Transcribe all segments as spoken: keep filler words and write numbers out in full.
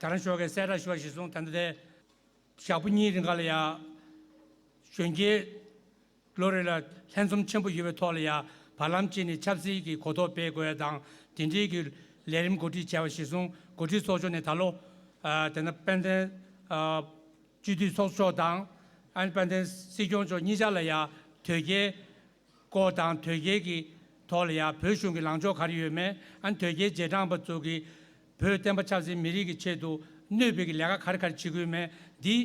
ད་རང་ཞོགས་ཀས་གསལ་བསྒྲགས་ཞུ་བ་གཞིར་བཟུང་ད་ལྟ་དེ་ཞག་པོ་གཉིས་རིང་ག་ལ་ཡ་གཞོན་སྐྱེས་ལོ་རེ་ལ་ལྷན་འཛོམས་ཆེན་པོ་ཡོད་པའི་ཐོག་ལ་ཡ་བར་ལམ་གཅིག་ནས་ཆབ་སྲིད་ཀྱི་གོ་རྟོགས་སྤེལ་དགོས་ཡ་དང་དེ་འབྲེལ་གྱི་ལས་རིམ་གོ་སྒྲིག་བྱས་པ་གཞིར་བཟུང་གོ་སྒྲིག་ཚོགས་ཆུང་ནས་ད་ལོ་ཨ་དེ་ན་དཔལ་ལྡན་ཨ་སྤྱི་འཐུས་ཚོགས་གཙོ་མཆོག་དང་ཨ་ནི་དཔལ་ལྡན་སྲིད་སྐྱོང་མཆོག་གཉིས་ཆ་ལ་ཡ་དོལ་རྒྱལ་སྐོར་དང་དོལ་རྒྱལ་གྱི་ཐོག་ལ་ཡང་བོད་གཞུང་གི་ལངས་ཕྱོགས་ག་རེ་ཡོད་མེད། ཨ་ནི་དོལ་རྒྱལ་རྗེས་འབྲང་པ་ཚོ་གིས་བོད་བསྟན་པ་ཆབ་སྲིད་མི་རིགས་ཀྱི་ཆེད་དུ་གནོད་པའི་གི་ལས་ཀ་ག་རེ་ག་རེ་བྱེད་ཀྱི་ཡོད་མེད་འདི་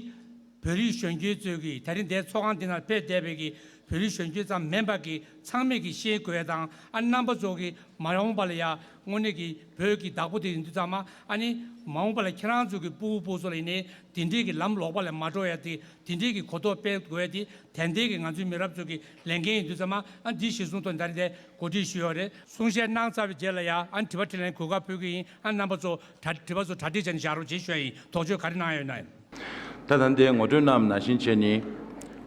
བོད་རིགས་གཞོན་སྐྱེས་ཚོས་ཀྱིས་ད་རིང་འདིའི་ཚོགས་ཁང་འདི་ནང་ཕེབས་བསྡད་པའི་གི་བོད་རིགས་གཞོན་སྐྱེས་ཙམ་མིན་པ་གི་ཚང་མས་ཀྱིས་ཤེས་དགོས་ཡ་དང་ཨ་རྣམ་པ་ཚོ་གིས་མ་འོངས་པ་ལ་ཡ་དངོས་གནས་ཀྱི་བོད་ཀྱི་བདག་པོ་དེ་ཡིན་དུས་ཙམ་མ་ཨ་ནི་མ་འོངས་པ་ལ་ཁྱེད་རང་ཚོ་གི་སྤུ་གུ་སྤུ་གུ་ཚོ་ལ་ཡིན་ནའི་དེ་འདྲས་ཀྱི་ལམ་ལོག་པ་ལ་མ་འགྲོ་ཡ་དེ་དེ་འདྲས་ཀྱི་གོ་རྟོགས་སྤེལ་དགོས་ཡ་དེ་ཏན་ཏན་གྱི་ང་ཚོའི་མི་རབས་ཚོ་གི་ལས་འགན་ཡིན་དུས་ཙམ་མ་ཨ་འདི་གཞིར་བཟུང་ཐོག་ནས་ད་རེས་དེ་གོ་སྒྲིག་ཞུས་ཡོད་རེད། གསུང་བཤད་གནང་ཚར་བའི་རྗེས་ལ་ཡ་ཨ་དྲི་བ་དྲིས་ལན་གོ་སྐབས་ཕུལ་གི་ཡིན། ཨ་རྣམ་པ་ཚོ་གྲ་དྲི་བ་ཚོ་གྲ་སྒྲིག་བྱས་ནས་བཞག་རོགས་བྱེད་ཞུ་ཡ་ཡིན། དོགས་གཅོད་ག་རེ་གནང་ཡ་ཡོད་ན་ཡང་། ད་ད་ལྟའི་ངོ་སྤྲོད་གནང་བ་ནང་བཞིན་བྱས་ནས་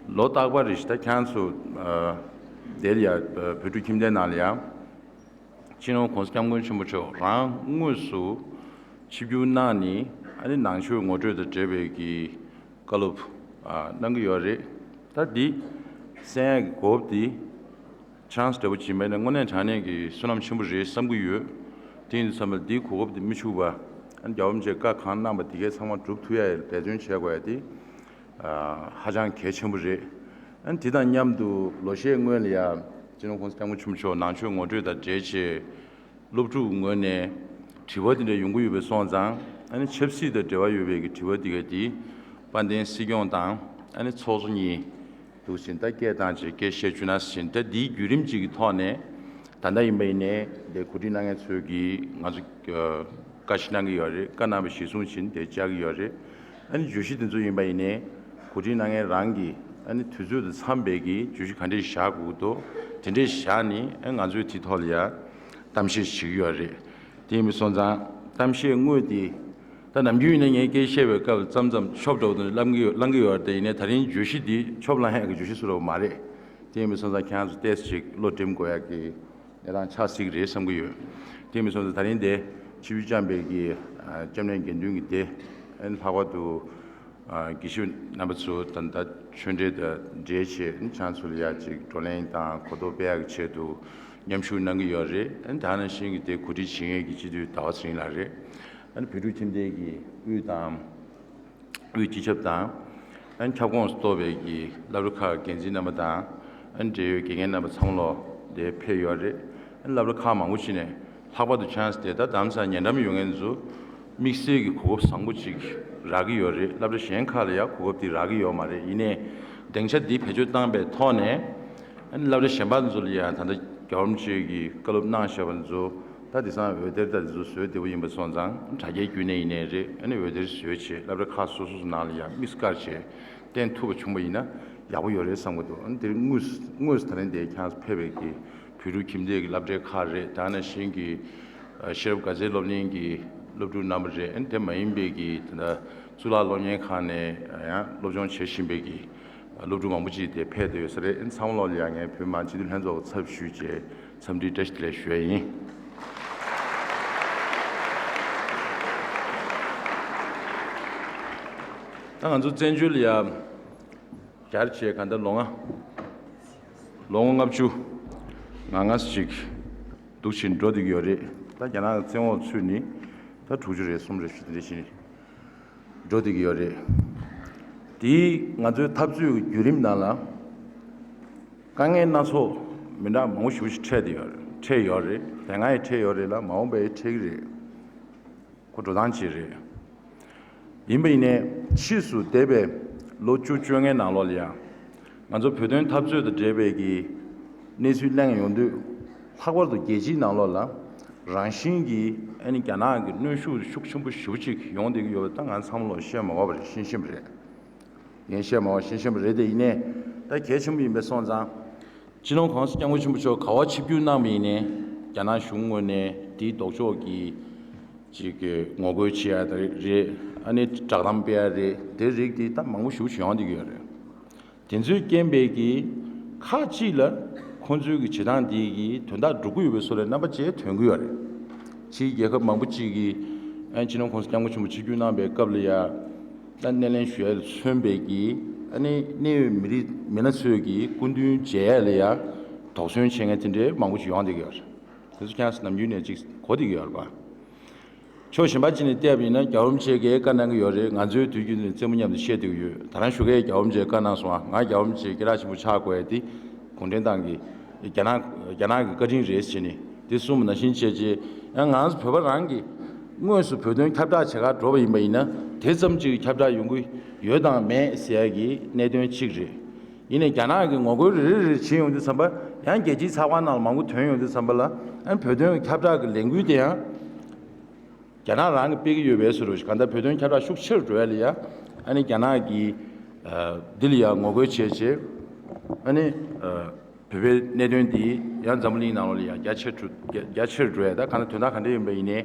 ལོ་རྟག་པར་རེ་བཞིན་ད་ཁྱེད་ཚོ་ཨ་དེ་ལ་ཡ་བོད་ཕྲུག་ཁྱིམ་སྡེ་ནང་ལ་ཡ། སྤྱི་ནོར་༸གོང་ས་༸སྐྱབས་མགོན་ཆེན་པོ་མཆོག་རང་དངོས་སུ་ཆིབས་བསྒྱུར་གནང་ནས་ཨ་ནི་ནང་ཆོས་ངོ་སྤྲོད་དང་འབྲེལ་བའི་གི་བཀའ་སློབ་ཨ་གནང་གི་ཡོད་རེད། ད་འདི་གསན་ཡག་གི་གོ་སྐབས་འདི་ཆན་སི་འདྲ་པོ་ཅིག་མེད་ན་དངོས་གནས་དྲང་གནས་ཀྱི་བསོད་ནམས་ཆེན་པོ་རེད་བསམ་གྱི་ཡོད། དེ་ཡིན་དུས་ཙམ་པ་འདིའི་གོ་སྐབས་འདི་མི་འཕྱུགས་པ་ཨ་ནི་རྒྱལ་བ་རིན་པོ་ཆེས་བཀའ་གང་གནང་པ་དེ་གའི་ཚང་མ་སྒྲུབ་ཐུབ་ཡ་ཡི་འབད་བརྩོན་བྱེད་དགོས་ཡ་དེ། ཨ་ཧ་ཅང་གལ་ཆེན་པོ་རེད། ཨ་ནི་དེ་དང་མཉམ་དུ་ལོ་ཤས་སྔོན་ལ་ཡ་སྤྱི་ནོར་༸གོང་ས་༸སྐྱབས་མགོན་ཆེན་པོ་མཆོག་ནང་ཆོས་ངོ་སྤྲོད་དང་འབྲེལ་བྱས་སློབ་ཕྲུག་ངོས་ནས་དྲི་བ་དེ་འདྲ་ཡོང་གི་ཡོད་པ་སོང་ཙང་ཨ་ནི་ཆབ་སྲིད་དང་འབྲེལ་བ་ཡོད་པའི་གི་དྲི་བ་དེ་ག་དེ་དཔལ་ལྡན་སྲིད་སྐྱོང་དང་ཨ་ནི་ཚོགས་གཙོ་གཉིས་འདུག་ཟིན་ད་སྐད་བཏང་བྱས་སྐད་བཤད་བཅུག་ན་ཟིན་ད་འདིའི་བརྒྱུད་རིམ་གཅིག་གི་ཐོག་ནས་ད་ལྟ་ཡིན་པ་ཡིན་ནའི་འདི་གོ་སྒྲིག་གནང་མཁན་ཚོས་ཀྱིས་ང་ཚོ་བཀའ་ཞིག་གནང་གི་ཡོད་རེད། བཀའ་གནང་བ་གཞིར་བཟུང་བྱས་ནས་དེ་བཅར་གྱི་ཡོད་རེད། ཨ་ནི་བརྗོད་གཞི་དེ་ཚོ་ཡིན་པ་ཡིན་ནའི་གོ་སྒྲིག་གནང་མཁན་རང་གིས་ཨ་ནི་དུས་ཚོད་དང་འཚམས་པའི་གི་བརྗོད་གཞི་ག་འདྲས་བཞག་དགོས་འདུག་དེ་འདྲས་བཞག་ནས་ཨ་ང་ཚོས་དེ་ཐོག་ལ་ཡ་གཏམ་བཤད་བྱེད་ཀྱི་ཡོད་རེད། དེ་ཡིན་པ་སོང་ཙང་གཏམ་བཤད་དངོས་དེ་ད་ནམ་རྒྱུན་ཡིན་ན་ངས་སྐད་བཤད་པའི་སྐབས་ཙམ་ཙམ་ཤོབ་འདྲ་བོ་དེ་འདྲ་བསླང་གི་ཡོད་བསླང་གི་ཡོད་རེད། དེ་ཡིན་ནའི་ད་རིང་བརྗོད་གཞི་འདི་ཤོབ་བསླང་ཡག་གི་བརྗོད་གཞི་བཟོ་འདྲ་བོ་མ་རེད། དེ་ཡིན་པ་སོང་ཙང་ཁྱེད་རང་ཚོ་ཏོག་ཙམ་ཅིག་བློ་སྒྲིམ་དགོས་ཡག་གི་གནས་སྟངས་ཆགས་སྲིད་ཀྱི་རེད་བསམ་གྱི་ཡོད། དེ་མིན་སོང་ཙང་ད་རིང་དེ་ཆིབས་བསྒྱུར་བསྐྱངས་པའི་གི་ཨ་སྐྱབས་གནས་དགེ་འདུན་གྱི་སྡེ་ཨ་ནི་ལྷག་པར་དུ་ཨ་དགེ་བཤེས་རྣམ་པ་ཚོ་ད་ལྟ་ཆོས་འབྲེལ་དང་འབྲེལ་བྱས་ཨ་ནི་ཁྱེད་ཚོ་ལ་ཡ་ཅིག་བགྲོ་གླེང་དང་གོ་རྟོགས་སྤེལ་ཡག་གི་ཆེད་དུ་མཉམ་ཞུགས་གནང་གི་ཡོད་རེད། ཨ་ནི་ད་ནང་བཞིན་གྱི་དེ་གོ་སྒྲིག་བྱེད་མཁན་གྱི་སྤྱི་འཐུས་ཟླ་བ་ཚེ་རིང་ལགས་རེད། ཨ་ནི་བོད་ཕྲུག་ཁྱིམ་སྡེ་གི་དབུས་དང་། དབུས་སྤྱི་ཁྱབ་དང་། ཨན་ཁྱབ་ཁོངས་སུ་གཏོགས་པའི་གི་སློབ་གྲྭ་ཁག་འགན་འཛིན་རྣམ་པ་དང་། ཨན་འབྲེལ་ཡོད་དགེ་རྒན་རྣམ་པ་ཚང་མ་ལོ་དེ་ཕེབས་ཡོད་རེད། ཨན་སློབ་གྲྭ་ཁག་མང་པོ་ཞིག་ནས་ལྷག་པར་དུ་ཆན་སི་དེ་ད་དམ་སང་ཉེ་འགྲམ་ཡོད་མཁན་ཚོ་དམིགས་བསལ་གྱི་གོ་སྐབས་བཟང་པོ་ཅིག་རག་གི་ཡོད་རེད། སློབ་གྲྭ་གཞན་ཁག་ལ་ཡང་གོ་སྐབས་དེ་རག་གི་ཡོད་མ་རེད། ཡིན་ནའི་སྡིངས་ཆ་འདི་བེད་སྤྱོད་བཏང་པའི་ཐོག་ནས་ཨན་སློབ་གྲྭ་གཞན་པ་ཚོ་ལ་ཡང་ད་ལྟ་རྒྱལ་བ་རིན་པོ་ཆེ་གིས་བཀའ་སློབ་གནང་བཞག་པ་ཚོ། ད་དེང་སང་འོད་སྡེར་ད་དེ་ཚོ་བཟོས་བདེ་པོ་ཡིན་པ་སོང་ཙང་དྲ་རྒྱའི་བརྒྱུད་ནས་ཡིན་ནའི་རེད། ཨ་ནི་འོད་སྡེར་བཟོས་བྱས་སློབ་གྲྭ་ཁག་སོ་སོ་སོ་ནང་ལ་ཡང་དམིགས་བཀར་བྱས་བསྟན་ཐུབ་པ་བྱུང་བ་ཡིན་ན་ཡག་པོ་ཡོད་རེད་བསམ་གྱི་འདུག་ཨ་ནི་དེ་རིང་དངོས་སུ་དངོས་སུ་ད་ལན་དེ་ཁྱེད་རང་ཚོ་ཕེབས་པའི་གི་བོད་ཕྲུག་ཁྱིམ་སྡེ་གི་སློབ་གྲྭའི་ཁག་རེད། ད་ནང་བཞིན་གྱི་ཤེས་རབ་དགའ་ཚལ་སློབ་གླིང་གི་སློབ་ཕྲུག་རྣམ་པ་རེད། ཨ་ནི་དེ་མ་ཡིན་པའི་གི་ད་ལྟ་གཙུག་ལག་སློབ་གཉེར་ཁང་ནས་ཡང་སློབ་སྦྱོང་བྱེད་བཞིན་པའི་གི་སློབ་ཕྲུག་མང་པོ་ཅིག་དེ་ཕེབས་བསྡད་ཡོད་ས་རེད། ཨ་ནི་ཚང་མ་ལོག་ལ་ཡང་ངས་བོད་མི་མང་སྤྱི་འཐུས་ལྷན་ཚོགས་ཀྱི་ཚབ་ཞུས་བྱས་འཚམས་འདྲིའི་བཀྲ་ཤིས་བདེ་ལེགས་ཞུ་ཡ་ཡིན། ད་ང་ཚོ་བཙན་བྱོལ་ལ་ཡ་རྒྱ་ཆེ་ག་འདྲ་ལོ་ལྔ་ལོ་ངོ་ལྔ་བཅུ་ང་ལྔ་ཅིག་འདུག་ཕྱིན་འགྲོ་བསྡད་ཀྱི་ཡོད་རེད། ད་རྒྱ་ནག་གི་བཙན་འོག་ཚུད་ནས་ད་དྲུག་ཅུ་རེད་གསུམ་རེད་ཞུ་དེ་འདྲ་ཕྱིན། འགྲོ་བསྡད་ཀྱི་ཡོད་རེད། དེའི་ང་ཚོའི་འཐབ་རྩོད་ཀྱི་བརྒྱུད་རིམ་ནང་ལ་དཀའ་ངལ་སྣ་ཚོགས་མི་འདྲ་མང་པོ་ཞེ་པོ་ཞིག་འཕྲད་བསྡད་ཡོད་རེད། འཕྲད་ཡོད་རེད། དེ་སྔ་ཡང་འཕྲད་ཡོད་རེད་ལ་མ་འོངས་པ་ཡང་འཕྲད་ཀྱི་རེད། ཁོ་འགྲོ་སྟངས་ཅིག་རེད། ཡིན་པ་ཡིན་ནའི་ཕྱིས་སུ་འདས་པའི་ལོ་བཅུ་བཅོ་ལྔའི་ནང་ལོགས་ལ་ཡང་ང་ཚོ་བོད་དོན་འཐབ་རྩོད་དང་འབྲེལ་བའི་གི་གནས་ཚུལ་གླེང་ཡོང་དུས་ལྷག་པར་དུ་རྒྱལ་སྤྱིའི་ནང་ལོགས་ལ་རང་བཞིན་གྱིས་ཨ་ནི་རྒྱ་ནག་གི་གནོན་ཤུགས་ཤུགས་ཆེན་པོ་ཞེ་པོ་ཅིག་ཡོང་བསྡད་ཀྱི་ཡོད་པ་ད་ང་ཚང་མ་ལོག་བཤད་མ་དགོས་པ་རེད། ཤེས་ཤེས་པ་རེད། ངས་བཤད་མ་དགོས་ཤེས་ཤེས་པ་རེད། དེ་ཡིན་ནའི་ད་གལ་ཆེན་པོ་ཡིན་པས་སོང་ཙང་། སྤྱི་ནོར་༸གོང་ས་༸སྐྱབས་མགོན་ཆེན་པོ་མཆོག་ག་པར་ཆིབས་བསྒྱུར་གནང་བ་ཡིན་ནའི་རྒྱ་ནག་གཞུང་ངོས་ནས་དེའི་ལྡོག་ཕྱོགས་ཀྱི་ཅིག་གི་ངོ་རྒོལ་བྱེད་ཡ་དེ་རེད། ཨ་ནི་བསྒྲགས་གཏམ་སྤེལ་ཡ་རེད། དེ་རིགས་དེ་ད་མང་པོ་ཞེ་པོ་ཅིག་ཡོང་བསྡད་ཀྱི་ཡོད་རེད། དེ་ཚོའི་རྐྱེན་པས་ཀྱི་ཁག་ཅིག་ལ་ཁོང་ཚོའི་གི་བྱེད་སྟངས་དེ་གི་དོན་དག་སྒྲུབ་ཀྱི་ཡོད་པའི་བཟོ་ལས་རྣམ་པ་ཅིག་ཐོན་གྱི་ཡོད་རེད། ཕྱིའི་རྒྱལ་ཁབ་མང་པོ་ཅིག་གིས་ ཨ་ནི་སྤྱི་ནོར་༸གོང་ས་༸སྐྱབས་མགོན་ཆེན་པོ་ཆིབས་བསྒྱུར་གནང་པའི་སྐབས་ལ་ཡ། ད་སྣེ་ལེན་ཞུ་ཡ་ལ་མཚོན་པའི་གི་ཨ་ནི་གནད་ཡོད་མི་རིགས་མི་སྣ་ཚོས་ཀྱི་སྐུ་མདུན་མཇལ་ཡ་ལ་ཡ་དོགས་ཟོན་བྱེད་མཁན་དེ་འདྲའི་མང་པོ་ཞིག་ཡོང་བསྡད་ཀྱི་ཡོད་རེད། དེ་ཚོ་ཁྱེད་རང་ཚོ་ནམ་རྒྱུན་ནས་ཅིག་གོ་བསྡད་ཀྱི་ཡོད་རེད་པ། ཕྱོགས་གཞན་པ་ཅིག་ནས་བལྟས་པ་ཡིན་ན་རྒྱལ་བ་རིན་པོ་ཆེ་གིས་བཀའ་གནང་གི་ཡོད་རེད། ང་ཚོའི་དུས་རྒྱུན་དུ་རྩེད་མོ་མཉམ་དུ་བཤད་བསྡད་ཀྱི་ཡོད། ད་རང་ཞོགས་ཀས་རྒྱལ་བ་རིན་པོ་ཆེས་བཀའ་གནང་སོང་ང་། ང་རྒྱལ་བ་རིན་པོ་ཆེའི་སྐད་གྲགས་ཆེན་པོ་ཆགས་དགོས་ཡ་དེ་གུང་ཁྲན་ཏང་གི་རྒྱ་ནག་རྒྱ་ནག་གི་བཀའ་དྲིན་རེད་ཟེར་ནས་དེ་གསུངས་པ་ནང་བཞིན་བྱས་རྗེས་ཡང་ང་ཚོ་བོད་པ་རང་གི་དངོས་སུ་བོད་དོན་ཁྱབ་བསྒྲགས་བྱེད་གར་འགྲོ་བ་ཡིན་པ་ཡིན་ན་དེ་ཙམ་ཅིག་ཁྱབ་བསྒྲགས་ཡོང་གི་ཡོད་དང་མེད་ཟེར་ཡ་གི་གནད་དོན་གཅིག་རེད། ཡིན་ནའི་རྒྱ་ནག་གི་ངོ་རྒོལ་རེ་རེ་རེ་བྱེད་ཡོང་དུས་ཙམ་པ་ཡང་རྒྱལ་སྤྱིའི་ཚགས་པར་ནང་ལ་མང་པོ་ཐོན་ཡོང་དུས་ཙམ་པ་ལ་ཨ་ནི་བོད་དོན་ཁྱབ་བསྒྲགས་ཀྱི་ལས་འགུལ་དེ་ཡང་རྒྱ་ནག་རང་གིས་སྤེལ་གྱི་ཡོད་པའི་བཟོ་འདྲ་ཞིག་གང་ལྟར་བོད་དོན་ཁྱབ་བསྒྲགས་ཤུགས་ཆེ་རུ་འགྲོ་ཡ་ལ་ཡ་ཨ་ནི་རྒྱ་ནག་གིས་འདི་ལ་ཡ་ངོ་རྒོལ་བྱས་བྱས་ཨ་ནི་བོད་པའི་གནད་དོན་འདི་ཡང་འཛམ་བུ་གླིང་ནང་ལོགས་ལ་ཡ་རྒྱ་ཆེ་རུ་རྒྱ་ཆེ་རུ་འགྲོ་ཡ། ད་གང་ལྟར་དོན་དག་ག་འདྲ་ཡིན་པ་ཡིན་ནའི་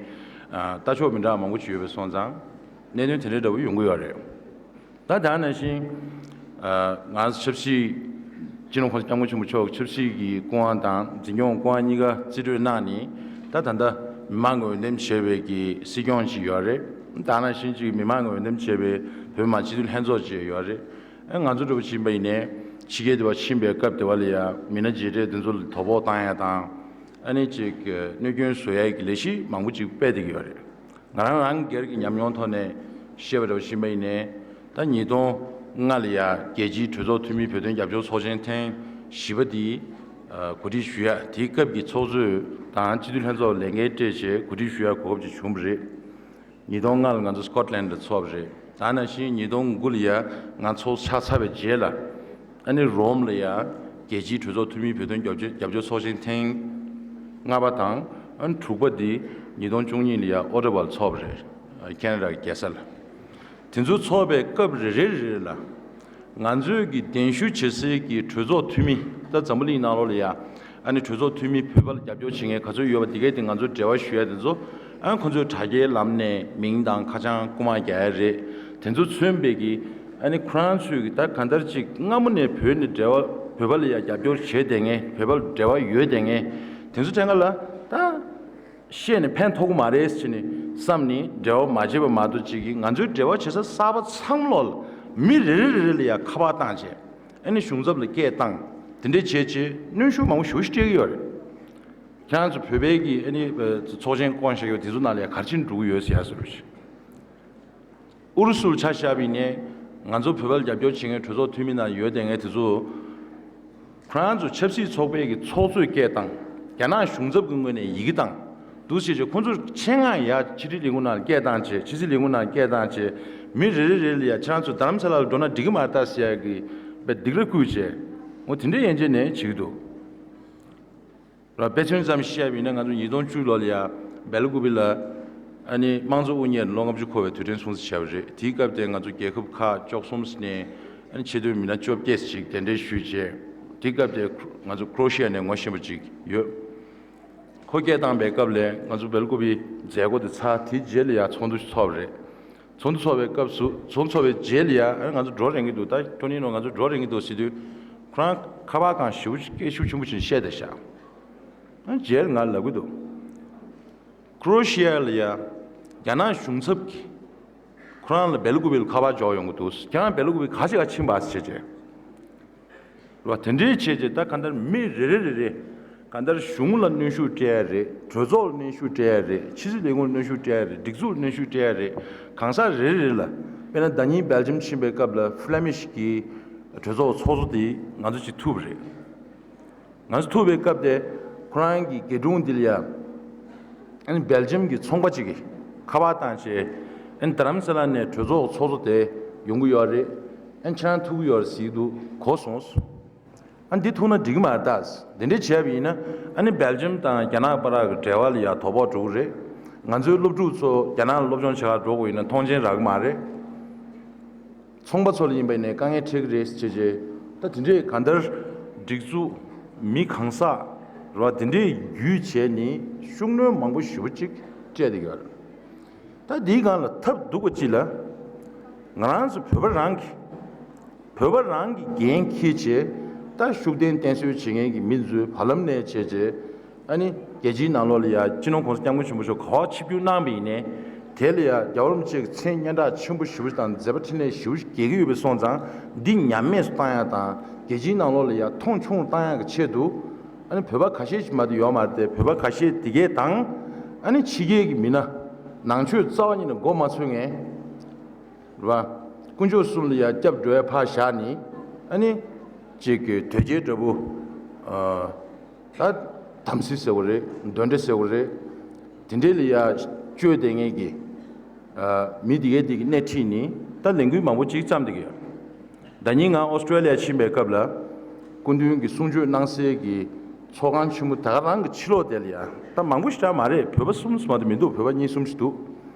ལྟ་ཕྱོགས་མི་འདྲ་བ་མང་པོ་ཞིག་ཡོད་པ་སོང་ཙང་གནད་དོན་དེ་འདྲ་འདྲ་བོ་ཡོང་གི་ཡོད་རེད། ད་དེ་ནང་བཞིན། ང་ཚོ་ཆབ་སྲིད། སྤྱི་ནོར་༸གོང་ས་༸སྐྱབས་མགོན་ཆེན་པོ་མཆོག་ཆབ་སྲིད་ཀྱི་སྐུ་དབང་དང་འཛིན་སྐྱོང་སྐུ་དབང་གཉིས་ཀ་རྩིས་སྤྲོད་གནང་ནས་ད་ད་ལྟ་མི་མང་གི་འོས་འདེམས་བྱས་པའི་གི་སྲིད་སྐྱོང་ཅིག་ཡོད་རེད། དེ་ནང་བཞིན་ཅིག་མི་མང་གི་འོས་འདེམས་བྱས་པའི་བོད་མི་མང་སྤྱི་འཐུས་ལྷན་ཚོགས་ཅིག་ཡོད་རེད། ང་ཚོ་འདྲ་བོ་ཕྱིན་པ་ཡིན་ནའི་ཕྱི་རྒྱལ་དུ་བ་ཕྱིན་པའི་སྐབས་དེ་བ་ལ་ཡ་མི་སྣ་མཇལ་འཕྲད་དེ་ཚོ་ལ་དོ་ཕོག་བཏང་ཡ་དང་ཨ་ནི་ཅིག་གནོད་སྐྱོན་བཟོ་ཡ་གི་ལས་གཞི་མང་པོ་ཅིག་སྤེལ་བསྡད་ཀྱི་ཡོད་རེད། ང་རང་རང་སྒེར་གྱི་ཉམས་མྱོང་ཐོག་ནས་བཤད་པ་འདྲ་བོ་ཕྱིན་པ་ཡིན་ནའི་ད་ཉིས་སྟོང་ལྔ་ལ་ཡ་རྒྱལ་སྤྱིའི་གྲོས་ཚོགས་འཐུས་མིའི་བོད་དོན་རྒྱབ་སྐྱོར་ཚོགས་ཆེན་ཐེངས་བཞི་པ་འདི་གོ་སྒྲིག་ཞུ་ཡ་དེའི་སྐབས་ཀྱི་ཚོགས་གཙོས་དང་སྤྱི་འཐུས་ལྷན་ཚོགས་ལས་འགན་སྤྲད་བྱས་གོ་སྒྲིག་ཞུ་ཡ་གོ་སྐབས་ཅིག་བྱུང་བ་རེད། ཉིས་སྟོང་ལྔ་ལ་ང་ཚོ་སྐོཊ་ལན་ལ་ཚོགས་པ་རེད། ད་ནང་བཞིན་ཉིས་སྟོང་དགུ་ལ་ཡ་ང་ཚོགས་ཆགས་ཚར་བའི་རྗེས་ལ་ཨ་ནི་རོམ་ལ་ཡ་རྒྱལ་སྤྱིའི་གྲོས་ཚོགས་འཐུས་མིའི་བོད་དོན་རྒྱབ་སྐྱོར་རྒྱབ་སྐྱོར་ཚོགས་ཆེན་ཐེངས་ལྔ་པ་དང་ཨ་ནི་དྲུག་པ་འདི་ཉིས་སྟོང་བཅུ་གཉིས་ལ་ཡ་ཨོ་ཊ་བ་ལ་ཚོགས་པ་རེད། ཁེ་ན་ཌ་གི་རྒྱལ་ས་ལ། དེ་ཚོ་ཚོགས་པའི་སྐབས་རེ་རེ་རེ་རེ་ལ་ང་ཚོའི་གི་གདན་ཞུ་བྱེད་སའི་གི་གྲོས་ཚོགས་འཐུས་མི་ད་འཛམ་བུ་གླིང་ནང་ལོགས་ལ་ཡ་ཨ་ནི་གྲོས་ཚོགས་འཐུས་མི་བོད་པ་ལ་རྒྱབ་སྐྱོར་བྱེད་མཁན་ག་ཚོད་ཡོད་པ་དེ་གའི་དེ་ང་ཚོ་འབྲེལ་བ་ཞུ་ཡ་དེ་ཚོ་ཨ་ཁོ་ཚོའི་དྲ་རྒྱའི་ལམ་ནས་མིང་དང་ཁ་བྱང་རྐུ་མ་རྒྱག་ཡ་རེད། དེ་ཚོ་མཚོན་པའི་གི་ཨ་ནི་ཁོ་རང་ཚོས་གི་ད་གང་ལྟར་ཅིག་སྔ་མོ་ནས་བོད་ནས་འབྲེལ་བ་བོད་པ་ལ་ཡ་རྒྱབ་སྐྱོར་བྱས་བསྡད་མཁན་བོད་པ་ལ་འབྲེལ་བ་ཡོད་བསྡད་མཁན་དེ་ཚོ་ཐད་ཀ་ལ་ད། བཤད་ནས་ཕན་ཐོགས་ཀྱི་མ་རེད་ཟེར་ནས་བསམ་ནས་འབྲེལ་བ་མ་བྱས་པ་མ་གཏོགས་ཅིག་གིས་ང་ཚོའི་འབྲེལ་བ་བྱེད་ས་གསར་པ་ཚང་མ་ལོག་ལ་མི་རེ་རེ་རེ་རེ་ལ་ཡང་ཁ་པར་བཏང་བྱས་ཨ་ནི་གཞུང་ཚབ་ལ་སྐད་བཏང་དེ་འདྲས་བྱས་བྱས་གནོན་ཤུགས་མང་པོ་ཞེ་པོ་ཞིག་སྤྲད་ཀྱི་ཡོད་རེད། ཁྱེད་རང་ཚོ་བོད་པའི་གི་ཨ་ནི་ཚོགས་ཆེན་བསྐོང་བཞག་ཡོད་དེ་ཚོ་ནང་ལ་ཡང་ག་རེ་བྱས་ནས་འགྲོ་གི་ཡོད་ཟེར་ཡ་ཟེར་རོ་ཞིག་ཨུ་རུ་སུར་ཆ་བཞག་པ་ཡིན་ནའི་ང་ཚོ་བོད་པར་རྒྱབ་སྐྱོར་བྱེད་མཁན་གྲོས་ཚོགས་འཐུས་མི་ནང་ཡོད་བསྡད་མཁན་དེ་ཚོ་ཁོ་རང་ཚོ་ཆབ་སྲིད་ཚོགས་པའི་གི་ཚོགས་གཙོས་སྐད་བཏང་། རྒྱ་ནག་གཞུང་ཚབ་ཀྱི་ངོས་ནས་ཡི་གེ་བཏང་། འདུག་སེ་བྱས་ཁོ་ཚོར་ཆེད་མངགས་ཡར་ཕྱི་དྲིལ་ལས་ཁུངས་ནང་སྐད་བཏང་བྱས་ཕྱི་སྲིད་ལས་ཁུངས་ནང་སྐད་བཏང་བྱས་མི་རེ་རེ་རེ་ལ་ཡ་ཁྱེད་རང་ཚོ་རྡ་རམ་ས་ལ་ལ་འགྲོ་ན་འགྲིག་གི་མ་རེད་ད་ཟེར་ཡ་གི་དཔེ་སྡིགས་ར་བསྐུལ་བྱས་འོ་དེ་འདྲའི་ཡན་ཆད་ནས་བྱེད་ཀྱི་འདུག་ར་དཔེ་མཚོན་ཙམ་བཤད་པ་ཡིན་ན་ང་ཚོ་ཉིས་སྟོང་བཅུ་ལོ་ལ་ཡ་སྦེལ་ཀུ་པེ་ལ་ཨ་ནི་དམངས་གཙོ་དབུ་བརྙེས་ལོ་ལྔ་བཅུ་འཁོར་བའི་དུས་དྲན་སྲུང་བརྩི་བྱས་པ་རེད། དེའི་སྐབས་དེ་ང་ཚོ་རྒྱལ་ཁབ་ཁག་བཅུ་གསུམ་ནས་ཨ་ནི་ཆེད་དོན་མི་སྣ་བཅོ་བརྒྱད་ཅིག་གདན་འདྲེན་ཞུས་རྗེས་དེའི་སྐབས་དེ་ང་ཚོ་ཀྲོ་ཤི་ཡ་ནས་ངོ་ཤེས་པ་ཅིག་ཡོད། ཁོ་སྐད་བཏང་པའི་སྐབས་ལ་ང་ཚོ་སྦེལ་ཀུ་པེ་མཛད་སྒོ་དེ་ཚར་དེའི་རྗེས་ལ་ཡ་ཚོགས་འདུ་ཚོགས་པ་རེད། ཚོགས་འདུ་ཚོགས་པའི་སྐབས་སུ་ཚོགས་འདུ་ཚོགས་པའི་རྗེས་ལ་ཡ་ཨ་ང་ཚོ་འགྲོ་རན་གྱི་འདུག་ད་ཐོ་ནི་ནོ་ང་ཚོ་འགྲོ་རན་གྱི་འདུག་ཟེར་དུས་ཁོ་རང་ཁ་པར་སྒང་ཞེ་པོ་ཅིག་སྐད་ཤུགས་ཆེན་པོ་ཅིག་བཤད་བསྡད་ཤག་ཨ་རྗེས་ལ་ང་ལབ་གི་འདུག་ཀྲོ་ཤི་ཡ་ལ་ཡ་རྒྱ་ནག་གཞུང་ཚབ་ཀྱིས་ཁོ་རང་ལ་སྦེལ་ཀུ་པེ་ལ་ཁ་པར་འབྱོར་ཡོང་གི་འདུག་ཁྱེད་རང་སྦེལ་ཀུ་པེ་ག་ཅི་ག་ཕྱིན་པ་ཟེར་བྱས། རེད་བ། དེ་འདྲའི་བྱས་རྗེས་ད་གང་ལྟར་མི་རེ་རེ་རེ་རེ་གང་ལྟར་གཞུང་ལ་གནོན་ཤུགས་སྤྲད་ཡ་རེད། གྲོས་ཚོགས་ལ་གནོན་ཤུགས་སྤྲད་ཡ་རེད། ཕྱི་སྲིད་ལས་ཁུངས་ལ་གནོན་ཤུགས་སྤྲད་ཡ་རེད། སྒྲིག་འཛུགས་ལ་གནོན་ཤུགས་སྤྲད་ཡ་རེད། གང་ཟག་རེ་རེ་རེ་ལ་དཔེར་ན་ཟླ་ཉིན་སྦེལ་ཇམ་ཕྱིན་པའི་སྐབས་ལ་ཧྥི་ལེ་མིཤ་གི་གྲོས་ཚོགས་ཚོགས་གཙོ་དེ་ང་ཚོ་ཅིག་ཐུག་པ་རེད། ང་ཚོ་ཐུག་པའི་སྐབས་དེ་ཁོ་རང་གི་སྒེར་དྲུང་འདི་ལ་ཡ་ཨན་སྦེལ་ཇམ་གྱི་ཚོང་པ་ཅིག་གིས་ཁ་པར་བཏང་བྱས་ཨན་རྡ་རམ་ས་ལ་ནས་གྲོས་ཚོགས་ཚོགས་གཙོ་དེ་ཡོང་གི་ཡོད་རེད། ཨན་ཁྱེད་རང་ཐུག་གི་ཡོད་རེད་ཟེར་གྱི་འདུག་གོ་སོང་། ཨ་འདི་ཐུག་ན་འགྲིག་གི་མ་རེད་ད། འདི་འདྲས་བྱས་པ་ཡིན་ན་ཨ་ནི་སྦེལ་ཇམ་དང་རྒྱ་ནག་བར་གྱི་འབྲེལ་བ་ལ་ཡང་དོ་ཕོག་འགྲོ་གི་རེད། ང་ཚོའི་སློབ་ཕྲུག་ཚོ་རྒྱ་ནག་ལ་སློབ་སྦྱོང་བྱེད་གར་འགྲོ་དགོས་ཡིན་ན་མཐོང་མཆན་རག་གི་མ་རེད། ཚོང་པ་ཚོ་ལ་ཡིན་པ་ཡིན་ནའི་དཀའ་ངལ་འཕྲད་ཀྱི་རེད་ཟེར་བྱས་རྗེས་ད་དེ་འདྲས་གང་ལྟར་སྒྲིག་འཛུགས་མི་གང་ཟག་རེད་བ། དེ་འདྲས་བརྒྱུད་བྱས་ནས་ཤུགས་སྣོན་མང་པོ་ཞེ་པོ་ཅིག་སྤྲད་བསྡད་ཡོད་རེད། ད་འདིའི་སྒང་ལ་ཐབས་སྡུག་པ་ཅིག་ལ་ང་རང་ཚོ་བོད་པ་རང་གིས་བོད་པ་རང་གིས་འགན་འཁྱེར་བྱས་ད་ཤུགས་ལྡན་བསྟེན་གསོལ་བྱེད་མཁན་གྱི་མི་ཚོའི་བར་ལམ་ནས་བྱས་རྗེས་ཨ་ནི་རྒྱལ་སྤྱིའི་ནང་ལོགས་ལ་ཡ་སྤྱི་ནོར་༸གོང་ས་༸སྐྱབས་མགོན་ཆེན་པོ་མཆོག་ག་པར་ཆིབས་བསྒྱུར་གནང་བ་ཡིན་ནའི་ དེ་ལ་ཡང་རྒྱལ་བ་རིན་པོ་ཆེ་གི་མཚན་སྙན་གྲགས་ཆེན་པོ་ཞེ་པོ་དང་མཛད་པ་འཕྲིན་ལས་ཞེ་པོ་རྒྱས་ཀྱི་ཡོད་པ་སོང་ཙང་འདི་ཉམས་དམས་སུ་བཏང་ཡག་དང་རྒྱལ་སྤྱིའི་ནང་ལོགས་ལ་ཡང་མཐོང་ཆུང་བཏང་ཡག་གི་ཆེད་དུ། ཨ་ནི་བོད་པ་ཁ་ཤས་ཤིག་མ་གཏོགས་ཡོད་མ་རེད་དེ། བོད་པ་ཁ་ཤས་དེ་གས་དང་། ཨ་ནི་ཕྱི་རྒྱལ་གྱི་མི་སྣ། ནང་ཆོས་རྩ་བ་ཉིད་ནས་མགོ་མ་ཚོས་མཁན། རེད་བ། དཀོན་མཆོག་གསུམ་ལ་ཡང་སྐྱབས་འགྲོ་ཡ་ཕར་བཞག་ནས། ཨ་ནི་ཅིག་གི་དོལ་རྒྱལ་འདྲ་པོ། ཨ། ད་དམ་སྲི་ཟེར་བ་རེད། གདོན་འདྲེ་ཟེར་བ་རེད། དེ་འདྲས་ལ་ཡ་བཅོས་བསྡད་མཁན་གྱི། ཨ། མི་དེ་གས་དེ་གི་སྣེ་ཁྲིད་ནས་ད་ལས་འགུལ་མང་པོ་ཅིག་བརྩམས་བསྡད་ཀྱི་ཡོད། ཟླ་ཉིན་ང་ཨོ་སི་ཀྲོ་ལི་ཡ་ཕྱིན་པའི་སྐབས་ལ། སྐུ་མདུན་གྱི་གསུང་ཆོས་གནང་སའི་གི་ཚོགས་ཁང་ཆེན་མོ་ད་ག་རང་གི་ཕྱི་ལོགས་དེ་ལ་ཡ། ད་མང་པོ་ཞེ་དྲག་མ་རེད། བོད་པ་གསུམ་ཙམ་མ་གཏོགས་མི་འདུག་བོད་པ་གཉིས་གསུམ་ཞིག་འདུག་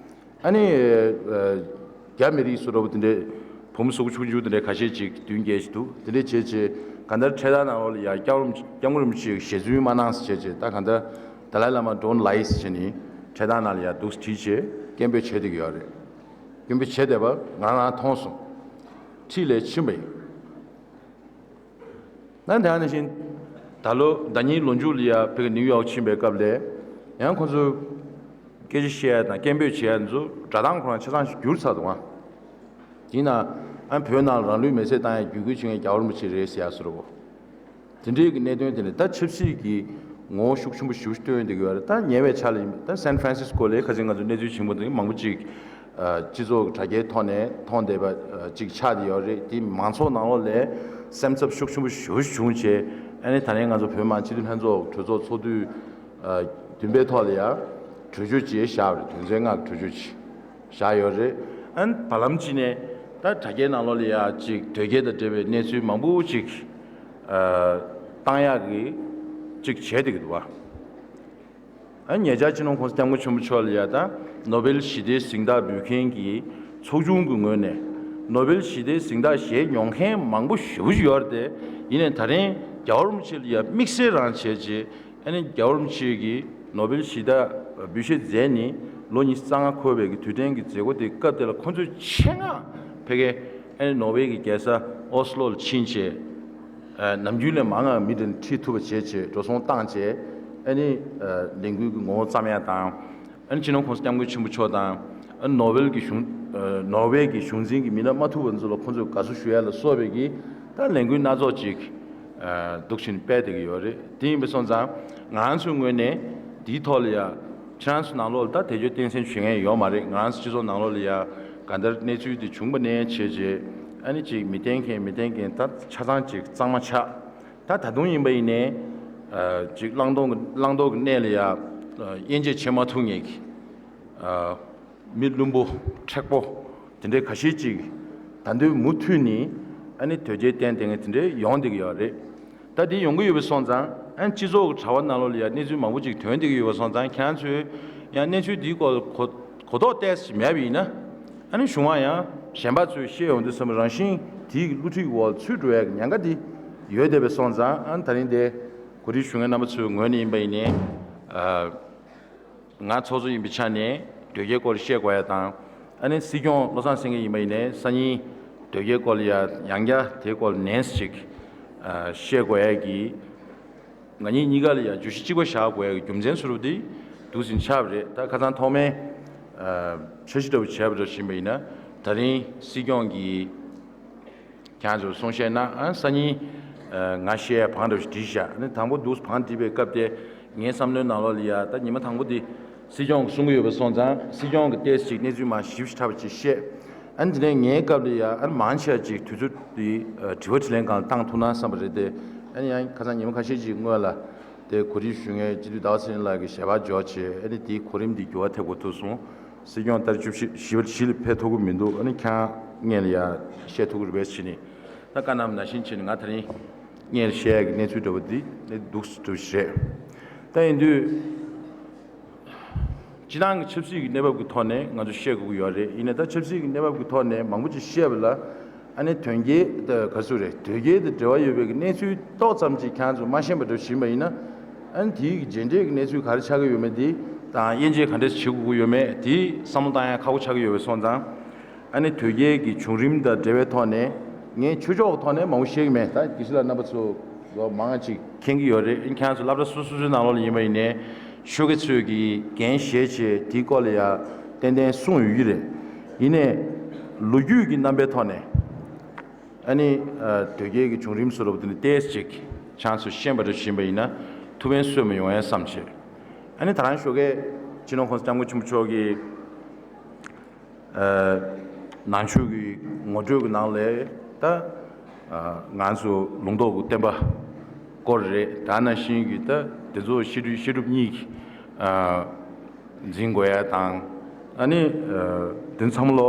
ཨ་ནི། ཨ། རྒྱ་མི་རིགས་སུ་འདྲ་པོ་དེ་འདྲས། བུ་མོ་སུ་གུ་ཆུང་ཆུང་དེ་འདྲས་ཁ་ཤས་ཅིག་མདུན་བསྐྱལ་ཞིག་འདུག་དེ་འདྲས་བྱས་བྱས་གང་ལྟར་འཕྲེད་དར་ནང་ལོགས་ལ་ཡ་སྐྱབས་མགོན་སྐྱབས་མགོན་རིན་པོ་ཆེའི་ཞལ་རྫུན་མ་གནང་ཟེར་བྱས་བྱས། ད་གང་ལྟར་Dalai Lama don't lie ཟེར་བྱས་ནས་འཕྲེད་དར་ནང་ལ་ཡ་འདུག་བྲིས་བྱས་སྐད་འབོད་བྱས་བསྡད་ཀྱི་ཡོད་རེད། སྐད་འབོད་བྱས་བསྡད་པ་ང་རང་མཐོང་སོང་། འཁྲིས་ལས་ཕྱིན་པ་ཡིན། ན་དེ་ནང་བཞིན། ད་ལོ་ཟླ་ཉིན་ལོ་མཇུག་ལ་ཡ་ཕ་གི་ནིའུ་ཡོག་ཕྱིན་པའི་སྐབས་ལ། ཡང་ཁོང་ཚོས་སྐད་ཆ་བཤད་ཡ་དང་སྐད་འབོད་བྱེད་ཡ་ཚོ་སྒྲ་གདངས་ཁོ་རང་ཆ་ཚང་ཞིག་འགྱུར་ཚར་འདུག་ཨ། དེས་ན། ཨ། བོད་ནང་རང་ལུས་མེ་བསྲེགས་བཏང་ཡ་བརྒྱུད་སྐུལ་བྱེད་མཁན་རྒྱལ་བ་རིན་པོ་ཆེ་རེད་ཟེར་ཡ་བཟོ་འདྲ་པོ། དེ་འདྲའི་གི་གནད་དོན་དེ་ནི་ད་ཆབ་སྲིད་ཀྱི་ངོ་བོ་ཤུགས་ཆེན་པོ་ཞེ་པོ་ཞིག་སྟོན་བསྡད་ཀྱི་ཡོད་རེད། ད་ཉེ་བའི་ཆར་ལ་ཡིན་པ། ད་སན་ཧྥ་རན་སིས་ཀོ་ལ་ཁ་སང་ང་ཚོ་གནས་ཚུལ་བྱུང་བ་དེ་མང་པོ་ཅིག་ཨ། སྤྱི་ཚོགས་ཀྱི་དྲ་རྒྱའི་ཐོག་ནས་མཐོང་བསྡད་པ། ཨ། ཅིག་ཆགས་བསྡད་ཡོད་རེད། དེ་མང་ཚོགས་ནང་ལོགས་ལ་སེམས་འཚབ་ཤུགས་ཆེན་པོ་ཞེ་པོ་ཞིག་བྱུང་བྱས། ཨ་ནི་ད་ནས་ང་ཚོ་བོད་མི་མང་སྤྱི་འཐུས་ལྷན་ཚོགས་གྲོས་ཚོགས་ཚོགས་དུས། ཨ། བདུན་པའི་ཐོག་ལ་ཡ་གྲོས་ཆོད་ཅིག་བཞག་པ་རེད། དོན་ཚན་ལྔ་གི་གྲོས་ཆོད་ཅིག་བཞག་ཡོད་རེད། ཨ་ནི་བར་ལམ་གཅིག་ནས་ད་དྲ་རྒྱའི་ནང་ལོགས་ལ་ཡ་ཅིག་དོལ་རྒྱལ་དང་འབྲེལ་བའི་གནས་ཚུལ་མང་པོ་ཅིག་ཨ། བཏང་ཡག་གི་ཅིག་བྱས་བསྡད་ཀྱི་འདུག་བ། ཨ། ཉེ་ཆར་སྤྱི་ནོར་༸གོང་ས་༸སྐྱབས་མགོན་ཆེན་པོ་མཆོག་ལ་ཡ་ད་ནོ་བེལ་ཞི་བདེའི་གཟེངས་རྟགས་འབུལ་མཁན་གྱི་ཚོགས་ཆུང་གི་ངོས་ནས་ནོ་བེལ་ཞི་བདེའི་གཟེངས་རྟགས་བཞེས་མྱོང་མཁན་མང་པོ་ཞེ་པོ་ཅིག་ཡོད་རེད་དེ། ཡིན་ནའི་ད་རིང་རྒྱལ་བ་རིན་པོ་ཆེ་ལ་ཡ་དམིགས་བསལ་རང་བྱས་རྗེས། ཨ་ནི་རྒྱལ་བ་རིན་པོ་ཆེ་གིས་ནོ་བེལ་ཞི་བདེ་འབུལ་བཞེས་མཛད་ནས་ལོ་ཉི་ཤུ་རྩ་ལྔ་འཁོར་བའི་གི་དུས་དྲན་གྱི་མཛད་སྒོ་དེ་སྐབས་དེ་ལ་ཁོང་ཚོས་ཆེད་མངགས་ཕ་གིའི། ཨ་ནི་ནོར་ཝེ་གི་རྒྱལ་ས་ཨོ་སི་ལོ་ལ་ཕྱིན་བྱས། ཨ། ནམ་རྒྱུན་ལས་མང་བ་མི་དེ་ཁྲིད་ཐུབ་པ་བྱས་བྱས་འགྲོ་སོང་བཏང་བྱས། ཨ་ནི། ཨ། ལས་འགུལ་གྱི་ངོ་བོ་བརྩམས་ཡ་དང་། ཨ་ནི་སྤྱི་ནོར་༸གོང་ས་༸སྐྱབས་མགོན་ཆེན་པོ་མཆོག་དང་། ཨ། ནོར་ཝེ་གི་གཞུང་། ཨ། ནོར་ཝེ་གི་གཞུང་འཛིན་གྱི་མི་སྣ་མ་ཐུག་པ་ཚོ་ལ་ཁོང་ཚོས་དགའ་བསུ་ཞུ་ཡ་ལ་སོགས་པའི་གི་ད་ལས་འགུལ་སྣ་ཚོགས་ཅིག་ཨ། འདུག་བཞིན་སྤེལ་བསྡད་ཀྱི་ཡོད་རེད། དེ་ཡིན་པ་སོང་ཙང་ང་རང་ཚོའི་ངོས་ནས་དེའི་ཐོག་ལ་ཡ། ཁྱེད་རང་ཚོ་ནང་ལོགས་ལ་ད་དེ་ཚོ་སྟངས་འཛིན་བྱེད་མཁན་ཡོད་མ་རེད། ང་རང་ཚོ་སྤྱི་ཚོགས་ནང་ལོགས་ལ་ཡ་ག་འདྲ་གནས་ཚུལ་དེ་བྱུང་པ་ནས་བྱས་རྗེས། ཨ་ནི་ཅིག་མི་བསྟེན་མཁན་མི་བསྟེན་མཁན་ད་ཆ་ཚང་ཅིག་གཙང་མ་ཆགས། ད་ད་དུང་ཡིན་པ་ཡིན་ནའི། ཨ། ཅིག་བླང་དོར་གྱི། བླང་དོར་གྱི་གནས་ལ་ཡ། ཨ། དབྱེ་འབྱེད་བྱེད་མ་ཐུབ་མཁན་གྱི། ཨ། མི་བླུན་པོ་མཁྲེགས་པོ་དེ་འདྲའི་ཁ་ཤས་ཅིག་ད་དུང་མུ་མཐུད་ནས་ཨ་ནི་དོལ་རྒྱལ་བསྟེན་བསྡད་མཁན་དེ་འདྲའི་ཡོང་བསྡད་ཀྱི་ཡོད་རེད། ད་དེ་ཡོང་གི་ཡོད་པ་སོང་ཙང་། ཨ་ནི་སྤྱི་ཚོགས་ཀྱི་དྲ་བ་ནང་ལོགས་ལ་ཡ་གནས་ཚུལ་མང་པོ་ཅིག་ཐོན་བསྡད་ཀྱི་ཡོད་པ་སོང་ཙང་། ཁྱེད་རང་ཚོས་ཡང་གནས་ཚུལ་འདིའི་སྐོར་གོ་གོ་རྟོགས་ཏོག་ཙམ་མེད་པ་ཡིན་ན། ཨ་ནི་གཞུང་བ་ཡང་གཞན་པ་ཚོས་བཤད་ཡོང་དུས་ཙམ་རང་བཞིན་དེའི་བསླུ་བྲིད་འོག་ཚུད་འགྲོ་ཡ་གི་ཉེན་ཁ་དེ་ཡོད་བསྡད་པ་སོང་ཙང་། ཨ་ནི་ད་རིང་དེ་གོ་སྒྲིག་ཞུ་མཁན་རྣམ་པ་ཚོའི་ངོས་ནས་ཡིན་པ་ཡིན་ནའི། ཨ། ང་ཚོགས་གཙོ་ཡིན་པའི་ཆ་ནས་དོལ་རྒྱལ་སྐོར་བཤད་དགོས་ཡ་དང་། ཨ་ནི་སྲིད་སྐྱོང་བློ་བཟང་སེང་གེ་ཡིན་པ་ཡིན་ནའི་སང་ཉིན་དོལ་རྒྱལ་སྐོར་ལ་ཡ་ཡང་བསྐྱར་དེའི་སྐོར་ནན་ཞིག་ཨ། བཤད་དགོས་ཡ་གི། ང་གཉིས་གཉིས་ཀ་ལ་ཡ་བརྗོད་གཞི་གཅིག་པ་བཞག་དགོས་ཡ་གི་རྒྱུ་མཚན་སུ་རུ་དེ་འདུག་ཟིན་ཆགས་པ་རེད། ད་ཁ་སང་ཐོག་མའི། ཨ། འཆར་གཞི་འདྲ་པོ་བྱས་པ་འདྲ་ཞིག་ཡིན་པ་ཡིན་ན། ད་རིང་སྲིད་སྐྱོང་གིས། ཁྱེད་རང་ཚོར་གསུང་བཤད་གནང་། ཨ། སང་ཉིན། ཨ། ང་བཤད་ཡ་བང་འདྲ་པོ་ཞིག་བསྒྲིགས་བཞག་ཨ་ནི་དང་པོ་འདུག་བང་བསྒྲིགས་པའི་སྐབས་དེ་ངའི་བསམ་བློའི་ནང་ལོགས་ལ་ཡ། ད་ཉི་མ་དང་པོ་འདི་སྲིད་སྐྱོང་གིས་གསུང་གི་ཡོད་པ་སོང་ཙང་། སྲིད་སྐྱོང་གིས་ཏོག་ཙམ་ཅིག་གནས་ཚུལ་མར་ཞིབ་ཞིབ་ཕྲ་བ་ཅིག་བཤད། ཨ་ནི་དེ་ནས་ངའི་སྐབས་ལ་ཡ། ཨ་ནི་མང་ཆེ་བ་ཅིག་དུས་ཚོད་འདི། ཨ། དྲི་བ་དྲིས་ལན་སྒང་ལ་བཏང་ཐུབ་ན་བསམ་པ་རེད་དེ། ཨ་ནི་ཡང་ཁ་སང་ཉི་མ་ཁ་ཤས་ཅིག་སྔོན་ལ་དེ་གོ་སྒྲིག་ཞུ་མཁན་སྤྱི་འཐུས་ཟླ་བ་ཚེ་རིང་ལགས་ཀྱིས་ཞལ་པར་འབྱོར་བྱས། ཨ་ནི་དེའི་གོ་རིམ་འདི་འགྱུར་བ་ཐེབས་དགོས་ཐུག་སོང་། སྲིད་སྐྱོང་ཏ་རིག་བཅུ་བཞི་བཞི་པ་བཞི་ལ་ཕེབས་ཐུབ་ཀྱི་མི་འདུག་ཨ་ནི་ཁྱེད་རང་སྔོན་ལ་ཡ་བཤད་ཐུབ་ཀྱི་རེད་པས་བྱས་ནས། ད་བཀའ་གནང་བ་ནང་བཞིན་བྱས་ནས་ང་ད་རིང་སྔོན་ལ་བཤད་ཡ་གི་གནས་ཚུལ་འདྲ་པོ་འདི་ནི་འདུག་སེ་འདྲ་པོ་ཞིག་རེད། ད་ཡིན་དུས། སྤྱི་བཏང་གི་ཆབ་སྲིད་ཀྱི་གནས་བབ་ཀྱི་ཐོག་ནས་ང་ཚོ་བཤད་དགོས་ཀྱི་ཡོད་རེད། ཡིན་ནའི་ད་ཆབ་སྲིད་ཀྱི་གནས་བབ་ཀྱི་ཐོག་ནས་མང་པོ་ཅིག་བཤད་པ་ལ། ཨ་ནི་དོལ་རྒྱལ་དང་ག་ཚོད་རེད། དོལ་རྒྱལ་དང་འབྲེལ་བ་ཡོད་པའི་གི་གནས་ཚུལ་ཏོག་ཙམ་ཅིག་ཁྱེད་རང་ཚོ་མ་ཤེས་པ་འདྲ་ཞིག་ཡིན་པ་ཡིན་ན། ཨ་ནི་དེའི་གི་རྗེས་འབྲས་ཀྱི་གནས་ཚུལ་ག་རེ་ཆགས་ཀྱི་ཡོད་མེད་དེ་དང་། དབྱེ་འབྱེད་ག་འདྲས་བྱེད་དགོས་ཀྱི་ཡོད་མེད་དེ་བསམ་བློ་བཏང་ཡ་ཁག་པོ་ཆགས་ཀྱི་ཡོད་པ་སོང་ཙང་། ཨ་ནི་དོལ་རྒྱལ་གྱི་བྱུང་རིམ་དང་འབྲེལ་བའི་ཐོག་ནས། ངས་ཆོས་ཕྱོགས་ཀྱི་ཐོག་ནས་མང་པོ་བཤད་ཀྱི་མེད། ད་དགེ་བཤེས་ལགས་རྣམ་པ་ཚོ་ལོ་མང་ང་ཅིག་མཁྱེན་གྱི་ཡོད་རེད། ཨ་ནི་ཁྱེད་རང་ཚོ་སློབ་གྲྭ་སོ་སོ་སོའི་ནང་ལོགས་ལ་ཡིན་པ་ཡིན་ནའི་ཤོག་གེ་ཚོས་ཀྱིས་འགན་བཞེས་བྱས་དེའི་སྐོར་ལ་ཡ། ཏན་ཏན་གསུངས་ཡོད་ཀྱི་རེད། ཡིན་ནའི་ལོ་རྒྱུས་ཀྱི་རྣམ་པའི་ཐོག་ནས་ཨ་ནི་དོལ་རྒྱལ་གྱི་བྱུང་རིམ་བཟོ་འདྲ་པོ་དེ་ནི་ཏོག་ཙམ་ཅིག་ཆ་ཚང་ཤེས་པ་འདྲ་ཞིག་ཡིན་པ་ཡིན་ན་ཐུགས་ཕན་གསོས་མ་ཡོང་ཡ་བསམ་བྱས། ཨ་ནི་ད་རང་ཞོགས་ཀས་སྤྱི་ནོར་༸གོང་ས་༸སྐྱབས་མགོན་ཆེན་པོ་མཆོག་གི་ནང་ཆོས་ཀྱི་ངོ་སྤྲོད་ཀྱི་ནང་ལས་ད་ང་ཚོ་ལུང་རྟོགས་ཀྱི་བསྟན་པ་སྐོར་རེད། ད་ནང་བཞིན་གྱི་ད་དེ་ཚོ་བཤད་སྒྲུབ་བཤད་སྒྲུབ་གཉིས་ཀྱི་འཛིན་དགོས་ཡ་དང་། ཨ་ནི་དེ་ཚང་མ་ལོ་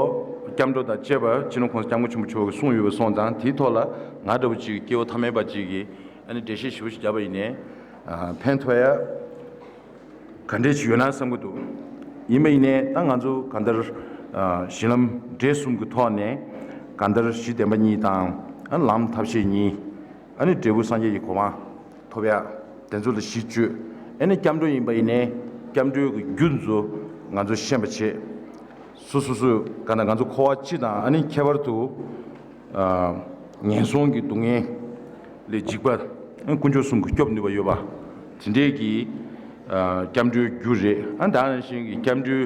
སྐྱབས་འགྲོ་དང་བཅས་པ་སྤྱི་ནོར་༸གོང་ས་༸སྐྱབས་མགོན་ཆེན་པོ་མཆོག་གིས་གསུངས་ཡོད་པ་སོང་ཙང་དེའི་ཐོག་ལ་ང་འདྲ་པོ་ཅིག་སྐྱེ་བོ་ཐ་མལ་པ་ཅིག་གིས་ཨ་ནི་འགྲེལ་བཤད་ཞིབ་པོ་ཞིག་བརྒྱབ་པ་ཡིན་ནའི་ཕན་ཐོགས་ཡ། ག་འདྲས་ཅིག་ཡོད་ན་བསམ་གྱི་འདུག་ཡིན་པ་ཡིན་ནའི་ད་ང་ཚོ་གང་ལྟར་གཞི་ལམ་འབྲས་གསུམ་གྱི་ཐོག་ནས་གང་ལྟར་གཞི་བདེན་པ་གཉིས་དང་ལམ་ཐབས་ཤེས་གཉིས། ཨ་ནི་འབྲས་བུ་སངས་རྒྱས་ཀྱི་གོ་འཕང་ཐོབ་ཡ། དེ་ཚོ་ལ་གཞི་བཅོལ། ཨ་ནི་སྐྱབས་འགྲོ་ཡིན་པ་ཡིན་ནའི་སྐྱབས་འགྲོའི་གི་རྒྱུ་ཚོ་ང་ཚོ་ཤེས་པ་བྱེད། སོ་སོ་སོ་ག་ན་ང་ཚོ་འཁོར་བ་སྤྱི་དང་ཨ་ནི་ཁྱད་པར་དུ། ངན་སོང་གི་སྡུག་བསྔལ་ལས་འཇིགས་པ། དཀོན་མཆོག་གསུམ་གྱིས་སྐྱོབ་ནུས་པ་ཡོད་པ། དེ་འདྲས་ཀྱི་སྐྱབས་འགྲོའི་རྒྱུ་རེད། ཨ་ད་ནང་བཞིན་གྱི་སྐྱབས་འགྲོའི་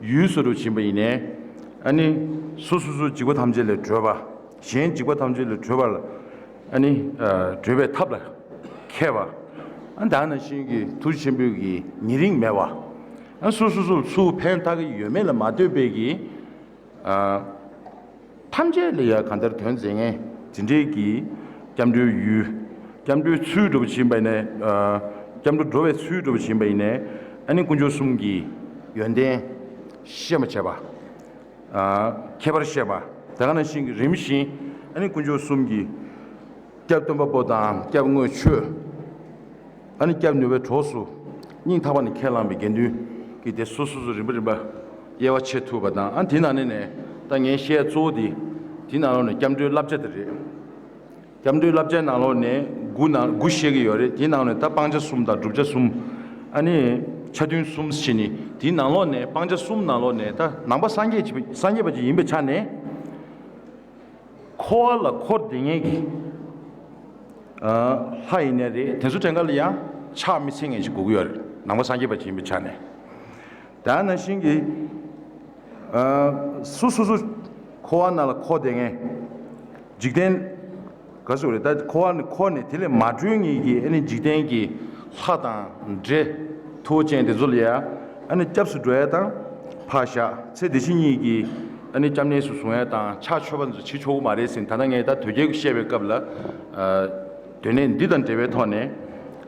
ཡུལ་སོ་སོར་ཕྱིན་པ་ཡིན་ནའི། ཨ་ནི་སོ་སོ་སོ་འཇིགས་པ་ཐམས་ཅད་ལས་གྲོལ་བ། གཞན་འཇིགས་པ་ཐམས་ཅད་ལས་གྲོལ་བ་ལ། ཨ་ནི་གྲོལ་བའི་ཐབས་ལ་མཁས་པ། ཨ་ད་ནང་བཞིན་གྱི་ཐུགས་རྗེ་ཆེན་པོའི་གི་ཉེ་རིང་མེད་པ། ཨ་སོ་སོ་སོར་ཚུར་ཕན་བཏགས་ཀྱི་ཡོད་མེད་ལ་མ་ལྟོས་པའི་གི། ཐམས་ཅད་ལ་ཡང་གང་ལྟར་དོན་མཛད་མཁན་དེ་འདྲའི་གི་སྐྱབས་འགྲོའི་ཡུལ། སྐྱབས་འགྲོའི་ཚུལ་འདྲ་པོ་ཕྱིན་པ་ནས། སྐྱབས་འགྲོ་འགྲོ་བའི་ཚུལ་འདྲ་པོ་ཕྱིན་པ་ཡིན་ནས། ཨ་ནི་དཀོན་མཆོག་གསུམ་གྱི་ཡོན་ཏན་ཤེས་པར་བྱེད་པ། ཁྱད་པར་ཤེས་པ། དེ་ག་ནང་བཞིན་གྱི་རིམ་བཞིན་ཨ་ནི་དཀོན་མཆོག་གསུམ་གྱི། སྐྱབས་སྟོན་པ་པོ་དང་སྐྱབས་དངོས་ཆོས། ཨ་ནི་སྐྱབས་ནུས་པའི་གྲོགས་སུ། སྙིང་ཐག་པ་ནས་ཁས་བླངས་པའི་དགེ་འདུན་གྱི་སྡེ་སོ་སོ་སོ་རིམ་པ་རིམ་པ་དབྱེ་བ་ཕྱེ་ཐུབ་པ་དང་། ཨ་དེ་ནང་ནས་ནས་ད་ངས་བཤད་གཙོ་བོ་དེ། དེ་ནང་ལོགས་ནས་སྐྱབས་འགྲོའི་བསླབ་བྱ་དེ་རེད། སྐྱབས་འགྲོའི་བསླབ་བྱའི་ནང་ལོགས་ནས་དགུ་ནང་དགུ་བཤད་ཀྱི་ཡོད་རེད། དེའི་ནང་ནས་ད་སྤང་བྱ་གསུམ་དང་བསྒྲུབ་བྱ་གསུམ། ཨ་ནི་ཆ་མཐུན་གསུམ་བྱས་ནས་དེའི་ནང་ལོགས་ནས་སྤང་བྱ་གསུམ་ནང་ལོགས་ནས་ད་ནང་པ་སངས་རྒྱས་ཀྱི་སངས་རྒྱས་པ་ཅིག་ཡིན་པའི་ཆ་ནས། འཁོར་བ་ལ་འཁོར་བསྡད་མཁན་གྱི་ལྷ་ཡིན་ནའི་རེད། དེ་ཚོ་གྲངས་ཀ་ལ་ཡང་ཆགས་མི་ཚེ་ངན་ཞིག་དགོས་ཀྱི་ཡོད་རེད། ནང་པ་སངས་རྒྱས་པ་ཅིག་ཡིན་པའི་ཆ་ནས། ད་ནང་བཞིན་གྱི་སོ་སོ་སོ་འཁོར་བ་ནང་ལ་འཁོར་བསྡད་མཁན། འཇིག་རྟེན་ག་ཟེར་རེད། ད་འཁོར་བ་ནས་འཁོར་ནས་དེ་ལས་མ་གྲོལ་མཁན་གྱི་ཨ་ནི་འཇིག་རྟེན་གྱི་ལྷ་དང་འདྲེ་མཐུ་བོ་ཅན་དེ་ཚོ་ལ་ཡ། ཨ་ནི་སྐྱབས་སུ་འགྲོ་ཡ་དང་ཕར་བཞག་ཚེ་འདི་ཕྱི་གཉིས་ཀྱི་ཨ་ནི་སྐྱབས་གནས་སུ་བཟུང་ཡ་དང་ཕྱག་མཆོད་པ་ཚོ་བྱེད་ཆོག་གི་མ་རེད་ཟེར། ད་ལྟ་ངས་ད་དོལ་རྒྱལ་གྱིས་བཤད་པའི་སྐབས་ལ། དོན་གནད་འདི་དང་འབྲེལ་བའི་ཐོག་ནས་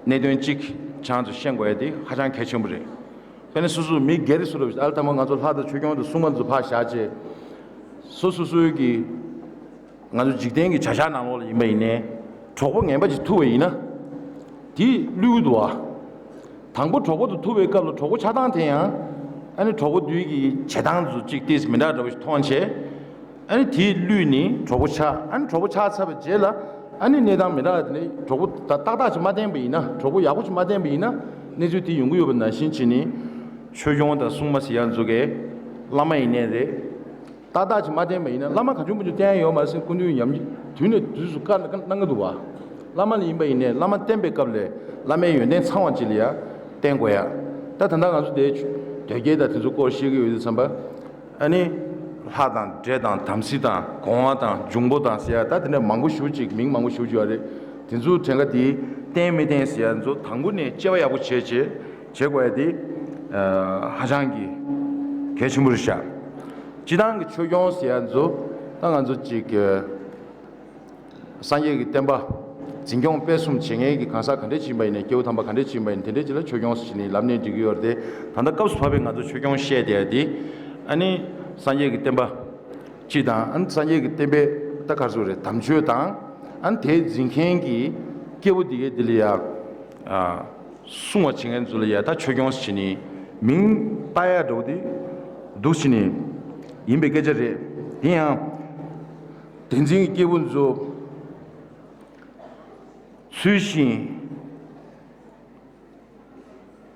གནད་དོན་གཅིག་ཆ་ཚང་ཤེས་དགོས་ཡ་དེ་ཧ་ཅང་གལ་ཆེན་པོ་རེད། དཔེར་ན་སོ་སོ་མི་སྒེར་སུ་རུ་ཨ་ལ་ཐ་མ་ང་ཚོ་ལྷ་དང་ཆོས་སྐྱོང་དང་སྲུང་མ་ཚོ་ཕར་བཞག་བྱས། སོ་སོ་སོའི་གི་ང་ཚོ་འཇིག་རྟེན་གྱི་བྱ་གཞག་ནང་ལོགས་ལ་ཡིན་པ་ཡིན་ནའི། གྲོགས་པོ་ངན་པ་ཅིག་ཐུག་པ་ཡིན་ན། དེ་བསླུས་འདུག་བ། དང་པོ་གྲོགས་པོ་དང་ཐུག་པའི་སྐབས་ལ་གྲོགས་པོ་ཆགས་སྟངས་དེ་ཡང་། ཨ་ནི་གྲོགས་པོ་དེའི་གི་བྱེད་སྟངས་ཚོ་གཅིག་ཏོག་ཙམ་མི་འདྲ་འདྲ་པོ་ཞིག་མཐོང་བྱས། ཨ་ནི་དེས་བསླུས་ནས་གྲོགས་པོ་ཆགས། ཨ་ནི་གྲོགས་པོ་ཆགས་ཚར་བའི་རྗེས་ལ། ཨ་ནི་གནས་སྟངས་མི་འདྲ་བ་དེ་ནས་གྲོགས་པོ་ད་ཏག་ཏག་ཅིག་མ་བསྟེན་པ་ཡིན་ན། གྲོགས་པོ་ཡག་པོ་ཅིག་མ་བསྟེན་པ་ཡིན་ན། གནས་ཚུལ་དེ་ཡོང་གི་ཡོད་པ་ནང་བཞིན་བྱས་ནས། ཆོས་སྐྱོང་དང་སྲུང་མ་ཟེར་ཡ་ཚོ་གས་བླ་མ་ཡིན་ནའི་རེད། ཏག་ཏག་ཅིག་མ་བསྟེན་པ་ཡིན་ན། བླ་མ་གང་བྱུང་མང་བྱུང་བསྟེན་ཡ་ཡོད་མ་རེད་ཟེར། སྐུ་མདུན་ཡང་དུས་ནས་དུས་སུ་བཀའ་གནང་གི་འདུག་བ། བླ་མ་ལ་ཡིན་པ་ཡིན་ནའི་བླ་མ་བསྟེན་པའི་སྐབས་ལ་བླ་མའི་ཡོན་ཏན་ཚང་བ་ཅིག་ལ་ཡ་བསྟེན་དགོས་ཡ། ད་ད་ལྟ་ང་ཚོ་དེ་དོལ་རྒྱལ་དང་དེ་ཚོ་སྐོར་བཤད་ཀྱི་ཡོད་དུས་ཙམ་པ། ཨ་ནི་ལྷ་དང་འདྲེ་དང་དམ་སྲི་དང་སྒོ་ང་དང་འབྱུང་པོ་དང་ཟེར་ཡ། ད་དེ་འདྲ་མང་པོ་ཞེ་ཅིག་མིང་མང་པོ་ཞེ་ཅིག་ཡོད་རེད། དེ་ཚོ་གྲངས་ཀ་དེ་བསྟེན་མི་བསྟེན་ཟེར་ཡ་ཚོ་དང་པོ་ནས་དཔྱད་པ་ཡག་པོ་བྱས་བྱས་བྱེད་དགོས་ཡ་དེ་ཧ་ཅང་གི་གལ་ཆེན་པོ་རེད་ཤག་སྤྱིར་བཏང་གི་ཆོས་སྐྱོང་ཟེར་ཡ་ཚོ་ད་ང་ཚོ་ཅིག་སངས་རྒྱས་ཀྱི་བསྟན་པ་འཛིན་སྐྱོང་སྤེལ་གསུམ་བྱེད་མཁན་གྱི་གང་ཟག་ག་འདྲས་ཅིག་ཡིན་པ་ཡིན་ནའི། སྐྱེ་བོ་ཐམས་ཅད་ག་འདྲས་ཅིག་ཡིན་པ་ཡིན་ནའི་དེ་འདྲས་ཅིག་ལ་ཆོས་སྐྱོང་ཟེར་ནས་ལབ་ནའི་འགྲིག་གི་ཡོད་རེད་དེ། ད་ལྟ་སྐབས་སུ་བབས་པའི་ང་ཚོ་ཆོས་སྐྱོང་བཤད་བསྡད་ཡ་དེ། ཨ་ནི་སངས་རྒྱས་ཀྱི་བསྟན་པ་སྤྱི་དང་། ཨ་ནི་སངས་རྒྱས་ཀྱི་བསྟན་པའི་ད་ག་རེ་ཟེར་དགོས་རེད། དམ་ཆོས་དང་། ཨ་ནི་དེ་འཛིན་མཁན་གྱི་སྐྱེ་བོ་འདི་གའི་འདི་ལ་ཡ། ཨ། སྲུང་བ་བྱེད་མཁན་ཚོ་ལ་ཡ་ད་ཆོས་སྐྱོང་ཟེར་ནས་མིང་བཏགས་ཡ་འདྲ་པོ་དེ་འདུག་བྱས་ནས་ཡིན་པའི་སྐད་ཆ་རེད། དེ་ཡང་། དེ་འཛིན་གྱི་སྐྱེས་བུ་ཚོ་ཚུལ་བཞིན་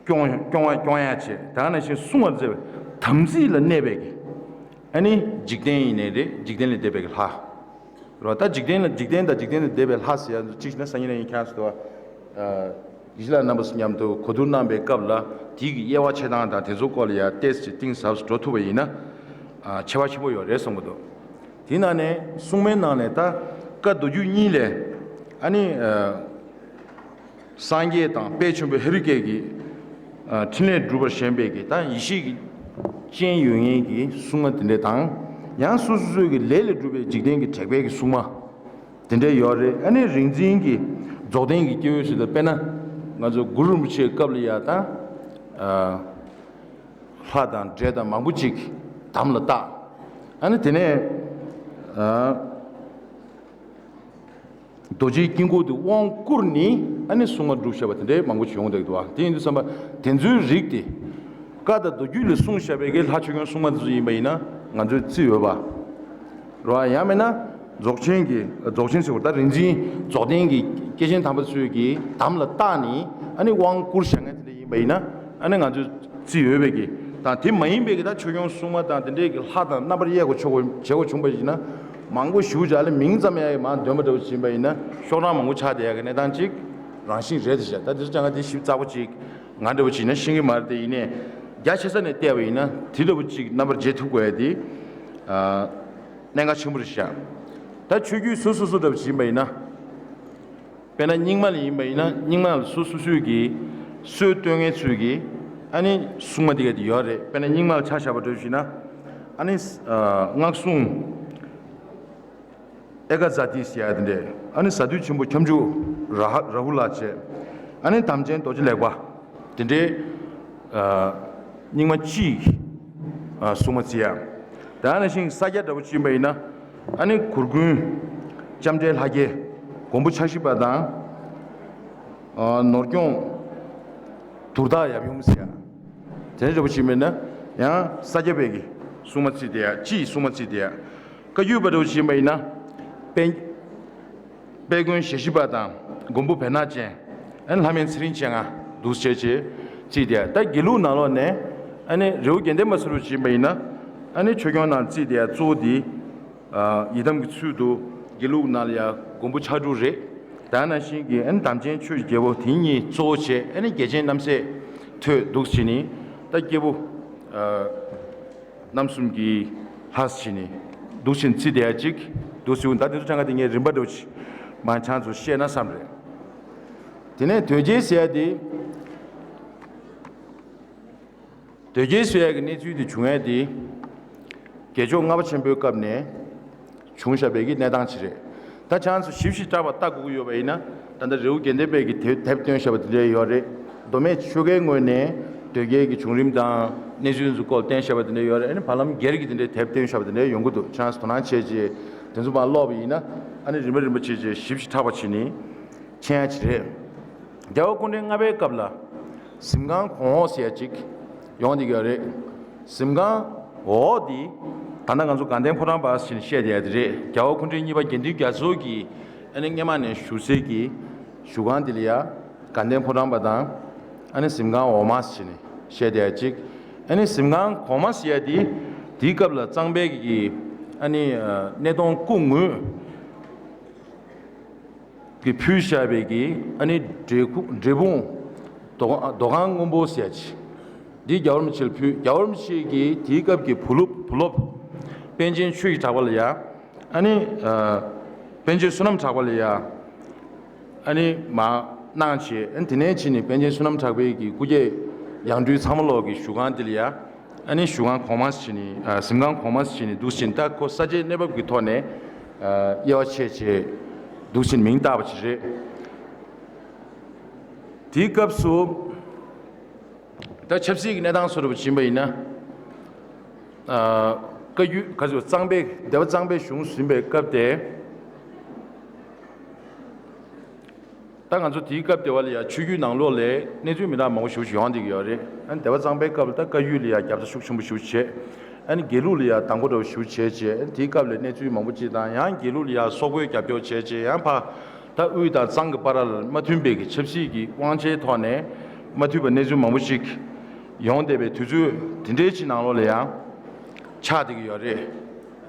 སྐྱོང་སྐྱོང་བ་སྐྱོང་ཡ་བྱེད། ད་ག་ནང་བཞིན་སྲུང་བར་མཛད་པའི་དམ་ཚིག་ལ་གནས་པའི་གི། ཨ་ནི་འཇིག་རྟེན་ཡིན་ནའི་རེད། འཇིག་རྟེན་ལས་འདས་པའི་གི་ལྷ། རེད་བ། ད་འཇིག་རྟེན་ལ་འཇིག་རྟེན་དང་འཇིག་རྟེན་ལས་འདས་པའི་ལྷ་ཟེར་ཡ་ཚོ་གཅིག་བྱས་ན་སང་ཉིན་གནངས་ཉིན་ཁྱེད་རང་ཚོ་དུ་བ། ཡིད་བཞིན་ལྷ་རྣམ་པ་ཚོ་མཉམ་དུ་གོ་བསྡུར་གནང་པའི་སྐབས་ལ་ འདི་གི་དབྱེ་བ་ཕྱེ་སྟངས་དང་དེ་ཚོ་སྐོར་ལ་ཡང་ཏོག་ཙམ་གཏིང་ཟབ་ཏུ་འགྲོ་ཐུབ་པ་ཡིན་ན། ཨ། ཁྱད་པར་ཆེན་པོ་ཡོད་རེད་བསམ་གྱི་འདུག་དེའི་ནང་ནས་སྲུང་མའི་ནང་ནས་ད་བཀའ་མདོ་རྒྱུད་གཉིས་ལས། ཨ་ནི། ཨ། སངས་རྒྱས་དང་དཔལ་ཆེན་པོ་ཧེ་རུ་ཀས་ཀྱི། ཨ། ཕྲིན་ལས་སྒྲུབ་པར་ཞེན་པའི་གི་ད་ཡེ་ཤེས་ཀྱི་སྤྱན་ཡོད་མཁན་གྱི་སྲུང་མ་དེ་འདྲ་དང་། ཡང་སོ་སོ་སོའི་གི་ལས་ལས་གྲུབ་པའི་འཇིག་རྟེན་གྱི་དྲེགས་པའི་གི་སྲུང་མ་དེ་འདྲ་ཡོད་རེད། ཨ་ནི་རིག་འཛིན་གྱི་རྫོགས་ལྡན་གྱི་སྐྱེ་བོའི་ཚུལ་དུ། དཔེར་ན་ང་ཚོ་གུ་རུ་རིན་པོ་ཆེའི་སྐབས་ལ་ཡ་ད། ཨ། ལྷ་དང་འདྲེ་དང་མང་པོ་ཅིག་དམ་ལ་བཏགས། ཨ་ནི་དེ་ནས། ཨ། རྡོ་རྗེའི་དཀྱིལ་འཁོར་དེ་དབང་བསྐུར་ནས་ཨ་ནི་སྲུང་མ་སྒྲུབ་བཞག་པ་དེ་འདྲའི་མང་པོ་ཅིག་ཡོང་བསྡད་ཀྱི་འདུག་ཨ། དེ་ཡིན་དུས་ཙམ་པ་དེ་ཚོའི་རིགས་དེ། བཀའ་དང་མདོ་རྒྱུད་ལས་གསུངས་བཞག་པའི་གི་ལྷ་ཆོས་སྐྱོང་སྲུང་མ་དེ་ཚོ་ཡིན་པ་ཡིན་ན་ང་ཚོས་བརྩི་འོས་པ་རེད་བ། ཡང་མིན་ན་རྫོགས་ཆེན་གྱི། རྫོགས་ཆེན་ཟེར་བ་ད་རིག་འཛིན་རྫོགས་ལྡན་གྱི་སྐྱེས་ཆེན་དམ་པ་ཚོས་ཀྱིས་དམ་ལ་བཏགས་ནས་ཨ་ནི་དབང་བསྐུར་བཞག་མཁན་དེ་འདྲ་ཡིན་པ་ཡིན་ན། ཨ་ནི་ང་ཚོས་བརྩི་འོས་པའི་གི་དང་། དེ་མ་ཡིན་པའི་གི་ད་ཆོས་སྐྱོང་སྲུང་མ་དང་དེ་འདྲའི་གི་ལྷ་དང་རྣམ་པར་དབྱེ་དགོས་ཆོག་གོ་བྱེད་དགོས་བྱུང་པ་ཡིན་ན། མང་པོ་ཞེ་པོ་ཅིག་ཨ་ལས་མིང་ཙམ་ཡང་མར་འདོན་པ་འདྲ་བོ་ཅིག་ཡིན་པ་ཡིན་ན་ཤོག་གྲངས་མང་པོ་ཆགས་བསྡད་ཡག་གི་གནས་སྟངས་ཅིག་རང་བཞིན་རེད་དེ་བྱས། ད་དེ་ཚོ་ཅང་ག་དེ་ཞིབ་ཚགས་པོ་ཅིག་ང་འདྲ་བོ་ཅིག་ཡིན་ན་ཤེས་ཀྱི་མ་རེད་དེ། ཡིན་ནའི་རྒྱ་ཆེ་ས་ནས་བལྟས་པ་ཡིན་ན་དེ་འདྲ་བོ་ཅིག་རྣམ་པར་འབྱེད་ཐུབ་དགོས་ཡ་དེ། ཨ། གནད་འགག་ཆེན་པོ་རེད་ཤག་ད་ཆོས་བརྒྱུད་སོ་སོ་སོ་འདྲ་བོ་ཅིག་ཡིན་པ་ཡིན་ན། དཔེར་ན་རྙིང་མ་ལ་ཡིན་པ་ཡིན་ན་རྙིང་མ་ལ་སོ་སོ་སོའི་གི་སྲོལ་གཏོད་མཁན་ཚོས་གི་ཨ་ནི་སྲུང་མ་དེ་ག་དེ་ཡོད་རེད། དཔེར་ན་རྙིང་མ་ལ་ཆ་བཞག་པ་འདྲ་བོ་ཞིག་ན། ཨ་ནི། ཨ། སྔགས་སྲུང་ཨེ་ཀ་ཛཱ་ཏི་ཟེར་ཡ་དེ་འདྲས། ཨ་ནི་ཟ་འཐུས་ཆེན་པོ་ཁྱབ་འཇུག་ར་ཧ་ར་ཧུ་ལ་བྱས། ཨ་ནི་དམ་ཅན་རྡོ་རྗེ་ལེགས་པ། དེ་འདྲའི། ཨ། རྙིང་མ་སྤྱིའི། ཨ། སྲུང་མ་བརྩི་ཡ། དེ་ནང་བཞིན་ས་སྐྱ་འདྲ་བོ་ཅིག་ཡིན་པ་ཡིན་ན། ཨ་ནི་གུར་མགོན་ལྕམ་དྲལ་ལྷ་རྒྱལ། མགོན་པོ་ཕྱག་བཞི་པ་དང་། ཨ། ནོར་སྐྱོང་དུར་བདག་ཡབ་ཡུམ་ཟེར་ཡ། དེ་འདྲ་བོ་ཅིག་ཡིན་པ་ཡིན་ན་ཡང་ས་སྐྱ་པའི་གི་སྲུང་མ་བརྩིས་བསྡད་ཡ། སྤྱིའི་སྲུང་མ་བརྩིས་བསྡད་ཡ། བཀའ་བརྒྱུད་པ་འདྲ་བོ་ཅིག་ཡིན་པ་ཡིན་ན། དཔལ། དཔལ་མགོན་ཞལ་བཞི་པ་དང་མགོན་པོ་བེར་ནག་ཅན། ཨ་ནི་ལྷ་མིན་ཚེ་རིང་བྱེ་ལྔ་འདུག་སེ་བྱས་བྱས་བརྩིས་བསྡད་ཡ། ད་དགེ་ལུགས་ནང་ལོགས་ནས་ཨ་ནི་རི་བོ་དགེ་ལྡན་པ་ཚོ་འདྲ་བོ་ཅིག་ཡིན་པ་ཡིན་ན། ཨ་ནི་ཆོས་སྐྱོང་ནང་བརྩིས་བསྡད་ཡ་གཙོ་བོ་དེ། ཨ། ཡི་དམ་གྱི་ཚུལ་དུ་དགེ་ལུགས་ནང་ལ་ཡ་མགོན་པོ་ཕྱག་དྲུག་རེད། དེ་ནང་བཞིན་གྱི་ཨ་ནི་དམ་ཅན་ཆོས་ཀྱི་རྒྱལ་པོ་དེ་གཉིས་གཙོ་བོ་བྱས། ཨ་ནི་རྒྱལ་ཆེན་རྣམ་སྲས་ཐོས་འདུག་སེ་བྱས་ནས། ད་སྐྱེས་བུ། ཨ། རྣམ་གསུམ་གྱི་ལྷ་བྱས་ནས་འདུག་སེ་བརྩིས་བསྡད་ཡ་ཅིག་འདུག་སེ། ད་དེ་ཚོ་ཆ་ཚང་དེ་ངས་རིམ་པ་འདྲ་བོ་ཅིག་མར་ཆ་ཚང་བཤད་ན་བསམ་རེད། དེ་ནས་དོལ་རྒྱལ་ཟེར་ཡ་དེ། དོལ་རྒྱལ་ཟེར་ཡ་གི་གནས་ཚུལ་དེ་བྱུང་ཡ་དེ། རྒྱལ་མཆོག་ལྔ་པ་ཆེན་པོའི་སྐབས་ནས་བྱུང་བཞག་པའི་གི་གནས་སྟངས་ཅིག་རེད། ད་ཆ་ཚང་ཞིབ་ཞིབ་ཕྲ་བ་ལྟ་དགོས་ཀྱི་ཡོད་པ་ཡིན་ན། ད་ལྟ་རི་བོ་དགེ་ལྡན་པའི་གི་དེབ་དེབ་བཏོན་བཞག་པ་དེ་འདྲ་ཡོད་རེད། མདོ་སྨད་ཆོལ་ཁའི་ངོས་ནས་དོལ་རྒྱལ་གྱི་བྱུང་རིམ་དང་གནས་ཚུལ་ཚོ་སྐོར་བསྟན་བཞག་པ་དེ་འདྲ་ཡོད་རེད། ཨ་ནི་བར་ལམ་སྒེར་གྱི་དེ་འདྲའི་དེབ་བཏོན་བཞག་པ་དེ་འདྲ་ཡོང་གི་འདུག་ཆ་ཚང་དོ་སྣང་བྱས་རྗེས་དེ་ཚོ་མར་ཀློག་པ་ཡིན་ན། ཨ་ནི་རིམ་པ་རིམ་པ་བྱས་རྗེས་ཞིབ་ཞིབ་ཕྲ་བ་བྱས་ནས་མཁྱེན་ཡ་ཅིག་རེད། རྒྱལ་བ་སྐུ་ཕྲེང་ལྔ་པའི་སྐབས་ལ་གཟིམ་ཁང་གོང་འོག་ཟེར་ཡ་ཅིག་ཡོང་བསྡད་ཀྱི་ཡོད་རེད། གཟིམ་ཁང་འོག་འདི་ད་ལྟ་ང་ཚོ་དགའ་ལྡན་ཕོ་བྲང་པ་ཟེར་ནས་བཤད་བསྡད་ཡ་དེ་རེད། རྒྱལ་བ་སྐུ་ཕྲེང་གཉིས་པ་དགེ་འདུན་རྒྱ་མཚོ་གིས་ཨ་ནི་སྔས་མ་ནས་བཞུགས་སའི་གི་བཞུགས་ཁང་འདི་ལ་ཡ་དགའ་ལྡན་ཕོ་བྲང་པ་དང་། ཨ་ནི་གཟིམ་ཁང་འོག་མ་ཟེར་ནས་བཤད་བསྡད་ཡ་ཅིག་ཨ་ནི་གཟིམ་ཁང་གོང་མ་ཟེར་ཡ་དེ་དེའི་སྐབས་ལ་གཙང་པའི་གི་ཨ་ནི་ཨ་སྣེ་གདོང་སྐུ་ངོས་ཀྱིས་ཕུལ་བཞག་པའི་གི་ཨ་ནི་འབྲས་ཁུ་འབྲས་སྤུངས་རྡོ་རྡོ་ཁང་སྔོན་པོ་ཟེར་ཡ་ཅིག་འདི་རྒྱལ་བ་རིན་པོ་ཆེ་ལ་ཕུལ། རྒྱལ་བ་རིན་པོ་ཆེ་གིས་དེའི་སྐབས་ཀྱི་བུ་སློབ་བུ་སློབ་པཎ་ཆེན་ཆོས་ཀྱི་གྲགས་པ་ལ་ཡ། ཨ་ནི་ཨ་པཎ་ཆེན་བསོད་ནམས་གྲགས་པ་ལ་ཡ། ཨ་ནི་མར་གནང་བྱས། ཨ་ནི་དེ་ནས་ཕྱིན་ནས་པཎ་ཆེན་བསོད་ནམས་གྲགས་པའི་གི་སྐུ་སྐྱེ་ཡང་སྤྲུལ་ཚང་མ་ལོག་གི་བཞུགས་ཁང་འདི་ལ་ཡ། ཨ་ནི་བཞུགས་ཁང་གོང་མ་ཟེར་ནས། ཨ། གཟིམ་ཁང་གོང་མ་ཟེར་ནས་འདུག་སེ་བྱས་ནས། ད་ཁོ་ས་བཅད་གནས་བབ་ཀྱི་ཐོག་ནས། ཨ། དབྱེ་བ་ཕྱེ་བྱས་འདུག་སེ་མིང་བཏགས་པ་ཅིག་རེད། དེའི་སྐབས་སུ་ད་ཆབ་སྲིད་ཀྱི་གནས་སྟངས་བཟོ་འདྲ་པོ་ཕྱིན་པ་ཡིན་ན། ཨ། བཀའ་བརྒྱུད་ག་ཚོད་གཙང་པའི་སྡེ་པ་གཙང་པའི་གཞུང་ཟིན་པའི་སྐབས་དེ། ད་ང་ཚོ་དེའི་སྐབས་དེ་བ་ལ་ཡ་ཆོས་བརྒྱུད་ནང་ལོགས་ལ་གནས་ཚུལ་མི་འདྲ་མང་པོ་ཞེ་པོ་ཅིག་ཡོང་བསྡད་ཀྱི་ཡོད་རེད། ཨ་ནི་སྡེ་པ་གཙང་པའི་སྐབས་ལ་ད་བཀའ་བརྒྱུད་ལ་ཡ་རྒྱབ་རྩ་ཤུགས་ཆེན་པོ་ཞེ་པོ་བྱས། ཨ་ནི་དགེ་ལུགས་ལ་ཡ་དང་པོ་འདྲ་པོ་ཞེ་པོ་བྱས་བྱས། ཨ་ནི་དེའི་སྐབས་ལ་གནས་ཚུལ་མང་པོ་ཅིག་དང་། ཡང་དགེ་ལུགས་ལ་ཡ་སོག་པོས་རྒྱབ་སྐྱོར་བྱས་བྱས། ཡང་ཕར་ད་དབུས་དང་གཙང་གི་བར་ལ་མ་མཐུན་པའི་གི་ཆབ་སྲིད་ཀྱི་དབང་ཆའི་ཐོག་ནས་མ་མཐུན་པའི་གནས་ཚུལ་མང་པོ་ཅིག་ཡོང་བསྡད་པའི་དུས་ཚོད་དེ་འདྲའི་ཅིག་ནང་ལོགས་ལ་ཡ་ཆགས་བསྡད་ཀྱི་ཡོད་རེད།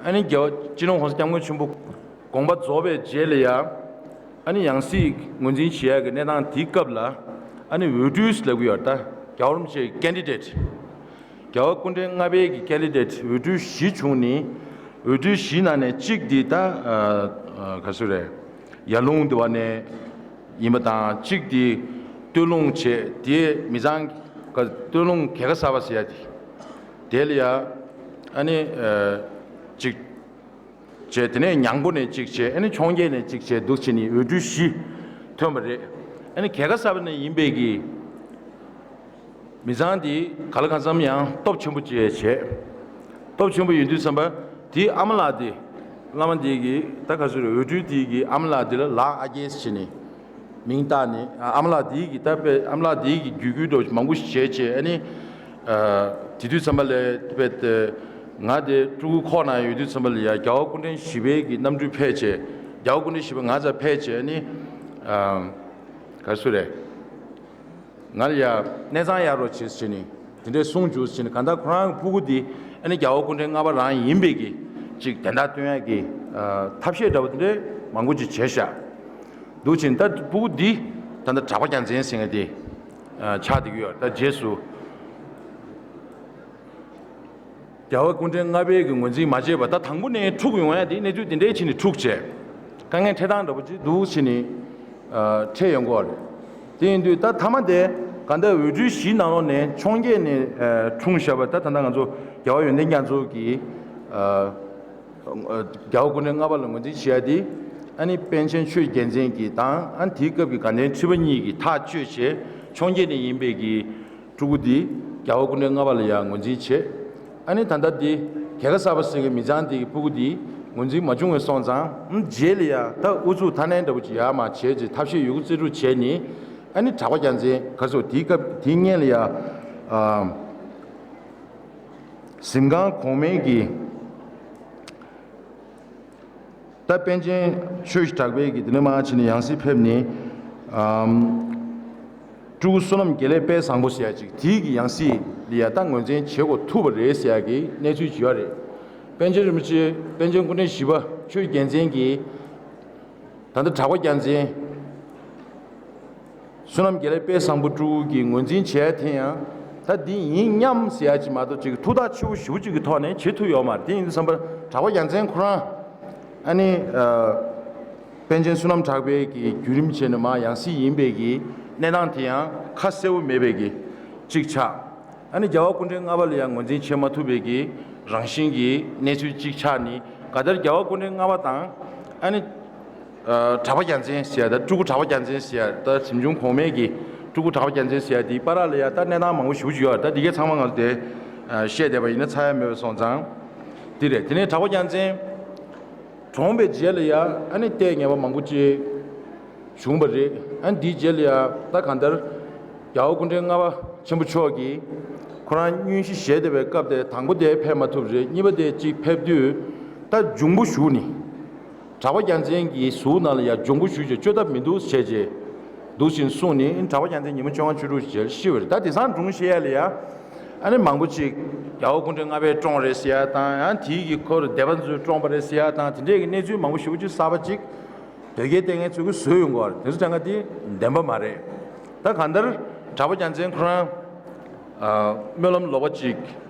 ཨ་ནི་རྒྱལ་བ་སྤྱི་ནོར་༸གོང་ས་༸སྐྱབས་མགོན་ཆེན་པོ་དགོངས་པ་རྫོགས་པའི་རྗེས་ལ་ཡ། ཨ་ནི་ཡང་སྲིད་ངོས་འཛིན་བྱེད་ཡག་གི་གནས་སྟངས་དེའི་སྐབས་ལ། ཨ་ནི་འོས་སྤྲུལ་ཟེར་ལབ་ཀྱི་ཡོད་རེད། ད་ རྒྱལ་བ་རིན་པོ་ཆེའི་ཀེན་ཌི་ཌེ་ཊི། རྒྱལ་བ་སྐུ་ཕྲེང་ལྔ་པའི་གི་ཀེན་ཌི་ཌེ་ཊི་འོས་སྤྲུལ་བཞི་བྱུང་ནས། འོས་སྤྲུལ་བཞི་ནང་ནས་གཅིག་འདི་ད་ཨ་ཨ་ག་ཚོད་རེད། ཡར་ཀླུང་དུ་བ་ནས་ཡིན་པ་དང་། གཅིག་འདི་སྟོད་ལུང་བྱས། དེའི་མི་ཚང་ག་སྟོད་ལུང་གེ་ཁ་གསར་པ་ཟེར་ཡ་དེ། དེ་ལ་ཡ་ཨ་ནི་ཨ་གཅིག་བྱས། དེ་ནས་ཉང་པོ་ནས་གཅིག་བྱས། ཨ་ནི་འཕྱོངས་རྒྱས་ནས་གཅིག་བྱས། འདུག་བྱས་ནས་འོས་སྤྲུལ་བཞི་ཐོན་པ་རེད། ཨ་ནི་གེ་ཁ་གསར་པ་ནས་ཡིན་པའི་གི་མི་ཚང་འདི་ག་ལ་གང་འཚམ་ཡང་སྟོབས་ཆེན་པོ་བྱས་བྱས། སྟོབས་ཆེན་པོ་ཡིན་དུས་ཙམ་པ་དེའི་ཨ་མ་ལགས་དེ། བླ་མ་འདི་གི་ད་ག་ཚོད་རེད། འོས་སྤྲུལ་དེ་གི་ཨ་མ་ལགས་འདི་ལ་ལགས་ཨ་རྒྱས་བྱས་ནས། མིང་བཏགས་ནས། ཨ་ཨ་མ་ལགས་འདིའི་གི་ད་དཔེ་ཨ་མ་ལགས་འདིའི་གི་རྒྱུད་སྐུལ་འདྲ་མང་པོ་ཞིག་བྱས་བྱས། ཨ་ནི་ཨ་དེ་དུས་ཙམ་པ་ལ་དཔེ་དེ་ང་དེ་སྤྲུལ་སྐུ་ཁོག་ནང་ཡོད་དུས་ཙམ་པ་ལ་ཡ། རྒྱལ་བ་སྐུ་ཕྲེང་བཞི་པའི་གི་རྣམ་སྤྲུལ་ཕེབས་བྱས། རྒྱལ་བ་སྐུ་ཕྲེང་བཞི་པ་ང་རྩར་ཕེབས་བྱས། ཨ་ནི་ཨ་ག་རེ་ཟེར་རེད། ང་ལ་ཡ་གནས་ཚང་གཡར་རོགས་བྱེད་ཟེར་ནས་དེ་འདྲའི་གསུང་བྱུང་ཟེར་ནས། གང་ལྟར་ཁོ་རང་གི་སྤུ་གུ་འདི་ཨ་ནི་རྒྱལ་བ་སྐུ་ཕྲེང་ལྔ་པ་རང་ཡིན་པའི་གི་ཅིག་དན་རྟགས་སྟོན་ཡ་གི་ཨ་ཐབས་ཤེས་འདྲ་པོ་དེ་འདྲའི་མང་པོ་ཅིག་བྱས་ཤག་འདུག་བྱས་ནས་ད་སྤུ་གུ་འདི་ད་ལྟ་གྲགས་པ་རྒྱལ་མཚན་ཟེར་མཁན་དེ་ཨ་ཆགས་བསྡད་ཀྱི་ཡོད། ད་རྗེས་སུ་རྒྱལ་བ་སྐུ་ཕྲེང་ལྔ་པའི་གི་ངོས་འཛིན་མ་བྱས་པ། ད་དང་པོ་ནས་འཁྲུག་ཡོང་ཡ་དེ། གནས་ཚུལ་དེ་འདྲའི་ཕྱིན་ནས་འཁྲུག་བྱས། དཀའ་ངལ་འཕྲད་སྟངས་འདྲ་པོ་ཅིག་འདུག་བྱས་ནས་ཨ་འཕྲད་ཡོང་གི་ཡོད་རེད། དེ་ཡིན་དུས་ད་མཐའ་མ་དེ་གང་ལྟར་འོས་སྤྲུལ་བཞིའི་ནང་ལོགས་ནས་འཕྱོངས་རྒྱས་ནས་ཨ་འཁྲུངས་བཞག་པ། ད་ད་ལྟ་ང་ཚོ་རྒྱལ་བ་ཡོན་ཏན་རྒྱ་མཚོ་གིས་ཨ་རྒྱལ་བ་སྐུ་ཕྲེང་ལྔ་པ་ལ་ངོས་འཛིན་བྱེད་ཡ་དེ། ཨ་ནི་པཎ་ཆེན་ཆོས་རྒྱལ་མཚན་གྱིས་དང་། ཨ་ནི་དེའི་སྐབས་ཀྱི་དགའ་ལྡན་ཁྲི་པ་གཉིས་ཀྱིས་ཐག་གཅོད་བྱས། འཕྱོངས་རྒྱས་ནས་ཡིན་པའི་གི་སྤྲུལ་སྐུ་འདི་རྒྱལ་བ་སྐུ་ཕྲེང་ལྔ་པ་ལ་ཡང་ངོས་འཛིན་བྱས། ཨ་ནི་ད་ལྟ་འདི་གེ་ཁ་གསར་པ་ཟེར་གི་མི་ཚང་འདི་གི་སྤུ་གུ་འདི་ངོས་འཛིན་མ་བྱུང་བའི་སོང་ཙང་། ཨ་རྗེས་ལ་ཡ་ད་ཨུ་ཚུགས་ཐ་ནན་འདྲ་པོ་ཅིག་ཡར་མར་བྱས་རྗེས་ཐབས་ཤེས་ཡོད་རྒུ་རྩལ་སྤྲུགས་བྱས་ནས། ཨ་ནི་གྲགས་པ་རྒྱལ་མཚན་ག་ཚོད་དེའི་སྐབས་དེའི་སྔོན་ལ་ཡ་ཨ་གཟིམ་ཁང་གོང་མའི་གི་ད་པཎ་ཆེན་ཆོས་ཀྱི་གྲགས་པའི་གི་དེ་ནས་མར་ཕྱིན་ནས་ཡང་སྲིད་ཕེབས་ནས། ཨམ། སྤྲུལ་སྐུ་བསོད་ནམས་དགེ་ལེགས་དཔལ་བཟང་པོ་ཟེར་ཡ་ཅིག་དེའི་གི་ཡང་སྲིད་ལ་ཡ་ད་ངོས་འཛིན་བྱེད་དགོས་ཐུག་པ་རེད་ཟེར་ཡ་གི་གནས་ཚུལ་ཅིག་ཡོད་རེད། པཎ་ཆེན་རིན་པོ་ཆེ། པཎ་ཆེན་སྐུ་ཕྲེང་བཞི་པ་ཆོས་རྒྱལ་མཚན་གྱིས་ད་ལྟ་གྲགས་པ་རྒྱལ་མཚན། བསོད་ནམས་དགེ་ལེགས་དཔལ་བཟང་པོ་སྤྲུལ་སྐུ་གི་ངོས་འཛིན་བྱས་ཡ་དེ་ཡང་ད་འདི་ཡིན་སྙམ་ཟེར་ཡ་ཅིག་མ་གཏོགས་ཅིག་ཐུགས་ཐག་ཆོད་པོ་ཞེ་པོ་ཅིག་གི་ཐོག་ནས་བྱེད་ཐུབ་ཡོད་མ་རེད། དེ་ཡིན་དུས་ཙམ་པར་གྲགས་པ་རྒྱལ་མཚན་ཁོ་རང་ཨ་ནི་ཨ་པཎ་ཆེན་བསོད་ནམས་གྲགས་པའི་གི་བརྒྱུད་རིམ་བྱས་ནས་མར་ཡང་སྲིད་ཡིན་པའི་གི་གནས་སྟངས་དེ་ཡང་ཁ་གསལ་པོ་མེད་པའི་གི་ཅིག་ཆགས། ཨ་ནི་རྒྱལ་བ་སྐུ་ཕྲེང་ལྔ་པ་ལ་ཡང་ངོས་འཛིན་བྱེད་མ་ཐུབ་པའི་གི་རང་བཞིན་གྱི་གནས་ཚུལ་ཅིག་ཆགས་ནས། ག་དར་རྒྱལ་བ་སྐུ་ཕྲེང་ལྔ་པ་དང་ཨ་ནི་ཨ་གྲགས་པ་རྒྱལ་མཚན་ཟེར་ཡ། ད་སྤྲུལ་སྐུ་གྲགས་པ་རྒྱལ་མཚན་ཟེར་ཡ། ད་གཟིམ་ཆུང་གོང་མའི་གི་སྤྲུལ་སྐུ་གྲགས་པ་རྒྱལ་མཚན་ཟེར་ཡ་དེའི་བར་ལ་ཡ་ད་གནས་སྟངས་མང་པོ་ཞེ་པོ་ཅིག་ཡོད་རེད། ད་འདི་གའི་ཚང་མ་ང་ཚོ་དེ་ཨ་བཤད་བསྡད་པ་ཡིན་ན་ཚར་ཡ་མེད་པ་སོང་ཙང་། འདི་རེད། དེ་ནས་གྲགས་པ་རྒྱལ་མཚན་གྲོངས་པའི་རྗེས་ལ་ཡ་ཨ་ནི་ལྟས་ངན་པ་མང་པོ་ཅིག་བྱུང་བ་རེད། ཨ་ནི་འདིའི་རྗེས་ལ་ཡ་ད་གང་ལྟར་རྒྱལ་བ་སྐུ་ཕྲེང་ལྔ་པ་ཆེན་པོ་མཆོག་གིས་ཁོ་རང་སྙུན་གཞི་བཞེས་བསྡད་པའི་སྐབས་དེ། དང་པོ་དེ་ཕེབས་མ་ཐུབ་རེད། གཉིས་པ་དེ་གཅིག་ཕེབས་དུས་ད་འབྱུང་པོ་ཞུགས་ནས། གྲགས་པ་རྒྱལ་མཚན་གྱི་གཟུགས་ནང་ལ་ཡ་འབྱུང་པོ་ཞུགས་བྱས་བཅོས་ཐབས་མི་འདུག་བྱས་རྗེས་འདུག་བཞིན་གསུངས་ནས། གྲགས་པ་རྒྱལ་མཚན་ཉིན་མོ་བཅོ་ལྔ་བཅུ་དྲུག་རྗེས་ཤི་བ་རེད། ད་དེང་སང་སྒྲུང་བཤད་ཡ་ལ་ཡ་ཨ་ནི་མང་པོ་ཅིག་རྒྱལ་བ་སྐུ་ཕྲེང་ལྔ་པས་བཀྲོངས་རེད་ཟེར་ཡ་དང་། ཡང་དེའི་གི་ཁོ་རུ་སྡེ་པ་ཚོས་བཀྲོངས་པ་རེད་ཟེར་ཡ་དང་། དེ་འདྲས་ཀྱི་གནས་ཚུལ་མང་པོ་ཞེ་པོ་ཅིག་གསར་པ་ཅིག་དོལ་རྒྱལ་ལྟས་ངན་ཚོས་ཀྱི་བཟོས་ཡོང་གི་ཡོད་རེད། དེ་ཚོ་དྲན་ག་དེ་བདེན་པ་མ་རེད། ད་གང་ལྟར་གྲགས་པ་རྒྱལ་མཚན་ཁོ་རང་ཨ་སྨོན་ལམ་ལོག་པ་ཅིག་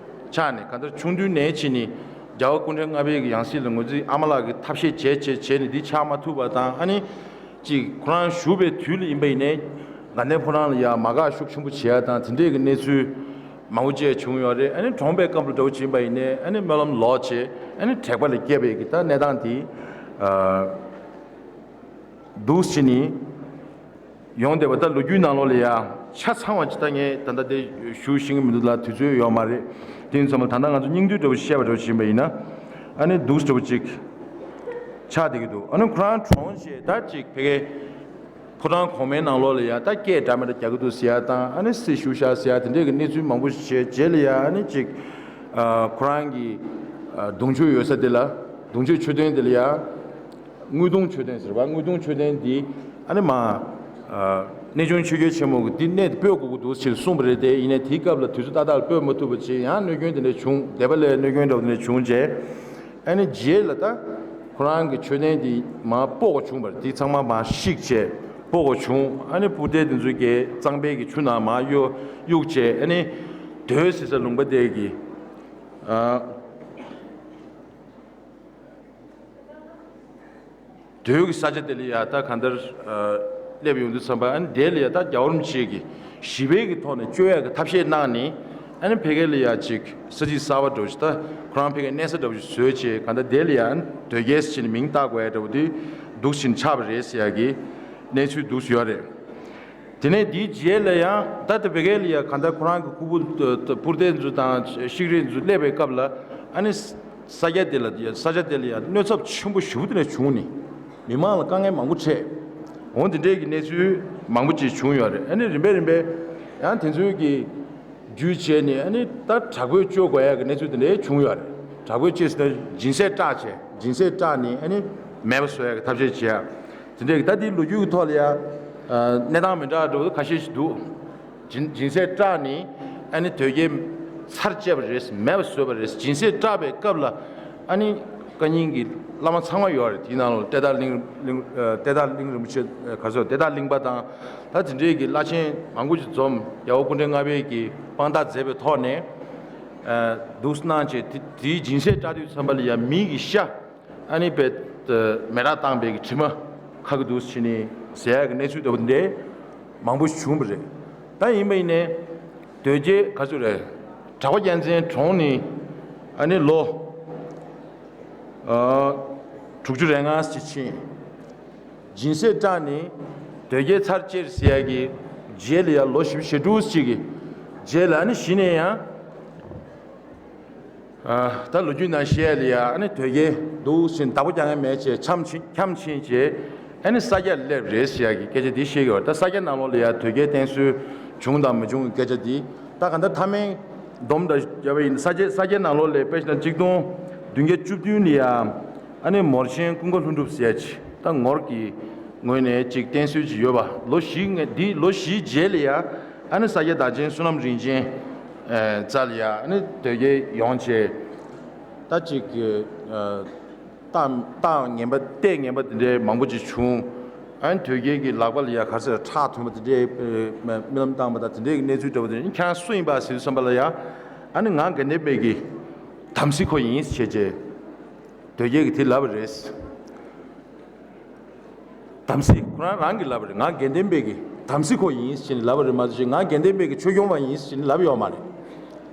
ཆགས་ནས། གང་ལྟར་ཆུང་དུས་ནས་ཕྱིན་ནས་རྒྱལ་བ་སྐུ་ཕྲེང་ལྔ་པའི་གི་ཡང་སྲིད་ལ་ངོས་འཛིན་ཨ་མ་ལགས་ཀྱི་ཐབས་ཤེས་བྱས་བྱས་བྱས་ནས་འདི་ཆགས་མ་ཐུབ་པ་དང་། ཨ་ནི་ཅིག་ཁོ་རང་བཞུགས་པའི་དུས་ལ་ཡིན་པ་ཡིན་ནའི་དགའ་ལྡན་ཕོ་བྲང་ལ་ཡ་མ་དགའ་ཤུགས་ཆེན་པོ་བྱེད་ཡ་དང་། དེ་འདྲས་ཀྱི་གནས་ཚུལ་མང་པོ་ཅིག་བྱུང་ཡོད་རེད། ཨ་ནི་གྲོངས་པའི་སྐབས་ལ་འདྲ་བོ་ཅིག་ཡིན་པ་ཡིན་ནའི་ཨ་ནི་སྨོན་ལམ་ལོག་བྱས། ཨ་ནི་དྲེགས་པ་ལ་སྐྱེས་པའི་གི་ད་གནས་སྟངས་འདི་ཨ་འདུག་སེ་ནི་ཡོང་བསྡད་པ། ད་ལོ་རྒྱུས་ནང་ལོགས་ལ་ཡ་ཆ་ཚང་བ་ཅིག་ད་ངས་ད་ལྟ་དེ་ཞུ་ཤེས་ཀྱི་མི་འདུག་ལ། དུས་ཚོད་ཡོད་མ་རེད། དེ་ཡིན་ཙང་ད་ལྟ་ང་ཚོ་སྙིང་བསྡུས་འདྲ་བོ་བཤད་པ་འདྲ་བོ་ཞིག་ཡིན་པ་ཡིན་ན། ཨ་ནི་འདུག་སེ་འདྲ་བོ་ཅིག་ཆགས་བསྡད་ཀྱི་འདུག་ཨ་ནི་ཁོ་རང་གྲོངས་རྗེས་ད་ཅིག་ཕ་གིའི་ཕོ་བྲང་གོང་མའི་ནང་ལོགས་ལ་ཡ་ད་སྐད་འདྲ་མི་འདྲ་རྒྱག་གི་འདུག་ཟེར་ཡ་དང་། ཨ་ནི་སྲི་ཞུ་ཤག་ཟེར་ཡ་དེ་འདྲས་ཀྱི་གནས་ཚུལ་མང་པོ་ཞིག་བྱས་རྗེས་ལ་ཡ། ཨ་ནི་ཅིག་ཨ་ཁོ་རང་གི་ཨ་གདུང་མཆོད་ཡོད་ས་དེ་ལ། གདུང་མཆོད་མཆོད་རྟེན་དེ་ལ་ཡ། དངུལ་གདུང་མཆོད་རྟེན་ཟེར་བ། དངུལ་གདུང་མཆོད་རྟེན་འདི་ཨ་ནི་མ་ཨ་གནས་ཆུང་ཆོས་རྒྱལ་ཆེན་མོ་གིས་འདི་གནས་དེ་སྤོས་དགོས་ཀྱི་འདུག་ཅེས་གསུངས་པ་རེད་དེ། ཡིན་ནའི་དེའི་སྐབས་ལ་དུས་ཚོད་ཏག་ཏག་ལ་སྤོས་མ་ཐུབ་པ་བྱས། ཡང་གནོད་སྐྱོན་དེ་འདྲ་བྱུང་། སྡེ་པ་ལ་གནོད་སྐྱོན་འདྲ་བོ་དེ་འདྲ་བྱུང་རྗེས། ཨ་ནི་རྗེས་ལ་ད་ཁོ་རང་གི་མཆོད་རྟེན་འདི་མར་སྤོ་དགོས་བྱུང་བ་རེད། དེ་ཚང་མ་མར་བཤིག་བྱས། སྤོ་བོ་བྱུང་། ཨ་ནི་སྤུར་རྟའི་དེ་ཚོ་གི་གཙང་པའི་གི་ཆུ་ནང་མར་གཡུག་གཡུག་བྱས། ཨ་ནི་དོལ་ཟེར་ས་ལུང་པ་དེ་གི་ཨ། དོལ་གྱི་ས་ཆ་དེ་ལ་ཡ་ད་གང་ལྟར་ཨ་སླེབས་ཡོང་དུས་ཙམ་པ། ཨ་ནི་དེ་ལ་ཡ་ད་རྒྱལ་བ་རིན་པོ་ཆེ་གིས་ཞི་བའི་གི་ཐོག་ནས་བཅོས་ཡག་གི་ཐབས་ཤེས་གནང་ནས། ཨ་ནི་ཕ་གི་ལ་ཡ་ཅིག་ས་ཚིགས་གསར་པ་འདྲ་བོ་ཞིག་ད་ཁོ་རང་ཕ་གིར་གནས་ས་འདྲ་བོ་ཞིག་བཟོས་བྱས། གང་ལྟར་དེ་ལ་ཡ་ཨ་ནི་དོལ་རྒྱལ་ཟེར་ནས་མིང་བཏགས་དགོས་ཡ་འདྲ་བོ་དེ་འདུག་བྱས་ནས་ཆགས་པ་རེད་ཟེར་ཡག་གི་གནས་ཚུལ་འདུག་སེ་ཡོད་རེད། དེ་ནས་དེའི་རྗེས་ལ་ཡང་ད་ལྟ་བོད་སྐད་ལ་ཡང་གང་ལྟར་ཁོ་རང་གི་ཁུ་བོ་སྤུར་རྟ་ཚོ་དང་ཤིག་རི་ཚོ་སླེབས་པའི་སྐབས་ལ། ཨ་ནི་ས་ས་རྒྱ་དེ་ལ་ཡ་ས་ཆ་དེ་ལ་ཡང་གནོད་ཚབས་ཆེན་པོ་ཞེ་པོ་དེ་འདྲ་བྱུང་ནས། མི་མང་ལ་དཀའ་ངལ་མང་པོ་འཕྲད། འོ་དེ་འདྲའི་གི་གནས་ཚུལ་མང་པོ་ཅིག་བྱུང་ཡོད་རེད། ཨ་ནི་རིམ་པས་རིམ་པས་ཡང་དེ་ཚོའི་གི་བརྒྱུད་བྱས་ནས། ཨ་ནི་ད་དྲག་པོས་བཅོས་དགོས་ཡ་གི་གནས་ཚུལ་དེ་འདྲ་བྱུང་ཡོད་རེད། དྲག་པོས་བཅོས་ཟེར་ན་སྦྱིན་སྲེག་སྐྲག་བྱས། སྦྱིན་སྲེག་སྐྲག་ནས་ཨ་ནི་མེད་པ་བཟོ་ཡ་གི་ཐབས་ཤེས་བྱས་ཡ། དེ་འདྲའི་གི་ད་དེའི་ལོ་རྒྱུས་ཀྱི་ཐོག་ལ་ཡ་ཨ་གནས་སྟངས་མི་འདྲ་བ་འདྲ་བོ་ཁ་ཤས་ཤིག་འདུག་སྦྱིན་སྦྱིན་སྲེག་སྐྲག་ནས་ཨ་ནི་དོལ་རྒྱལ་ཚར་བཅད་པ་རེད། མེད་པ་བཟོས་པ་རེད། སྦྱིན་སྲེག་སྐྲག་པའི་སྐབས་ལ་ཨ་ནི་བཀའ་རྙིང་གི་བླ་མ་ཚང་མ་ཡོད་རེད། དེའི་ནང་ལ་གཏེར་བདག་གླིང་གླིང་ཨ་གཏེར་བདག་གླིང་རིན་པོ་ཆེ། ཨ་ག་རེ་ཟེར། གཏེར་བདག་གླིང་པ་དང་། ད་དེ་འདྲའི་གི་བླ་ཆེན་མང་པོ་ཅིག་འཛོམས། རྒྱལ་བ་སྐུ་ཕྲེང་ལྔ་པའི་གི་དཔང་རྟགས་མཛད་པའི་ཐོག་ནས་ཨ་འདུག་སེ་གནང་བྱས། དེ་དེའི་སྦྱིན་སྲེག་སྐྲག་དུས་ཙམ་པ་ལ་ཡ་མི་གི་ཤ་ཨ་ནི་དཔེ་མེ་རག་བཏང་པའི་གི་དྲི་མ་ཁ་གི་འདུག་སེ་བྱས་ནས་ཟ་ཡ་གི་གནས་ཚུལ་འདྲ་བོ་འདི་འདྲའི་མང་པོ་བྱུང་བ་རེད། ད་ཡིན་པ་ཡིན་ནའི་དོལ་རྒྱལ་ག་ཚོད་རེད། གྲགས་པ་རྒྱལ་མཚན་གྲོངས་ནས་ཨ་ནི་ལོ་ཨ་དྲུག་ཅུ་རེ་ལྔ་ཅིག་ཕྱིན། སྦྱིན་སྲེག་སྐྲག་ནས་དོལ་རྒྱལ་ཚར་བཅད་ཟེར་ཡ་གི་རྗེས་ལ་ཡ་ལོ་བཞི་བཅུ་ཞེ་དྲུག་ཅིག་གི་རྗེས་ལ་ཨ་ནི་གཞི་ནས་ཡང་ཨ་ད་ལོ་རྒྱུས་ནང་བཤད་ཡ་ལ་ཡ་ཨ་ནི་དོལ་རྒྱལ་འདུག་སེ་བདག་པོ་རྒྱག་མཁན་མེད་བྱས་འཁྱམས་ཕྱིན་འཁྱམས་ཕྱིན་བྱས། ཨ་ནི་ས་སྐྱར་སླེབས་རེད་ཟེར་ཡ་གི་སྐད་ཆ་འདི་བཤད་ཀྱི་ཡོད། ད་ས་སྐྱ་ནང་ལོགས་ལ་ཡ་དོལ་རྒྱལ་བསྟེན་གསོལ་བྱུང་དང་མི་བྱུང་གི་སྐད་ཆ་འདི། ད་ག་འདྲ་མཐའ་མའི་སྡོམ་འདྲ་བརྒྱབ་པ་ཡིན། ས་སྐྱ་ས་སྐྱ་ནང་ལོགས་ལ་དཔེ་བཞག་ན་གཅིག་སྟོང་བདུན་བརྒྱ་བཅུ་བདུན་ལ་ཡ་ཨ་ནི་མོར་ཆེན་ཀུན་དགའ་ལྷུན་གྲུབ་ཟེར་ཡ་ཅིག་ད་ངོར་གྱི་ངོས་ནས་ཅིག་བསྟེན་གསོལ་ཅིག་ཡོད་པ། ལོ་བཞི་ངས་འདི་ལོ་བཞིའི་རྗེས་ལ་ཡ་ཨ་ནི་ས་སྐྱ་བདག་ཆེན་བསོད་ནམས་རིན་ཆེན་རྩ་ལ་ཡ་ཨ་ནི་དོལ་རྒྱལ་ཡོང་བྱས། ད་ཅིག་གི་རྟགས་རྟགས་ངན་པ་ལྟས་ངན་པ་དེ་འདྲའི་མང་པོ་ཅིག་བྱུང་། ཨ་ནི་དོལ་རྒྱལ་གྱི་ལག་པ་ལ་ཡ་ག་རེ་ཟེར། ཁྲག་ཐོན་པ་དེ་འདྲའི་རྨི་ལམ་བཏང་པ་དང་དེ་འདྲའི་གནས་ཚུལ་འདྲ་བོ་དེ། ཁྱེད་རང་སུ་ཡིན་པ་ཟེར་དུས་ཙམ་པ་ལ་ཡ་ཨ་ནི་ང་དགེ་ལྡན་པའི་གི་དམ་སྲི་ཁོ་ཡིན་ཟེར་བྱས་དོལ་རྒྱལ་གྱིས་དེ་ལབ་པ་རེད། དམ་སྲི་ཁོ་རང་རང་གིས་ལབ་པ་རེད། ང་དགེ་ལྡན་པའི་གི་དམ་སྲི་ཁོ་ཡིན་ཟེར་ནས་ལབ་པ་རེད་མ་གཏོགས། ང་དགེ་ལྡན་པའི་གི་ཆོས་སྐྱོང་བ་ཡིན་ཟེར་ནས་ལབ་ཡོད་མ་རེད།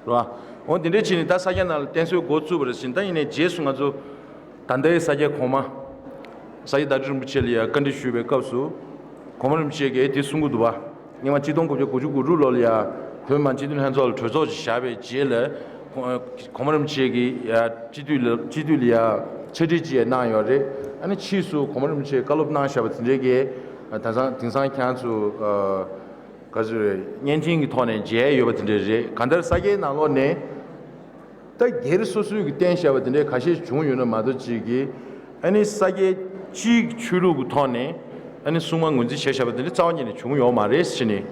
རེད་བ། འོ་དེ་འདྲའི་བྱས་ནས་ད་ས་སྐྱ་ནང་ལ་བསྟེན་གསོལ་འགོ་བཙུགས་པ་རེད་ཟེར། ད་ཡིན་ནའི་རྗེས་སུ་ང་ཚོ་ད་ལྟའི་ས་སྐྱ་གོང་མ་ས་སྐྱ་བདག་ཁྲི་རིན་པོ་ཆེ་ལ་ཡ་བཀའ་འདྲི་ཞུས་པའི་སྐབས་སུ། གོང་མ་རིན་པོ་ཆེ་གིས་དེ་གསུང་གི་འདུག་བ། སྔོན་མ་གཅིག་སྟོང་དགུ་བརྒྱ་དགུ་བཅུ་གོ་དྲུག་ལོ་ལ་ཡ་བོད་མི་མང་སྤྱི་འཐུས་ལྷན་ཚོགས་ལ་གྲོས་ཚོགས་ཤིག་བཞག་པའི་རྗེས་ལ། གོང་མ་རིན་པོ་ཆེ་གིས་ཡ་སྤྱི་འཐུས་ལ་སྤྱི་འཐུས་ལ་ཡ་ཕྱག་བྲིས་ཅིག་གནང་ཡོད་རེད། ཨ་ནི་ཕྱིས་སུ་གོང་མ་རིན་པོ་ཆེས་བཀའ་སློབ་གནང་བཞག་པ་དེ་འདྲའི་གི་དེང་སང་དེང་སང་ཁྱེད་རང་ཚོ་ག་ཚོད་རེད། བརྙན་འཕྲིན་གྱི་ཐོག་ནས་མཇལ་ཡོད་པ་དེ་འདྲ་རེད། གང་ལྟར་ས་སྐྱའི་ནང་ལོགས་ནས། ད་སྒེར་སོ་སོའི་གི་བསྟེན་བཞག་པ་དེ་འདྲའི་ཁ་ཤས་བྱུང་ཡོད་ན་མ་གཏོགས། ཅིག་གིས་ཨ་ནི་ས་སྐྱའི་སྤྱིའི་ཆོས་ལུགས་ཀྱི་ཐོག་ནས་ཨ་ནི་སྲུང་མ་ངོས་འཛིན་བྱས་བཞག་པ་དེ་འདྲ་རྩ་བ་ཉིད་ནས་བྱུང་ཡོད་མ་རེད་ཟེར་ནས།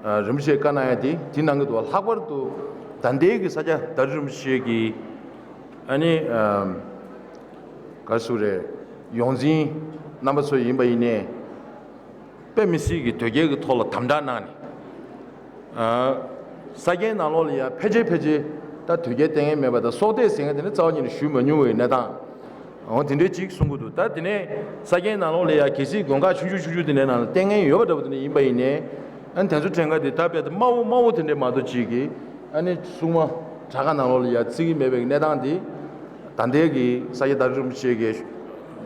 ཨ་རིན་པོ་ཆེས་བཀའ་གནང་ཡ་དེ་དེ་གནང་གི་འདུག། ལྷག་པར་དུ་ད་ལྟའི་གི་ས་སྐྱ་བདག་ཁྲི་རིན་པོ་ཆེ་གི་ཨ་ནི་ཨ་ག་རེ་ཟེར་རེད། ཡོངས་འཛིན་རྣམ་པ་ཚོ་ཡིན་པ་ཡིན་ནའི། དཔེ་མི་སྲིད་ཀྱི་དོལ་རྒྱལ་གྱི་ཐོག་ལ་དམ་དྲག་གནང་ནས། ཨ་ས་སྐྱའི་ནང་ལོགས་ལ་ཡང་ཕལ་ཆེར་ཕལ་ཆེར་ད་དོལ་རྒྱལ་བསྟེན་མཁན་མེད་པ་དང་། སྲོག་གཏད་ཟེར་མཁན་དེ་ནི་རྩ་བ་ཉིད་ནས་ཞུས་མ་མྱོང་བའི་གནས་སྟངས། འོ་དེ་འདྲའི་ཅིག་གསུང་གི་འདུག། ད་དེ་ནས་ས་སྐྱའི་ནང་ལོགས་ལ་ཡང་གལ་སྲིད་དགོན་ཁག་ཆུང་ཆུང་ཆུང་ཆུང་དེ་འདྲའི་ནང་ལ་བསྟེན་མཁན་ཡོད་པ་འདྲ་པོ་དེ་འདྲ་ཡིན་པ་ཡིན་ནའི། ཨ་ནི་དེ་ཚོ་གྲངས་ཀ་དེ་ད་དཔེ་དམའ་བོ་དམའ་བོ་དེ་འདྲའི་མ་གཏོགས། ཅིག་གིས་ཨ་ནི་སྲུང་མ་དྲག་ཁག་ནང་ལོགས་ལ་ཡང་བརྩི་གི་མེད་པའི་གནས་སྟངས་དེ། ད་ལྟའི་གི་ས་སྐྱ་བདག་ཁྲི་རིན་པོ་ཆེ་གིས་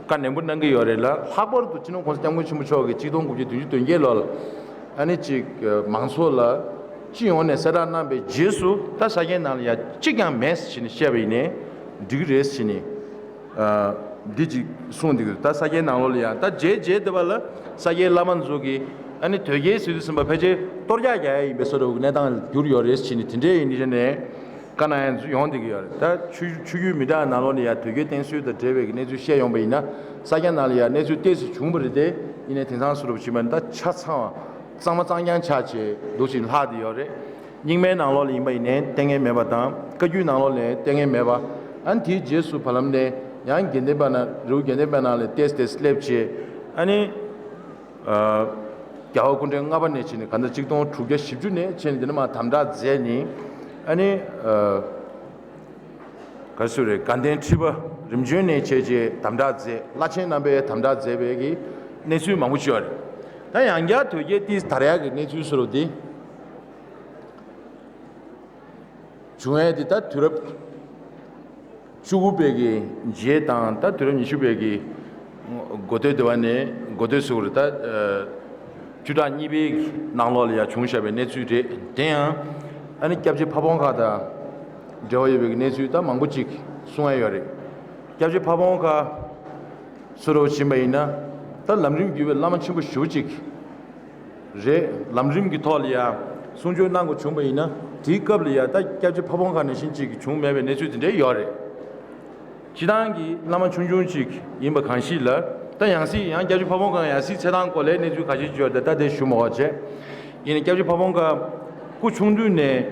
བཀའ་ནན་པོ་གནང་གི་ཡོད་རེད་ལ། ལྷག་པར་དུ་སྤྱི་ནོར་༸གོང་ས་༸སྐྱབས་མགོན་ཆེན་པོ་མཆོག་གིས་གཅིག་སྟོང་དགུ་བརྒྱ་བདུན་ཅུ་དོན་བརྒྱད་ལོ་ལ་ཨ་ནི་ཅིག་མང་ཚོགས་ལ་སྤྱི་ཡོངས་ནས་གསལ་བསྒྲགས་གནང་བའི་རྗེས་སུ། ད་ས་སྐྱའི་ནང་ལ་ཡང་གཅིག་ཀྱང་མེད་ཟེར་ནས་བཤད་པ་ཡིན་ནའི་འགྲིག་གི་རེད་ཟེར་ནས། ཨ་འདི་ཅིག་གསུངས་འདུག། ད་ས་སྐྱའི་ནང་ལོགས་ལ་ཡང་ད་རྗེས་རྗེས་དེ་བ་ལ་ས་སྐྱའི་བླ་མ་ཚོ་གིས་ཨ་ནི་དོལ་རྒྱལ་ཟེར་དུས་ཙམ་པ་ཕལ་ཆེར་གཏོར་རྒྱག་རྒྱག་ཡ་ཡིན་པའི་བཟོ་འདྲ་བོ་གི་གནས་སྟངས་ལ་གྱུར་ཡོད་རེད་ཟེར་ནས། དེ་འདྲའི་ཡིན་ནི་ནས་བཀའ་གནང་ཡ་ཚོ་ཡོང་བསྡད་ཀྱི་ཡོད་རེད། ད་ཆོས་ཆོས་བརྒྱུད་མི་འདྲ་ནང་ལོགས་ནས་ཡང་དོལ་རྒྱལ་བསྟེན་གསོལ་དང་འབྲེལ་བའི་གནས་ཚུལ་བཤད་ཡོང་པ་ཡིན་ན། ས་སྐྱ་ནང་ལ་ཡང་གནས་ཚུལ་ཏོག་ཙམ་བྱུང་བ་རེད་དེ། ཡིན་ནའི་དེང་སང་བཟོ་འདྲ་བོ་བྱས་པ་ན་ད་ཆ་ཚང་བ་གཙང་མ་གཙང་རྐྱང་ཆགས་བྱས་འདུག་ཅིང་ལྷག་བསྡད་ཡོད་རེད། རྙིང་མའི་ནང་ལོགས་ལ་ཡིན་པ་ཡིན་ནའི་བསྟེན་མཁན་མེད་པ་དང་། བཀའ་བརྒྱུད་ནང་ལོགས་ལ་བསྟེན་མཁན་མེད་པ། ཨ་ནི་དེའི་རྗེས་སུ་བར་ལམ་ནས་ཡང་དགེ་ལྡན་པ་ན་རི་བོ་དགེ་ལྡན་པ་ནང་ལ་ཏོག་ཙམ་ཏོག་ཙམ་སླེབས་བྱས། ཨ་ནི་ཨ་ རྒྱལ་བ་སྐུ་ཕྲེང་ལྔ་པ་ནས་བྱས་ནས་ག་འདྲ་ཆིག་སྟོང་དྲུག་བརྒྱ་བཞི་བཅུ་ནས་བྱས་ནས་འདི་ནས་མར་དམ་དྲག་མཛད་ནས་ཨ་ནི། ག་རེ་ཟེར་རེད། དགའ་ལྡན་ཁྲི་པ་རིམ་བྱོན་ནས་བྱས་རྗེས་དམ་དྲག་མཛད། བླ་ཆེན་རྣམ་པས་དམ་དྲག་མཛད་པའི་གི་གནས་ཚུལ་མང་པོ་ཅིག་ཡོད་རེད། ད་ཡང་བསྐྱར་དོལ་རྒྱལ་ཏིས་དར་ཡག་གི་གནས་ཚུལ་བཟོ་འདྲ་པོ་འདི་བྱུང་ཡས་འདི་ད་དུས་རབས་བཅུ་དགུ་པའི་གི་རྗེས་དང་ད་དུས་རབས་ཉི་ཤུ་པའི་གི་འགོ་སྟོད་དེ་བ་ནས་འགོ་སྟོད་ཟེར་དགོས་རེད། ད་བཅུ་ཕྲག་གཉིས་པའི་ནང་ལོགས་ལ་ཡང་བྱུང་བཞག་པའི་གནས་ཚུལ་རེད། དེ་ཡང་ཨ་ནི་སྐྱབས་རྗེ་ཕ་བོང་ཁ་དང་འབྲེལ་བ་ཡོད་པའི་གནས་ཚུལ་ད་མང་པོ་ཅིག་གསུང་ཡ་ཡོད་རེད། སྐྱབས་རྗེ་ཕ་བོང་ཁ་ཟེར་འདྲ་པོ་ཕྱིན་པ་ཡིན་ན་ད་ལམ་རིམ་བརྒྱུད་པའི་བླ་མ་ཆེན་པོ་ཞེ་པོ་ཅིག་རེད། ལམ་རིམ་གྱི་ཐོག་ལ་ཡང་གསུང་ཆོས་གནང་དགོས་བྱུང་པ་ཡིན་ན་དེའི་སྐབས་ལ་ཡང་ད་སྐྱབས་རྗེ་ཕ་བོང་ཁ་ནང་བཞིན་ཅིག་བྱུང་མེད་པའི་གནས་ཚུལ་དེ་འདྲ་ཡོད་རེད། སྤྱིར་བཏང་གི་བླ་མ་ཆུང་ཆུང་ཅིག་ཡིན་པ་གང་ཞིག་ལ། ད་ཡང་སྲིད་ཡང་སྐྱབས་རྗེ་ཕ་བོང་ཁ་ཡང་སྲིད་ཚེ་ཐང་སྐོར་ལ་གནས་ཚུལ་ཁ་ཤས་ཅིག་ཡོད་དེ་ད་དེ་ཞུ་མ་དགོས་བྱས། ཡིན་ནའི་སྐྱབས་རྗེ་ཕ་བོང་ཁ་སྐུ་ཆུང་དུས་ནས་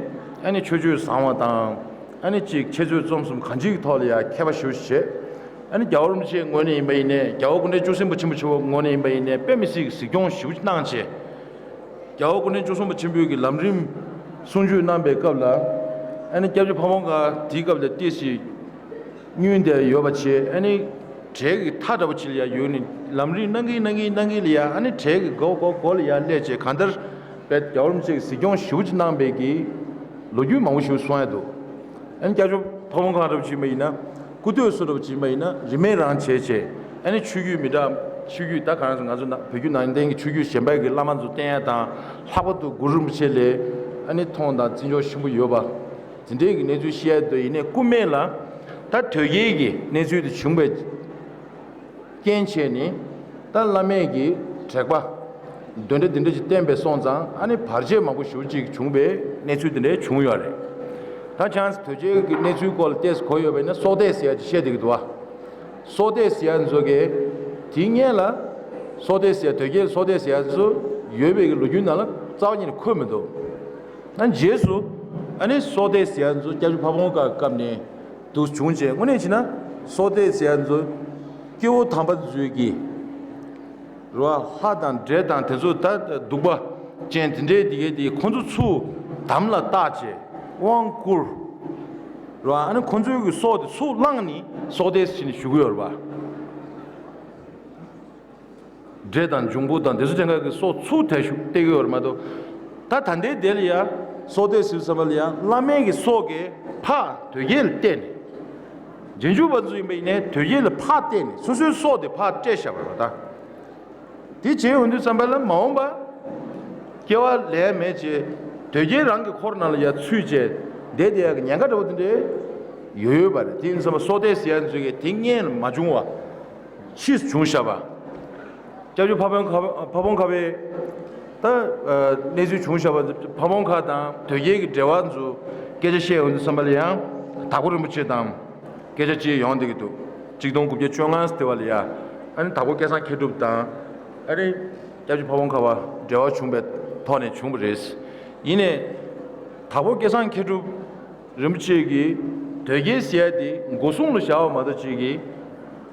ཨ་ནི་ཆོས་སྤྱོད་བཟང་བ་དང་། ཨ་ནི་ཅིག་འཆད་རྩོད་རྩོམ་གསུམ་གང་ཅིའི་ཐོག་ལ་ཡང་མཁས་པ་ཞེ་པོ་ཅིག་བྱས། ཨ་ནི་རྒྱལ་བ་རིན་པོ་ཆེའི་ངོས་ནས་ཡིན་པ་ཡིན་ནའི་རྒྱལ་བ་སྐུ་ཕྲེང་བཅུ་གསུམ་པ་ཆེན་པོ་མཆོག་ངོས་ནས་ཡིན་པ་ཡིན་ནའི་དཔེ་མི་སྲིད་ཀྱི་གཟིགས་སྐྱོང་ཞེ་པོ་ཅིག་གནང་བྱས། རྒྱལ་བ་སྐུ་ཕྲེང་བཅུ་གསུམ་པ་ཆེན་པོའི་གི་ལམ་རིམ་གསུང་ཆོས་གནང་པའི་སྐབས་ལ། ཨ་ནི་སྐྱབས་རྗེ་ཕ་བོང་ཁ་དེའི་སྐབས་ལ་ཏོག་ཙམ་སྙུན་དེ་ཡོད་པ་བྱས། ཨ་ནི་གྲལ་གྱི་མཐའ་འདྲ་པོ་ཅིག་ལ་ཡང་ཡོད་ནི་ལམ་རིམ་གནང་གིན་གནང་གིན་གནང་གིན་ལ་ཡང་ཨ་ནི་གྲལ་གྱི་མགོ་མགོ་མགོ་ལ་ཡང་སླེབས་བྱས་གང་ལྟར་དཔེ་རྒྱལ་བ་རིན་པོ་ཆེ་གི་གཟིགས་སྐྱོང་ཞེ་པོ་ཅིག་གནང་པའི་གི་ལོ་རྒྱུས་མང་པོ་ཞིག་གསུང་ཡ་འདུག་ཨ་ནི་སྐྱབས་རྗེ་ཕ་བོང་ཁ་འདྲ་པོ་ཅིག་ཡིན་པ་ཡིན་ན། སྐུ་སྟོད་སུ་འདྲ་པོ་ཅིག་ཡིན་པ་ཡིན་ན་རིན་མེད་རང་བྱས་བྱས། ཨ་ནི་ཆོས་བརྒྱུད་མི་འདྲ་ཆོས་བརྒྱུད་ད་ག་རེ་ཟེར་ང་ཚོ་ན་བོད་བརྒྱུད་ནང་བསྟན་གྱི་ཆོས་བརྒྱུད་གཞན་པ་གི་བླ་མ་ཚོ་བསྟེན་ཡ་དང་། ལྷག་པར་དུ་གུ་རུ་རིན་པོ་ཆེ་ལ་ཨ་ནི་མཐོང་དང་བརྩི་འཇོག་ཆེན་པོ་ཡོད་པ། དེ་འདྲའི་གི་གནས་ཚུལ་བཤད་འདུག་ཡིན་ནའི་སྐུ་སྨད་ལ་ད་དོལ་རྒྱལ་གྱི་གནས་ཚུལ་དེ་བྱུང་བའི་རྐྱེན་བྱས་ནས་ད་བླ་མས་ཀྱི་དྲེགས་པ་འདི་འདྲ་འདི་འདྲ་ཅིག་བསྟན་པས་སོང་ཙང་ཨ་ནི་བར་ཆད་མང་པོ་ཞེ་པོ་ཅིག་བྱུང་བའི་གནས་ཚུལ་དེ་འདྲ་བྱུང་ཡོད་རེད། ད་ཆང་དོལ་རྒྱལ་གྱི་གནས་ཚུལ་སྐོར་ལ་ཏོག་ཙམ་གོ་ཡོད་པ་ཡིན་ན་སྲོག་གཏད་ཟེར་ཡ་ཅིག་བཤད་བསྡད་ཀྱི་འདུག་བ། སྲོག་གཏད་ཟེར་ཡ་ཚོ་གི་དེའི་སྔོན་ལ་སྲོག་གཏད་ཟེར་ཡ་དོལ་རྒྱལ་སྲོག་གཏད་ཟེར་ཡ་ཚོ་ཡོད་པའི་གི་ལོ་རྒྱུས་ནང་ལ་རྩ་བ་ཉིད་ནས་འཁོད་མི་འདུག་ཨ་རྗེས་སུ་ཨ་ནི་སྲོག་གཏད་ཟེར་ཡ་ཚོ་སྐྱབས་རྗེ་ཕ་བོང་ཁ་སྐབས་ནས་འདུག་བྱུང་བྱས། དངོས་གནས་བྱས་ན་སྲོག་གཏད་ཟེར་ཡ་ཚོ་སྐྱེ་བོ་དམ་པ་ཚོས་ཀྱི་རེད་བ། ལྷ་དང་འདྲེ་དང་དེ་ཚོ་ད་གདུག་པ་ཅན་དེ་འདྲའི་དེ་གའི་དེ་ཁོ་ཚོ་ཚུར་དམ་ལ་བཏགས་བྱས་དབང་བསྐུར་རེད་བ། ཨ་ནི་ཁོ་ཚོའི་གི་སྲོག་དེ་ཚུར་བླངས་ནས་སྲོག་གཏད་ཟེར་ནས་ཞུ་གི་ཡོད་རེད་བ། འདྲེ་དང་འབྱུང་པོ་དང་དེ་ཚོ་ཐེངས་ཁ་གི་སྲོག་ཚུར་དེ་ཞུ་སྟེར་གི་ཡོད་རེད་མ་གཏོགས། ད་ད་ལྟའི་དེ་ལ་ཡ་སྲོག་གཏད་ཟེར་བསམ་པ་ལ་ཡ་བླ་མའི་གི་སྲོག་གི་ཕར་དོལ་རྒྱལ་ལ་གཏད་ནས། རྗེས་འཇུག་པ་ཚོ་ཡིན་པ་ཡིན་ནའི་དོལ་རྒྱལ་ལ་ཕར་གཏད་ནས་སོ་སོའི་སྲོག་དེ་ཕར་སྤྲད་བཞག་པ་རེད་བ་ད། དེ་བྱས་ཡོང་དུས་ཙམ་པ་ལ་མ་འོངས་པ་སྐྱེ་བ་ལེན་མེད་ཅེས་དོལ་རྒྱལ་རང་གི་འཁོར་ནང་ལ་ཡ་ཚུད་བྱས་བསྡད་བསྡད་ཡག་གི་ཉེན་ཁ་འདྲ་བོ་དེ་འདྲའི་ཡོད་ཡོད་པ་རེད། དེ་ཡིན་ཙམ་པ་སྲོག་གཏད་ཟེར་ཡ་ཚོས་ཀྱི་དེ་སྔོན་ལ་མ་བྱུང་བ་ཕྱིས་སུ་བྱུང་བཞག་པ། སྐྱབས་རྗེ་ཕ་བོང་ཁ་ཕ་བོང་ཁ་པའི་ད་གནས་ཚུལ་བྱུང་བཞག་པ། ཕ་བོང་ཁ་དང་དོལ་རྒྱལ་གྱི་འབྲེལ་བ་ཚོ་སྐད་ཆ་བཤད་ཡོང་དུས་ཙམ་པ་ལ་ཡང་དྭགས་པོ་རིན་པོ་ཆེ་དང་། སྐད་ཆ་ཅིག་ཡོང་བསྡད་ཀྱི་འདུག་ཆིག་སྟོང་དགུ་བརྒྱ་བཅོ་ལྔ་ཟེར་བ་ལ་ཡ། ཨ་ནི་དྭགས་པོ་སྐལ་བཟང་མཁས་གྲུབ་དང་། ཨ་ནི་སྐྱབས་རྗེ་ཕ་བོང་ཁ་པ་འབྲེལ་བ་བྱུང་བའི་ཐོག་ནས་བྱུང་བ་རེད། ཡིན་ནའི། དྭགས་པོ་སྐལ་བཟང་མཁས་གྲུབ་རིན་པོ་ཆེ་གིས་དོལ་རྒྱལ་ཟེར་ཡ་དེ་སྒོ་སྲུང་ལ་བཞག་པ་མ་གཏོགས་ཅིག་གིས་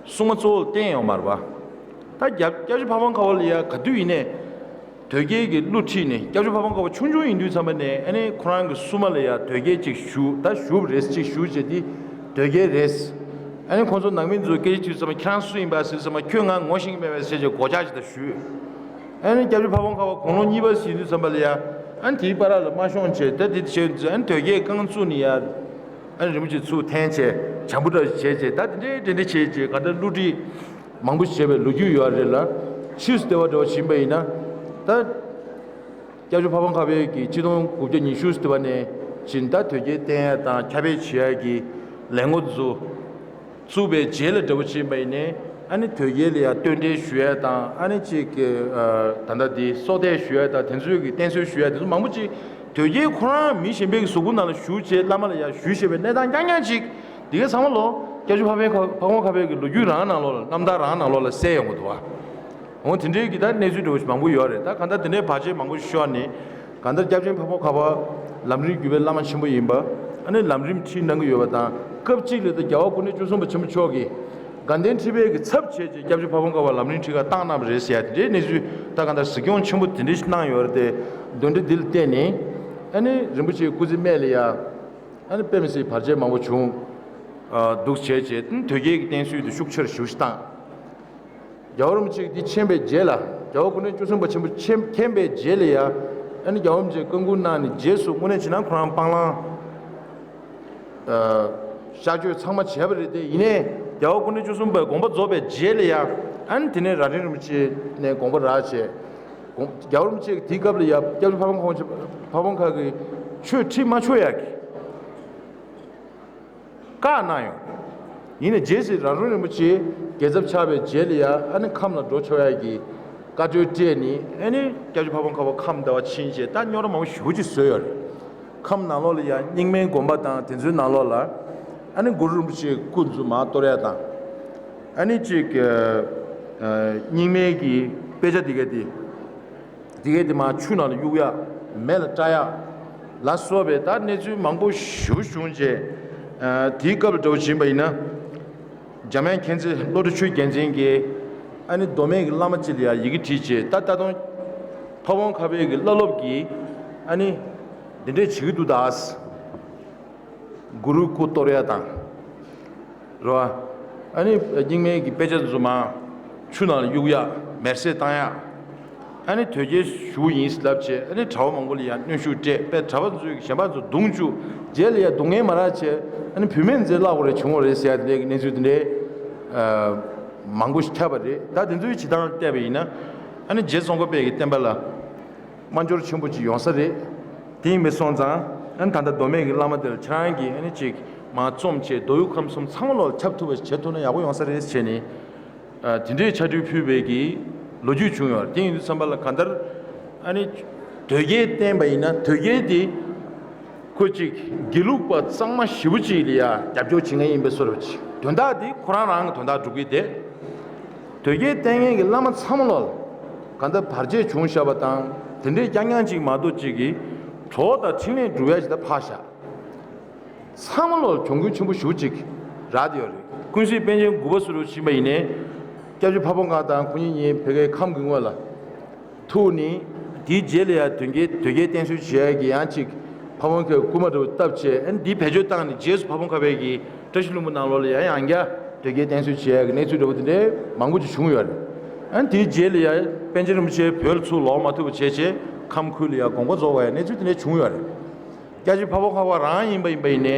སྲུང་མ་གཙོ་བོར་བསྟེན་ཡོད་མ་རེད་པ། ད་སྐྱབས་སྐྱབས་རྗེ་ཕ་བོང་ཁ་པ་ལ་ཡ་ག་དུས་ཡིན་ནའི། དོལ་རྒྱལ་གྱི་གླུ་ཁྲིད་ནས་སྐྱབས་རྗེ་ཕ་བོང་ཁ་པ་ཆུང་ཆུང་ཡིན་དུས་ཙམ་པ་ནས་ཨ་ནི་ཁོ་རང་གི་སྲུང་མ་ལ་ཡ་དོལ་རྒྱལ་ཅིག་ཞུ་ད་ཞུ་བ་རེད། ཅིག་ཞུ་བྱས་དེ་དོལ་རྒྱལ་རེད། ཨ་ནི་ཁོ་ཚོ་ནང་མི་ཚོས་སྐད་ཆ་དྲིས་ཙམ་པ་ཁྱེད་རང་སུ་ཡིན་པ་ཟེར་ཙམ་པ་ཁྱོད་ང་ངོ་ཤེས་ཀྱི་མེད་པས་ཟེར་བྱས་སྒོ་ལྕགས་ཅིག་ད་གཞུས། ཨ་ནི་སྐྱབས་རྗེ་ཕ་བོང་ཁ་པ་དགུང་ལོ་གཉིས་པ་ཟིན་དུས་ཙམ་པ་ལ་ཡ་ཨ་ནི་དེའི་བར་ལ་མ་ཤོང་བྱས་ད་དེ་བྱས་ཨ་ནི་དོལ་རྒྱལ་རྐང་བཙུགས་ནས་ཡ་ཨ་ནི་རིན་པོ་ཆེ་ཚུར་འཐེན་བྱས་བྱམས་པོ་འདྲ་བྱས་བྱས་ད་དེ་འདྲའི་འདྲ་འདྲ་བྱས་བྱས་ག་ད་གླུ་ཁྲིད། མང་པོ་བྱས་པའི་ལོ་རྒྱུས་ཡོད་རེད་ལ། ཕྱིས་སུ་ལྟ་བ་འདྲ་བ་ཕྱིན་པ་ཡིན་ན། ད། སྐྱབས་རྗེ་ཕ་བོང་ཁ་པའི་གི་ཆིག་སྟོང་དགུ་བརྒྱ་ཉི་ཤུ་ལྟ་བ་ནས་ཕྱིན་ད་དོལ་རྒྱལ་བསྟེན་ཡ་དང་ཁྱབ་སྤེལ་བྱེད་ཡ་གི་ལས་འགོ་ཚོ་བཙུགས་པའི་རྗེས་ལ་འདྲ་བ་ཕྱིན་པ་ཡིན་ནའི་ཨ་ནི་དོལ་རྒྱལ་ལ་ཡ་རྟེན་འབྲེལ་ཞུ་ཡ་དང་ཨ་ནི་གཅིག་གི་ད་ལྟ་འདི་སྲོག་གཏད་ཞུ་ཡ་དང་དེ་ཚོའི་གི་བསྟེན་གསོལ་ཞུ་ཡ་དེ་ཚོ་མང་པོ་ཅིག་དོལ་རྒྱལ་ཁོ་རང་མི་གཞན་པའི་གི་གཟུགས་པོ་ནང་ལ་ཞུགས་བྱས་བླ་མ་ལ་ཡ་ཞུས་བྱས་པའི་གནས་སྟངས་རྐྱང་རྐྱང་ཅིག་འདི་གའི་ཚང་མ་ལོ་སྐྱབས་རྗེ་ཕ་བོང་ཁ་ཕ་བོང་ཁ་པའི་གི་ལོ་རྒྱུས་རང་ནང་ལོགས་ལ་རྣམ་ཐར་རང་ནང་ལོགས་ལ་གསལ་ཡོང་གི་འདུག་བ། འོ་དེ་འདྲའི་གི་ད་གནས་ཚུལ་འདྲ་བོ་ཞིག་མང་པོ་ཡོད་རེད། ད་གང་ལྟར་དེ་འདྲའི་བར་ཆད་མང་པོ་ཤོར་ནས་གང་ལྟར་སྐྱབས་རྗེ་ཕ་བོང་ཁ་པ་ལམ་རིམ་བརྒྱུད་པའི་བླ་མ་ཆེན་པོ་ཡིན་པ། ཨ་ནི་ལམ་རིམ་ཁྲིད་གནང་གི་ཡོད་པ་དང་སྐབས་གཅིག་ལ་ད་རྒྱལ་བ་སྐུ་ཕྲེང་བཅུ་གསུམ་པ་ཆེན་པོ་མཆོག་གིས་ དགའ་ལྡན་ཁྲི་པའི་གི་ཚབ་བྱས་ཀྱི་སྐྱབས་རྗེ་ཕ་བོང་ཁ་པ་ལམ་རིམ་ཁྲིད་ཁག་བཏང་གནང་བ་རེད་ཟེར་ཡ་དེ་འདྲའི་གནས་ཚུལ། ད་ག་འདྲ་གཟིགས་སྐྱོང་ཆེན་པོ་དེ་འདྲ་ཞིག་གནང་ཡོད་རེད་དེ། འདོན་འགྲེལ་འདི་ལ་བརྟེན་ནས་ཨ་ནི་རིན་པོ་ཆེ་སྐུ་ཚེ་སྨད་ལ་ཡ་ཨ་ནི་དཔེ་མི་སྲིད་བར་ཆད་མང་པོ་བྱུང་། ཨ་འདུག་བྱས་བྱས་དོལ་རྒྱལ་གྱི་བསྟེན་གསོལ་དེ་ཤུགས་ཆེར་ཞེ་པོ་ཞིག་བཏང་། རྒྱལ་བ་རིན་པོ་ཆེ་འདི་མཁྱེན་པའི་རྗེས་ལ། རྒྱལ་བ་སྐུ་ཕྲེང་བཅུ་གསུམ་པ་ཆེན་པོ་མཁྱེན་མཁྱེན་པའི་རྗེས་ལ་ཡ། ཨ་ནི་རྒྱལ་བ་རིན་པོ་ཆེ་བཀའ་འགུག་གནང་ནས་རྗེས་སུ་དངོས་གནས་བྱས་ན་ཁོ་རང་སྤང་བླང་། ཨ་གཤགས་བཅོས་ཚང་མ་བྱས་པ་རེད་དེ། ཡིན་ནའི་རྒྱལ་བ་སྐུ་ཕྲེང་བཅུ་གསུམ་པའི་དགོངས་པ་རྫོགས་པའི་རྗེས་ལ་ཡ། ཨ་ནི་དེ་ནས་རྭ་སྒྲེང་རིན་པོ་ཆེ་ནས་དགོངས་པ་རག་བྱས། དགོངས་རྒྱལ་བ་རིན་པོ་ཆེ་གིས་དེའི་སྐབས་ལ་ཡ་སྐྱབས་རྗེ་ཕ་བོང་ཁ་ཕ་བོང་ཁ་གི་ཆོས་ཁྲིད་མ་ཆོག་ཡ་གི་བཀའ་གནང་ཡོད། ཡིན་ནའི་རྗེས་སུ་རྭ་སྒྲེང་རིན་པོ་ཆེ་རྒྱལ་ཚབ་ཆགས་པའི་རྗེས་ལ་ཡ་ཨ་ནི་ཁམས་ལ་འགྲོ་ཆོག་ཡ་གི་བཀའ་འཁྲོལ་སྤྲད་ནས། ཨ་ནི་སྐྱབས་རྗེ་ཕ་བོང་ཁ་པ་ཁམས་བདེ་བ་ཕྱིན་བྱས་ད་རྙོག་དྲ་མང་པོ་ཞེ་པོ་ཅིག་བཟོས་ཡོད་རེད། ཁམས་ནང་ལོགས་ལ་ཡ་རྙིང་མའི་དགོན་པ་དང་དེ་ཚོའི་ནང་ལོགས་ལ་ཨ་ནི་གུ་རུ་རིན་པོ་ཆེའི་སྐུ་ཚོ་མར་གཏོར་ཡ་དང་། ཨ་ནི་གཅིག་ཨ་རྙིང་མའི་གི་དཔེ་ཆ་དེ་ག་དེ། དེ་གས་དེ་མར་ཆུ་ནང་ལ་གཡུག་ཡག་མེ་ལ་སྲེག་ཡག་ལ་སོགས་པའི་ད་གནས་ཚུལ་མང་པོ་ཞེ་པོ་བྱུང་རྗེས། ཨ་དེའི་སྐབས་ལ་འདྲ་བོ་བྱིན་པ་ཡིན་ན། འཇམ་དབྱངས་མཁྱེན་བརྩེ་བློ་གྲོས་ཆོས་རྒྱལ་མཚན་གྱིས་ཨ་ནི་མདོ་སྨད་ཀྱི་བླ་མ་ཅིག་ལ་ཡ་ཡི་གེ་བྲིས་བྱས། ད་ད་དུང་ཕ་བོང་ཁ་པའི་གི་བླ་སློབ་ཀྱིས་ཨ་ནི་འདི་འདྲས་བྱེད་ཀྱི་འདུག་ད། གུ་རུའི་སྐུ་གཏོར་ཡ་དང་། རེད་བ། ཨ་ནི་རྙིང་མའི་གི་དཔེ་ཆ་ཚོ་མར་ཆུ་ནང་ལ་གཡུག་ཡག་མེར་སྲེག་བཏང་ཡག་ཨ་ནི་དོལ་རྒྱལ་ཞུ་ཡིན་ལབ་བྱས། ཨ་ནི་གྲྭ་པ་མང་པོ་ལ་ཡང་གནོན་ཤུགས་སྤྲད་པས། གྲྭ་པ་ཚོས་གཞན་པ་ཚོ་རྡུང་བཅུག་རྗེས་ལ་ཡང་སྡུག་བསྔལ་མ་རག་བྱས། ཨ་ནི་བུད་མེད་ཚོས་བརླག་པ་རེ་བྱུང་བ་རེད་ཟེར་ཡ་དེ་འདྲའི་གི་གནས་ཚུལ་དེ་འདྲའི་ཨ་མང་པོ་ཞིག་ཁྱབ་པ་རེད། ད་དེ་ཚོའི་བྱེད་སྟངས་བལྟས་པ་ཡིན་ན། ཨ་ནི་རྗེ་ཙོང་ཁ་པའི་གི་བསྟན་པ་ལ་དམའ་འབྱོར་ཆེན་པོ་ཅིག་ཡོང་ས་རེད། དེ་ཡིན་པ་སོང་ཙང་། ཨ་ནི་ད་ལྟ་མདོ་སྨད་ཀྱི་བླ་མ་དེ་ལ་ཁྱེད་རང་གིས་ཨ་ནི་ཅིག་མར་རྩོམ་བྱས། མདོ་དབུས་ཁམས་གསུམ་ཚང་མ་ལོག་ཁྱབ་ཐུབ་པ་ཞིག་བྱེད་ཐུབ་ན་ཡག་པོ་ཡོང་ས་རེད་ཟེར་ནས། ཨ་དེ་འདྲའི་ཕྱག་བྲིས་ཕུལ་བའི་གི་ལོ་རྒྱུས་བྱུང་ཡོད་རེད། དེ་ཡིན་དུས་ཙམ་པ་ལ་གང་ལྟར་ཨ་ནི་དོལ་རྒྱལ་བསྟེན་པ་ཡིན་ན། དོལ་རྒྱལ་དེ་ཁོ་ཅིག་དགེ་ལུགས་པ་གཙང་མ་ཞེ་པོ་ཅིག་ལ་ཡ་རྒྱབ་སྐྱོར་བྱེད་མཁན་ཡིན་པའི་བཟོ་འདྲ་ཅིག་དོན་དག་དེ་ཁོ་རང་རང་གི་དོན་དག་སྒྲུབ་ཀྱི་བསྡད། དོལ་རྒྱལ་བསྟེན་མཁན་གྱི་བླ་མ་ཚང་མ་ལོག་གང་ལྟར་བར་ཆད་བྱུང་བཞག་པ་དང་། དེ་འདྲའི་རྐྱང་རྐྱང་ཅིག་མ་གཏོགས་ཅིག་གི་གྲོགས་དང་འཕྲིན་ལས་སྒྲུབ་ཡ་ཅིག་ད་ཕར་བཞག་ཚང་མ་ལོག་གྱོང་གུན་ཆེན་པོ་ཞེ་པོ་ཅིག་རག་བསྡད་ཡོད་རེད། ཀུན་གཟིགས་པཎ་ཆེན་དགུ་པ་ཟུར་དུ་ཕྱིན་པ་ཡིན་ནའི། སྐྱབས་རྗེ་ཕ་བོང་ཁ་དང་ཁོ་གཉིས་གཉིས་ཕ་གིའི་ཁམས་ཀྱི་ངོས་ལ་ཐུག་ནས། དེའི་རྗེས་ལ་ཡང་དོལ་རྒྱལ་དོལ་རྒྱལ་བསྟེན་གསོལ་བྱེད་ཡ་གི་ཡང་ཅིག་ཕ་བོང་ཁའི་སྐུལ་མ་འདྲ་བོ་བཏབ་བྱས། ཨ་ནི་འདིའི་བེད་སྤྱོད་བཏང་ནས་རྗེས་སུ་ཕ་བོང་ཁ་པའི་གི་བཀྲ་ཤིས་ལྷུན་པོ་ནང་ལོགས་ལ་ཡང་ཡང་བསྐྱར་དོལ་རྒྱལ་བསྟེན་གསོལ་བྱེད་ཡ་གི་གནས་ཚུལ་འདྲ་བོ་དེ་འདྲའི་མང་པོ་ཅིག་བྱུང་ཡོད་རེད། ཨ་ནི་དེའི་རྗེས་ལ་ཡང་པཎ་ཆེན་རིན་པོ་ཆེ་བོད་ལ་ཚུར་ལོག་མ་ཐུབ་པ་བྱས་བྱས། ཁམས་ཁུལ་ལ་ཡང་དགོངས་པ་རྫོགས་པ་ཡ་གནས་ཚུལ་དེ་འདྲ་བྱུང་ཡོད་རེད། སྐྱབས་རྗེ་ཕ་བོང་ཁ་པ་རང་ཡིན་པ་ཡིན་པ་ཡིན་ནའི།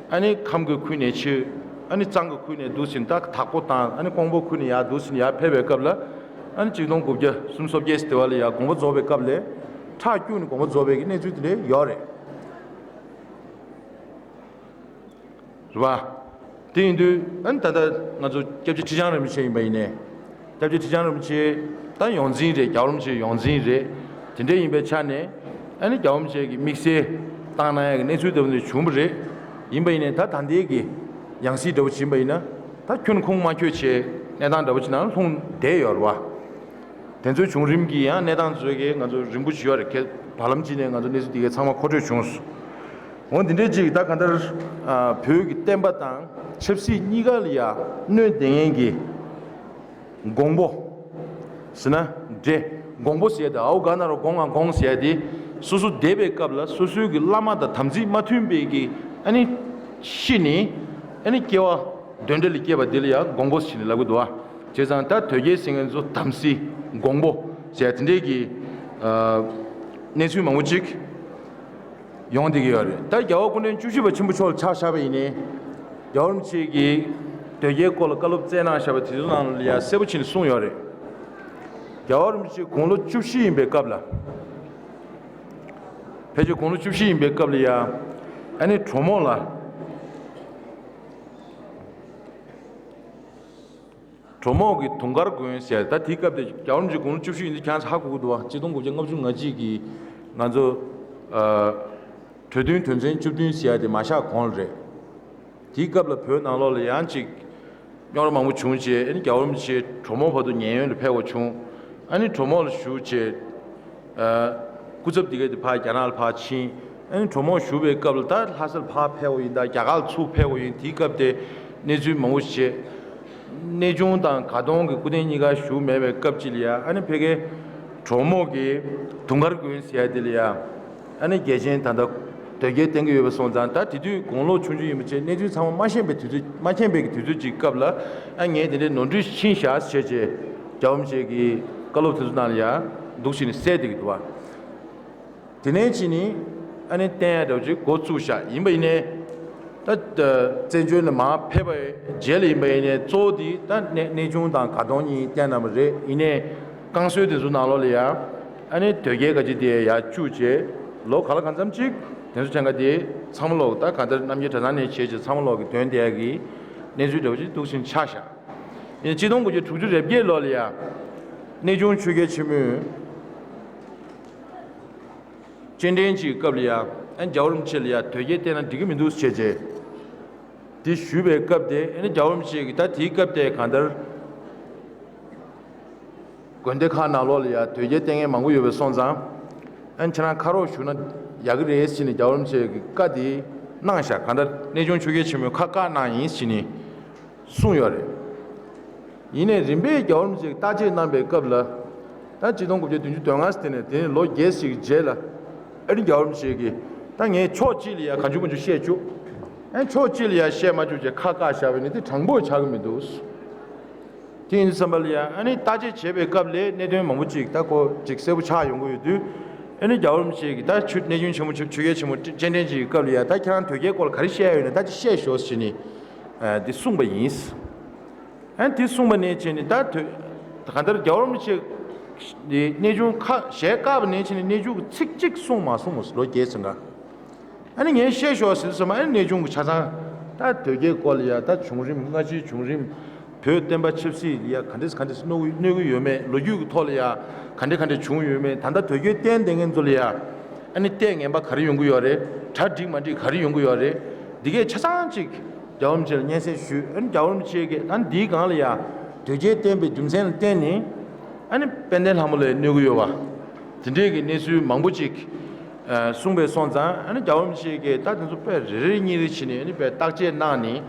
ཨ་ནི་ཁམས་ཀྱི་ཁུལ་ནས་ཕྱིར། ཨ་ནི་གཙང་གི་ཁུལ་ནས་འདུག་ཟིན། ད་དྭགས་པོ་དང་ཨ་ནི་ཀོང་པོ་ཁུལ་ནས་ཡར་འདུག་ཟིན་ཡར་ཕེབས་པའི་སྐབས་ལ། ཨ་ནི་ཆིག་སྟོང་དགུ་བརྒྱ་སུམ་ཅུ་སོ་བརྒྱད་ཟེར་དེ་བ་ལ་ཡར་དགོངས་པ་རྫོགས་པའི་སྐབས་ལ་ཁྲག་སྐྱུགས་ནས་དགོངས་པ་རྫོགས་པའི་གནས་ཚུལ་དེ་འདྲ་ཡོད་རེད། རེད་པ། དེ་ཡིན་དུས་ཨ་ནི་ད་ལྟ་ང་ཚོ་སྐྱབས་རྗེ་ཁྲི་བྱང་རིན་པོ་ཆེ་ཡིན་པ་ཡིན་ནའི། སྐྱབས་རྗེ་ཁྲི་བྱང་རིན་པོ་ཆེ་ད་ཡོངས་འཛིན་རེད། རྒྱལ་བ་རིན་པོ་ཆེ་ཡོངས་འཛིན་རེད། དེ་འདྲ་ཡིན་པའི་ཆ་ནས། ཨ་ནི་རྒྱལ་བ་རིན་པོ་ཆེ་གི་དམིགས་བསལ་བཏང་གནང་ཡ་གི་གནས་ཚུལ་དེ་འདྲ་བྱུང་བ་རེད། ཡིན་པ་ཡིན་ནའི་ད་ད་ལྟའི་གི་ཡང་སྲིད་འདྲ་བོ་ཕྱིན་པ་ཡིན་ན། ད་ཁྱོན་ཁུངས་མ་འཁྱོལ་བྱས་གནས་སྟངས་འདྲ་བོ་ཅིག་ནང་ལྷུང་བསྡད་ཡོད་རེད་པ། དེ་ཚོའི་བྱུང་རིམ་གྱི་ཡང་གནས་སྟངས་ཚོའི་གི་ང་ཚོ་རིང་པོ་ཞིག་ཡོད་རེད། ཁྱེད་བར་ལམ་གཅིག་ནས་ང་ཚོ་གནས་ཚུལ་འདི་གའི་ཚང་མ་མཁོ་སྤྲོད་བྱུང་སོང་། འོ་འདི་འདྲའི་ཅིག་ད་གང་ལྟར་ཨ་བོད་ཀྱི་བསྟན་པ་དང་ཆབ་སྲིད་གཉིས་ཀ་ལ་ཡ་གནོད་བསྡད་མཁན་གྱི་འགོང་པོ་ཟེར་ན་འདྲ། འགོང་པོ་ཟེར་ཡ་དེ་ཨའུ་ག་ན་རོ་གོང་ང་གོང་ཟེར་ཡ་དེ། སོ་སོ་འདས་པའི་སྐབས་ལ་སོ་སོའི་གི་བླ་མ་དང་དམ་ཚིག་མ་མཐུན་པའི་གི་ཨ་ནི་ཤི་ནས་ཨ་ནི་སྐྱེ་བ་གདོན་འདྲེ་ལ་སྐྱེས་པ་དེ་ལ་ཡང་འགོང་པོ་ཟེར་ནས་ལབ་གི་འདུག་བ། བྱས་ཙང་ད་དོལ་རྒྱལ་ཟེར་མཁན་ཚོ་དམ་སྲི་འགོང་པོ་ཟེར་དེ་འདྲའི་གི་ཨ་གནས་ཚུལ་མང་པོ་ཅིག་ཡོང་བསྡད་ཀྱི་ཡོད་རེད། ད་རྒྱལ་བ་སྐུ་ཕྲེང་བཅུ་བཞི་པ་ཆེན་པོ་མཆོག་ལ་ཆ་བཞག་པ་ཡིན་ནའི། རྒྱལ་བ་རིན་པོ་ཆེ་གིས་དོལ་རྒྱལ་སྐོར་ལ་བཀའ་སློབ་སྩལ་གནང་བཞག་པ་དེ་ཚོ་ནང་ལ་ཡང་གསལ་པོ་བྱས་ནས་གསུངས་ཡོད་རེད། རྒྱལ་བ་རིན་པོ་ཆེ་དགུང་ལོ་བཅུ་བཞི་ཡིན་པའི་སྐབས་ལ། ཕལ་ཆེར་དགུང་ལོ་བཅུ་བཞི་ཡིན་པའི་སྐབས་ལ་ཡང་ཨ་ནི་གྲོ་མོ་ལ། གྲོ་མོ་གི་དུང་དཀར་དགོན་ཟེར། ད་དེའི་སྐབས་དེ་རྒྱལ་བ་རིན་པོ་ཆེ་དགུང་ལོ་བཅུ་བཞི་ཡིན་དུས་ཁྱེད་རང་ཚོ་ཧ་གོ་གི་འདུག་བ། གཅིག་སྟོང་དགུ་བརྒྱ་ལྔ་བཅུ་ང་གཅིག་གི་ང་ཚོ་ཨ་གྲོས་མཐུན་དོན་ཚན་བཅུ་བདུན་ཟེར་ཡ་དེ་མ་བཞག་གོང་ལ་རེད། དེའི་སྐབས་ལ་བོད་ནང་ལོགས་ལ་ཡང་ཅིག་རྙོག་དྲ་མང་པོ་བྱུང་རྗེས། ཨ་ནི་རྒྱལ་བ་རིན་པོ་ཆེ་གྲོ་མོ་བར་དུ་ཉེན་གཡོལ་ལ་ཕེབས་པ་བྱུང་། ཨ་ནི་གྲོ་མོ་ལ་བཞུགས་རྗེས། ཨ་སྐུ་ཚབ་དེ་ག་དེ་ཕར་རྒྱ་ནག་ལ་ཕར་ཕྱིན། ཨ་ནི་གྲོ་མོ་བཞུགས་པའི་སྐབས་ལ་ད་ལྷ་སར་ཕར་ཕེབས་པ་ཡིན་ད། རྒྱ་གར་ལ་ཚུར་ཕེབས་པ་ཡིན། དེའི་སྐབས་དེ་གནས་ཚུལ་མང་པོ་བྱས། གནས་ཆུང་དང་དགའ་གདོང་གི་སྐུ་རྟེན་གཉིས་ཀ་བཞུགས་མེད་པའི་སྐབས་ཅིག་ལ་ཡ། ཨ་ནི་ཕ་གིའི་གྲོག་མོ་གི་དུང་དཀར་དགོན་ཟེར་ཡ་དེ་ལ་ཡ། ཨ་ནི་རྒྱལ་ཆེན་ད་ལྟ་དོལ་རྒྱལ་བསྟེན་གྱི་ཡོད་པ་སོང་ཙང་། ད་དེ་དུས་དགུང་ལོ་ཆུང་ཆུང་ཡིན་པ་བྱས། གནས་ཚུལ་ཚང་མ་མ་ཤེས་པའི་དུས་ཚོད། མ་མཁྱེན་པའི་གི་དུས་ཚོད་ཅིག་སྐབས་ལ། ཨ་ངས་དེ་འདྲའི་ནོར་འཁྲུལ་ཕྱིན་བཞག་ཟེར་བྱས། རྒྱལ་བ་རིན་པོ་ཆེ་གི་བཀའ་སློབ་དེ་ཚོ་ནང་ལ་ཡ་འདུག་བྱས་ནས་གསལ་བསྡད་ཀྱི་འདུག་བ། དེ་ནས་ཕྱིན་ནས་ཨ་ནི་བསྟེན་ཡ་འདྲ་བོ་ཅིག་འགོ་བཙུགས་བཞག་ཡིན་པ་ཡིན་ནའི། ད་ད་བཙན་བྱོལ་ནས་མར་ཕེབས་པའི་རྗེས་ལ་ཡིན་པ་ཡིན་ནའི། གཙོ་བོ་དེ་ད་གནས་གནས་ཆུང་དང་དགའ་གདོང་གཉིས་བསྟེན་གནང་བ་རེད། ཡིན་ནའི་བསྐང་གསོལ་དེ་ཚོ་ནང་ལོགས་ལ་ཡ། ཨ་ནི་དོལ་རྒྱལ་ག་ཅིག་དེ་ཡར་བཅུག་བྱས། ལོ་ག་ལ་གང་འཚམ་ཅིག་དེ་ཚོ་ཆང་ག་དེ་ཚང་མ་ལོག་ད་གང་ལྟར་རྣམ་རྒྱལ་གྲྭ་ཚང་ནས་བྱས་བྱས་ཚང་མ་ལོག་གི་དོན་དེ་ཡ་གི་གནས་ཚུལ་འདྲ་བོ་ཅིག་འདུག་བྱས་ནས་ཆགས་བཞག་ཡིན། གཅིག་སྟོང་དགུ་བརྒྱ་དྲུག་ཅུ་རེ་བརྒྱད་ལོ་ལ་ཡ། གནས་ཆུང་ཆོས་རྒྱལ་ཆེན་མོས་སྤྱན་འདྲེན་གྱི་སྐབས་ལ་ཡ། ཨ་རྒྱལ་བ་རིན་པོ་ཆེ་ལ་ཡ་དོལ་རྒྱལ་བསྟེན་ན་འགྲིག་གི་མི་འདུག་ཟེར་བྱས། དེ་ཞུས་པའི་སྐབས་དེ། ཨ་ནི་རྒྱལ་བ་རིན་པོ་ཆེ་གིས་ད་དེའི་སྐབས་དེ་གང་ལྟར་དགོན་སྡེ་ཁག་ནང་ལོགས་ལ་ཡ་དོལ་རྒྱལ་བསྟེན་མཁན་མང་པོ་ཡོད་པ་སོང་ཙང་། ཨ་ནི་ཁྱེད་རང་ཁ་རོག་བཞུགས་ན་ཡག་གི་རེད་ཟེར་ནས་རྒྱལ་བ་རིན་པོ་ཆེ་གིས་བཀའ་དེ་གནང་བཞག་གང་ལྟར་གནས་ཆུང་ཆོས་རྒྱལ་ཆེན་མོས་ཁ་བཀག་གནང་ཡིན་ཟེར་ནས་གསུངས་ཡོད་རེད། ཡིན་ནའི་རིམ་པས་རྒྱལ་བ་རིན་པོ་ཆེས་བརྟག་དཔྱད་གནང་པའི་སྐབས་ལ། ད་གཅིག་སྟོང་དགུ་བརྒྱ་བདུན་ཅུ་དོན་ལྔ་ཟེར་ནས། དེ་ནས་ལོ་བརྒྱད་ཅིག་རྗེས་ལ། ཨ་ནི་རྒྱལ་བ་རིན་པོ་ཆེ་གིས་ད་ངས་ཕྱོགས་གཅིག་ལ་ཡ་གང་བྱུང་མང་བྱུང་བཤད་བཅུག་ཨ་ནི་ཕྱོགས་གཅིག་ལ་ཡ་བཤད་མ་བཅུག་བྱས་ཁ་བཀག་བཞག་པ་ཡིན་ན་དེ་དྲང་པོ་ཆགས་ཀྱི་མི་འདུག་དེ་ཡིན་དུས་ཙམ་པ་ལ་ཡ། ཨ་ནི་བརྟག་དཔྱད་བྱེད་པའི་སྐབས་ལ་གནད་དོན་མང་པོ་ཅིག་ད་ཁོ་ཅིག་གསལ་པོ་ཆགས་ཡོང་གི་ཡོད་དུས། ཨ་ནི་རྒྱལ་བ་རིན་པོ་ཆེ་གིས་ད་ཆོས་གནས་ཆུང་ཆེན་མོ་ཆོས་ཆོས་རྒྱལ་ཆེན་མོ་སྤྱན་འདྲེན་བྱེད་ཀྱི་སྐབས་ལ་ཡ། ད་ཁྱེད་རང་དོལ་རྒྱལ་སྐོར་ལ་ག་རེ་བཤད་ཡོད་ན་ད་ཅིག་བཤད་ཤོག་ཟེར་ནས། ཨ་འདི་གསུངས་པ་ཡིན། ཨ་འདི་གསུངས་པ་ནས་བྱས་ནས་ད་དོལ་གང་ལྟར་རྒྱལ་བ་རིན་པོ་ཆེ་གནས་ཆུང་ཁ་ཞལ་བཀག་པ་ནས་བྱས་ནས་གནས་ཆུང་གི་ཚིག་གཅིག་གསུངས་མ་སོང་། ལོ་བརྒྱད་ཙམ་ག་ཨ་ནི་ངས་བཤད་ཤོག་ཟེར་དུས་ཙམ་པ། ཨ་ནི་གནས་ཆུང་གི་ཆ་ཚང་ད་དོལ་རྒྱལ་སྐོར་ལ་ཡ། ད་བྱུང་རིམ། སྔ་ཕྱིའི་བྱུང་རིམ། བོད་བསྟན་པ་ཆབ་སྲིད་ལ་ཡ་ག་འདྲས་ག་འདྲས་གནོད་གནོད་ཀྱི་ཡོད་མེད། ལོ་རྒྱུས་ཀྱི་ཐོག་ལ་ཡ་ག་འདྲས་ག་འདྲས་བྱུང་ཡོད་མེད། ད་ལྟ་དོལ་རྒྱལ་བསྟེན་བསྡད་མཁན་ཚོ་ལ་ཡ་ཨ་ནི་ལྟས་ངན་པ་ག་རེ་ཡོང་གི་ཡོད་རེད། གྲ་འགྲིག་མ་འགྲིག་ག་རེ་ཡོང་གི་ཡོད་རེད། འདི་གས་ཆ་ཚང་ཅིག་རྒྱལ་བ་རིན་པོ་ཆེ་ལ་སྙན་སེང་ཞུས། ཨ་ནི་རྒྱལ་བ་རིན་པོ་ཆེ་གིས་ཨ་ནི་འདིའི་སྒང་ལ་ཡ་དོལ་རྒྱལ་བསྟེན་པའི་རྒྱུ་མཚན་ལ་བརྟེན་ནས་ཨ་ནི་དཔལ་ལྡན་ལྷ་མོ་ལ་གནོད་ཀྱི་ཡོད་པ། དེ་འདྲའི་གི་གནས་ཚུལ་མང་པོ་ཅིག་ཨ་གསུངས་པའི་སོང་ཙང་། ཨ་ནི་རྒྱལ་བ་རིན་པོ་ཆེ་གིས་ད་དེ་ཚོ་དཔེ་རེ་རེ་གཉིས་རེ་བྱས་ནས། ཨ་ནི་དཔེ་བརྟག་དཔྱད་གནང་ནས།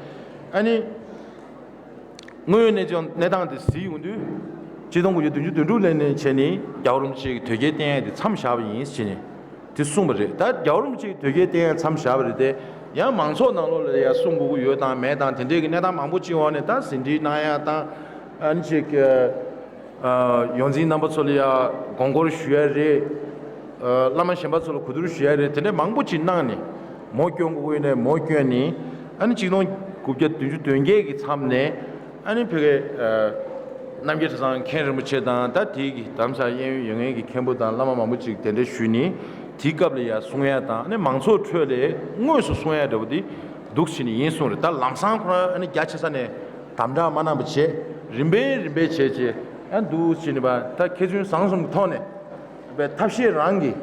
ཨ་ནི་དངོས་ཡོད་གནས་ཚུལ་གནས་སྟངས་དེ་གཟིགས་ཡོང་དུས། གཅིག་སྟོང་དགུ་བརྒྱ་བདུན་ཅུ་དོན་དྲུག་ལོ་ནས་བྱས་ནས་རྒྱལ་བ་རིན་པོ་ཆེ་གིས་དོལ་རྒྱལ་བསྟེན་ཡ་དེ་མཚམས་བཞག་པ་ཡིན་ཟེར་ནས་དེ་གསུངས་པ་རེད། ད་རྒྱལ་བ་རིན་པོ་ཆེ་གིས་དོལ་རྒྱལ་བསྟེན་ཡ་མཚམས་བཞག་པ་རེད་དེ། ཡང་མང་ཚོགས་ནང་ལོགས་ལ་ཡ་གསུང་དགོས་ཀྱི་ཡོད་དང་མེད་དང་། དེ་འདྲའི་གི་གནས་སྟངས་མང་པོ་ཅིག་འོག་ནས་ད་ཟིན་བྲིས་གནང་ཡ་དང་། ཨ་ནི་ཅིག་ཨ་ཡོངས་འཛིན་རྣམ་པ་ཚོ་ལ་ཡ་དགོངས་སྐོར་ཞུ་ཡ་རེད། ཨ་བླ་མ་གཞན་པ་ཚོ་ལ་གོ་བསྡུར་ཞུ་ཡ་རེད། དེ་འདྲ་མང་པོ་ཅིག་གནང་ནས། མོ་སྐྱོན་དགོས་ཀྱི་ཡོད་ནས་མོ་སྐྱོན་ནས། ཨ་ནི་གཅིག་སྟོང་དགུ་བརྒྱ་བདུན་ཅུ་དོན་བརྒྱད་ཀྱི་མཚམས་ནས། ཨ་ནི་ཕ་གིའི་ཨ་རྣམ་རྒྱལ་གྲྭ་ཚང་མཁན་རིན་པོ་ཆེ་དང་། ད་དེའི་གི་དྷ་རམ་ས་ལ་གཡས་གཡོན་ཡོད་མཁན་གྱི་མཁན་པོ་དང་བླ་མ་མང་པོ་ཅིག་གདན་འདྲེན་ཞུས་ནས། དེའི་སྐབས་ལ་ཡ་གསུང་ཡ་དང་། ཨ་ནི་མང་ཚོགས་ཁྲོད་ལ་དངོས་སུ་གསུང་ཡ་འདྲ་བོ་དེ་འདུག་བྱས་ནས་ཡིན་གསུངས་རེད། ད་ལམ་སང་ཁོ་རང་ཨ་ནི་རྒྱ་ཆེ་ས་ནས་དམ་དྲག་མ་གནང་བ་བྱས། རིམ་པས་རིམ་པས་བྱས་བྱས་ཨ་འདུག་བྱས་ནས་པ། ད་མཁས་བཙུན་བཟང་གསུམ་གྱི་ཐོག་ནས་པའི་ཐབས་ཤེས་རང་གིས་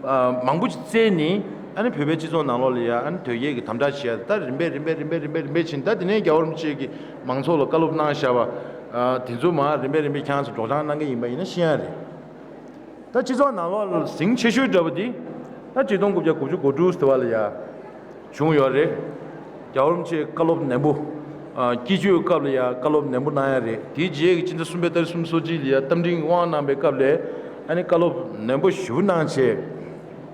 ཨ་མང་པོ་ཅིག་བཙལ་ནས། ཨ་ནི་བོད་པའི་སྤྱི་ཚོགས་ནང་ལོགས་ལ་ཡ་ཨ་ནི་དོལ་རྒྱལ་གྱི་དམ་དྲག་བྱས། ད་རིམ་པས་རིམ་པས་རིམ་པས་རིམ་པས་རིམ་པས་བྱས་ནས། ད་དེ་ནས་རྒྱལ་བ་རིན་པོ་ཆེ་གིས་མང་ཚོགས་ལ་བཀའ་སློབ་གནང་བཞག་པ། ཨ་དེ་ཚོ་མར་རིམ་པས་རིམ་པས་ཁྱེད་རང་ཚོ་སྒྲོག་སྦྱང་གནང་གི་ཡིན་པ་ཡིན་ན་ཤེས་ཡ་རེད། ད་སྤྱི་ཚོགས་ནང་ལོགས་ལ་ཟིང་ཆེ་ཤོས་འདྲ་བོ་འདི། ད་ཆིག་སྟོང་དགུ་བརྒྱ་དགུ་བཅུ་གོ་དྲུག་ཟེར་བ་ལ་ཡ་བྱུང་ཡོད་རེད། རྒྱལ་བ་རིན་པོ་ཆེས་བཀའ་སློབ་ནན་པོ། ཨ་སྐྱིད་ཆུའི་སྐབས་ལ་ཡ་བཀའ་སློབ་ནན་པོ་གནང་ཡ་རེད། དེའི་རྗེས་ཀྱི་སྤྱི་ཟླ་གསུམ་པའི་ཏ་རིག་སུམ་ཅུ་སོ་གཅིག་ལ་ཡ་རྟ་མགྲིན་དབང་གནང་པའི་སྐབས་ལ། ཨ་ནི་བཀའ་སློབ་ནན་པོ་ཞེ་པོ་གནང་བྱས།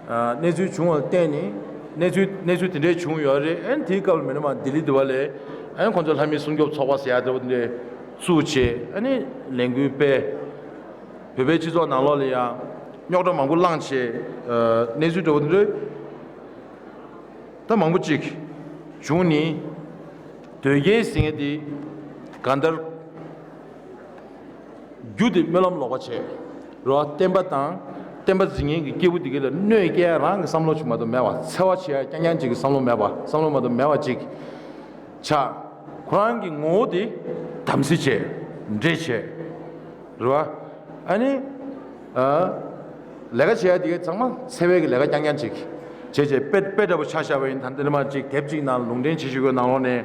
ཨ་གནས་ཚུལ་བྱུང་བ་ལ་བརྟེན་ནས། གནས་ཚུལ་གནས་ཚུལ་དེ་འདྲས་བྱུང་ཡོད་རེད། ཨ་ནི་དེའི་སྐབས་ལ་མི་རྣམས་ལྡི་ལི་དེ་བ་ལས། ཨ་ནི་ཁོང་ཚོ་ལྷ་མིའི་སྲུང་སྐྱོབ་ཚོགས་པ་ཟེར་ཡ་དེ་བ་དེ་འདྲས་བཙུགས་བྱས། ཨ་ནི་ལས་འགུལ་སྤེལ། བོད་པའི་སྤྱི་ཚོགས་ནང་ལོགས་ལ་ཡང་རྙོག་དྲ་མང་པོ་བསླངས་བྱས། ཨ་གནས་ཚུལ་འདྲ་བོ་འདི་འདྲ་ད་མང་པོ་ཅིག་བྱུང་ནས། དོལ་རྒྱལ་ཟེར་མཁན་དེ་གང་ལྟར་རྒྱུ་དེ་སྨོན་ལམ་ལོག་པ་བྱས། རེད་བ། བསྟན་པ་དང་བསྟན་པ་འཛིན་མཁན་གྱི་སྐྱེས་བུ་དེ་ག་ལ་གནོད་སྐྱེལ་རང་གི་བསམ་བློ་ཅིག་མ་གཏོགས་མེད་པ། འཚེ་བ་བྱེད་ཡ་རྐྱང་རྐྱང་ཅིག་གི་བསམ་བློ་མེད་པ། བསམ་བློ་མ་གཏོགས་མེད་པ་ཅིག་ཆགས། ཁོ་རང་གི་ངོ་བོ་དེ་དམ་སྲི་བྱས། འདྲེ་བྱས། རེད་བ། ཨ་ནི། ཨ། ལས་ཀ་བྱེད་ཡ་དེ་གའི་ཚང་མ་འཚེ་བའི་གི་ལས་ཀ་རྐྱང་རྐྱང་ཅིག་བྱས་བྱས་དཔེ་དཔེ་འདྲ་པོ་ཆ་བཞག་པ་ཡིན། ད་འདི་ནས་མར་ཅིག་དེབ་ཅིག་ནང་ལུང་འདྲེན་བྱེད་ཤེས་དགོས་ནང་ལོགས་ནས།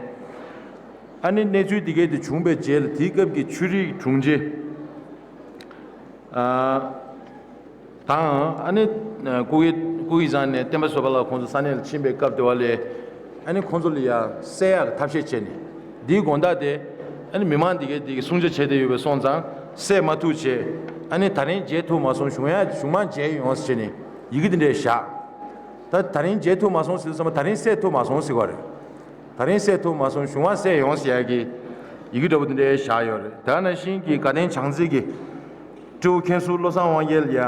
ཨ་ནི་གནས་ཚུལ་དེ་གའི་དེ་བྱུང་པའི་རྗེས་ལ་དེའི་སྐབས་ཀྱི་ཆོས་རིག་དྲུང་ཆེ། ཨ། དང་། ཨ་ནི་ཀུ་ཀི་ཀུ་ཀི་ཚང་ནས་བསྟན་པ་བཟོད་པ་ལགས་ཁོང་ཚོ་ས་གནས་ལ་ཕྱིན་པའི་སྐབས་དེ་བ་ལས། ཨ་ནི་ཁོང་ཚོ་ལ་ཡ་བསད་ཡག་གི་ཐབས་ཤེས་བྱས་ནས། འདིའི་དགོང་དག་དེ་ ཨ་ནི་མི་མང་འདི་གས་འདི་གས་སྲུང་བྱ་བྱས་ཏེ་ཡོད་པའི་སོང་ཙང་བསད་མ་ཐུབ་བྱས། ཨ་ནི་ད་རིང་མཇལ་ཐུབ་མ་སོང་། གཞུག་ཡང་གཞུག་མ་མཇལ་ཡོང་ཟེར་ནས་ཡི་གེ་འདི་འདྲས་བཞག་ད་ད་རིང་མཇལ་ཐུབ་མ་སོང་ཟེར་ཙམ་པ་ད་རིང་བསད་ཐུབ་མ་སོང་ཟེར་བ་རེད། ད་རིང་བསད་ཐུབ་མ་སོང་། གཞུག་མ་བསད་ཡོང་ཟེར་ཡ་གི་ཡི་གེ་འདྲ་པོ་འདི་འདྲས་བཞག་ཡོད་རེད། དེ་ནང་བཞིན་གྱི་དགའ་ལྡན་བྱང་རྩེ་གི་སྤྲེའུ་མཁན་ཟུར་བློ་བཟང་དབང་རྒྱལ་ཡ།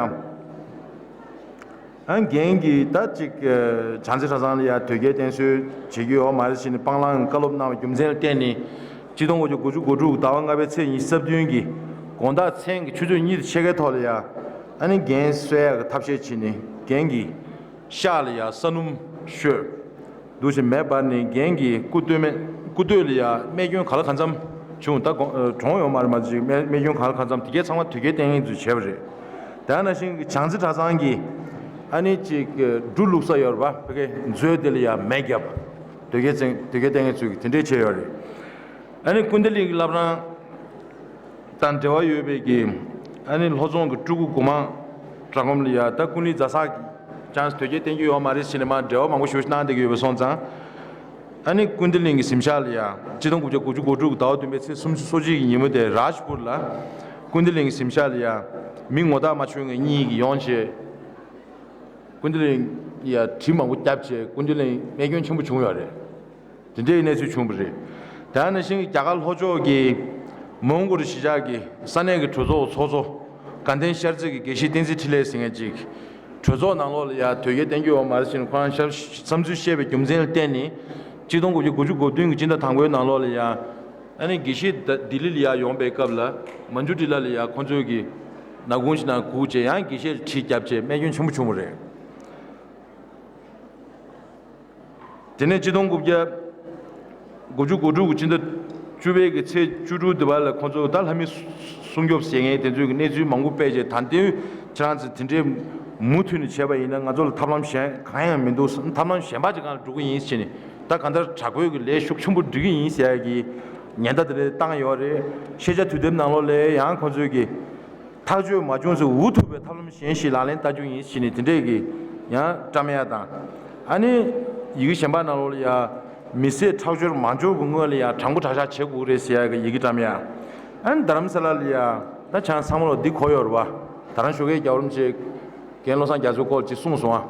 ཨ་རྒན་གྱིས་ད་ཅིག་བྱང་རྩེ་གྲྭ་ཚང་ལ་ཡ་དོལ་རྒྱལ་བསྟེན་གསོལ་བྱེད་རྒྱུ་ཡོད་མ་རེད་ཟེར་ནས་སྤང་བླང་བཀའ་སློབ་གནང་བའི་རྒྱུ་མཚན་ལ་བརྟེན་ནས་གཅིག་སྟོང་དགུ་བརྒྱ་དགུ་བཅུ་གོ་དྲུག་ཟླ་བ་ལྔ་པའི་ཚེས་ཉི་ཤུ་རྩ་བདུན་གྱི་དགོང་དག་མཚན་གྱི་ཆུ་ཚོད་གཉིས་དང་ཕྱེད་ཀའི་ཐོག་ལ་ཡ། ཨ་ནི་རྒན་གསོལ་ཡག་གི་ཐབས་ཤེས་བྱས་ནས་རྒན་གྱི་ཤག་ལ་ཡ་ས་སྣུམ་བཤོས། འདུག་བྱས་མེ་འབར་ནས་རྒན་གྱི་སྐུ་སྟོད་སྨད་སྐུ་སྟོད་ལ་ཡ་རྨས་སྐྱོན་ག་ལ་གང་འཚམ་བྱུང་། ད་གོ་ཨ་གྲོངས་ཡོད་མ་རེད་མ་གཞི་རྨས་རྨས་སྐྱོན་ག་ལ་གང་འཚམ་དེ་གས་ཚང་མ་དོལ་རྒྱལ་བསྟེན་མཁན་ཚོས་བྱས་པ་རེད། དེ་ནང་བཞིན་གྱི་བྱང་རྩེ་གྲྭ་ཚང་གི་ཨ་ནི་ཅིག་འབྲུ་བླུགས་ས་ཡོད་རེད་པ། ཕ་གི་མཛོད་དེ་ལ་ཡ་མེ་བརྒྱབ། དོལ་རྒྱལ་བསྟེན་དོལ་རྒྱལ་བསྟེན་མཁན་ཚོས་དེ་འདྲས་བྱས་ཡོད་རེད། ཨ་ནི་ཀུན་བདེ་གླིང་གི་བླ་བྲང་དང་འབྲེལ་བ་ཡོད་པའི་གི་ཨ་ནི་ལྷོ་རྫོང་གི་སྤྲུལ་སྐུ་གོང་མ་གྲྭ་སྒོམ་ལ་ཡ་ད་ཀུན་གླིང་རྫ་སར་ཅང་དོལ་རྒྱལ་བསྟེན་རྒྱུ་ཡོད་མ་རེད་ཟེར་ནས་མར་འབྲེལ་བ་མང་པོ་ཞེ་པོ་ཞིག་གནང་བསྡད་ཀྱི་ཡོད་པའི་སོང་ཙང་། ཨ་ནི་ཀུན་བདེ་གླིང་གི་གཟིམ་ཤག་ལ་ཡ་གཅིག་སྟོང་དགུ་བརྒྱ་དགུ་བཅུ་གོ་དྲུག་ཟླ་བ་བདུན་པའི་ཚེས་སུམ་ཅུ་སོ་གཅིག་གི་ཉིན་མོ་དེ་རཱཇ་པུར་ལ་ཀུན་བདེ་གླིང་གི་གཟིམ་ཤག་ལ་ཡ་མི་ངོ་རྟགས་མ་འཁྱོངས་མཁན་གཉིས་ཀྱིས་ཡོང་བྱས། ཀུན་བདེ་གླིང་ཡ་གྲི་མང་པོ་བརྒྱབ་བྱས་ཀུན་བདེ་གླིང་རྨས་སྐྱོན་ཆེན་པོ་བྱུང་ཡོད་རེད། དེ་འདྲའི་གནས་ཚུལ་བྱུང་བ་རེད། དེ་ནང་བཞིན་རྒྱ་གར་ལྷོ་ཕྱོགས་ཀྱི་མོན་གྷོ་རི་གཞིས་ཆགས་ཀྱི་ས་གནས་ཀྱི་གྲོས་ཚོགས་ཚོགས་གཙོ་དགའ་ལྡན་ཤར་རྩེ་གི་དགེ་བཤེས་བསྟན་འཛིན་འཕྲིན་ལས་ཟེར་མཁན་ཅིག་གྲོས་ཚོགས་ནང་ལོགས་ལ་ཡ་དོལ་རྒྱལ་བསྟེན་རྒྱུ་ཡོད་མ་རེད་ཟེར་ནས་ཁོ་རང་ཤར་བསམ་ཚུལ་བཤད་པའི་རྒྱུ་མཚན་ལ་བརྟེན་ནས་གཅིག་སྟོང་དགུ་བརྒྱ་དགུ་བཅུ་གོ་བདུན་གྱི་སྤྱི་ཟླ་དང་པོའི་ནང་ལོགས་ལ་ཡ། ཨ་ནི་དགེ་བཤེས་ད་ལྡི་ལི་ལ་ཡ་ཡོང་པའི་སྐབས་ལ་མན་ཇུ་ཊི་ལ་ལ་ཡ་ཁོང་ཚོས་ཀྱི་ནག་ཁུང་ཞིག་ནང་སྒུག་བྱས་ཡང་དགེ་བཤེས་ལ་གྲི་བརྒྱབ་བྱས་རྨས་སྐྱོན་ཆེན་པོ་བྱུང་བ་རེད། དེ་ནས་གཅིག་སྟོང་དགུ་བརྒྱ་དགུ་བཅུ་གོ་དྲུག་གི་སྤྱི་ཟླ་བཅུ་པའི་གི་ཚེས་བཅུ་དྲུག་དེ་བར་ལ་ཁོང་ཚོ་ད་ལྷ་མི་སྲུང་སྐྱོབ་ཟེར་མཁན་དེ་ཚོས་ཀྱི་གནས་ཚུལ་མང་པོ་སྤེལ་བྱས། ད་ལྟའི་ཁྱེད་རང་ཚོས་དེ་འདྲའི་མུ་མཐུད་ནས་བྱས་པ་ཡིན་ན་ང་ཚོ་ལ་ཐབས་ལམ་གཞན་གང་ཡང་མི་འདུག་ཐབས་ལམ་གཞན་པ་ཅིག་སྒང་ལ་འགྲོ་གི་ཡིན་ཟེར་ནས། ད་གང་ལྟར་དྲག་པོའི་གི་ལས་ཤུགས་ཆེན་པོ་སྒྲིག་གི་ཡིན་ཟེར་ཡ་གི་ཉེན་བརྡ་དེ་འདྲ་བཏང་ཡོད་རེད། ཤེས་བྱ་དུས་དེབ་ནང་ལོགས་ལ་ཡང་ཁོང་ཚོས་ཀྱི་ཐག་གཅོད་མ་བྱུང་ཚེ་འུ་ཐུག་པའི་ཐབས་ལམ་གཞན་ཞིག་ལག་ལེན་བསྟར་རྒྱུ་ཡིན་ཟེར་ནས་དེ་འདྲས་ཀྱི་ཡང་བཀྲམ་ཡ་དང་། ཨ་ནི་ཡི་གེ་གཞན་པ་ནང་ལོགས་ལ་ཡང་མི་བསད་ཁྲག་སྦྱོར་མ་འབྱོར་གྱི་སྔོན་ལ་ཡང་དྲང་པོ་དྲག་ཤག་བྱེད་དགོས་རེད་ཟེར་ཡ་གི་ཡི་གེ་བཀྲམ་ཡ། ཨ་ནི་རྡ་རམ་ས་ལ་ལ་ཡང་ད་ཆང་ཚང་མ་ལོ་འདི་གོ་ཡོད་རེད་བ། ད་རང་ཞོགས་ཀས་རྒྱལ་བ་རིན་པོ་ཆེ་རྒན་བློ་བཟང་རྒྱ་མཚོའི་སྐོར་ཅིག་གསུངས་སོང་ཨ།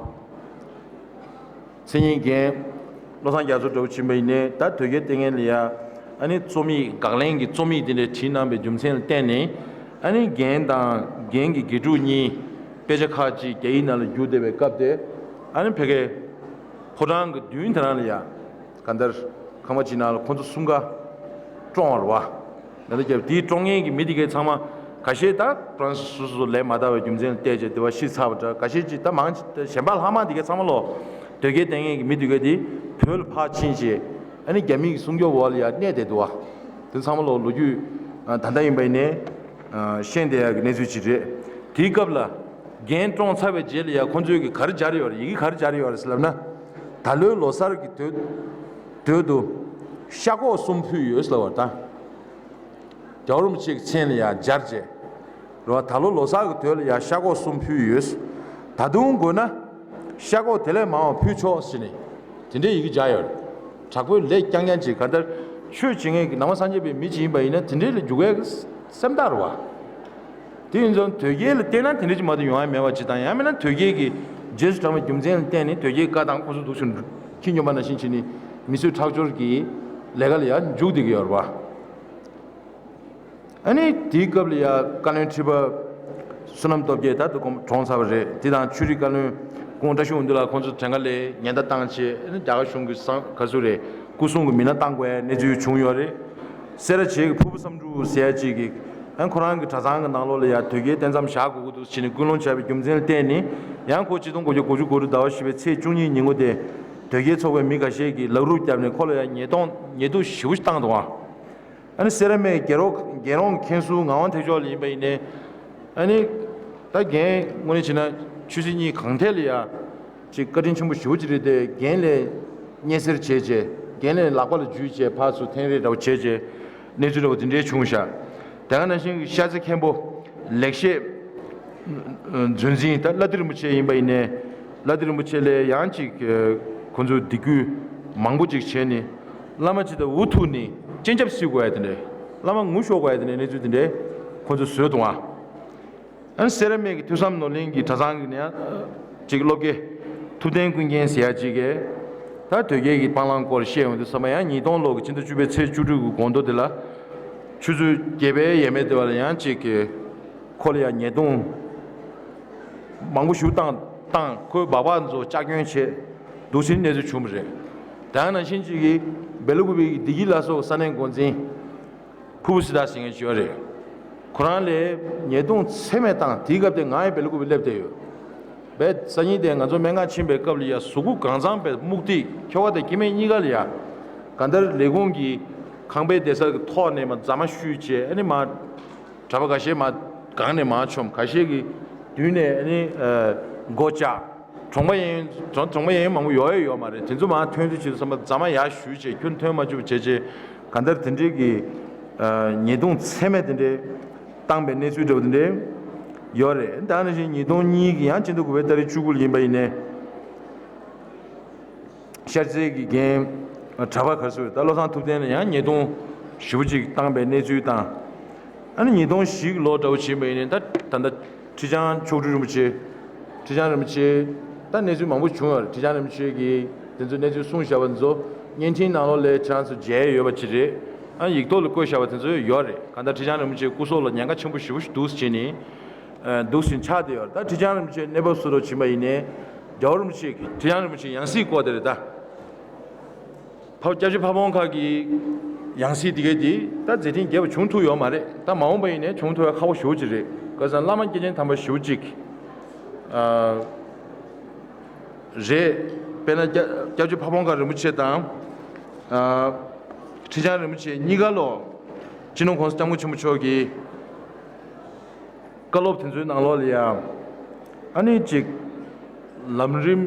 མཚན་ཉིད་རྒན་བློ་བཟང་རྒྱ་མཚོ་འདྲ་བོ་ཕྱིན་པ་ཡིན་ནའི་ད་དོལ་རྒྱལ་བསྟེན་མཁན་ལ་ཡ། ཨ་ནི་རྩོམ་ཡིག་དགག་ལན་གྱི་རྩོམ་ཡིག་དེ་འདྲ་བྲིས་གནང་པའི་རྒྱུ་མཚན་ལ་བརྟེན་ནས། ཨ་ནི་རྒན་དང་རྒན་གྱི་དགེ་ཕྲུག་གཉིས་དཔེ་ཆ་ཁག་ཅིག་རྒྱ་ཡིག་ནང་ལ་བསྒྱུར་བསྡད་པའི་སྐབས་དེ། ཨ་ནི་ཕ་གིའི་ཕོ་བྲང་གི་མདུན་དེ་རང་ལ་ཡ། གང་ལྟར་ཁང་པ་ཅིག་ནང་ལ་ཁོང་ཚོ་གསུམ་ཀ་བཀྲོངས་པ་རེད་བ། ལ་ལ་རྒྱབ་དེའི་བཀྲོངས་མཁན་གྱི་མི་དེ་གའི་ཚང་མ་ཁ་ཤས་ད་ཁོ་རང་སོ་སོ་ལས་མ་དག་པའི་རྒྱུ་མཚན་ལ་བལྟས་བྱས་དེ་བ་ཤི་ཚར་བ་འདྲ། ཁ་ཤས་ཅིག་ད་མང་ཆེ་གཞན་པ་ལྷག་མ་དེ་གའི་ཚང་མ་ལོ་དོལ་རྒྱལ་བསྟེན་མཁན་གྱི་མི་དེ་གའི་དེ་བོད་ལ་ཕར་ཕྱིན་བྱས། ཨ་ནི་རྒྱ་མི་གི་སྲུང་སྐྱོབ་འོག་ལ་ཡར་གནས་བསྡད་འདུག་བ། དེ་ཚང་མ་ལོ་ལོ་རྒྱུས་ད་ལྟ་ཡིན་པ་ཡིན་ནའི་ཤེས་བསྡད་ཡག་གི་གནས་ཚུལ་ཅིག་རེད། དེའི་སྐབས་ལ་རྒན་བཀྲོངས་ཚར་བའི་རྗེས་ལ་ཡ་ཁོང་ཚོས་གི་ག་རེ་སྦྱར་ཡོད་རེད། ཡི་གེ་ག་རེ་སྦྱར་ཡོད་རེད་ཟེར་ལབ་ན། ད་ལོའི་ལོ་གསར་གྱི་དོད་དོད་དུ་ཤ་ཁོག་གསུམ་ཕུལ་ཡོད་ཟེར་ལབ་པ་རེད་ད། རྒྱལ་བ་རིན་པོ་ཆེ་གི་མཚན་ལ་ཡང་སྦྱར་བྱས། རེད་བ། ད་ལོ་ལོ་གསར་གྱི་དོད་ལ་ཡང་ཤ་ཁོག་གསུམ་ཕུལ་ཡོད། ད་དུང་དགོས་ན་ཤ་ཁོག་དེ་ལས་མང་བ་ཕུལ་ཆོག་ཟེར་ནས་དེ་འདྲའི་ཡི་གེ་སྦྱར་ཡོད་རེད། དྲག་པོའི་ལས་རྐྱང་རྐྱང་བྱེད། ག་ལྟར་ཆོས་བྱེད་མཁན་གྱི་ནང་པ་སངས་རྒྱས་པའི་མི་ཅིག་ཡིན་པ་ཡིན་ན་དེ་འདྲའི་ལ་འཇུག་ཡག་གི་སེམས་ཐག་རེད་བ། དེ་ཡིན་ཙང་དོལ་རྒྱལ་ལ་བརྟེན་ན་དེ་འདྲ་ཅིག་མ་གཏོགས་ཡོང་ཡ་མེད་པ་ཅིག་དང་། ཡང་མིན་ན་དོལ་རྒྱལ་གྱི་རྗེས་སུ་འབྲང་བའི་རྒྱུ་མཚན་ལ་བརྟེན་ནས་དོལ་རྒྱལ་བཀའ་དང་ཁོ་ཚོ་འདུག་ཕྱིན་ཁྱི་སྨྱོན་པ་ནང་བཞིན་བྱས་ནས་མི་གསོད་ཁྲག་སྦྱོར་གྱི་ལས་ཀ་ལ་ཡང་འཇུག་བསྡད་ཀྱི་ཡོད་རེད་བ། ཨ་ནི་དེའི་སྐབས་ལ་ཡ་བཀའ་བློན་ཁྲི་པ་བསོད་ནམས་སྟོབས་རྒྱས་ད་དུང་གྲོངས་ཚར་བ་རེད། དེ་དང་ཆོས་རིག་བཀའ་བློན་སྐུ་ངོ་བཀྲ་ཤིས་དབང་འདུས་ལགས་ཁོང་ཚོ་བྲན་ཁ་ལས་ཉེན་བརྡ་བཏང་བྱས། ཨ་ནི་རྒྱ་གར་གཞུང་གི་སང་ག་ཚོད་རེད། སྐུ་སྲུང་གི་མི་སྣ་བཏང་དགོས་ཡ་གནས་ཚུལ་བྱུང་ཡོད་རེད། སེ་ར་བྱེས་ཀྱི་ཕུར་བུ་བསམ་འགྲུབ་ཟེར་ཡ་གཅིག་གིས་ཨ་ཁོ་རང་གི་གྲྭ་ཚང་གི་ནང་ལོགས་ལ་ཡ་དོལ་རྒྱལ་བསྟེན་མཚམས་བཞག་དགོས་ཀྱི་འདུག་ཟེར་ནས་སྐུལ་སློང་བྱས་པའི་རྒྱུ་མཚན་ལ་བརྟེན་ནས། ཡང་ཁོ་ཆིག་སྟོང་དགུ་བརྒྱ་དགུ་བཅུ་གོ་དྲུག་ཟླ་བ་བཞི་པའི་ཚེས་བཅུ་གཉིས་ཉིན་མོ་དེ་དོལ་རྒྱལ་ཚོགས་པའི་མི་འགའ་ཤས་ཀྱིས་ལག་རུབ་བརྒྱབ་ནས་ཁོ་ལ་ཡང་ཉེས་རྡུང་ཉེས་རྡུང་ཞེ་པོ་ཞིག་བཏང་འདུག་ཨ། ཨ་ནི་སེ་ར་སྨད་རྒྱལ་རོང་རྒྱལ་རོང་གི་མཁན་ཟུར་ངག་དབང་ཐེག་མཆོག་ལ་ཡིན་པ་ཡིན་ནའི། ཨ་ནི་ད་རྒན་དངོས་གནས་བྱས་ན་ཆོས་སྲིད་གཉིས་གང་ཐད་ལ་ཡ་ཅིག་བཀའ་དྲིན་ཆེན་པོ་ཞེ་པོ་ཅིག་རེད་དེ། རྒན་ལས་སྙན་སེར་བྱས་བྱས། རྒན་ལས་ལག་པ་ལ་འཇུས་བྱས། ཕར་ཚུར་འཐེན་རེས་འདྲ་བོ་བྱས་བྱས། གནས་ཚུལ་འདྲ་བོ་དེ་འདྲའི་བྱུང་ཤག་དེ་ག་ནང་བཞིན་གྱི་ཤར་རྩེ་མཁན་པོ་ལེགས་བཤད་མཛོད་འཛིན་ད་བླ་བདེ་རིན་པོ་ཆེ་ཡིན་པ་ཡིན་ནའི། བླ་བདེ་རིན་པོ་ཆེ་ལས་ཡང་ཅིག་ཁོ་ཚོས་སྡིགས་སྐུལ་མང་པོ་ཅིག་བྱས་ནས། བླ་མ་ཅིག་དང་འུ་ཐུག་ནས་སྤྱན་ཆབ་བསིལ་དགོས་ཡ་དེ་འདྲ། བླ་མ་ངུ་ཤོར་བ་ཡ་དེ་ནས་གནས་ཚུལ་དེ་འདྲའི་ཁོ་ཚོས་བཟོས་འདུག་ཨ། ཨ་ནི་སེ་ར་སྨད་ཀྱི་ཐོས་བསམ་ནོར་གླིང་གི་གྲྭ་ཚང་གི་ནས་ཅིག་སློབ་དགེ་ཐུབ་བསྟན་ཀུན་མཁྱེན་ཟེར་ཡ་ཅིག་གིས་ད་དོལ་རྒྱལ་གྱི་སྤང་བླང་སྐོར་བཤད་ཡོང་དུས་ཙམ་པ་ཡང་ཉིས་སྟོང་ལོ་གི་ཕྱི་ཟླ་བཅུ་པའི་ཚེས་བཅུ་དྲུག་གི་དགོང་དྲོ་དེ་ལ་ཆུ་ཚོད་བརྒྱད་པའི་ཡས་མས་དེ་བ་ལ་ཡང་ཅིག་གིས་ཁོ་ལ་ཡང་ཉེས་རྡུང་མང་པོ་ཞིག་བཏང་བཏང་ཁོའི་སྦག་སྦག་ཚོ་ལྕགས་གྱོན་བྱས་འདུག་ཟེར་གནས་ཚུལ་བྱུང་བ་རེད། དེ་ནང་བཞིན་ཅིག་གིས་སྦེ་ལ་ཀུ་པེ་གི་བདེ་སྐྱིད་ལ་སོགས་ས་གནས་འགོ་འཛིན། ཕུ་བོ་སི་ཏཱ་ཟེར་མཁན་ཅིག་ཡོད་རེད། ཁོ་རང་ལ་ཉེས་རྡུང་ཚད་མེད་བཏང་དེའི་སྐབས་དེ་ང་ཡང་སྦེ་ལ་ཀུ་པེ་སླེབས་བསྡད་ཡོད། བས་སང་ཉིན་དེ་ང་ཚོ་སྨན་ཁང་ཕྱིན་པའི་སྐབས་ལ་ཡ་གཟུགས་པོ་གང་ཚང་བས་སྨུག་ཐིག་ཁྱོ་ག་དང་སྐྱེ་དམན་གཉིས་ཀ་ལ་ཡ། གང་ལྟར་ལས་ཁུངས་ཀྱི་ཁང་པའི་བསྡད་ས་གི་ཐོག་ནས་མ་རྫ་མ་བཤུས་བྱས་ཨ་ནི་མ། གྲྭ་པ་ཁ་ཤས་མ་སྒང་ནས་མར་མཆོངས། ཁ་ཤས་ཀྱི་མདུན་ནས་ཨ་ནི་ཨ་སྒོ་བཅག་གྲོང་པ་གཡས་གཡོན་གྲོང་གྲོང་པ་གཡས་གཡོན་མང་པོ་ཡོད་ཡོད་མ་རེད། དེ་ཚོ་མར་ཐོན་རྒྱུ་བྱེད་དུས་ཙམ་པ་རྫ་མ་ཡར་གཞུས་བྱས་ཁྱོན་ཐོན་མ་བཅུག་བྱས་བྱས་གང་ལྟར་དེ་འདྲའི་གི་ཨ་ཉེས་རྡུང་ཚད་མེད་དེ་འདྲའི་བཏང་པའི་གནས་ཚུལ་འདྲ་བོ་དེ་འདྲའི་ཡོད་རེད། ད་ནང་བཞིན་ཉིས་སྟོང་གཉིས་ཀྱི་ཡང་ཕྱི་ཟླ་དགུ་པའི་ཏ་རིག་བཅུ་དགུ་ལ་ཡིན་པ་ཡིན་ནའི། ཤར་རྩེ་གི་རྒན་གྲྭ་པ་ག་ཚོད་ད་བློ་བཟང་ཐུབ་བསྟན་ལ་ཡང་ཉེས་རྡུང་ཞེ་པོ་ཅིག་བཏང་པའི་གནས་ཚུལ་དང་། ཨ་ནི་ཉིས་སྟོང་བཞི་གི་ལོ་འདྲ་བོ་ཕྱིན་པ་ཡིན་ནའི་ད་ད་ལྟ་ཁྲི་བྱང་མཆོག་སྤྲུལ་རིན་པོ་ཆེ། ཁྲི་བྱང་རིན་པོ་ཆེ་ད་གནས་ཚུལ་མང་པོ་བྱུང་ཡོད་རེད། ཁྲི་བྱང་རིན་པོ་ཆེ་གིས་དེ་ཚོ་གནས་ཚུལ་གསུངས་བཞག་པ་ཚོ་བརྙན་འཕྲིན་ནང་ལོགས་ལ་ཁྱེད་རང་ཚོ་མཇལ་ཡོད་པ་ཅིག་རེད། ཨ་ཡིག་ཐོག་ལ་བཀོད་བཞག་པ་དེ་ཚོ་ཡོད་རེད། གང་ལྟར་ཁྲི་བྱང་རིན་པོ་ཆེ་སྐུ་སྲོག་ལ་ཉེན་ཁ་ཆེན་པོ་ཞེ་པོ་ཞིག་འདུག་ཟེར་བྱས་ནས། འདུག་ཟིན་ཆགས་བསྡད་ཡོད་རེད། ད་ཁྲི་བྱང་རིན་པོ་ཆེའི་གནས་བབ་སུ་རུ་ཕྱིན་པ་ཡིན་ནའི་རྒྱལ་བ་རིན་པོ་ཆེ་ཁྲི་བྱང་རིན་པོ་ཆེའི་ཡང་སྲིད་སྐོར་དེ་རེད་ད། ཕ་སྐྱབས་རྗེ་ཕ་བོང་ཁ་གི་ཡང་སྲིད་དེ་གའི་དེ་ད་མཛད་འཕྲིན་རྒྱས་པ་བྱུང་ཐུབ་ཡོད་མ་རེད། ད་མ་འོངས་པ་ཡིན་ནའི་བྱུང་ཐུབ་ཡ་ཁག་པོ་ཞེ་པོ་ཅིག་རེད། ག་ས་བླ་མ་སྐྱེས་ཆེན་དམ་པ་ཞེ་པོ་ཅིག་རེད། དཔེར་ན་སྐྱབས་སྐྱབས་རྗེ་ཕ་བོང་ཁ་རིན་པོ་ཆེ་དང་ཁྲི་བྱང་རིན་པོ་ཆེ་གཉིས་ཀ་ལོ་སྤྱི་ནོར་༸གོང་ས་༸སྐྱབས་མགོན་ཆེན་པོ་མཆོག་གིས། བཀའ་སློབ་དེ་ཚོའི་ནང་ལོགས་ལ་ཡང་། ཨ་ནི་གཅིག་ལམ་རིམ་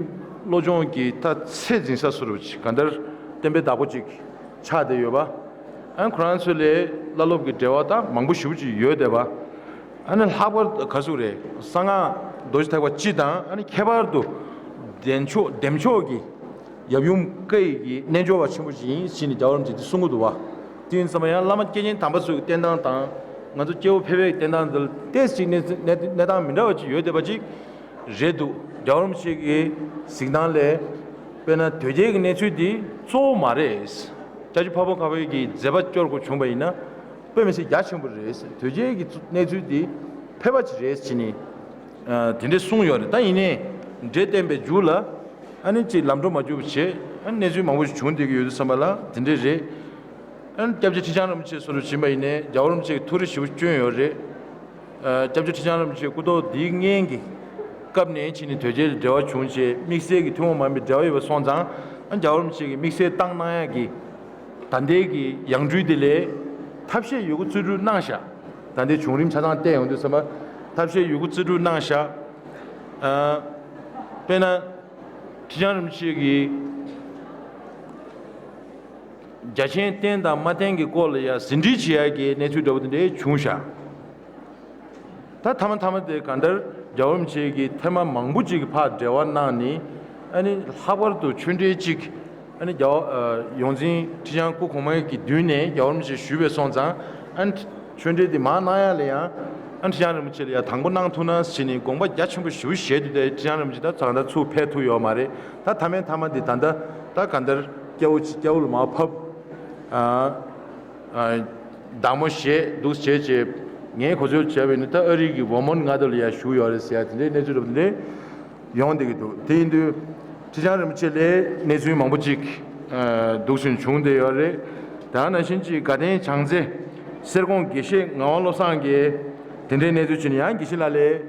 བློ་སྦྱོང་གི་ད་ཚད་འཛིན་ས་སུ་རུ་ཅིག་གང་ལྟར་བསྟན་པའི་བདག་པོ་ཅིག་ཆགས་བསྡད་ཡོད་པ། ཨ་ནི་ཁོ་རང་ཚོ་ལས་བླ་སློབ་ཀྱི་འབྲེལ་བ་ད་མང་པོ་ཞེ་པོ་ཅིག་ཡོད་བསྡད་པ། ཨ་ནི་ལྷག་པར་ག་ཟུག་རེད། གསང་སྔགས་རྡོ་རྗེ་ཐེག་པ་སྤྱི་དང་ཨ་ནི་ཁྱད་པར་དུ་བདེ་མཆོག་བདེ་མཆོག་གི་ཡབ་ཡུམ་བཀའ་ཡི་གི་རྣལ་འབྱོར་བ་ཆེན་པོ་ཞིག་ཡིན་ཞེས་ནས་རྒྱལ་བ་རིན་པོ་ཆེས་འདི་གསུང་གི་འདུག་བ། དེ་ཡིན་ཙང་ཡང་བླ་མ་སྐྱེས་ཆེན་དམ་པ་ཚོའི་བསྟན་སྟངས་དང་ང་ཚོ་སྐྱེ་བོ་ཕལ་པའི་བསྟན་སྟངས་འདི་ལ་ཏོག་ཙམ་གནས་གནས་གནས་སྟངས་མི་འདྲ་བ་ཅིག་ཡོད་བསྡད་པ་ཅིག་རེད་འདུག་རྒྱལ་བ་རིན་པོ་ཆེ་གི་གཟིགས་སྟངས་ལས་དཔེར་ན་དོལ་རྒྱལ་གྱི་གནས་ཚུལ་འདི་གཙོ་བོ་མ་རེད། སྐྱབས་རྗེ་ཕ་བོང་ཁ་པའི་གི་མཛད་པ་སྐྱོར་དགོས་བྱུང་བ་ཡིན་ན་དཔེ་མི་སྲིད་རྒྱ་ཆེན་པོ་རེད། དོལ་རྒྱལ་གྱི་གནས་ཚུལ་འདི་ཕལ་པ་ཅིག་རེད་ཅེས་ནས་དེ་འདྲས་གསུངས་ཡོད་རེད། ད་ཡིན་ནའི་འདྲེ་བསྟན་པའི་མཇུག་ལ། ཨ་ནི་ཅིག་ལམ་འགྲོ་མ་འཇུག་པ་བྱས། ཨ་ནི་གནས་ཚུལ་མང་པོ་ཞིག་བྱུང་བསྡད་ཀྱི་ཡོད་དུས་ཙམ་པ་ལ་དེ་འདྲས་རེད། ཨ་ནི་སྐྱབས་རྗེ་ཁྲི་བྱང་རིན་པོ་ཆེ་སོགས་ལ་ཕྱིན་པ་ཡིན་ནའི་རྒྱལ་བ་རིན་པོ་ཆེ་གི་ཐུགས་རེ་ཞེ་པོ་བསྐྱོན་ཡོད་རེད། ཨ་སྐྱབས་རྗེ་ཁྲི་བྱང་རིན་པོ་ཆེ་སྐུ་ཐོག་འདིའི་སྔན་གྱི་སྐབས་ནས་ཕྱིན་ནས་དོལ་རྒྱལ་ལ་འབྲེལ་བ་བྱུང་བྱས་དམིགས་བསལ་གྱི་ཐུན་མོང་མ་ཡིན་པའི་འབྲེལ་བ་ཡོད་པ་སོང་ཙང་ཨ་རྒྱལ་བ་རིན་པོ་ཆེ་གིས་དམིགས་བསལ་བཏང་གནང་ཡག་གི་ད་ལྟའི་གི་ཡང་སྤྲུལ་དེ་ལས་ཐབས་ཤེས་ཡོད་རྒུ་རྩལ་སྤྲུགས་གནང་ཤག་ད་ལྟའི་བྱུང་རིམ་ཆ་ཚང་བལྟས་ཡོང་དུས་ཙམ་པ་ཐབས་ཤེས་ཡོད་རྒུ་རྩལ་སྤྲུགས་གནང་ཤག་ཨ་དཔེར་ན། ཁྲི་བྱང་རིན་པོ་ཆེ་གིས་རྒྱ་ཆེན་བསྟེན་དང་མ་བསྟེན་གྱི་སྐོར་ལ་ཡང་ཟིན་བྲིས་བྱེད་ཡག་གི་གནས་ཚུལ་འདྲ་བོ་དེ་འདྲ་བྱུང་ཤག་ད་ཐ་མ་ཐ་མ་དེ་གང་ལྟར་རྒྱལ་བ་རིན་པོ་ཆེ་གིས་ཐེངས་མ་མང་པོ་ཅིག་གི་ཕར་འབྲེལ་བ་གནང་ནས་ཨ་ནི་ལྷག་པར་དུ་ཆོས་འབྲེལ་ཅིག་ཨ་ནི་རྒྱལ་བ་ཡོངས་འཛིན་ཁྲི་བྱང་སྐུ་གོང་མ་གི་མདུན་ནས་རྒྱལ་བ་རིན་པོ་ཆེ་ཞུས་པ་སོང་ཙང་ཨ་ནི་ཆོས་འབྲེལ་དེ་མར་གནང་ཡག་ལ་ཡང་ཨ་ནི་ཁྲི་བྱང་རིན་པོ་ཆེ་ལ་ཡང་དང་པོ་གནང་ཐུབ་ན་ཟེར་ནས་དགོངས་པ་རྒྱ་ཆེན་པོ་ཞེ་པོ་བཞེས་འདུག་དེ་ཁྲི་བྱང་རིན་པོ་ཆེ་ད་ད་ལྟ་ཚུར་ཕེབས་ཐུབ་ཡོད་མ་རེད། ད་ཐ་མའི་ཐ་མ་འདི་ད་ལྟ་ད་ག་འདར་སྐྱ་བོ་ཅིག་སྐྱ་བོ་ལ་མར་ཕབ། ཨ་ཨ་བདག་མོ་བཞེས་འདུག་བྱས་བྱས་ངས་གོ་ཚོད་བྱས་པ་ཡིན་ན་ད་ཨ་རི་གི་འོ་མོན་མངའ་སྡེ་ལ་ཡར་བཞུགས་ཡོད་རེད་ཟེར་ཡ་དེ་འདྲའི་གནས་ཚུལ་རབ་འདི་ཡོང་བསྡད་ཀྱི་འདུག་དེ་ཡིན་དུས་ཁྲི་བྱང་རིན་པོ་ཆེ་ལས་གནས་ཚུལ་མང་པོ་ཅིག་ཨ་འདུག་སེ་བྱུང་བསྡད་ཡོད་རེད། ད་ནང་བཞིན་གྱི་དགའ་ལྡན་བྱང་རྩེ་གསེར་ཀོང་དགེ་བཤེས་ངག་དབང་བློ་བཟང་གིས་དེ་འདྲའི་གནས་ཚུལ་བྱུང་ནས་ཡང་དགེ་བཤེས་ལགས་ལས་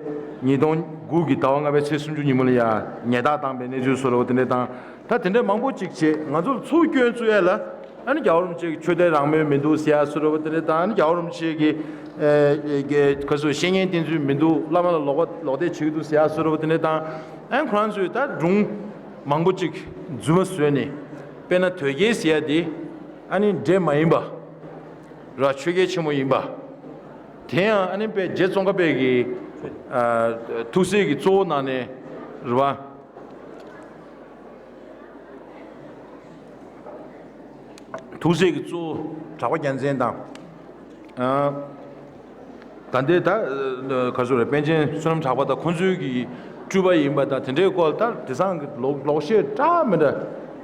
ཉིས་སྟོང་དགུ་གི་ཟླ་བ་ལྔ་པའི་ཚེས་སུམ་ཅུ་ཉིན་མོ་ལ་ཡང་ཉེས་རྡུང་བཏང་པའི་གནས་ཚུལ་བཟོ་འདྲ་བོ་དེ་འདྲ་དང་། ད་དེ་འདྲ་མང་པོ་ཅིག་བྱས་ང་ཚོར་ཚུར་སྐྱོན་བཙུགས་ཡ་ལ་ཨ་ནི་རྒྱལ་བ་རིན་པོ་ཆེ་གི་ཆོས་དད་རང་མོས་མི་འདུག་ཟེར་ཡ་བཟོ་འདྲ་བོ་དེ་འདྲ་དང་། ཨ་ནི་རྒྱལ་བ་རིན་པོ་ཆེ་གི་ཨེ་ག་ཚོད་བཤེས་གཉེན་བསྟེན་ཚུལ་མི་འདུག་བླ་མ་ལ་ལོག་པ་ལོག་འདེད་བྱེད་ཀྱི་འདུག་ཟེར་ཡ་བཟོ་འདྲ་བོ་དེ་འདྲ་དང་། ཨ་ནི་ཁོ་རང་ཚོས་ད་སྒྲུང་མང་པོ་ཅིག་རྫུན་མ་བཟོས་ནས་དཔེར་ན་དོལ་རྒྱལ་ཟེར་ཡ་དེ་ཨ་ནི་འདྲེ་མ་ཡིན་པ་ར་ཆོས་རྒྱལ་ཆེན་མོ་ཡིན་པ། དེ་ཡང་ཨ་ནི་དཔེ་རྗེ་ཙོང་ཁ་པའི་གི་ཨ་ཐུགས་སྲས་ཀྱི་གཙོ་བོ་ནང་ནས་རེད་བ། ཐུགས་སྲས་ཀྱི་གཙོ་བོ་གྲགས་པ་རྒྱལ་མཚན་དང་ ཨ། ད་ལྟའི་ད་ག་ཚོད་རེད། པཎ་ཆེན་བསོད་ནམས་གྲགས་པ་དང་ཁོང་ཚོའི་གི་སྤྲུལ་པ་ཡིན་པ་དང་དེ་འདྲའི་སྐོར་ད་དེང་སང་གི་ལོག་ལོག་བཤད་འདྲ་མི་འདྲ།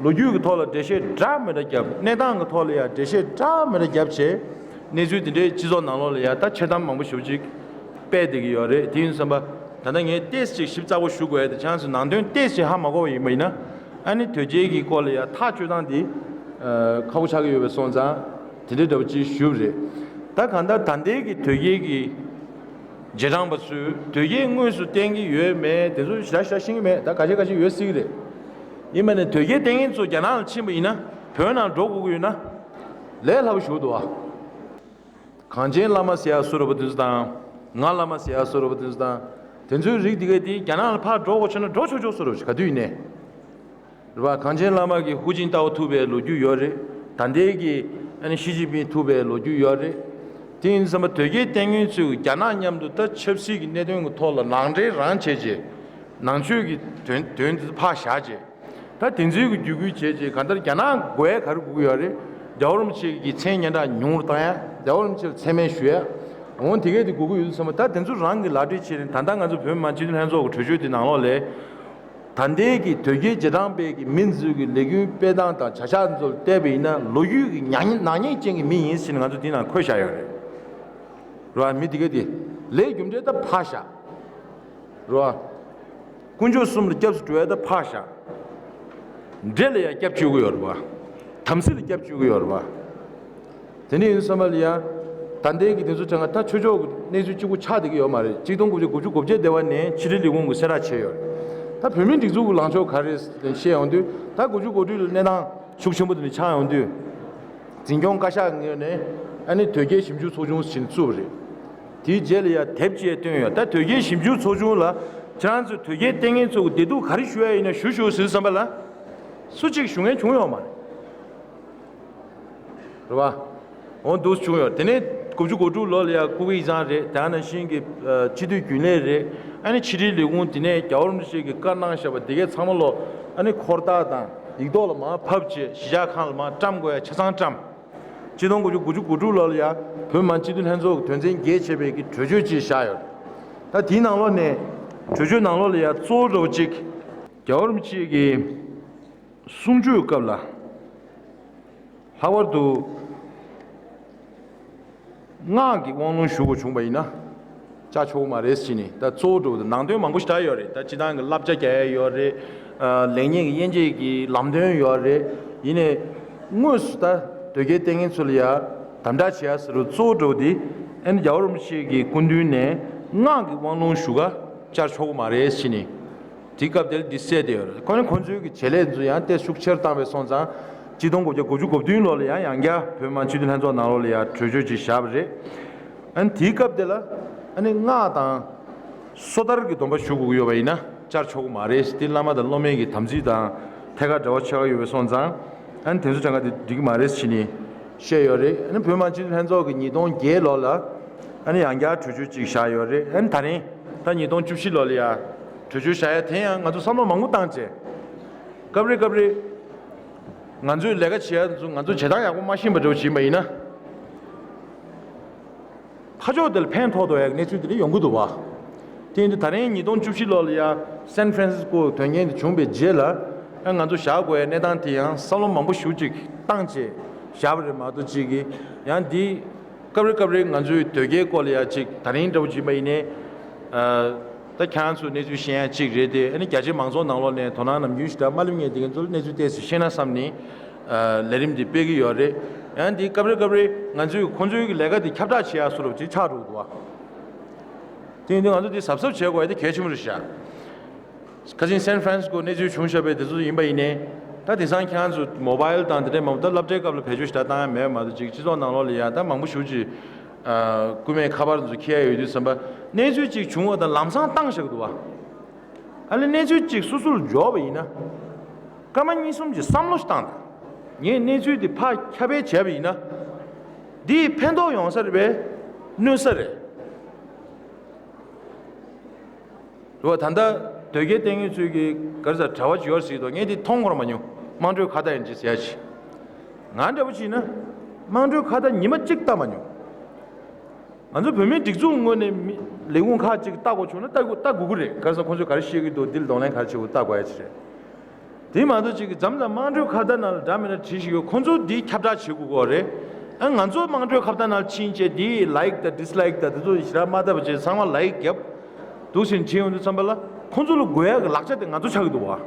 ལོ་རྒྱུས་ཀྱི་ཐོག་ལ་འགྲེལ་བཤད་འདྲ་མི་འདྲ་བརྒྱབ། གནས་སྟངས་ཀྱི་ཐོག་ལ་ཡང་འགྲེལ་བཤད་འདྲ་མི་འདྲ་བརྒྱབ་བྱས། གནས་ཚུལ་དེ་འདྲའི་སྤྱི་ཚོགས་ནང་ལོགས་ལ་ཡང་ད་འཆལ་གཏམ་མང་པོ་ཞེ་པོ་ཅིག་སྤེལ་བསྡད་ཀྱི་ཡོད་རེད། དེ་ཡིན་བསམ་པ་ད་ལྟ་ངས་ཏོག་ཙམ་ཞིབ་ཚགས་པོ་ཞུ་དགོས་ཡ་དེ་ཆང་སུ་ནང་དོན་ཏོག་ཙམ་ཧ་མ་གོ་བ་ཡིན་པ་ཡིན་ན། ཨ་ནི་དོལ་རྒྱལ་གྱི་སྐོར་ལ་ཡང་ཐག་གཅོད་སྟངས་དེ་ཁག་པོ་ཆགས་ཀྱི་ཡོད་པའི་སོང་ཙང་དེ་འདྲའི་འདྲ་པོ་ཅིག་ཞུས་པ་རེད། ད་གང་ལྟར་ད་ལྟའི་གི་དོལ་རྒྱལ་གྱི་རྗེས་འབྲང་པ་ཚོས་དོལ་རྒྱལ་དངོས་སུ་བསྟེན་གྱི་ཡོད་མེད་དེ་ཚོ་ཞེ་དྲག་ཞེ་དྲག་ཤེས་ཀྱི་མེད། ད་ག་ཤེད་ག་ཤེད་ཡོད་སྲིད་ཀྱི་རེད། ཡིན་པ་ནས་དོལ་རྒྱལ་བསྟེན་མཁན་ཚོ་རྒྱ་ནག་ལ་ཕྱིན་པ་ཡིན་ན་བོད་ནང་འགྲོ་དགོས་ཀྱི་ཡོད་ན་ལས་སླ་པོ་ཞིག་འདུག་ཨ། གངས་ཅན་བླ་མ་ཟེར་ཡ་བཟོ་འདྲ་པོ་དེ་ཚོ་དང་། ང་བླ་མ་ཟེར་ཡ་བཟོ་འདྲ་པོ་དེ་ཚོ་དང་། དེ་ཚོའི་རིགས་དེ་གས་དེ་རྒྱ་ནག་ལ་ཕར་འགྲོ་དགོས་བྱུང་ན་འགྲོ་ཆོག་ཆོག་བཟོ་འདྲ་པོ་ཞིག་ག་དུས་ཡིན་ནའི། རེད་པ། གངས་ཅན་བླ་མ་གི་ཧུའུ་ཅིན་ཏའོ་ཐུག་པའི་ལོ་རྒྱུས་ཡོད་རེད། ད་ལྟའི་གི་ཨ་ནི་ཞི་ཅིན་ཕིང་ཐུག་པའི་ལོ་རྒྱུས་ཡོད་རེད། དེ་ཡིན་དུས་ཙམ་པ་དོལ་རྒྱལ་བསྟེན་མཁན་ཚོས་རྒྱ་ནག་མཉམ་དུ་ད་ཆབ་སྲིད་ཀྱི་གནད་དོན་གྱི་ཐོག་ལ་ནང་འདྲེན་རང་བྱས་རྗེས། ནང་ཆོས་ཀྱི་དོན་དོན་དེ་ཕར་བཞག་རྗེས། ད་དེ་ཚོའི་གི་བརྒྱུད་སྐུལ་བྱས་རྗེས་གང་ལྟར་རྒྱ་ནག་དགོས་ཡ་ག་རེ་དགོས་ཀྱི་ཡོད་རེད། རྒྱལ་བ་རིན་པོ་ཆེ་གི་མཚན་སྙན་གྲགས་ཉུང་རུ་བཏང་ཡ། རྒྱལ་བ་རིན་པོ་ཆེ་ལ་མཚན་སྨད་ཞུ་ཡ། འོ་དེ་གས་དེ་དགོས་ཀྱི་ཡོད་དུས་ཙམ་པ་ད་དེ་ཚོ་རང་གི་ལག་འབྲེལ་བྱས་ནས་ད་ལྟ་ང་ཚོ་བོད་མི་མང་སྤྱི་འཐུས་ལྷན་ཚོགས་ཀྱི་གྲོས་ཆོད་དེ་ནང་ལོགས་ལ། ད་ལྟའི་གི་དོལ་རྒྱལ་རྗེས་འབྲང་པའི་གི་མི་ཚོའི་གི་ལས་འགུལ་སྤེལ་སྟངས་དང་བྱ་གཞག་ཚོ་ལ་བལྟས་པ་ཡིན་ན་ལོ་རྒྱུས་ཀྱི་ཉག་ཉེས་ནག་ཉེས་ཅན་གྱི་མི་ཡིན་ཟེར་ནས་ང་ཚོ་དེ་ནང་འཁོད་བཞག་ཡོད་རེད། རེད་བ། མི་དེ་གས་དེ་ལས་རྒྱུ་འབྲས་ད་ཕར་བཞག་རེད་བ། དཀོན་མཆོག་གསུམ་ལ་སྐྱབས་སུ་འགྲོ་ཡ་ད་ཕར་བཞག་འདྲེ་ལ་ཡང་སྐྱབས་བཅོལ་གྱི་ཡོད་རེད་བ། དམ་སྲི་ལ་སྐྱབས་བཅོལ་གྱི་ཡོད་རེད་བ། དེ་འདྲ་ཡིན་དུས་ཙམ་པ་ལ་ཡང་། ད་ལྟའི་གི་དེ་ཚོ་ཆ་ང་ད་ཆོས་ཕྱོགས་ཀྱི་གནས་ཚུལ་གཅིག་པུ་ཆགས་བསྡད་ཀྱི་ཡོད་མ་རེད། ཆིག་སྟོང་དགུ་བརྒྱ་དགུ་བཅུ་གོ་བརྒྱད་སྡེ་བ་ནས་ཕྱི་དྲིལ་ལས་ཁུངས་ཀྱིས་གསལ་བསྒྲགས་བྱས་ཡོད་རེད། ད་བོད་མིའི་སྒྲིག་འཛུགས་ཀྱི་ལངས་ཕྱོགས་ག་རེ་བཤད་ཡོང་དུས་ད་དགུ་བཅུ་གོ་དྲུག་ལ་གནས་སྟངས་ཤུགས་ཆེན་པོ་དེ་འདྲ་ཆགས་ཡོང་དུས། འཛིན་སྐྱོང་བཀའ་ཤག་ངོས་ནས་ཨ་ནི་དོལ་རྒྱལ་ཞིབ་འཇུག་ཚོགས་ཆུང་ཟེར་བཙུགས་པ་རེད། དེའི་རྗེས་ལ་ཡང་དེབ་ཅིག་བཏོན་ཡོད། ད་དོལ་རྒྱལ་ཞིབ་འཇུག་ཚོགས་ཆུང་ལ་ཁྱེད་རང་ཚོས་དོལ་རྒྱལ་བསྟེན་མཁན་ཚོ་གི་བདེ་སྡུག་ག་རེ་ཞུ་ཡ་ཡིན་ན་ཞུ་ཞུ་ཟེར་བསམ་པ་ལ། སུ་གཅིག་ཞུ་མཁན་བྱུང་ཡོད་མ་རེད། རེད་བ། འོ་འདུག་བྱུང་ཡོད། དེ་ནས་དགུ་བཅུ་གོ་དྲུག་ལོ་ལ་ཡང་སྐུ་སྒེར་ཡིག་ཚང་རེད། དེ་ནང་བཞིན་གྱི་ཨ་སྤྱི་འཐུས་རྒྱུན་ལས་རེད། ཨ་ནི་ཕྱི་དྲིལ་ལས་ཁུངས་དེ་ནས་རྒྱལ་བ་རིན་པོ་ཆེ་གིས་བཀའ་གནང་བཞག་པ་དེ་གའི་ཚང་མ་ལོ་ཨ་ནི་འཁོར་རྟགས་དང་ཡིག་ཐོག་ལ་མར་ཕབ་བྱས་གཞིས་ཆགས་ཁང་ལ་མར་བཀྲམ་དགོས་ཡ་ཆ་ཚང་བཀྲམ། ཆིག་སྟོང་དགུ་བཅུ་གོ་དྲུག་ལོ་ལ་ཡང་བོད་མི་མང་སྤྱི་འཐུས་ལྷན་ཚོགས་ཀྱི་དོན་ཚན་བརྒྱད་བྱས་པའི་གི་གྲོས་ཆོད་ཅིག་བཞག་ཡོད། ད་དེའི་ནང་ལོགས་ནས་གྲོས་ཆོད་ནང་ལོགས་ལ་ཡང་གཙོ་བོ་འདྲ་བོ་གཅིག་རྒྱལ་བ་རིན་པོ་ཆེ་གི་གསུང་ཆོས་སྐབས་ལ། ལྷག་པར་དུ་སྔགས་ཀྱི་དབང་ལུང་ཞུ་དགོས་བྱུང་བ་ཡིན་ན་བཅར་ཆོག་གི་མ་རེད་ཟེར་ནས། ད་གཙོ་བོ་འདྲ་བོ་དང་ནང་དོན་མང་པོ་ཞེ་དྲག་ཡོད་རེད། ད་སྤྱིར་བཏང་གི་བསླབ་བྱ་རྒྱག་ཡ་ཡོད་རེད། ཨ་ལེགས་ཉེས་ཀྱི་དབྱེ་འབྱེད་ཀྱི་ལམ་སྟོན་ཡོད་རེད། ཡིན་ནའི་དངོས་སུ་ད་དོལ་རྒྱལ་བསྟེན་མཁན་ཚོ་ལ་ཡ་དམ་དྲག་བྱེད་ཡ་ཟེར་བ་གཙོ་བོ་འདྲ་བོ་དེ་ཨ་ནི་རྒྱལ་བ་རིན་པོ་ཆེ་གི་སྐུ་མདུན་ནས་སྔགས་ཀྱི་དབང་ལུང་ཞུ་ག་བཅར་ཆོག་གི་མ་རེད་ཟེར་ནས། དེའི་སྐབས་དེར་འདི་གསལ་བསྡད་ཡོད་རེད། ཁོ་ནི་ཁོང་ཚོའི་གི་བྱེད་ལས་ཚོ་ཡང་ཏོག་ཙམ་ཤུགས་ཆེར་བཏང་བའི་སོང་ཙང་། ཆིག་སྟོང་དགུ་བརྒྱ་དགུ་བཅུ་གོ་བདུན་ལོ་ལ་ཡང་ཡང་བསྐྱར་བོད་མི་མང་སྤྱི་འཐུས་ལྷན་ཚོགས་ནང་ལོགས་ལ་ཡང་གྲོས་ཆོད་ཅིག་བཞག་པ་རེད། ཨ་ནི་དེའི་སྐབས་དེ་ལ་ཨ་ནི་སྔགས་དང་སོ་ཐར་གྱི་སྡོམ་པ་ཞུ་དགོས་ཀྱི་ཡོད་པ་ཡིན་ན་བཅར་ཆོག་གི་མ་རེད། དེ་བླ་མ་དང་སློབ་མའི་གི་དམ་ཚིག་དང་ཐད་ཀར་འབྲེལ་བ་ཆེ་བ་ཡོད་པའི་སོང་ཙང་། ཨ་ནི་དེ་ཚོ་གྲངས་ཀ་དེ་འགྲིག་གི་མ་རེད་ཟེར་ནས་བཤད་ཡོད་རེད། ཨ་ནི་བོད་མི་མང་སྤྱི་འཐུས་ལྷན་ཚོགས་ཀྱི་ཉིས་སྟོང་བརྒྱད་ལོ་ལ་ཨ་ནི་ཡང་བསྐྱར་གྲོས་ཆོད་ཅིག་བཞག་ཡོད་རེད། ཨ་ནི་ད་རིང་ད་ཉིས་སྟོང་བཅུ་བཞི་ལོ་ལ་ཡང་གྲོས་ཆོད་བཞག་ཡ་དེ་ཡང་ང་ཚོ་བསམ་བློ་མང་པོ་བཏང་བྱས། སྐབས་རེ་སྐབས་རེ་ང་ཚོས་ལས་ཀ་བྱེད་ཡ་ཚོ་ང་ཚོ་བྱེད་སྟངས་ཡག་པོ་མ་ཤེས་པ་འདྲ་བོ་བྱེད་པ་ཡིན་ན། ཕར་ཕྱོགས་དེ་ལ་ཕན་ཐོགས་ཐུབ་ཡ་གི་གནས་ཚུལ་དེ་འདྲ་ཡོང་གི་འདུག་བ། དེ་ཡིན་དུས་ད་རིང་ཉིས་སྟོང་བཅུ་བཞི་ལོ་ལ་ཡ་སན་ཧྥ་རན་སི་སྐོ་དོན་རྐྱེན་དེ་བྱུང་བའི་རྗེས་ལ། ཨ་ང་ཚོ་བཞག་དགོས་ཡ་གནས་སྟངས་དེ་ཡང་བསམ་བློ་མང་པོ་ཞེ་པོ་ཅིག་བཏང་བྱས་བཞག་པ་རེད་མ་གཏོགས་ཅིག་གི་ཡང་འདི། སྐབས་རེ་སྐབས་རེ་ང་ཚོའི་དོལ་རྒྱལ་སྐོར་ལ་ཡ་ཅིག་ད་རིང་འདྲ་བོ་ཅིག་མ་ཡིན་ནའི། ཨ། ད་ཁྱེད་རང་ཚོས་གནས་ཚུལ་ཤེས་ཡ་ཅིག་རེད་དེ། ཨ་ནི་རྒྱ་ཆེ་མང་ཚོགས་ནང་ལོགས་ནས་དོ་སྣང་ནམ་རྒྱུན་ཞེ་དྲག་མ་སླེབས་མཁན་དེ་ག་ཚོར་གནས་ཚུལ་ཏོག་ཙམ་ཤེས་ན་བསམ་ནས། ཨ། ལས་རིམ་འདི་སྤེལ་གྱི་ཡོད་རེད། ཡང་འདི་སྐབས་རེ་སྐབས་རེ་ང་ཚོས་ཁོང་ཚོའི་གི་ལས་ཀ་འདི་ཁྱབ་བསྒྲགས་བྱེད་ཡ་བཟོ་འདྲ་ཅིག་ཆགས་འགྲོ་གི་འདུག་བ། དེ་ཡིན་དུས་ང་ཚོ་འདི་གཟབ་གཟབ་བྱེད་དགོས་ཡ་དེ་གལ་ཆེན་པོ་རེད་ཤག་ཁ་སང་སན་ཧྥ་རན་སི་སྐོ་གནས་ཚུལ་བྱུང་བཞག་པའི་དེ་ཚོ་ཡིན་པ་ཡིན་ནའི། ད་དེང་སང་ཁྱེད་རང་ཚོ་མོ་བྷལ་དང་དེ་འདྲའི་མང་པོ། ད་སློབ་གྲྭའི་སྐབས་ལ་བེད་སྤྱོད་ཞེ་དྲག་བཏང་ཡ་མེད་མ་གཏོགས་ཅིག་སྤྱི་ཚོགས་ནང་ལོགས་ལ་ཡ་ད་མང་པོ་ཞེ་པོ་ཅིག་ཨ། རྐུན་མས་ཁ་པར་ཚོ་འཁྱེར་ཡ་ཡོད་དུས་ཙམ་པ། གནས་ཚུལ་ཅིག་བྱུང་བ་དང་ལམ་སང་བཏང་བཞག་གི་འདུག་བ། ཨ་ལས་གནས་ཚུལ་ཅིག་སོ་སོར་འབྱོར་བ་ཡིན་ན། སྐར་མ་གཉིས་གསུམ་གྱི་བསམ་བློ་ཞིག་བཏང་དང་། ངས་གནས་ཚུལ་དེ་ཕར་ཁྱབ་སྤེལ་བྱས་པ་ཡིན་ན། འདིས་ཕན་ཐོགས་ཡོང་ས་རེད་པས། གནོད་ས་རེད། རེད་བ། ད་ལྟ་དོལ་རྒྱལ་བསྟེན་མཁན་ཚོའི་གི་ག་རེ་ཟེར་གྲྭ་པ་ཅིག་ཡོད་རེད་ཟེར་གྱི་འདུག་ངས་དེ་མཐོང་ཁོ་རང་མ་མྱོང་། དམངས་ཁྲོད་ཁ་བརྡ་ཡིན་གྱི་ཟེར་ཡ་ཅིག་ང་འདྲ་པོ་ཅིག་ཡིན་ན་དམངས་ཁྲོད་ཁ་བརྡ་ཉི་མ་གཅིག་བལྟ་མ་མྱོང་། ང་ཚོ་བོད་མིའི་སྒྲིག་འཛུགས་ངོས་ནས་མི་ལས་ཁུངས་ཁག་ཅིག་ལྟ་དགོས་བྱུང་ན་ལྟ་དགོས་ལྟ་དགོས་ཀྱི་རེད། ག་རེ་ཟེར་ན་ཁོང་ཚོས་ག་རེ་བཤད་ཀྱི་འདུག་འདི་ལ་གདོང་ལེན་ག་རེ་བྱེད་དགོས་ལྟ་དགོས་ཡ་ཅིག་རེད། དེ་མ་གཏོགས་ཅིག་གི་མཚམས་མཚམས་དམངས་ཁྲོད་ཁ་བརྡ་ནང་ལ་འདྲ་མི་འདྲ་བྲིས་ཤིག་ཡོད། ཁོང་ཚོ་འདི་ཁྱབ་བསྒྲགས་བྱེད་དགོས་ཀྱི་རེད། ཨ་ང་ཚོ་དམངས་ཁྲོད་ཁ་བརྡ་ནང་ཕྱིན་བྱས་འདི་ལའིག་དང་ཌིས་ལའིག་དང་དེ་ཚོ་ཞེ་དྲག་མ་བལྟ་བ་བྱས་ཚང་མ་ལའིག་བརྒྱབ་འདུག་ཟེར་བྱས་ཡོང་དུས་ཙམ་པ་ལ་ཁོང་ཚོ་ལ་དགོས་ཡ་གི་ལག་ཆ་དེ་ང་ཚོ་ཆགས་ཀྱི་འདུག་བ།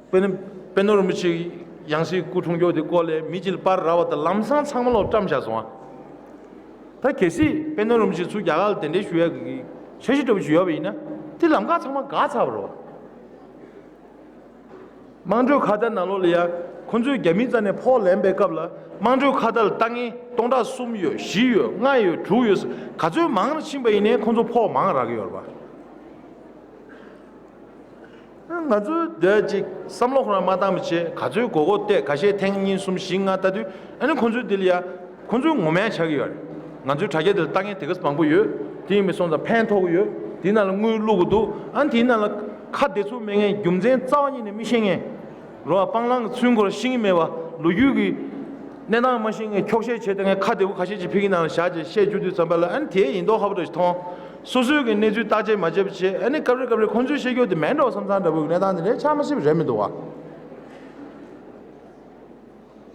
དཔེར་ན་པད་ནོར་རིན་པོ་ཆེའི་ཡང་སྲིད་སྐུ་འཁྲུངས་སྐྱོར་དེ་སྐོར་ལས་མི་གཅིག་ལ་པར་རག་པ་དང་ལམ་སང་ཚང་མ་ལོག་བཀྲམ་བཞག་སོང་ཨ། ད་གལ་སྲིད་པད་ནོར་རིན་པོ་ཆེ་ཚུར་རྒྱ་གར་ལ་གདན་འདྲེན་ཞུ་ཡག་གི་འཆར་གཞི་འདྲ་པོ་ཞིག་ཡོད་པ་ཡིན་ན་དེ་ལམ་ཁ་ཚང་མ་འགག་ཚར་བ་རེད་བ། དམངས་ཁྲོད་ཁ་བརྡ་ནང་ལོགས་ལ་ཡ་ཁོང་ཚོས་རྒྱ་མིའི་རྩ་ནས་ཕོགས་ལེན་པའི་སྐབས་ལ་དམངས་ཁྲོད་ཁ་བརྡ་ལ་ལྟ་མཁན་སྟོང་ཕྲག་གསུམ་ཡོད་བཞི་ཡོད་ལྔ་ཡོད་དྲུག་ཡོད་ཟེར་ག་ཚོད་མང་རུ་ཕྱིན་པ་ཡིན་ནའི་ཁོང་ཚོ་ཕོགས་མང་རག་གི་ཡོད་རེད་བ། ང་ཚོས་འདི་ཅིག་བསམ་བློ་ཁོ་རང་མ་བཏང་བ་བྱས་ག་ཚོད་མགོ་སྐོར་བལྟས་ཁ་ཤས་ཐེངས་གཉིས་གསུམ་བཞི་ལྔ་ལྟ་དུས་ཨ་ནི་ཁོང་ཚོའི་འདི་ལ་ཡ་ཁོང་ཚོའི་ངོ་མས་ཆགས་ཀྱི་ཡོད་རེད། ང་ཚོའི་དྲ་རྒྱ་འདི་ལ་ལྟ་མཁན་དེ་ག་ཙམ་མང་པོ་ཡོད། དེ་ཡིན་པའི་སོང་ཙང་ཕན་ཐོགས་ཀྱི་ཡོད། དེའི་ནང་ལ་དངུལ་བླུག་གི་འདུག་ཨ་ནི་དེའི་ནང་ལ་ཁ་བདེ་ཚུགས་མེད་མཁན་རྒྱུ་མཚན་རྩ་བ་ཉིད་ནས་མི་ཤེས་མཁན་རོ་སྤང་བླང་གི་ཚུལ་འཁོར་ཤེས་ཀྱི་མེད་པ་ལོ་རྒྱུས་ཀྱི་གནས་སྟངས་མ་ཤེས་མཁན་འཁྱོག་བཤད་བྱས་བསྡད་མཁན་ཁ་བདེ་པོ་ཁ་ཤས་ཅིག་ཕ་གིའི་ནང་ལ་བཞག་བྱས་བཤད་བཅུག་དུས་ཙམ་པ་ལ་ཨ་ནི་དེ་ཡིན་མདོག་ཁ་པོ་འདྲ་ཞིག་མཐོང་། སོ་སོའི་གི་གནས་ཚུལ་བརྟག་དཔྱད་མ་བྱས་པ་བྱས་ཨ་ནི་སྐབས་རེ་སྐབས་རེ་ཁོང་ཚོས་བཤད་རྒྱུ་དེ་མིན་འགྲོ་བསམ་བསམ་འདྲ་པོའི་གནས་སྟངས་དེ་འདྲའི་ཆགས་མ་སྲིད་པ་རེད་མི་འདུག་བ།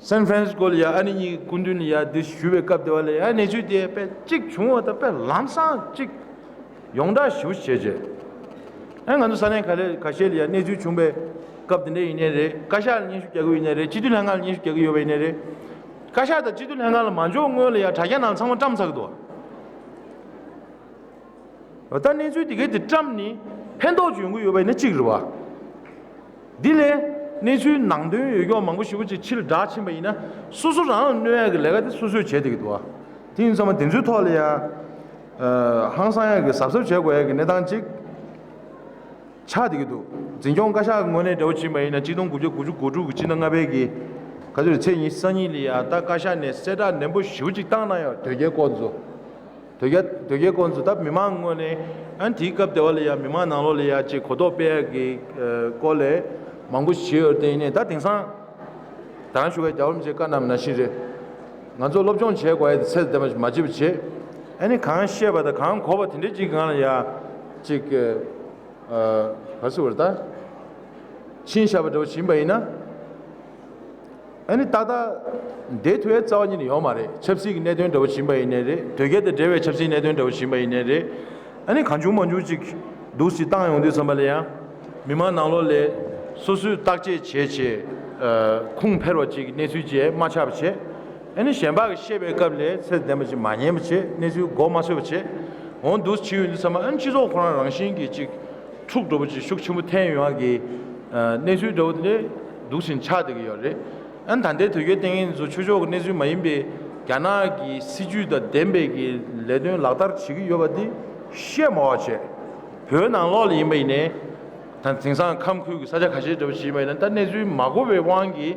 སན་ཧྥ་རན་སི་ཀོ་ལ་ཡ་ཨ་ནི་གཉིས་སྐུ་མདུན་ལ་ཡ་འདི་ཞུ་བའི་སྐབས་དེ་བ་ལ་ཡ་གནས་ཚུལ་དེ་དཔེ་གཅིག་བྱུང་བ་དང་དཔེ་ལམ་སང་གཅིག་ཡོངས་གྲགས་ཞེ་པོ་བྱས་རྗེས། ཨ་ང་ཚོ་ས་གནས་ག་ལེ་ཁ་ཤས་ལ་ཡ་གནས་ཚུལ་བྱུང་བའི་སྐབས་དེ་འདྲ་ཡིན་ནའི་རེད། བཀའ་ཤག་ལ་སྙན་ཞུ་རྒྱག་གི་ཡོད་ནའི་རེད། སྤྱི་འཐུས་ལྷན་ཁང་ལ་སྙན་ཞུ་རྒྱག་གི་ཡོད་པ་ཡིན་ནའི་རེད། བཀའ་ཤག་དང་སྤྱི་འཐུས་ལྷན་ཁང་ལ་མ་འབྱོར་སྔོན་ལ་ཡ་དྲ་རྒྱ་ནང་ཚང་མ་བཀྲམ་ཚར་གི་འདུག་ད་གནས་ཚུལ་དེ་གའི་དེ་བཀྲམ་ནི་ཕན་ཐོགས་ཅིག་ཡོང་གི་ཡོད་པ་ཡིན་ན་གཅིག་རེད་བ། འདི་ལས་གནས་ཚུལ་ནང་དོན་ཡོད་རྒྱུ་མང་པོ་ཞེ་པོ་ཅིག་ཕྱི་ལ་བསྒྲགས་ཕྱིན་པ་ཡིན་ན་སོ་སོ་རང་ལ་གནོད་ཡག་གི་ལས་ཀ་དེ་སོ་སོས་བྱས་བསྡད་ཀྱི་འདུག་བ། དེ་ཡིན་ཙང་མ་དེ་ཚོའི་ཐོག་ལ་ཡང་ཧང་སང་ཡག་གི་གཟབ་གཟབ་བྱེད་དགོས་ཡག་གི་གནས་སྟངས་ཅིག་ཆགས་བསྡད་ཀྱི་འདུག་འཛིན་སྐྱོང་བཀའ་ཤག་གི་ངོས་ནས་འདྲ་པོ་ཕྱིན་པ་ཡིན་ན་གཅིག་སྟོང་དགུ་བརྒྱ་དགུ་བཅུ་གོ་དྲུག་གི་ཕྱི་ཟླ་ལྔ་པའི་གི་ག་ཚོད་ཚེས་ཉི་ཤུ་རྩ་གཉིས་ལ་ཡང་ད་བཀའ་ཤག་ནས་གསལ་བསྒྲགས་ནན་པོ་ཞེ་པོ་ཅིག་བཏང་གནང་ཡོད། དོལ་རྒྱལ་སྐོར་ཚོ། དོལ་རྒྱལ་དོལ་རྒྱལ་སྐོར་ཚོ་ད་མི་མང་ངོས་ནས་ཨ་ནི་དེའི་སྐབས་དེ་བ་ལ་ཡང་མི་མང་ནང་ལོགས་ལ་ཡང་ཅིག་གོ་རྟོགས་སྤེལ་ཡག་གི་སྐོར་ལས་མང་པོ་ཞིག་བྱས་ཡོད་དེ་ཡིན་ནའི་ད་དེང་སང་ད་རང་ཞུ་བའི་རྒྱལ་བ་རིན་པོ་ཆེའི་བཀའ་གནང་བ་ནང་བཞིན་རེད། ང་ཚོ་སློབ་སྦྱོང་བྱེད་དགོས་ཡ་དེ་ཚད་ལྡན་པ་ཞིག་མ་བྱེད་པ་བྱེད། ཨ་ནི་གང་བཤད་པ་དང་གང་གོ་བ་དེ་འདྲའི་ཅིག་སྒང་ལ་ཡ་ཅིག་ག་རེ་ཟེར་བ་རེད་ད། ཕྱིན་བཞག་པ་འདྲ་བོ་ཕྱིན་པ་ཡིན་ན། ཨ་ནི་ཏག་ཏག་བསྡད་ཐུབ་ཡའི་རྩ་བ་ཉིད་ནས་ཡོད་མ་རེད། ཆབ་སྲིད་ཀྱི་གནད་དོན་འདྲ་བོ་ཕྱིན་པ་ཡིན་ནའི་རེད། དོལ་རྒྱལ་དང་འབྲེལ་བའི་ཆབ་སྲིད་གནད་དོན་འདྲ་བོ་ཕྱིན་པ་ཡིན་ནའི་རེད། ཨ་ནི་གང་བྱུང་མང་བྱུང་ཅིག་འདུག་སེ་བཏང་ཡོང་དུས་ཙམ་པ་ལ་ཡང་མི་མང་ནང་ལོགས་ལ་སོ་སོས་བརྟག་དཔྱད་བྱས་བྱས་ཁུངས་འཕེར་བ་ཅིག་གནས་ཚུལ་ཅིག་མ་ཆགས་པ་བྱས། ཨ་ནི་གཞན་པ་གིས་བཤད་པའི་སྐབས་ལ་ཚད་ལྡན་པ་ཅིག་མ་ཉན་པ་བྱས། གནས་ཚུལ་མགོ་མ་ཚོས་པ་བྱས། འོང་འདུག་སེ་བྱས་ཡོང་དུས་ཙམ་པ་ཨ་ནི་སྤྱི་ཚོགས་ཁོ་རང་རང་བཞིན་གྱིས་ཅིག་འཁྲུག་འགྲོ་བ་ཅིག་ཤུགས་ཆེན་པོ་ཐོན་ཡོང་ཡག་གི་གནས་ཚུལ་འདྲ་བོ་དེ་འདྲ་འདུག་སེ་ཆགས་བསྡད་ཀྱི་ཡོད་རེད། ཨ་ནི་ད་ལྟའི་དོལ་རྒྱལ་བསྟེན་མཁན་ཚོ་ཆོས་ཕྱོགས་ཀྱི་གནས་ཚུལ་མ་ཡིན་པའི་རྒྱ་ནག་གི་སྲིད་ཇུས་དང་ལྡན་པའི་གི་ལས་དོན་ལག་བསྟར་བྱེད་ཀྱི་ཡོད་པ་འདི་བཤད་མ་བ་བྱས། བོད་ནང་ལོགས་ལ་ཡིན་པ་ཡིན་ནའི་ད་དེང་སང་ཁམས་ཁུལ་གྱི་ས་ཆ་ཁ་ཤས་འདྲ་བོ་ཞིག་ཡིན་པ་ཡིན་ན་ད་གནས་ཚུལ་མ་གོ་བའི་དབང་གིས་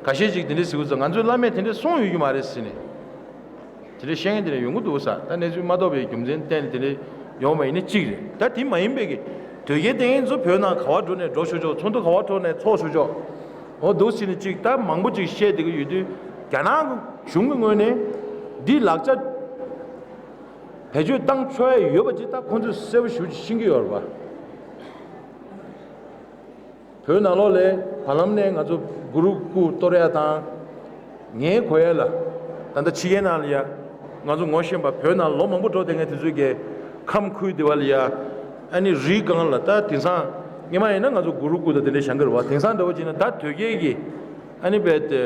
ཁ་ཤས་ཅིག་དེ་འདྲ་ཟེར་གྱི་ཡོད་ཙང་། ང་ཚོའི་བླ་མས་དེ་འདྲ་གསུངས་ཡོད་ཀྱི་མ་རེད་ཟེར་ནས། དེ་འདྲའི་བཤད་མཁན་དེ་འདྲ་ཡོང་གི་འདུག་ས། ད་གནས་ཚུལ་མ་རྟོགས་པའི་རྒྱུ་མཚན་བརྟེན་ནས་དེ་འདྲ་ཡོང་བ་ཡིན་ན་གཅིག་རེད། ད་དེ་མ་ཡིན་པའི་གི་དོལ་རྒྱལ་བསྟེན་མཁན་ཚོ་བོད་ནང་ག་པར་འགྲོ་ནས་འགྲོ་ཆོག་ཆོག་ཚོགས་འདུ་ག་པར་འགྲོ་ནས་ཚོགས་ཆོག་ཆོག་འོ་འདུག་སེ་ནས་གཅིག་ད་མང་པོ་ཅིག་བཤད་བསྡད་ཀྱི་ཡོད་དུས་རྒྱ་ནག་གཞུང་གི་ངོས་ནས་འདི་ལག་ཆ་བེད་སྤྱོད་བཏང་ཆོག་ཡ་ཡོད་པ་ཅིག་ད་ཁོང་ཚོས་གསལ་པོ་ཞེ་པོ་ཅིག་ཤེས་ཀྱི་ཡོད་རེད་པ། བོད་ནང་ལོགས་ལ་བར་ལམ་ནས་ང་ཚོ་གུ་རུ་སྐུ་གཏོར་ཡ་དང་། ངས་གོ་ཡ་ལ་ད་ལྟ་ཕྱི་རྒྱལ་ནང་ལ་ཡ་ང་ཚོ་ངོ་ཤེས་པ་བོད་ནང་ལོ་མང་པོ་འགྲོ་བསྡད་མཁན་དེ་ཚོས་ཀྱི་ཁམས་ཁུལ་དེ་བ་ལ་ཡ་ཨ་ནི་རིའི་སྒང་ལ་ད་དེང་སང་སྔོན་མ་ཡིན་ན་ང་ཚོ་གུ་རུ་སྐུ་དང་དེ་འདྲ་བཞེངས་ཀྱི་རེད་བ། དེང་སང་འདྲ་བོ་བྱས་ན་ད་དོལ་རྒྱལ་གྱི་ཨ་ནི་བས་ཏེ་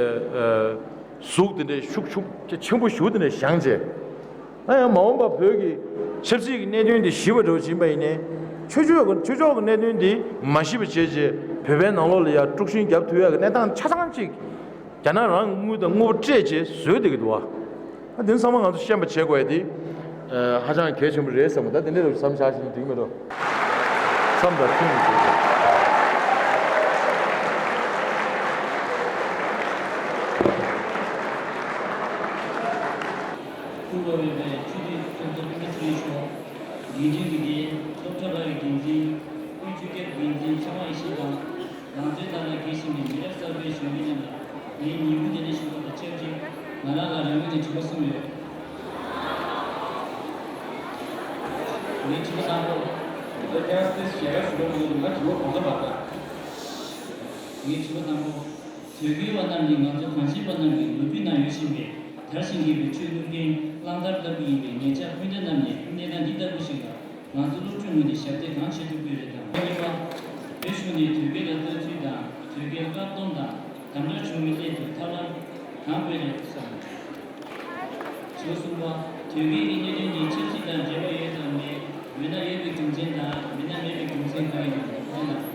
གཟུགས་དེ་འདྲ་ཤུགས་ཤུགས་ཆེན་པོ་ཞེ་པོ་དེ་འདྲ་བཞེངས་བྱས། ད་ཡང་མ་འོངས་པ་བོད་ཀྱི་ཆབ་སྲིད་ཀྱི་གནད་དོན་འདི་ཞི་བ་འགྲོ་བཞིན་པ་ཡིན་ནའི། ཆོས་ཕྱོགས་ཀྱི་ཆོས་ཕྱོགས་ཀྱི་གནད་དོན་འདི་མ་ཞི་བ་བྱས་རྗེས་བོད་པའི་ནང་ལོགས་ལ་ཡང་དཀྲུག་ཤིང་བརྒྱབ་ཐུབ་ཡག་གི་གནས་སྟངས་ཆ་ཚང་ཅིག་རྒྱ་ནག་རང་གི་དངུལ་དང་དངོས་པོ་སྤྲད་བྱས་བཟོས་བསྡད་ཀྱི་འདུག་བ། ད་དེ་ཚང་མ་ང་ཚོ་ཤེས་པ་བྱེད་དགོས་ཡ་དེ་ཧ་ཅང་གལ་ཆེན་པོ་རེད་བསམ་གི། ད་དེ་འདྲ་བསམ་བཞག་བཞིན་འགྲིག་མི་འགྲོ། མཚམས་དང་ཐུན་མོང་དུ། ཀྲུང་གོ་བོད་པའི་སྤྱི་འཐུས་ཚོགས་གཙོ་སྤེན་པ་ཚེ་རིང་མཆོག་དགེ་འདུན་གྱི་སྡེ་སློབ་གྲྭ་ལྷ་ཡི་འགན་འཛིན། ཀུན་ཆུ་རྒྱལ་འགན་འཛིན་ཆབ་འབངས་ཡེ་ཤེས་དང་། རང་བཙན་དང་ལ་དགེ་ཞིང་གི་མི་རབས་གསར་པའི་གཞོན་སྐྱེས་རྣམས་ལ་ངའི་ཉིན་གུང་དེ་ནས་ཞུ་བ་དང་ཆབས་ཅིག་དྲི་བ་གསུམ་ཡོད། ངའི་དྲི་བ་དང་པོ། འདི་ཨེ་སི་ཏི་ཞལ་ཁ་ཞུ་རོགས་གནང་། ང་དྲི་བ་གོང་ས་བར་དང་། ངའི་དྲི་བ་དང་པོ། དོལ་རྒྱལ་བ་རྣམས་ནི་ང་ཚོ་གངས་ཅན་པ་རྣམས་ཀྱི་ལོ་རྒྱུས་ནང་ཡོད་བཞིན་པའི་དར་ཞིང་རྒྱས་པའི་ཆོས་བསླབ་མཁན་གླང་དར་ལྟ་བུ་ཡིན་པས། ངེད་ཅག་སྤུན་ཟླ་རྣམས་ནས་གནས་སྟངས་འདི་ལྟ་བུ་ཞིག་ལ་ང་ཚོ་སློབ་ཕྲུག་ངོས་ནས་ཞབས་འདེགས་གང་བྱེད་ཐུབ་ཀྱི་རེད་དམ། གཉིས་པ། བོད་གཞུང་ནས་དོལ་རྒྱལ་ལ་ལྟ་ཚུལ་དང་དོལ་རྒྱལ་བཀག་སྡོམ་དང་དམ་དྲག་བྱུང་བའི་སླད་དུ་ཐབས་ལམ་གང་སྤེལ་རེད་བསམ། དྲི་བ་གསུམ་པ། དོལ་རྒྱལ་གྱི་གནད་དོན་འདི་ཆབ་སྲིད་དང་འབྲེལ་བ་ཡོད་དམ་མེད། ཡོད་ན་ཡོད་པའི་རྒྱུ་མཚན་དང་མེད་ན་མེད་པའི་རྒྱུ་མཚན་གང་ཡིན་ནམ། ཐུགས་རྗེ་གནང་། ཨ།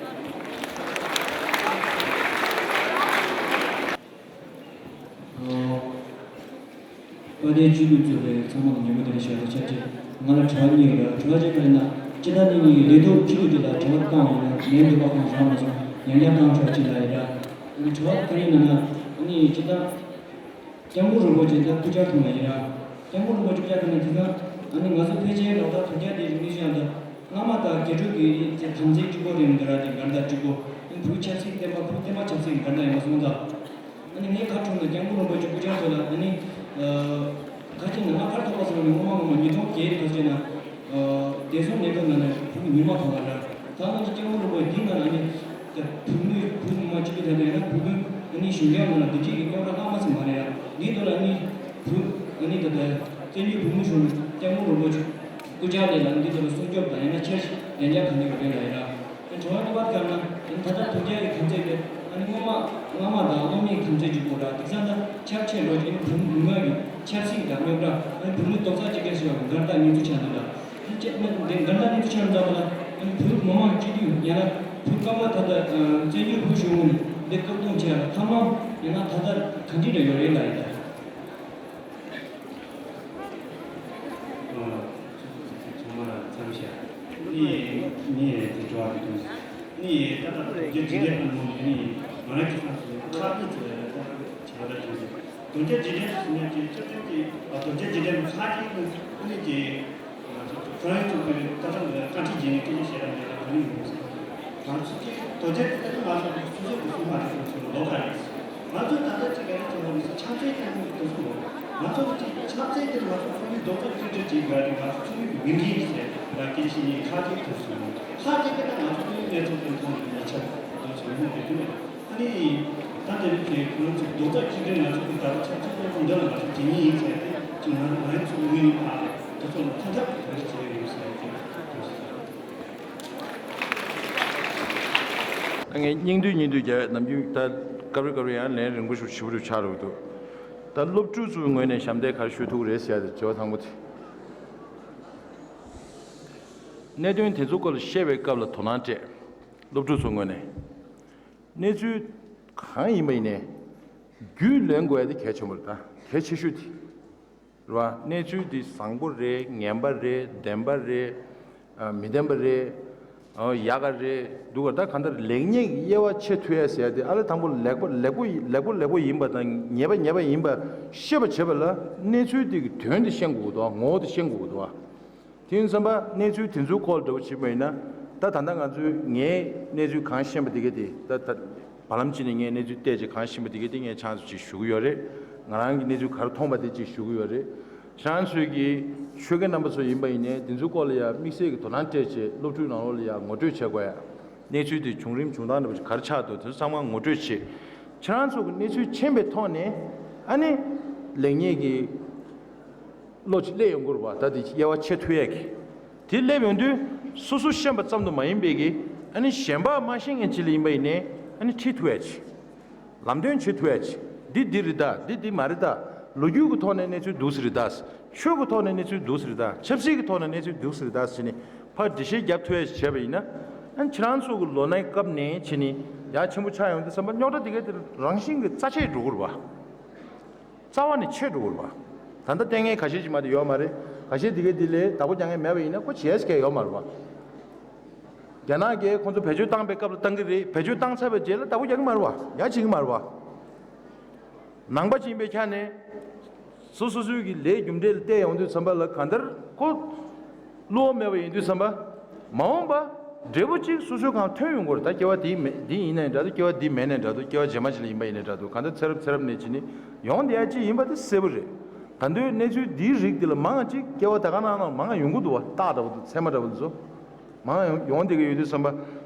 དཔལ་ལྡན་སྤྱི་འཐུས་གཙོས་པའི་ཚང་མ་ལ་ཉིན་མོ་བདེ་ལེགས་ཞུ་ཡ་དང་ཆབས་ཅིག་ང་ལ་དྲི་བ་གཉིས་ཡོད་ར། དྲི་བ་གཅིག་ག་རེ་ན། སྤྱི་བཏང་ནི་ངའི་ལས་ཐོག་སྤྱི་འཐུས་དེ་ལ་དྲི་བ་བཏང་བ་ཡིན་ན་ངའི་འདོད་པ་གང་བྱུང་མ་སོང་། ཡང་བསྐྱར་བཏང་ཆོག་ཅིག་ལ་ཡིན་ར། ཨ་ནི་དྲི་བ་ག་རེ་ཡིན་ན་ན། ཨ་ནི་སྤྱི་བཏང་། སྐྱབས་མགོན་རིན་པོ་ཆེ་ད་སྐུ་བཅར་ཐུབ་མ་ཡིན་ར། སྐྱབས་མགོན་རིན་པོ་ཆེ་སྐུ་བཅར་ཐུབ་ན་དེ་སང་ཨ་ནི་ང་ཚོ་ཕལ་ཆེར་ལོག་ལྟ་དོལ་རྒྱལ་དེ་རིག་གནས་ཤིག་ཡང་ད་སྔ་མ་དང་རྒྱ་ཕྲུག་གི་དེ་དམ་ཚིག་གཅིག་པོ་རེད་མི་འདུག་ར། དེ་འགལ་ཟླ་གཅིག་པོ། ཨ་ནི་བོད་ཆབ་སྲིད་བསྟན་པ་བོད་བསྟན་པ་ཆབ་སྲིད་ཀྱི་འགལ་ཟླ་ཡིན་པ་སོང་ཙང་། ཨ་ནི་ངས་ག་རེ་བྱུང་ན་སྐྱབས་མགོན་རིན་པོ་ཆེ་སྐུ་བཅར་ཐོག་ལ་ཨ་ནི། ཁ་ཅིག་ནང་ལ་ག་རེ་ཐོག་པ་སོང་ནས་སྔོན་མ་སྔོན་མ་ཉིས་སྟོང་བརྒྱད་དུ་བྱས་ན། བདེ་སྲུང་ལས་ཁུངས་ནང་ནས་བོད་ཉུལ་མ་ཐོན་པ་ར། ད་ང་ཚོ་སྐྱབས་མགོན་རིན་པོ་ཆེ་འདི་ང་ལ་ནི། བོད་མི་བོད་མི་མང་སྤྱི་འཐུས་དེ་འདྲ་ཡིན་ན་བོད་དོན་ཨ་ནི་གཞུང་སྐྱོང་ནང་ལ་འདི་འདྲའི་གི་རྙོག་དྲ་སླ་མོ་ཞིག་མ་རེད་ཡ། འདིའི་ཐོག་ལ་ཨ་ནི། བོད་ཨ་ནི་ད་ལྟ་བཙན་བྱོལ་བོད་མི་གཞུང་སྐྱབས་མགོན་རིན་པོ་ཆེ་སྐུ་བཅར་ལས་ལ་འདི་ལྟ་བུ་སྲུང་སྐྱོབ་དང་ཡང་ན་འཆར་གཞི་ལན་ཆགས་ག་འདྲ་ཡོད་རེད་ལ་ཡིན་ར། དྲི་བ་གཉིས་པ་ལྟར་ན་ད་ལྟ་དོལ་རྒྱལ་གྱི་དམ་ཚིག་དེ་ཨ་ནི་སྔོན་མ་སྔ་མ་དང་སློབ་གཉེར་དམ་ཚིག་གཅིག་པོ་ར། དེང་སང་ད་ཆབས་ཅིག་ལོ་རྒྱུས་ནི་བོད་མི་མང་གི་ཆབ་སྲིད་དང་རྙོག་དྲ་ཨ་ནི་བོད་མི་རྡོག་རྩ་གཅིག་སྒྲིལ་ཞེས་པ་འགལ་ཟླ་གཉིས་ཚུལ་ཆགས་འདུག་ལ། དེ་ཆེད་དམན་དེ་འགལ་ཟླ་གཉིས་ཚུལ་ཆགས་འདུག་ལ། ཨ་ནི་བོད་མི་མང་སྤྱི་འཐུས་ཡང་ན་བོད་སྐབས་ལ་ད་ལྟ་བཙན་བྱོལ་བོད་གཞུང་ངོས་ནས་འདི་བཀག་སྡོམ་བྱས་ལ་ཐབས་ལམ་ཡང་ན་ད་ལྟ་ག་འདྲ་རེ་ཡོད་རེད་ལ་ཡིན་ད། ཚང་མ་ལ་འཚམས་ཤག་ནི་ནི་དེ་འགྲོ་བ་དེ་དུས་ནི་ད་ལྟ་རྒྱུ་འབྲས་ཕུང་མོ་ནི་ང་རང་གི་བསམ་ཚུལ་ཁག་གཉིས་ཚོ་ལ་ད་བྱ་བ་ལ་བྱུང་ཡོད། དོལ་རྒྱལ་རྗེས་དྲན་སུ་ཉག་གི་ཆབ་སྲིད་ཀྱི་དོལ་རྒྱལ་རྗེས་དྲན་ཚ་གྱང་གི་ནི་གི་ཁོ་རང་ཚོ་གི་ད་ལྟ་བཀའ་ཁྲིད་རྗེས་ནས་སྐད་ཆ་བཤད་ར་འདྲ་ལ་ག་རེ་ཡོང་གི་ཟེར། ང་ཚོ་གི་དོལ་རྒྱལ་དེ་ལྟ་ང་ཚོ་སོ་སོའི་སྐུ་སྲུང་མ་རེད་ཁོང་ཚོ་ལོག་ག་རེད། ང་ཚོས་ད་ལྟ་གཅིག་ག་རེ་བྱེད་དགོས་རེད་ཟེར། ཕྱག་འཚལ་སྐྱབས་མགོན་དེ་ཚོ་ལོ། ང་ཚོ་གཅིག་ཕྱག་འཚལ་དེ་ང་ཚོ་ཚོགས་མི་རྡོག་རྩ་གཅིག་སྒྲིལ་བྱེད་དགོས་རེད། ང་ཚོ་ཚོགས་མི་གི་མི་འགན་ཡིན་ཟེར་ར་སྐད་ཆ་ནི་ཁ་གཅིག་ཐུག་སོང་། ཁ་གཅིག་གི་ད་ང་ཚོ་ཚོགས་མི་གནས་ཚུལ་དེ་མཐོང་ནས་ཡིག་ཆ་དེ་ཚོ་ཡིན་ནས་དེ་དུས་ཨ་ནི་ད་དེ་རིང་དེ་ཁོང་ཚོ་རྡོག་རྩ་གཅིག་སྒྲིལ་ང་ཚོ་གི་ད་ལྟ་ཆབ་སྲིད་དེ་འདི་ལ་ང་ཚོ་དེ་ཉིད་ཡིན་ཟེར་ཏེ་ཅིག་ང་ང་ཚོ་ངོས་ནས་ཕར་དེ་ཚོ་ལ་མཐའ་འཁྱོངས་དེ་འདྲ་བྱས་ཡོད་ཟེར་ཏེ། ངས་སྙིང་བསྡུས་སྙིང་བསྡུས་རྒྱག་ནམ་རྒྱུན་ད་སྐབས་རེ་སྐབས་རེ་ཡང་ལན་རིང་པོ་ཞིག་ཞུ་རུ་ཆགས་རུ་འདུག་ད་སློབ་ཕྲུག་ཚོའི་ངོས་ནས་ཞབས་འདེགས་ག་རེ་ཞུ་ཐུབ་ཀྱི་རེད་ཟེར་ཡ་དེ་དྲི་བ་དང་པོ་དེ། གནད་དོན་དེ་ཚོའི་སྐོར་ལ་བཤད་པའི་སྐབས་ལ་དོ་སྣང་སྤྲད། སློབ་ཕྲུག་ཚོའི་ངོས་ནས་གནས་ཚུལ་གང་ཡིན་པ་ཡིན་ནའི་རྒྱུས་ལོན་དགོས་ཡ་དེ་གལ་ཆེན་པོ་རེད། ད་གལ་ཆེ་ཤོས་དེ། རེད་བ། གནས་ཚུལ་འདི་བཟང་པོ་རེད། ངན་པ་རེད། བདེན་པ་རེད། ཨ། མི་བདེན་པ་རེད། ཨ། ཡག་ག་རེད་འདུག་ག་ད་གང་ལྟར་ལེགས་ཉེས་ཀྱི་དབྱེ་བ་ཕྱེ་ཐུབ་ཡ་ཟེར་ཡ་དེ་ཨ་ལས་དང་པོ་ལེགས་པ་ལེགས་པོ་ལེགས་པོ་ལེགས་པོ་ཡིན་པ་དང་ཉེས་པ་ཉེས་པ་ཡིན་པ་ཤེས་པ་བྱེད་པ་ལ་གནས་ཚུལ་དེ་གི་དོན་དེ་ཤེས་དགོས་ཀྱི་འདུག་ངོ་བོ་དེ་ཤེས་དགོས་ཀྱི་འདུག་དེ་ཡིན་ཙམ་པ་གནས་ཚུལ་དེ་ཚོའི་སྐོར་འདྲ་བོ་བྱེད་པ་ཡིན་ན། ད་ད་ལྟ་ང་ཚོས་ངས་གནས་ཚུལ་གང་ཤེས་པ་དེ་ག་དེ་ད་ད་བར་ལམ་གཅིག་ནས་ངས་གནས་ཚུལ་བལྟས་བྱས་གང་ཤེས་པ་དེ་ག་དེ་ངས་ཆང་ཚོ་ཅིག་ཞུ་གི་ཡོད་རེད། ང་རང་གི་གནས་ཚུལ་ག་རེ་མཐོང་པ་དེ་ཅིག་ཞུ་གི་ཡོད་རེད། ཁྱེད་རང་ཚོས་ཀྱི་ཆོས་དགེ་རྣམ་པ་ཚོ་ཡིན་པ་ཡིན་ནའི་དེ་ཚོའི་སྐོར་ལ་ཡང་དམིགས་བསལ་གྱི་དོ་སྣང་སྤྲད་བྱས་སློབ་ཕྲུག་ནང་ལོགས་ལ་ཡང་ངོ་སྤྲོད་བྱེད་དགོས་ཡ། གནས་ཚུལ་དེ་བྱུང་རིམ་བྱུང་སྟངས་འདྲ་པོ་ཅིག་ག་རེ་ཆགས་འདུག་དེ་ཚོ་ཚང་མ་ངོ་སྤྲོད་བྱེད། ཁྱེད་རང་ཚོ་གི་གནས་ཚུལ་མཁྱེན་པའི་ཐོག་ནས་ཨ་ནི་ལེགས་ཉེས་ཀྱི་བློ་ཅིག་སླེབས་ཡོང་གི་རེད་བ། ད་དེ་དབྱེ་བ་ཕྱེ་ཐུབ་ཡས་ཀྱི། དེ་སླེབས་ཡོང་དུས་སོ་སོ་ཤེས་པ་ཙམ་དུ་མ་ཡིན་པའི་གི་ཨ་ནི་གཞན་པ་མ་ཤེས་མཁན་ཅིག་ལ་ཡིན་པ་ཡིན་ནའི་ཨ་ནི་ཁྲིད་ཐུབ་ཡས་ཅིག་ལམ་སྟོན་བྱེད་ཐུབ་ཡས་ཅིག་འདི་འདི་རེད་ད། འདི་འདི་མ་རེད་ད། ལོ་རྒྱུས་ཀྱི་ཐོག་ནས་གནས་ཚུལ་འདུག་སེ་རེད་ད། ཆོས་ཀྱི་ཐོག་ནས་གནས་ཚུལ་འདུག་སེ་རེད་ད། ཆབ་སྲིད་ཀྱི་ཐོག་ནས་གནས་ཚུལ་འདུག་སེ་རེད་ད་ཟེར་ནས་ཕར་འགྲེལ་བཤད་རྒྱབ་ཐུབ་ཡས་ཅིག་བྱས་པ་ཡིན་ན། ཨ་ནི་ཁྱེད་རང་ཚོ་གི་ལོ་ནའི་སྐབས་ནས་བྱས་ནས་ཡར་ཆེན་པོ་ཆགས་ཡོང་དུས་ཙམ་པ་རྙོག་དྲ་དེ་ག་དེ་རང་བཞིན་གྱིས་རྩ་ཆད་འགྲོ་གི་རེད་བ། རྩ་བ་ནས་ཆད་འགྲོ་གི་རེད་བ། ད་ལྟ་བསྟན་མཁན་ཁ་ཤས་ཅིག་མ་གཏོགས་ཡོད་མ་རེད། ཁ་ཤས་དེ་ག་དེ་ལས་བདག་པོ་རྒྱག་མཁན་མེད་པ་ཡིན་ན་ཁོ་བྱེད་ཡས་ཀྱི་ཡོད་མ་རེད་བ། རྒྱ་ནག་གིས་ཁོང་ཚོ་བེད་སྤྱོད་བཏང་པའི་སྐབས་ལ་བཏང་གི་རེད། བེད་སྤྱོད་བཏང་ཚར་བའི་རྗེས་ལ་བདག་པོ་རྒྱག་གི་མ་རེད་བ། ཡ་བྱེད་ཀྱི་མ་རེད་བ། ནང་པ་ཅིག་ཡིན་པའི་ཆ་ནས། སོ་སོ་སོའི་གི་ལས་རྒྱུ་འབྲས་ལ་བལྟས་ཡོང་དུས་ཙམ་པ་ལ་གང་ལྟར་ཁོ་བློ་མེད་པ་ཡིན་དུས་ཙམ་པ། མ་འོངས་པ་འབྲས་བུ་གཅིག་སོ་སོའི་གང་ཐོན་ཡོང་གི་རེད། ད་སྐྱེ་བ་དེ་མེད་དེ་ཡིན་ནའི་འདྲ་འདུག་སྐྱེ་བ་དེ་མེད་ནའི་འདྲ་འདུག་སྐྱེ་བ་རྗེས་མ་ཅིག་ལ་ཡིན་པ་ཡིན་ནའི་འདྲ་འདུག་གང་ལྟར་ཚེ་རབས་ཚེ་རབས་ནས་ཅིག་ནི་ཡོང་བསྡད་ཡ་ཅིག་ཡིན་པ་དེ་གསལ་པོ་རེད། ད་དུང་གནས་ཚུལ་འདིའི་རིགས་འདི་ལ་མང་ཅིག་སྐྱེ་བ་ད་ག་ནང་ནང་མང་ཡོང་གི་འདུག་བ། རྟགས་འདྲ་པོ་འདུག་ཚད་མ་འདྲ་པོ་འདུག་ཚོ་མང་ཡོང་ཡོང་བསྡད་ཀྱི་ཡོད་དུས་ཙམ་པ།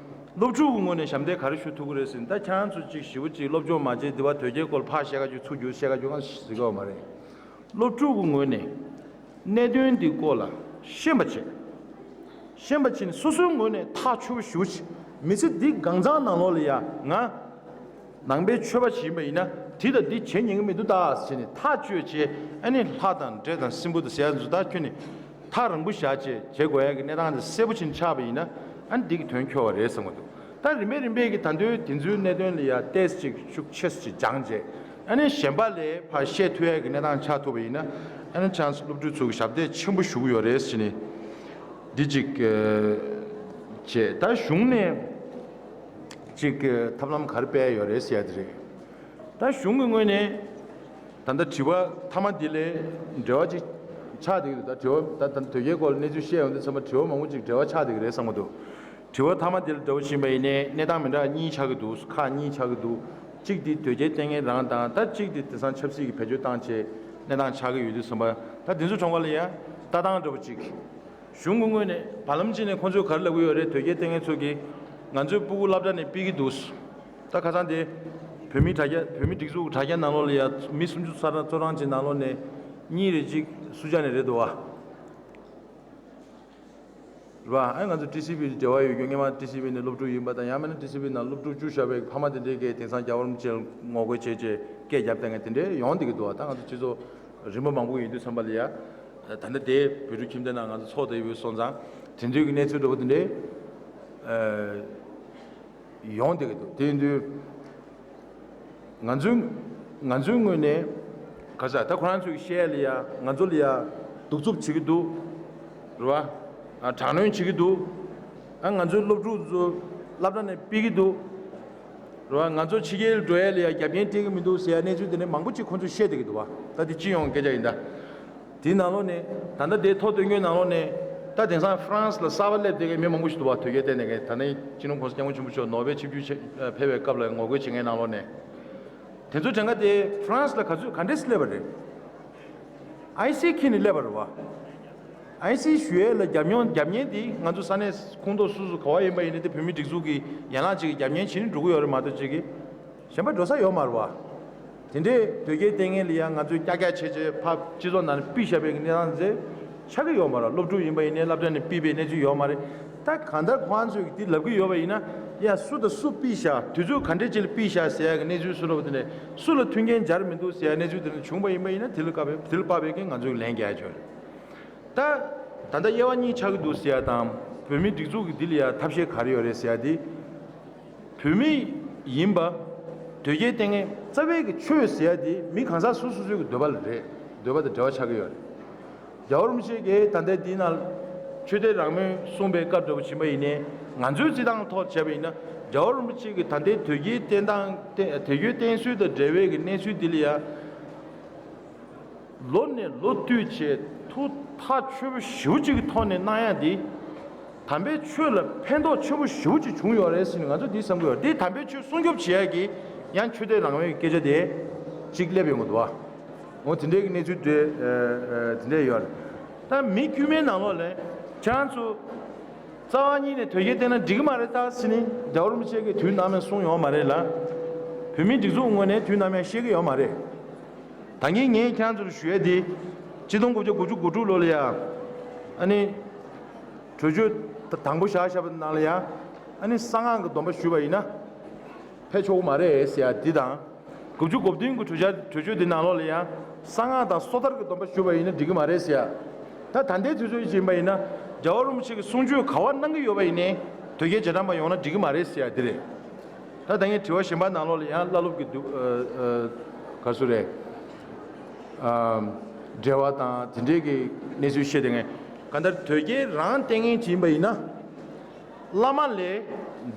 སློབ་ཕྲུག་གི་ངོས་ནས་ཞབས་འདེགས་ག་རེ་ཞུ་ཐུབ་ཀྱི་རེད་ཟེར་ན། ད་ཁྱེད་རང་ཚོ་ཅིག་ཞེ་པོ་ཅིག་སློབ་སྦྱོང་མ་བྱས་འདི་བ་དོལ་རྒྱལ་སྐོར་ལ་ཕར་བཤད་ཁ་རྒྱུག་ཚུར་རྒྱུག་བཤད་ཁ་རྒྱུག་གང་ཟེར་གི་ཡོད་མ་རེད། སློབ་ཕྲུག་གི་ངོས་ནས་གནད་དོན་འདི་སྐོར་ལ་ཤེས་པ་བྱས། ཤེས་པ་བྱས་ནས་སོ་སོའི་ངོས་ནས་ཐག་ཆོད་པོ་ཞེ་པོ་ཅིག་མི་ཚེ་འདི་གང་ཚང་ནང་ལོགས་ལ་ཡ་ང་ནང་པའི་ཆོས་པ་ཞིག་ཡིན་པ་ཡིན་ན་དེ་དང་འདི་བྱེད་ཉན་གི་མི་འདུག་ད་ཟེར་ནས་ཐག་གཅོད་བྱས། ཨ་ནི་ལྷ་དང་འདྲེ་དང་སྲིན་པོ་དང་ཟེར་ཡ་ཚོ་ད་ཁྱོད་ནི་ཐག་རིང་པོ་བཞག་བྱས་བྱེད་དགོས་ཡ་གི་གནས་སྟངས་དེ་གསལ་པོ་ཕྱིན་ཆགས་པ་ཡིན་ན། ཨ་ནི་འདི་གི་དོན་འཁྱོལ་བ་རེད་བསམ་གི་འདུག་ད་རིམ་པས་རིམ་པས་ཀྱི་ད་དུང་དེ་ཚོའི་གནད་དོན་ལ་ཡ་ཏོག་ཙམ་ཅིག་ཤུགས་ཆེ་ཙམ་ཅིག་སྦྱངས་བྱས། ཨ་ནི་གཞན་པ་ལ་ཕར་བཤད་ཐུབ་ཡ་གི་གནས་སྟངས་ཆགས་ཐུབ་པ་ཡིན་ན། ཨ་ནི་ཁྱེད་རང་ཚོ་སློབ་ཕྲུག་ཚོ་གི་ཞབས་འདེགས་ཆེན་པོ་ཞུ་གི་ཡོད་རེད་ཟེར་ནས་འདི་གཅིག་བྱས། ད་གཞུང་ནས་གཅིག་ཐབས་ལམ་ག་རེ་སྤེལ་ཡོད་རེད་ཟེར་ཡ་དེ་རེད། ད་གཞུང་གི་ངོས་ནས་ད་ལྟ་དྲི་བ་མཐའ་མ་འདི་ལས་འབྲེལ་བ་ཅིག་ཆགས་བསྡད་ཀྱི་འདུག་ད་དྲི་བ་ད་ད་དོལ་རྒྱལ་སྐོར་ལ་གནས་ཚུལ་བཤད་ཡོང་དུས་ཙམ་པ་དྲི་བ་མང་པོ་ཅིག་འབྲེལ་བ་ཆགས་བསྡད་ཀྱི་རེད་བསམ་གྱི་འདུག་དྲི་བ་མཐའ་མ་དེ་ལ་འདྲ་བོ་ཕྱིན་པ་ཡིན་ནའི་གནས་སྟངས་མི་འདྲ་གཉིས་ཆགས་ཀྱི་འདུག་ཁག་གཉིས་ཆགས་ཀྱི་འདུག་གཅིག་དེ་དོལ་རྒྱལ་ལྟས་ངན་རང་དང་། ད་གཅིག་དེ་དེང་སང་ཆབ་སྲིད་ཀྱི་བེད་སྤྱོད་བཏང་བྱས་གནས་སྟངས་ཆགས་ཀྱི་ཡོད་དུས་ཙམ་པ། ད་དེ་ཚོ་གྲོང་ཁ་ལ་ཡ་ལྟ་སྟངས་འདྲ་བོ་གཅིག་གཞུང་གི་ངོས་ནས་བར་ལམ་གཅིག་ནས་ཁོང་ཚོས་ག་རེ་ལབ་ཀྱི་ཡོད་རེད། དོལ་རྒྱལ་ལྟས་ངན་ཚོ་གིས་ང་ཚོའི་སྤུ་གུ་སློབ་གྲྭ་ནས་ཕུད་ཀྱི་འདུག་ད་ཁ་སང་དེ་བོད་མི་དྲ་རྒྱ་བོད་མི་སྒྲིག་འཛུགས་དྲ་རྒྱ་ནང་ལོགས་ལ་ཡ་མི་སུམ་ཅུ་རྩ་གྲངས་གཙོ་གྲངས་ཅིག་ནང་ལོགས་ནས་གཉིས་རེ་གཅིག་སུ་ཇཱ་ནས་རེད་འདུག་བ། རེད་པ། ཨ་ང་ཚོ་ཊི་སི་ཝི་འབྲེལ་བ་ཡོད་རྒྱུ་སྔོན་མ་ཊི་སི་ཝི་ནས་སློབ་ཕྲུག་ཡིན་པ་དང་། ཡང་མིན་ན་ཊི་སི་ཝི་ནང་སློབ་ཕྲུག་བཅུ་བཞག་པའི་ཕ་མ་དེ་འདྲའི་གིས་དེང་སང་རྒྱལ་བ་རིན་པོ་ཆེར་ངོ་རྒོལ་བྱས་བྱས་སྐད་རྒྱབ་བསྡད་མཁན་དེ་འདྲའི་ཡོང་བསྡད་ཀྱི་འདུག་བ། ད་ང་ཚོ་སྤྱི་ཚོགས་རིམ་པ་མང་པོ་ཡིན་དུས་ཙམ་པ་ལ་ཡ། ད་ལྟ་དེ་བོད་ཕྲུག་ཁྱིམ་སྡེ་ནང་ང་ཚོ་ཚོགས་བསྡད་ཡོད་སོང་ཙང་དེ་འདྲའི་གི་གནས་ཚུལ་འདྲ་པོ་དེ་འདྲའི་ཡོང་བསྡད་ཀྱི་འདུག་དེ་ཡིན་དུས། ང་ཚོའི་ང་ཚོའི་ངོས་ནས་ག་ས་ད་ཁོ་རང་ཚོའི་བཤད་ལ་ཡ་ང་ཚོ་ལ་ཡ་གདུག་རྩུབ་བྱེད་ཀྱི་འདུག་རེད་བ། ཨ་དྲག་གནོན་བྱེད་ཀྱི་འདུག་ཨ་ང་ཚོའི་སློབ་ཕྲུག་ཚོ་སློབ་གྲྭ་ནས་ཕུད་ཀྱི་འདུག་རེད་བ། ང་ཚོ་ཕྱི་རྒྱལ་འགྲོ་ཡ་ལ་ཡ་རྒྱབ་རྟེན་སྤྲད་ཀྱི་མི་འདུག་ཟེར་ཡ་གནས་ཚུལ་དེ་འདྲ་མང་པོ་ཅིག་ཁོང་ཚོས་བཤད་བསྡད་ཀྱི་འདུག་བ། ད་དེ་སྤྱི་ཡོངས་སྐད་ཆ་ཡིན་ད། དེའི་ནང་ལོགས་ནས་ད་ལྟ་དེ་ཐོ་བཏོན་མཁན་ནང་ལོགས་ནས་ད་དེང་སང་ཧྥ་རན་སི་ལ་གསར་པ་སླེབས་བསྡད་མཁན་མི་མང་པོ་ཞིག་འདུག་བ། དོལ་རྒྱལ་བསྟེན་བསྡད་མཁན། ད་ནི་སྤྱི་ནོར་༸གོང་ས་༸སྐྱབས་མགོན་ཆེན་པོ་མཆོག་ནོ་བེལ་ཆིབས་བསྒྱུར་ཕེབས་པའི་སྐབས་ལ་ངོ་རྒོལ་བྱེད་མཁན་ནང་ལོགས་ནས། དེ་ཚོ་གྲངས་ཀ་དེ་ཧྥ་རན་སི་ལ་ག་ཚོད་ག་འདྲས་སླེབས་པ་རེད། ཨའི་སི་ཁྱེར་ནས་སླེབས་པ་རེད་བ། ཨའི་སི་ཞུ་ཡས་ལ་རྒྱབ་སྐྱོར་རྒྱབ་གཉེར་དེ་ང་ཚོ་ས་གནས་ཁོངས་གཏོགས་སུ་སུ་ག་བ་ཡིན་པ་ཡིན་ནའི་དེ་བོད་མི་སྒྲིག་འཛུགས་ཀྱི་ཡན་ལག་ཅིག་གིས་རྒྱབ་གཉེར་བྱེད་ནས་འགྲོ་གི་ཡོད་རེད་མ་གཏོགས་ཅིག་གིས་གཞན་པ་འགྲོ་ས་ཡོད་མ་རེད་བ། དེ་འདྲའི་དོལ་རྒྱལ་བསྟེན་མཁན་ལ་ཡང་ང་ཚོས་ཀྱག་ཀྱག་བྱས་བྱས་ཕར་སྤྱི་ཚོགས་ནང་ནས་ཕུད་བཞག་པའི་གནས་སྟངས་ཚེ་ཆགས་ཀྱི་ཡོད་མ་རེད། སློབ་ཕྲུག་ཡིན་པ་ཡིན་ནའི་སློབ་གྲྭ་ནས་ཕུད་པའི་གནས་ཚུལ་ཡོད་མ་རེད། ད་གང་ལྟར་ཁོང་ཚོས་འདི་ལབ་ཀྱི་ཡོད་པ་ཡིན་ན། ཡ་སུ་དང་སུ་ཕུད་བཞག་དུས་ཚོད་ག་འདྲས་ཅིག་ལ་ཕུད་བཞག་ཟེར་ཡ་གི་གནས་ཚུལ་སུ་འདྲ་པོ་དེ་ནས་སུ་ལ་མཐུན་རྐྱེན་སྦྱར་མི་འདུག་ཟེར་ཡ་གནས་ཚུལ་དེ་འདྲ་བྱུང་པ་ཡིན་པ་ཡིན་ན། དེ་ལ་དཀའ་བའི་དེ་ལ་དཔག་པའི་གི་ང་ཚོས་ལན་རྒྱག་ཡ་ཅིག་ཡོད་རེད། ད་ད་ལྟ་དབྱེ་བ་གཉིས་ཆགས་ཀྱི་འདུག་ཟེར་ཡ་དང་། བོད་མིའི་སྒྲིག་འཛུགས་ཀྱི་འདི་ལ་ཡ་ཐབས་ཤེས་ག་རེ་ཡོད་རེད་ཟེར་ཡ་དེ། བོད་མི་ཡིན་པ་དོལ་རྒྱལ་བསྟེན་མཁན་རྩ་བའི་གི་ཆོས་ཟེར་ཡ་དེ་མི་གང་ཟག་སོ་སོ་སོའི་གི་འདོད་པ་ལ་རེད། འདོད་པ་དང་འབྲེལ་བ་ཆགས་ཀྱི་ཡོད་རེད། རྒྱལ་བ་རིན་པོ་ཆེ་གིས་ད་ལྟའི་འདི་ནང་ཆོས་དད་རང་མོས་གསུངས་པའི་སྐབས་འདྲ་པོ་ཕྱིན་པ་ཡིན་ནའི་ང་ཚོའི་རྩིས་སྟངས་ཐོག་བྱས་པ་ཡིན་ན། རྒྱལ་བ་རིན་པོ་ཆེ་གིས་ད་ལྟའི་དོལ་རྒྱལ་བསྟེན་སྟངས་བསྟེན་དོལ་རྒྱལ་བསྟེན་སྲོལ་དང་འབྲེལ་བའི་གི་གནས་ཚུལ་འདི་ལ་ཡ། ལོ་ནས་ལོ་བསྟུད་བྱས་ཐུགས་ཐག་ཆོད་པོ་ཞེ་པོ་ཅིག་གི་ཐོག་ནས་གནང་ཡ་འདི། དམ་པའི་ཆོས་ལ་ཕན་ཐོགས་ཆེན་པོ་ཞེ་པོ་ཅིག་བྱུང་ཡོད་རེད་ཟེར་ནས་ང་ཚོ་འདི་བསམ་གྱི་ཡོད། འདི་དམ་པའི་ཆོས་སྲུང་སྐྱོབ་བྱེད་ཡ་གི་ཡང་ཆོས་དད་རང་མོས་ཀྱི་སྐད་ཆ་དེ་ཅིག་སླེབས་ཡོང་གི་འདུག་བ། འོ་དེ་འདྲའི་གི་གནས་ཚུལ་དེ་ཨ་ཨ་དེ་འདྲ་ཡོད་རེད། ད་མི་དཀྱུས་མའི་ནང་ལོགས་ལ་ཁྱེད་རང་ཚོ་རྩ་བ་ཉིད་ནས་དོལ་རྒྱལ་བསྟེན་ན་འགྲིག་གི་མ་རེད་ད་ཟེར་ནས་རྒྱལ་བ་རིན་པོ་ཆེ་གིས་དུས་ནམ་ཡང་གསུངས་ཡོད་མ་རེད་ལ། བོད་མིའི་སྒྲིག་འཛུགས་ངོས་ནས་དུས་ནམ་ཡང་བཤད་ཀྱི་ཡོད་མ་རེད། ད་ངས་ངས་ཁྱེད་རང་ཚོར་ཞུ་ཡ་དེ། ཆིག་སྟོང་དགུ་བརྒྱ་དགུ་བཅུ་གོ་དྲུག་ལོ་ལ་ཡ། ཨ་ནི། གྲོས་ཆོད་དང་པོ་བཞག་བཞག་པ་ནང་ལ་ཡ། ཨ་ནི་གསང་སྔགས་ཀྱི་སྡོམ་པ་ཞུས་པ་ཡིན་ན། ཕེབས་ཆོག་གི་མ་རེད་ཟེར་ཡ་འདི་དང་། དགུ་བཅུ་གོ་བདུན་གྱི་གྲོས་འཆར་གྲོས་ཆོད་འདི་ནང་ལོགས་ལ་ཡ། གསང་སྔགས་དང་སོ་ཐར་གྱི་སྡོམ་པ་ཞུས་པ་ཡིན་ན་འགྲིག་གི་མ་རེད་ཟེར་ཡ། ད་ད་ལྟའི་དུས་ཚོད་ཅིག་ཡིན་པ་ཡིན་ན། རྒྱལ་བ་རིན་པོ་ཆེ་གི་གསུང་ཆོས་ག་པར་གནང་གི་ཡོད་པ་ཡིན་ནའི། དོལ་རྒྱལ་རྗེས་འབྲང་པ་ཡོང་ན་འགྲིག་གི་མ་རེད་ཟེར་ཡ་འདི་རེད། ད་ད་ངས་དྲི་བ་གཞན་པ་ནང་ལོགས་ལ་ཡང་བླ་སློབ་ཀྱི་འདུག་ཨ་ཨ་ག་རེ་ཟེར་རེད། ཨ་འབྲེལ་བ་དང་དེ་འདྲའི་གི་གནས་ཚུལ་བཤད་དེ་ངས་གང་ལྟར་དོལ་རྒྱལ་རང་བསྟེན་མཁན་ཅིག་ཡིན་པ་ཡིན་ན། བླ་མ་ལས་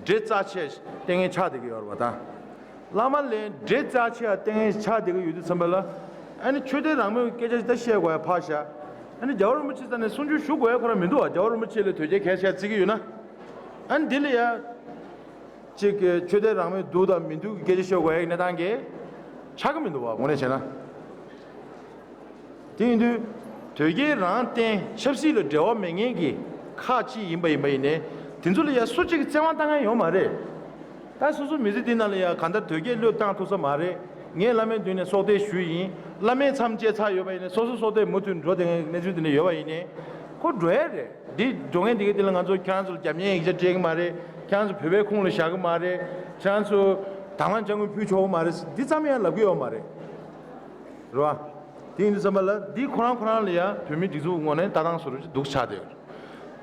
འདྲེ་རྩ་ཆེ་བསྟེན་མཁན་ཆགས་བསྡད་ཀྱི་ཡོད་རེད་པ་ད། བླ་མ་ལས་འདྲེ་རྩ་ཆེ་བ་བསྟེན་མཁན་ཆགས་བསྡད་ཀྱི་ཡོད་དུས་ཙམ་པ་ལ། ཨ་ནི་ཆོས་དད་རང་མོས་ཀྱི་སྐད་ཆ་ཞིག་ད་བཤད་དགོས་ཡ་ཕར་བཞག་ཨ་ནི་རྒྱལ་བ་རིན་པོ་ཆེ་རྩ་ནས་གསུང་ཆོས་ཞུ་དགོས་ཡ་ཁོ་རང་མི་འདུག་བ། རྒྱལ་བ་རིན་པོ་ཆེ་ལ་དོལ་རྒྱལ་གལ་ཆེ་བརྩི་གི་ཡོད་ན། ཨ་ནི་འདི་ལ་ཡ། གཅིག་གི་ཆོས་དད་རང་མོས་འདུག་དང་མི་འདུག་གི་སྐད་ཆ་ཤོད་དགོས་ཡ་གི་གནས་སྟངས་ཀྱི་ཆགས་ཀྱི་མི་འདུག་བ། དངོས་གནས་བྱས་ན། དེ་ཡིན་དུས་དོལ་རྒྱལ་རང་བརྟེན་ཆབ་སྲིད་ལ་འབྲེལ་བ་མེད་མཁན་གྱི་ཁག་ཅིག་ཡིན་པ་ཡིན་པ་ཡིན་ནའི་དེ་ཚོ་ལ་ཡ་སུ་གཅིག་གིས་བཙན་དབང་བཏང་མཁན་ཡོད་མ་རེད། ད་སོ་སོ་མི་ཚེ་འདི་ནང་ལ་ཡ་གང་ལྟར་དོལ་རྒྱལ་བློས་བཏང་ཐུབ་ས་མ་རེད། ངས་བླ་མའི་མདུན་ནས་སྲོག་གཏད་ཞུས་ཡིན། བླ་མས་མཚམས་བཅད་ཚར་ཡོད་པ་ཡིན་ནའི་སོ་སོ་སྲོག་གཏད་མུ་མཐུད་འགྲོ་བསྡད་མཁན་གྱི་གནས་ཚུལ་དེ་འདྲ་ཡོད་པ་ཡིན་ནའི་ཁོ་འགྲོ་ཡ་རེད། འདི་འགྲོ་མཁན་དེ་གའི་དེ་ལ་ང་ཚོ་ཁྱེད་རང་ཚོ་ལ་རྒྱབ་གཉེར་ཡིག་ཆ་སྤྲད་ཀྱི་མ་རེད། ཁྱེད་རང་ཚོ་བོད་པའི་ཁོངས་ལ་བཞག་གི་མ་རེད། ཁྱེད་རང་ཚོ་དང་བླངས་དཔྱ་དངུལ་ཕུལ་ཆོག་གི་མ་རེད། འདི་ཙམ་ཡང་ལབ་ཀྱི་ཡོད་མ་རེད། རེད་བ། དེ་ཡིན་དུས་ཙམ་པ་ལ་འདི་ཁོ་རང་ཁོ་རང་ལ་ཡང་བོད་མིའི་སྒྲིག་འཛུགས་ངོས་ནས་ལྟ་སྟངས་བཟོ་འདྲ་ཅིག་འདུག་ཆགས་བསྡད་ཡོད་རེད།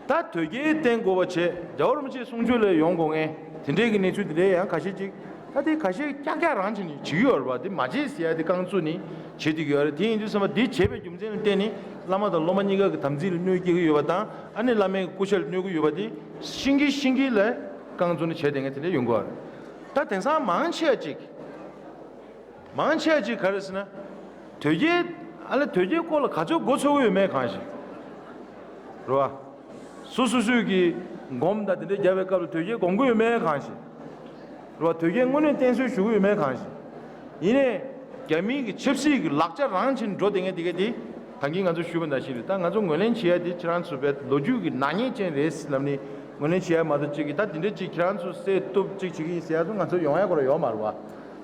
ད་དོལ་རྒྱལ་བསྟེན་དགོས་པ་བྱས་རྒྱལ་བ་རིན་པོ་ཆེའི་གསུང་ཆོས་ལ་ཡོང་དགོས་མཁན་དེ་འདྲས་ཀྱི་གནས་ཚུལ་དེ་འདྲས་ཡང་ཁ་ཤས་ཅིག་ད་དེ་ཁ་ཤས་ཀྱིས་ཀྱག་ཀྱག་རང་བྱས་ནས་བྱེད་ཀྱི་ཡོད་རེད་བ། དེ་མ་བྱེད་ཟེར་ཡ་དེ་རྐང་བཙུགས་ནས་བྱེད་བསྡད་ཀྱི་ཡོད་རེད། དེ་ཡིན་དུས་ཙམ་པ་འདི་བྱས་པའི་རྒྱུ་མཚན་ལ་བརྟེན་ནས་བླ་མ་དང་སློབ་མ་གཉིས་ཀ་གི་དམ་ཚིག་ལ་གནོད་སྐྱེལ་གྱི་ཡོད་པ་དང་ཨ་ནི་བླ་མའི་སྐུ་ཕྱྭ་ལ་གནོད་ཀྱི་ཡོད་པ་དེ་ཤེས་ཀྱིན་ཤེས་ཀྱིན་ལ་རྐང་བཙུགས་ནས་བྱས་བསྡད་མཁན་དེ་འདྲས་ཡོང་གི་ཡོད་རེད། ད་དེང་སང་མང་ཆེ་བ་ཅིག་མང་ཆེ་བ་ཅིག་ག་རེ་ཟེར་ན། དོལ་རྒྱལ། ཨ་ལེ་དོལ་རྒྱལ་སྐོར་ལ་ག་ཚོད་མགོ་ཚོད་ཀྱི་ཡོད་མེད་གང་ཤེས། རེད་བ། སོ་སོ་སོས་ཀྱི་སྒོམ་དང་དེ་འདྲའི་རྒྱབ་པའི་སྐབས་ལ་དོལ་རྒྱལ་སྒོམ་གྱི་ཡོད་མེད་གང་ཤེས། རེད་བ། དོལ་རྒྱལ་དངོས་གནས་བསྟེན་གསོལ་ཞུ་གི་ཡོད་མེད་གང་ཤེས། ཡིན་ནའི། རྒྱ་མིའི་གི་ཆབ་སྲིད་ཀྱི་ལག་ཆ་རང་བྱས་ནས་འགྲོ་བསྡད་མཁན་དེ་ག་དེ། ད་གིན་ང་ཚོ་ཞུས་པ་ནང་བཞིན་རེད། ད་ང་ཚོ་ངོས་ལེན་བྱེད་ཡ་དེ་ཁྱེད་རང་ཚོ་བས་ལོ་རྒྱུས་ཀྱི་ནག་ཉེས་ཅན་རེད་ཟེར་ལབ་ནས་ངོས་ལེན་བྱེད་ཡ་མ་གཏོགས་གཅིག་གིས་ད་དེ་འདྲ་ཅིག་ཁྱེད་རང་ཚོ་བསད་གཏུབ་ཅིག་བྱེད་ཀྱི་ཡིན་ཟེར་ཡ་ཚོ་ང་ཚོ་ཡོང་ཡ་སྐོར་ཡོད་མ་རེད་བ།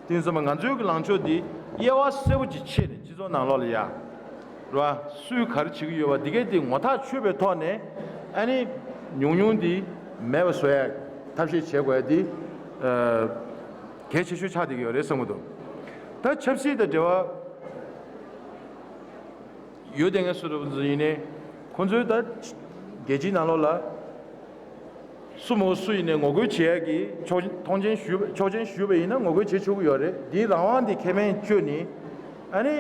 དེ་ཡིན་ཙང་ང་ཚོའི་གི་ལངས་ཕྱོགས་འདི་དབྱེ་བ་གསལ་པོ་ཅིག་ཕྱེ་ནས་སྤྱི་ཚོགས་ནང་ལོགས་ལ་ཡ། རེད་བ། སུས་ག་རེ་བྱེད་ཀྱི་ཡོད་པ་འདི་གས་དེ་ངོ་ཐག་ཆོད་པའི་ཐོག་ནས་ཨ་ནི་ཉུང་ཉུང་འདི་མེད་པ་བཟོ་ཡ་ཐབས་ཤེས་བྱེད་དགོས་ཡ་འདི་གལ་ཆེ་ཤོས་ཆགས་བསྡད་ཀྱི་ཡོད་རེད་བསམ་གྱི་འདུག་ད་ཆབ་སྲིད་དང་འབྲེལ་བ་ཡོད་བསྡད་མཁན་སུ་རེད་ཡིན་ནའི་ཁོང་ཚོའི་ད་རྒྱལ་སྤྱིའི་ནང་ལོགས་ལ། སུ་མོ་སུ་ཡིན་ནའི་ངོ་རྒོལ་བྱེད་ཡག་གི་ཆོག་མཐོང་ཆེན་ཞུས་ཆོག་མཆན་ཞུས་པ་ཡིན་ན་ངོ་རྒོལ་བྱེད་ཆོག་གི་ཡོད་རེད། འདིའི་རང་དབང་འདི་ཁེ་ཕན་བཅོལ་ནས་ཨ་ནི་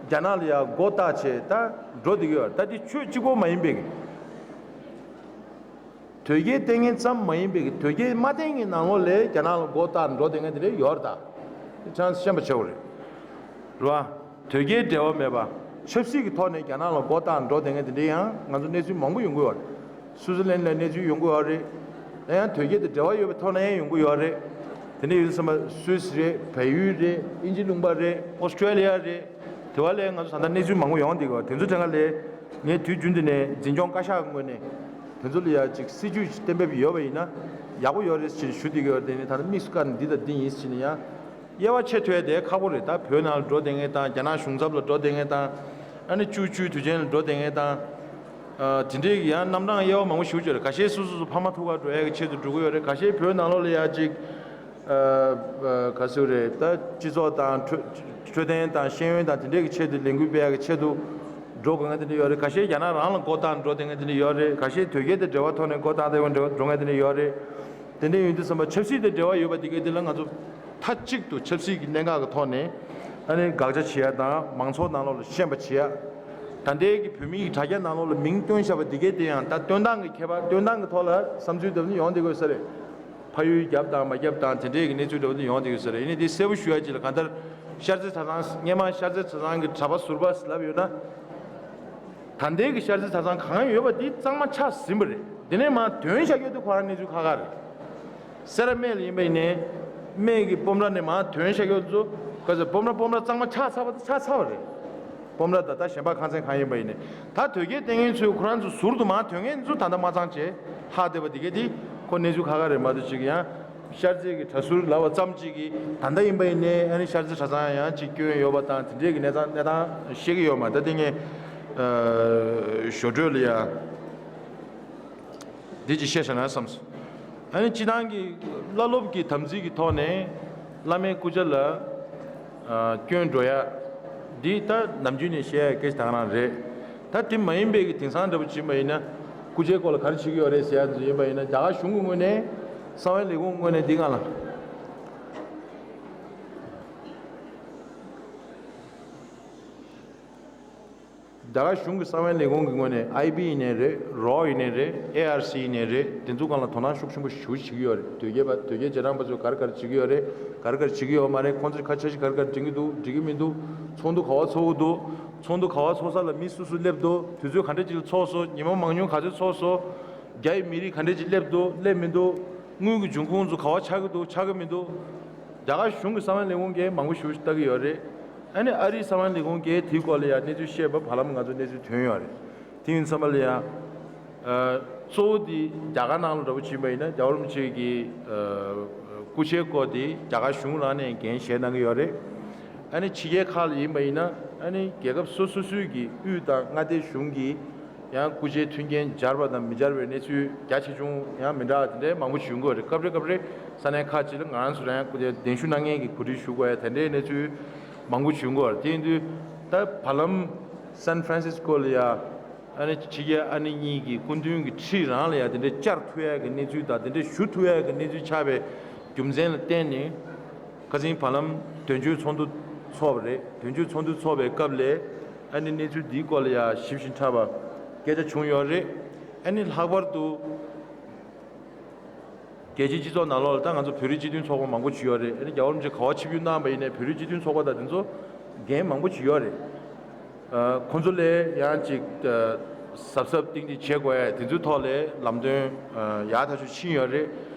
རྒྱ་ནག་ལ་ཡ་མགོ་བཏགས་བྱས་ད་འགྲོ་བསྡད་ཀྱི་ཡོད་རེད། ད་འདི་ཆོས་གཅིག་པོ་མ་ཡིན་པའི་གི་དོལ་རྒྱལ་བསྟེན་མཁན་ཙམ་མ་ཡིན་པའི་གི་དོལ་རྒྱལ་མ་བསྟེན་མཁན་ནང་ལོགས་ལ་རྒྱ་ནག་ལ་མགོ་བཏགས་འགྲོ་བསྡད་མཁན་དེ་འདྲ་ཡོད་རེད། ད་ཆང་ཤེས་པ་བྱེད་དགོས་རེད། རེད་བ། དོལ་རྒྱལ་འབྲེལ་བ་མེད་པ། ཆབ་སྲིད་ཀྱི་ཐོག་ནས་རྒྱ་ནག་ལ་མགོ་བཏགས་འགྲོ་བསྡད་མཁན་དེ་འདྲ་ཡང་ང་ཚོ་གནས་ཚུལ་མང་པོ་ཡོང་གི་ཡོད་རེད། སུའུ་ཙི་ལན་ལ་གནས་ཚུལ་ཡོང་གི་ཡོད་རེད། ད་ཡང་དོལ་རྒྱལ་དང་འབྲེལ་བ་ཡོད་པའི་ཐོག་ནས་ཡང་ཡོང་གི་ཡོད་རེད། དེ་འདྲ་ཡོད་དུས་ཙམ་པ་སུད་སི་རེད། བལ་ཡུལ་རེད། དབྱིན་ཇི་ལུང་པ་རེད། ཨོ་སི་ཀྲེ་ལི་ཡ་རེད། དེ་བ་ལས་ང་ཚོ་ད་ལྟ་གནས་ཚུལ་མང་པོ་ཡོང་བསྡད་ཀྱི་ཡོད་རེད། དེ་ཚོ་དྲན་ག་ལས་ངས་དུས་རྒྱུན་དུ་ནས་འཛིན་སྐྱོང་བཀའ་ཤག་གི་ངོས་ནས་དེ་ཚོ་ལ་ཡ་ཅིག་སྲིད་ཇུས་གཏན་འབེབས་ཡོད་པ་ཡིན་ན་ཡག་པོ་ཡོད་རེད་ཅེས་ཞུ་བསྡད་ཀྱི་ཡོད་རེད། དེ་ནས་ད་ལྟ་དམིགས་སུ་བཀར་ནས་འདི་དང་འདི་ཡིན་ཟེར་ནས་ཡང་དབྱེ་བ་ཕྱེ་ཐུབ་ཡ་དེ་ཁག་པོ་རེད། ད་བོད་ནང་ལ་འགྲོ་བསྡད་མཁན་དང་རྒྱ་ནག་གཞུང་ཚབ་ལ་འགྲོ་བསྡད་མཁན་དང་ཨ་ནི་བཅུ་བཅུའི་དུས་ཆེན་ལ་འགྲོ་བསྡད་མཁན་དང་། དེ་འདྲའི་ཡང་རྣམ་གྲངས་དབྱེ་བ་མང་པོ་ཞིག་ཡོད་རེད། ཁ་ཤས་སོ་སོ་སོ་ཕ་མ་ཐུག་གར་འགྲོ་ཡ་གི་ཆེད་དུ་འགྲོ་གི་ཡོད་རེད། ཁ་ཤས་བོད་ནང་ལོགས་ལ་ཡ་ཅིག་ག་ཟེར་རེད། ད་སྤྱི་ཚོགས་དང་འཕྲོད་འཕྲོད་བསྟེན་དང་ཤེས་ཡོན་དང་དེ་འདྲའི་གི་ཆེད་དུ་ལས་འགུལ་སྤེལ་ཡ་གི་ཆེད་དུ་འགྲོ་དགོས་མཁན་དེ་འདྲ་ཡོད་རེད། ཁ་ཤས་རྒྱ་ནག་རང་ལ་མགོ་བཏགས་འགྲོ་བསྡད་མཁན་དེ་འདྲ་ཡོད་རེད། ཁ་ཤས་དོལ་རྒྱལ་དང་འབྲེལ་བ་ཐོག་ནས་མགོ་བཏགས་བསྡད་མཁན་འགྲོ་མཁན་དེ་འདྲ་ཡོད་རེད། དེ་འདྲ་ཡོང་དུས་ཙམ་པ་ཆབ་སྲིད་དང་འབྲེལ་བ་ཡོད་པ་དེ་གའི་དེ་ལ་ང་ཚོ་མཐའ་གཅིག་ཏུ་ཆབ་སྲིད་ཀྱི་གནད་འགག་གི་ཐོག་ནས་ཨ་ནི་དགག་བྱ་བྱེད་ཡ་དང་མང་ཚོགས་ནང་ལོགས་ལ་ཤེས་པ་བྱེད་ཡ། ད་ལྟའི་གི་བོད་མི་ཡི་དྲ་རྒྱ་ནང་ལོགས་ལ་མིང་བཏོན་བཞག་པ་དེ་གའི་དེ་ཡང་ད་བཏོན་སྟངས་ཀྱི་ཁྱད་པར། བཏོན་སྟངས་ཀྱི་ཐོག་ལ་བསམ་ཚུལ་འདྲ་པོ་ནི་ཡོང་བསྡད་དགོས་ས་རེད། ཕ་ཡུལ་རྒྱབ་དང་མ་རྒྱབ་དང་དེ་འདྲའི་གི་གནས་ཚུལ་འདྲ་པོ་ནི་ཡོང་བསྡད་དགོས་ས་རེད། ཡིན་ནའི་དེ་གསལ་པོ་ཞུ་ཡ་ཅིག་ལ་གང་ལྟར་ཤར་རྩེ་གྲྭ་ཚང་སྔས་མ་ཤར་རྩེ་གྲྭ་ཚང་གི་གྲྭ་པ་ཟུར་པ་ལབ་ཡོད་ན། ད་ལྟའི་གི་ཤར་རྩེ་གྲྭ་ཚང་གང་ཡོད་པ་དེ་གཙང་མ་ཆགས་ཟིན་པ་རེད། དེ་ནས་མར་དོན་བཞག་ཡོད་དུས་ཁོ་རང་གནས་ཚུལ་ཁག་ཁག་རེད། སེ་ར་སྨད་ལ་ཡིན་པ་ཡིན་ནའི་སྨད་ཀྱི་སྤོམ་ར་ནས་མར་དོན་བཞག་ཡོད་ཚོ་ག་ཚོད་སྤོམ་ར་སྤོམ་ར་གཙང་མ་ཆགས་ཚར་བ་དེ་ཆགས་ཚར་བ་རེད། སྤོམ་ར་ད་ལྟ་གཞན་པ་ཁང་ཚན་གང་ཡིན་པ་ཡིན་ནའི་ད་དོལ་རྒྱལ་བསྟེན་མཁན་ཚོས་ཁོ་རང་ཚོ་ཟུར་དུ་མར་དོན་མཁན་ཚོ་ད་ལྟ་མ་ཚང་བྱས་ལྷག་བསྡད་པ་དེ་ག་དེ་ཁོ་གནས་ཚུལ་ཁག་ཁག་རེད་མ་གཏོགས་ཅིག་ཡང་། ཤར་རྩེ་གི་གྲྭ་ཟུར་ལབ་པ་ཙམ་གཅིག་གིས་ད་ལྟ་ཡིན་པ་ཡིན་ནའི་ཨ་ནི་ཤར་རྩེ་གྲྭ་ཚང་ཡང་གཅིག་སྐྱོན་ཡོད་པ་དང་དེ་འདྲའི་གི་གནས་སྟངས་གནས་སྟངས་ཤེས་ཀྱི་ཡོད་མ་རེད། ད་དེ་ངས་ཞོར་འཕྲོས་ལ་ཡ་འདི་ཅིག་བཤད་བཞག་ན་བསམས་སོང་། ཨ་ནི་སྤྱི་བཏང་གི་བླ་སློབ་ཀྱི་དམ་ཚིག་གི་ཐོག་ནས་བླ་མའི་སྐུ་ཕྱྭ་ལ། སྐྱོན་འགྲོ་ཡ། འདི་ད་ནམ་རྒྱུན་ནས་བཤད་ཡ་སྐད་ཆ་ད་ག་རང་རེད། ད་དེ་མ་ཡིན་པའི་གི་དེང་སང་འདྲ་པོ་བྱེད་པ་ཡིན་ན་སྐུ་ཕྱྭའི་སྐོར་ལ་ག་རེ་བྱེད་ཀྱི་ཡོད་རེད་ཟེར་ཡ་ཚོ་ཡིན་པ་ཡིན་ན་རྒྱ་གར་གཞུང་གི་ངོས་ནས་གསང་བའི་ལས་ཁུངས་ངོས་ནས་འདི་སྒང་ལ། རྒྱ་གར་གཞུང་གི་གསང་བའི་ལས་ཁུངས་ཀྱི་ངོས་ནས་ཨའི་བི་ཡིན་ནའི་རེད། རོ་ཡིན་ནའི་རེད། ཨེ་ཨར་སི་ཡིན་ནའི་རེད། དེ་ཚོ་སྒང་ལ་དོ་སྣང་ཤུགས་ཆེན་པོ་ཞེ་པོ་བྱེད་ཀྱི་ཡོད་རེད། དོལ་རྒྱལ་པ་དོལ་རྒྱལ་རྗེས་འབྲང་པ་ཚོས་ག་རེ་ག་རེ་བྱེད་ཀྱི་ཡོད་རེད། ག་རེ་ག་རེ་བྱེད་ཀྱི་ཡོད་མ་རེད། ཁོང་ཚོས་ཁ་འཆམ་གཞི་ག་རེ་ག་རེ་འགྲིག་གི་འདུག་འགྲིག་གི་མི་འདུག་ཚོགས་འདུ་ག་པར་ཚོགས་ཀྱི་འདུག་ཚོགས་འདུ་ག་པར་ཚོགས་ས་ལ་མི་སུ་སུ་སླེབས་འདུག་དུས་ཚོད་ག་འདྲ་ཅིག་ལ་ཚོགས་སོང་། ཉིན་མོ་མང་ཉུང་ག་ཚོད་ཚོགས་སོང་། རྒྱ་ཡི་མི་རིགས་ག་འདྲ་ཅིག་སླེབས་འདུག་སླེབས་མི་འདུག་དངུལ་གྱི་འབྱུང་ཁུངས་ཚོ་ག་པར་ཆགས་ཀྱི་འདུག་ཆགས་ཀྱི་མི་འདུག་རྒྱ་གར་གཞུང་གི་གསང་བའི་ལས་ཁུངས་ཀྱིས་མང་པོ་ཞེ་པོ་ཞིག་ལྟ་གི་ཡོད་རེད། ཨ་ནི་ཨ་རིའི་གསང་བའི་ལས་ཁུངས་ཀྱིས་དེའི་སྐོར་ལ་ཡང་གནས་ཚུལ་བཤད་པ་བར་ལམ་ང་ཚོ་གནས་ཚུལ་ཐོན་ཡོད་རེད། དེ་ཡིན་ཙམ་པ་ལ་ཡང་། ཨ། གཙོ་བོ་དེ་རྒྱ་གར་ནང་ལ་འདྲ་པོ་ཕྱིན་པ་ཡིན་ན་རྒྱལ་བ་རིན་པོ་ཆེ་གི་ཨ། སྐུ་ཕྱྭའི་སྐོར་དེ་རྒྱ་གར་གཞུང་ལ་ནས་འགན་བཞེས་གནང་གི་ཡོད་རེད། ཨ་ནི་ཕྱི་རྒྱལ་ཁག་ལ་ཡིན་པ་ཡིན་ན་ཨ་ནི་རྒྱལ་ཁབ་སོ་སོ་སོའི་གི་དབུས་དང་མངའ་སྡེ་གཞུང་གི་ཡང་སྐུ་ཕྱྭའི་མཐུན་རྐྱེན་སྦྱར་བ་དང་མི་སྦྱར་བའི་གནས་ཚུལ་རྒྱ་ཆེ་ཆུང་ཡང་མི་འདྲ་བ་དེ་འདྲའི་མང་པོ་བྱུང་གི་ཡོད་རེད། སྐབས་རེ་སྐབས་རེ་ས་གནས་ཁག་ཅིག་ལ་ང་རང་ཚོ་རང་ཡང་སྐུ་ཕྱྭ་གདན་ཞུ་གནང་མཁན་གྱི་གོ་སྒྲིག་ཞུ་དགོས་ཡ་དེ་འདྲའི་གནས་ཚུལ་མང་པོ་བྱུང་གི་ཡོད་རེད། དེ་ཡིན་དུས་ད་བར་ལམ་སན་ཧྥ་རན་སིས་ཀོ་ལ་ཡ་ཨ་ནི་ཕྱི་རྒྱལ་ཨ་ནེ་གཉིས་ཀྱི་སྐུ་མདུན་གྱི་འཁྲིས་རང་ལ་ཡ་དེ་འདྲའི་བཅར་ཐུབ་ཡ་གི་གནས་ཚུལ་དང་དེ་འདྲའི་ཞུ་ཐུབ་ཡ་གི་གནས་ཚུལ་ཆགས་པའི་རྒྱུ་མཚན་ལ་བརྟེན་ནས། ཁ་སང་བར་ལམ་དོན་གཅོད་ཚོགས་འདུ་ཚོགས་པ་རེད། དོན་གཅོད་ཚོགས་འདུ་ཚོགས་པའི་སྐབས་ལ་ཨ་ནི་གནས་ཚུལ་འདིའི་སྐོར་ལ་ཡང་ཞིབ་ཞིབ་ཕྲ་བ་སྐད་ཆ་བྱུང་ཡོད་རེད། ཨ་ནི་ལྷག་པར་དུ་རྒྱལ་སྤྱིའི་སྤྱི་ཚོགས་ནང་ལོགས་ལ་ད་ང་ཚོ་བོད་རིགས་སྤྱི་མཐུན་ཚོགས་པ་མང་པོ་ཅིག་ཡོད་རེད། ཨ་ནི་རྒྱལ་བ་རིན་པོ་ཆེ་ག་པར་ཆིབས་བསྒྱུར་གནང་བ་ཡིན་ནའི་བོད་རིགས་སྤྱི་མཐུན་ཚོགས་པ་དང་དེ་ཚོ་འགན་མང་པོ་ཅིག་ཡོད་རེད། ཨ། ཁོང་ཚོ་ལ་ཡང་ཅིག་ཨ། གཟབ་གཟབ་ཏིག་ཏིག་བྱེད་དགོས་ཡ་དེ་ཚོའི་ཐོག་ལ་ལམ་སྟོན་ཨ། ཡག་ཐག་ཆོད་ཕྱིན་ཡོད་རེད།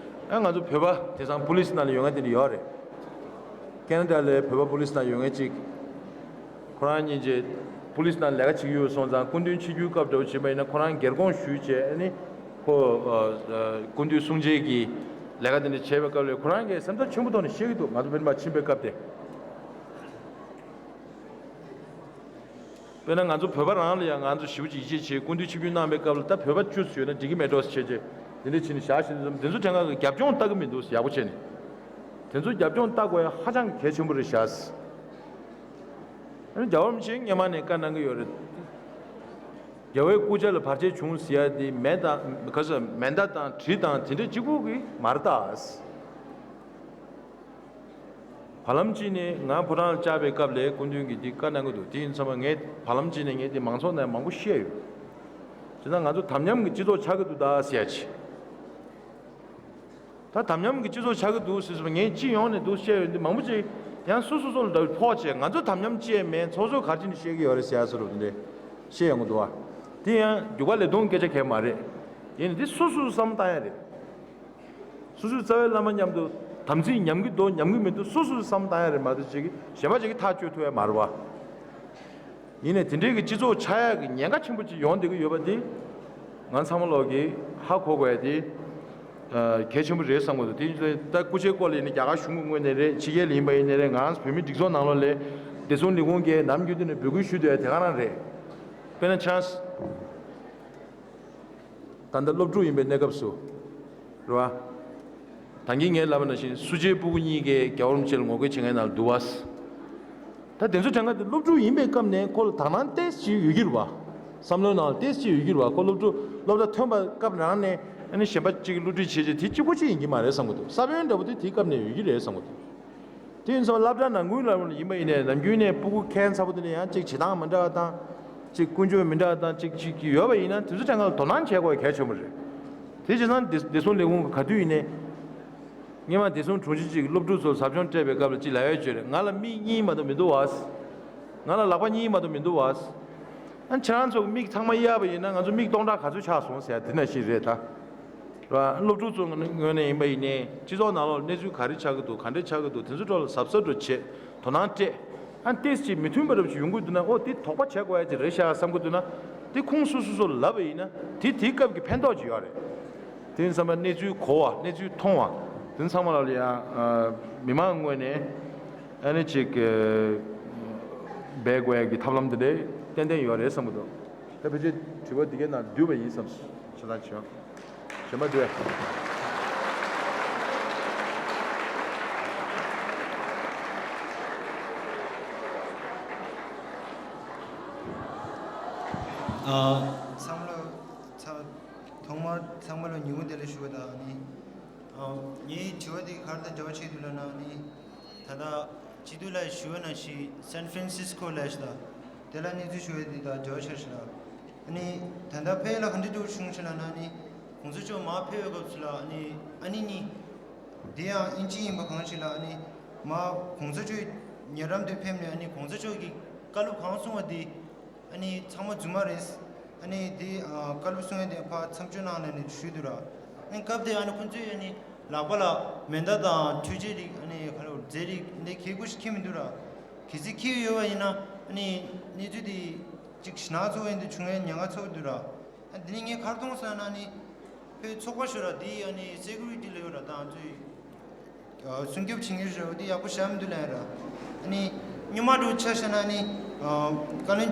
ཨ། ང་ཚོ་བོད་པ་དེང་སང་པུ་ལིས་ནང་ལ་ཡོད་མཁན་དེ་འདྲ་ཡོད་རེད། ཁེ་ན་ཌ་ལ་བོད་པ་པུ་ལིས་ནང་ཡོད་མཁན་ཅིག་ཁོ་རང་སྙིང་རྗེ། པུ་ལིས་ནང་ལས་ཀ་བྱེད་ཀྱི་ཡོད་སོང་ཙང་སྐུ་མདུན་ཆིབས་བསྒྱུར་སྐབས་འདྲ་པོ་བྱས་པ་ཡིན་ན་ཁོ་རང་སྒེར་དགོངས་ཞུས་བྱས་ཨ་ནི་ཁོ་ཨ། ཨ། སྐུ་མདུན་གསུང་བྱེད་ཀྱི་ལས་ཀ་དེ་འདྲ་བྱས་པའི་སྐབས་ལ་ཁོ་རང་གིས་སེམས་ཐག་ཆོད་པོ་ཐོག་ནས་བཤད་ཀྱི་འདུག་ང་ཚོ་བོད་པ་ཕྱིན་པའི་སྐབས་དེ། དཔེར་ན་ང་ཚོ་བོད་པ་རང་ལ་ཡང་ང་ཚོ་ཞེ་པོ་ཅིག་ཡིད་ཆེས་བྱེད། སྐུ་མདུན་ཆིབས་བསྒྱུར་གནང་བའི་སྐབས་ལ་ད་བོད་པ་བཅུ་ཙམ་ཡོད་ན་འགྲིག་གི་མེད་འགྲོ་ཟེར་བྱས་རྗེས་དེ་འདྲ་བྱས་ནས་བཞག་བཞིན་འདུག་དེ་ཚོ་དྲན་ག་གི་རྒྱབ་ལྗོངས་ལྟ་གི་མི་འདུག་ཡག་པོ་བྱས་ནས། དེ་ཚོ་རྒྱབ་ལྗོངས་ལྟ་དགོས་ཡ་ཧ་ཅང་གི་གལ་ཆེན་པོ་རེད་ཤག་ཨ་ནི་རྒྱལ་བ་རིན་པོ་ཆེ་སྔོན་མ་ནས་བཀའ་གནང་གི་ཡོད་རེད། རྒྱལ་བའི་སྐུ་ཕྱག་ལ་བར་ཆད་བྱུང་ཟེར་ཡ་དེ་མེ་དང་ག་ས་མེ་མདའ་དང་གྲི་དང་དེ་འདྲ་གཅིག་པུ་གིས་མ་རེད་ད། བར་ལམ་གཅིག་ནས་ང་ཕོ་བྲང་ལ་བཅར་བའི་སྐབས་ལ་སྐུ་མདུན་གྱིས་འདི་བཀའ་གནང་གི་འདུག་དེ་ཡིན་ཙང་ང་བར་ལམ་གཅིག་ནས་ངས་འདི་མང་ཚོགས་ནང་མང་པོ་བཤད་ཡོད། བྱས་ཙང་ང་ཚོ་དམ་ཉམས་ཀྱི་སྤྱི་ཚོགས་ཆགས་ཀྱི་འདུག་ད་ཟེར་ཡ་ཅིག་ད་དམ་ཉམས་ཀྱི་སྤྱི་ཚོགས་ཆགས་ཀྱི་འདུག་ཟེར་སོང་ངས་སྤྱི་ཡོངས་ནས་འདུག་བཤད་ཡོད་འདི་མང་པོ་ཅིག་ཡང་སོ་སོ་སོ་ལ་འདྲ་བའི་ཕོག་བྱས་ང་ཚོ་དམ་ཉམས་ཅི་ཡང་མེད། ཚོགས་གཙོས་ག་རེ་བྱས་ནས་བཤད་ཀྱི་ཡོད་རེད་ཟེར་ཡ་བཟོ་འདྲ་བཤད་ཡོང་གི་འདུག་བ། དེ་ཡང་རྒྱུག་པ་ལས་གཏོང་སྐད་ཆ་གང་ཡང་མ་རེད། ཡིན་ནའི་འདི་སོ་སོས་བསམ་བློ་བཏང་ཡ་རེད། སོ་སོའི་རྩ་བའི་བླ་མ་མཉམ་དུ་དམ་ཚིག་ཉམས་ཀྱི་འདུག་ཉམས་ཀྱི་མི་འདུག་སོ་སོས་བསམ་བློ་བཏང་ཡ་རེད་མ་གཏོགས་ཅིག་གཞན་པ་ཅིག་གིས་ཐག་གཅོད་ཐུབ་ཡ་མ་རེད་བ། ཡིན་ནའི་དེ་འདྲའི་གི་སྤྱི་ཚོགས་ཆགས་ཡ་གི་ཉེན་ཁ་ཆེན་པོ་ཅིག་ཡོང་བསྡད་ཀྱི་ཡོད་པ་འདི་ང་ཚང་མ་ལོག་གིས་ཧ་གོ་དགོས་ཡ་དེ་གལ་ཆེན་པོ་རེད་བསམ་གྱི་འདུག་དེ་ད་སྐུ་ཕྱྭའི་སྐོར་ལ་ཡིན་ན་རྒྱ་གར་གཞུང་གི་ངོས་ནས་རེད། ཕྱི་རྒྱལ་ལ་ཡིན་པ་ཡིན་ནའི་རེད། ང་རང་ཚོ་བོད་མིའི་སྒྲིག་འཛུགས་ནང་ལོགས་ལ་བདེ་སྲུང་ལས་ཁུངས་ཀྱིས་ནམ་རྒྱུན་དུ་ནས་འབོད་སྐུལ་ཞུ་སྡོད་ཡ་དེ་ག་རང་རེད། དཔེར་ན་ཆ་ད་ལྟ་སློབ་ཕྲུག་ཡིན་པའི་གནས་སྐབས་སུ། རེད་བ། ད་གིན་ངས་ལབ་པ་ནང་བཞིན་སུ་ཇའི་སྤུ་གུ་གཉིས་ཀས་རྒྱལ་བ་རིན་པོ་ཆེ་ལ་ངོ་རྒོལ་བྱེད་མཁན་ནང་འདུག་བ། ད་དེ་ཚོ་དྲན་ག་དེ་སློབ་ཕྲུག་ཡིན་པའི་སྐབས་ནས་ཁོ་ལ་དག་སྣང་ཏོག་ཙམ་ཡོད་ཀྱི་རེད་བ། བསམ་བློའི་ནང་ལ་ཏོག་ཙམ་ཡོད་ཀྱི་རེད་བ། ཁོ་སློབ་ཕྲུག་སློབ་གྲྭ་ཐོན་པ་སྐབས་རང་ནས་ཨ་ནི་གཞན་པ་གཅིག་བསླུ་བྲིད་བྱེད་བྱེད་དེ་གཅིག་པོ་གཅིག་ཡིན་གྱི་མ་རེད་བསམ་གྱི་འདུག་ས་བོན་འདྲ་པོ་དེ་དེའི་སྐབས་ནས་ཡོད་ཀྱི་རེད་བསམ་གྱི་འདུག་དེ་ཡིན་ཙང་སློབ་གྲྭ་ནང་ཁུལ་ལ་ཡིན་པ་ཡིན་ནའི་ནམ་རྒྱུན་ནས་སྤུ་གུ་ཁྱད་མཚར་པོ་དེ་ལ་ཡང་གཅིག་བྱེད་སྟངས་མི་འདྲ་བ་དང་། གཅིག་ཀུན་སྤྱོད་མི་འདྲ་བ་དང་གཅིག་གཅིག་གཅིག་ཡོད་པ་ཡིན་ན་དེ་ཚོ་དྲན་ག་ལ་དོ་སྣང་བྱེད་དགོས་གལ་ཆེན་པོ་རེད། དེ་བྱས་ཙང་བདེ་བདེ་སྲུང་ལས་ཁུངས་ག་དུས་ཡིན་ནའི། སྔོན་མ་བདེ་སྲུང་དྲུང་ཆེ་གཅིག་གིས་སློབ་ཕྲུག་ཚོར་ཟབ་སྦྱོང་སྤྲད་པའི་སྐབས་ལ་གཅིག་ལབ་ཡ་ཅིག་ཡོད་རེད། ང་ལ་མིག་གཉིས་མ་གཏོགས་མི་འདུག་བ། ང་ལ་ལག་པ་གཉིས་མ་གཏོགས་མི་འདུག་བ། ཨ་ཁྱེད་རང་ཚོ་མིག་ཚང་མ་གཡས་པ་ཡིན་ན་ང་ཚོ་མིག་སྟོང་ཕྲག་ག་ཚོད་ཆགས་སོང་ཟེར་ཡ་དེ་ནང་བཞིན་རེད་ད། ར། སློབ་ཕྲུག་ཚོའི་ངོས་ནས་ཡིན་པ་ཡིན་ནའི་སྤྱི་ཚོགས་ནང་ལོགས་གནས་ཚུལ་ག་རེ་ཆགས་ཀྱི་འདུག་ག་འདྲ་ཆགས་ཀྱི་འདུག་དེ་ཚོ་ཐོག་ལ་གཟབ་གཟབ་འདྲ་བྱེད། དོ་སྣང་སྤྲད། ཨ་ཏོག་ཙམ་མི་མཐུན་པ་འདྲ་ཞིག་ཡོང་གི་འདུག་ན་ཨོ་དེ་དོགས་པ་བྱེད་དགོས་ཡ་ཅིག་རེད་ཤག་བསམ་གྱི་འདུག་ན། དེ་ཁོང་སོ་སོ་སོ་ལབ་པ་ཡིན་ན་དེ་དེའི་སྐབས་ཀྱི་ཕན་ཐོགས་ཅིག་ཡོད་རེད། དེ་ཡིན་ཙང་གནས་ཚུལ་གོ་བ་གནས་ཚུལ་མཐོང་བ་དེ་ཚང་མ་ལ་ཡང་མི་མང་ངོས་ནས་ཨ་ནི་ཅིག་འབད་དགོས་ཡ་གི་ཐབས་ལམ་དེ་འདྲ་ཏན་ཏན་ཡོད་རེད་བསམ་གྱི་འདུག་ད་ཕལ་ཆེར་དྲི་བ་འདི་གའི་ནང་བསྡུས་པ་ཡིན་བསམ། ཞེ་དྲག་བྱེད། ཞེ་མ་དུས། ཨ། ཚང་མ་ལ་ཚ། ཐོག་མར་ཚང་མ་ལ་ཉིན་མོ་བདེ་ལེགས་ཞུ་བ་དང་ཨ་ནི། ཨ། ངའི་དྲི་བ་འདི་ག་རེ་དང་འབྲེལ་བ་བྱེད་འདུག་ལབ་ན་ཨ་ནི། ད་ལྟ་སྤྱི་འཐུས་ལ་ཞུ་བ་ནང་བཞིན་སན་ཧྥ་རན་སིས་ཀོ་ལ་ཞིག་དང་། དེ་ལ་གནས་ཚུལ་ཞུ་བའི་དེ་དང་འབྲེལ་བ་ཆེར་ཞིག་ལ། ཨ་ནི་ད་ལྟ་ཕ་གི་ལ་ག་འདྲ་འགྲོ་བྱུང་ཞིག་ལབ་ན་ཨ་ནི་གོང་ས་མཆོག་མར་ཕེབས་པའི་སྐབས་སུ་ལ་ཨ་ནི་ཨ་ནེ་གཉིས། དེ་ཡང་ཨིན་ཇི་ཡིན་པ་གང་ཞིག་ལ་ཨ་ནི་མར་གོང་ས་མཆོག་ཉེ་འགྲམ་དུ་ཕེབས་ནས་ཨ་ནི་གོང་ས་མཆོག་གིས་བཀའ་སློབ་གང་གསུང་བ་དེ། ཨ་ནི་ཚང་མ་རྫུན་མ་རེད། ཨ་ནི་དེ་ཨ་བཀའ་སློབ་གསུང་ཡ་དེ་ཕར་མཚམས་གཅོད་གནང་ནས་ནི་ཞུས་འདུག་ར། ཨ་ནི་སྐབས་དེ་ཨ་ནི་ཁོང་ཚོས་ཨ་ནི་ལག་པ་ལ་མེ་མདའ་དང་འཕྲུལ་ཆས་རིགས་ཨ་ནི་ག་ལ་རྫས་རིགས་འདི་གས་དགུ་ཞིག་འཁྱེར་མི་འདུག་ར། གལ་སྲིད་འཁྱེར་ཡོད་པ་ཡིན་ན་ཨ་ནི་གནས་ཚུལ་དེ་ཅིག་ཞེད་སྣང་ཚ་པོ་ཡིན་དུས་བྱུང་ཡ་ཉེན་ཁ་ཚ་པོ་འདུག་ར། ཨ་དེ་ནས་ངས་ག་རེ་མཐོང་སོང་ན་ཨ་ནི་བོད་ཚོགས་པ་ཞིག་ར་དེ་ཨ་ནི་སེ་ཀུ་རི་ཊི་ལ་ཡོད་ར། ད་ང་ཚོའི་ཨ་སྲུང་སྐྱོབ་བྱེད་མཁན་རེད། འོ་དེ་ཡག་པོ་བྱས་མི་འདུག་ལབ་ཡ་ར། ཨ་ནི་སྔོན་མ་འདྲ་བོ་ཆ་བཞག་ན་ཨ་ནི་ཨ་བཀའ་བློན་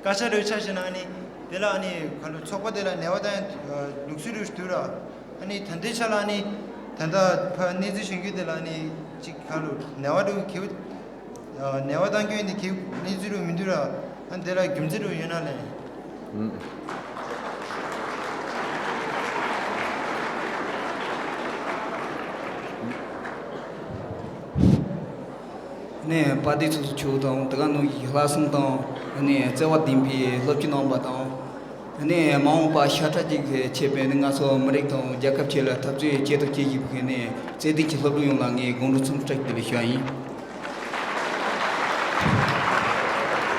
བཀའ་ཤག་འདྲ་བོ་ཆ་བཞག་ན་ཨ་ནི་དེ་ལ་ཨ་ནི་ག་ལོ་ཚོགས་པ་དེ་ལ་ཉེས་པ་བཏང་ཡ་ལུགས་སྲོལ་འདྲ་བོ་ཞིག་འདུག་ར། ཨ་ནི་ད་ལྟའི་ཆ་ལ་ཨ་ནི་ད་ལྟ་ཕར་གནས་ཚུལ་ཞུ་རྒྱུ་དེ་ལ་ཨ་ནི་ཅིག་ག་ལོ་ཉེས་པ་འདྲ་བོ་གལ་ཨ་ཉེས་པ་བཏང་རྒྱུ་ཡིན་དེ་གལ་གནས་ཚུལ་འདྲ་བོ་མི་འདུག་ར། ཨ་དེ་ལ་རྒྱུ་མཚན་འདྲ་བོ་ཡོད་ན་ལབ། ནས་དཔལ་ལྡན་ཚོགས་གཙོ་མཆོག་དང་དེ་ག་ནང་བཞིན་ལྷག་བསམ་དང་ནས་བརྩེ་བ་ལྡན་པའི་སློབ་སྤྱི་རྣམ་པ་དང་། ནས་མ་འོངས་པ་ཤ་ཁྲག་གཅིག་ཆད་པའི་ནས་ང་ཚོ་མི་རིགས་དང་རྒྱལ་ཁབ་ཆེད་ལ་འཐབ་རྩོད་བྱེད་ཐུབ་བྱེད་བཞིན་པའི་ནས་བརྩེ་ལྡན་གྱི་སློབ་ཕྲུག་ཡོངས་ལ་ངས་དགོང་དྲོ་འཚམས་འདྲི་བཀྲ་ཤིས་བདེ་ལེགས་ཞུ་བ་ཡིན།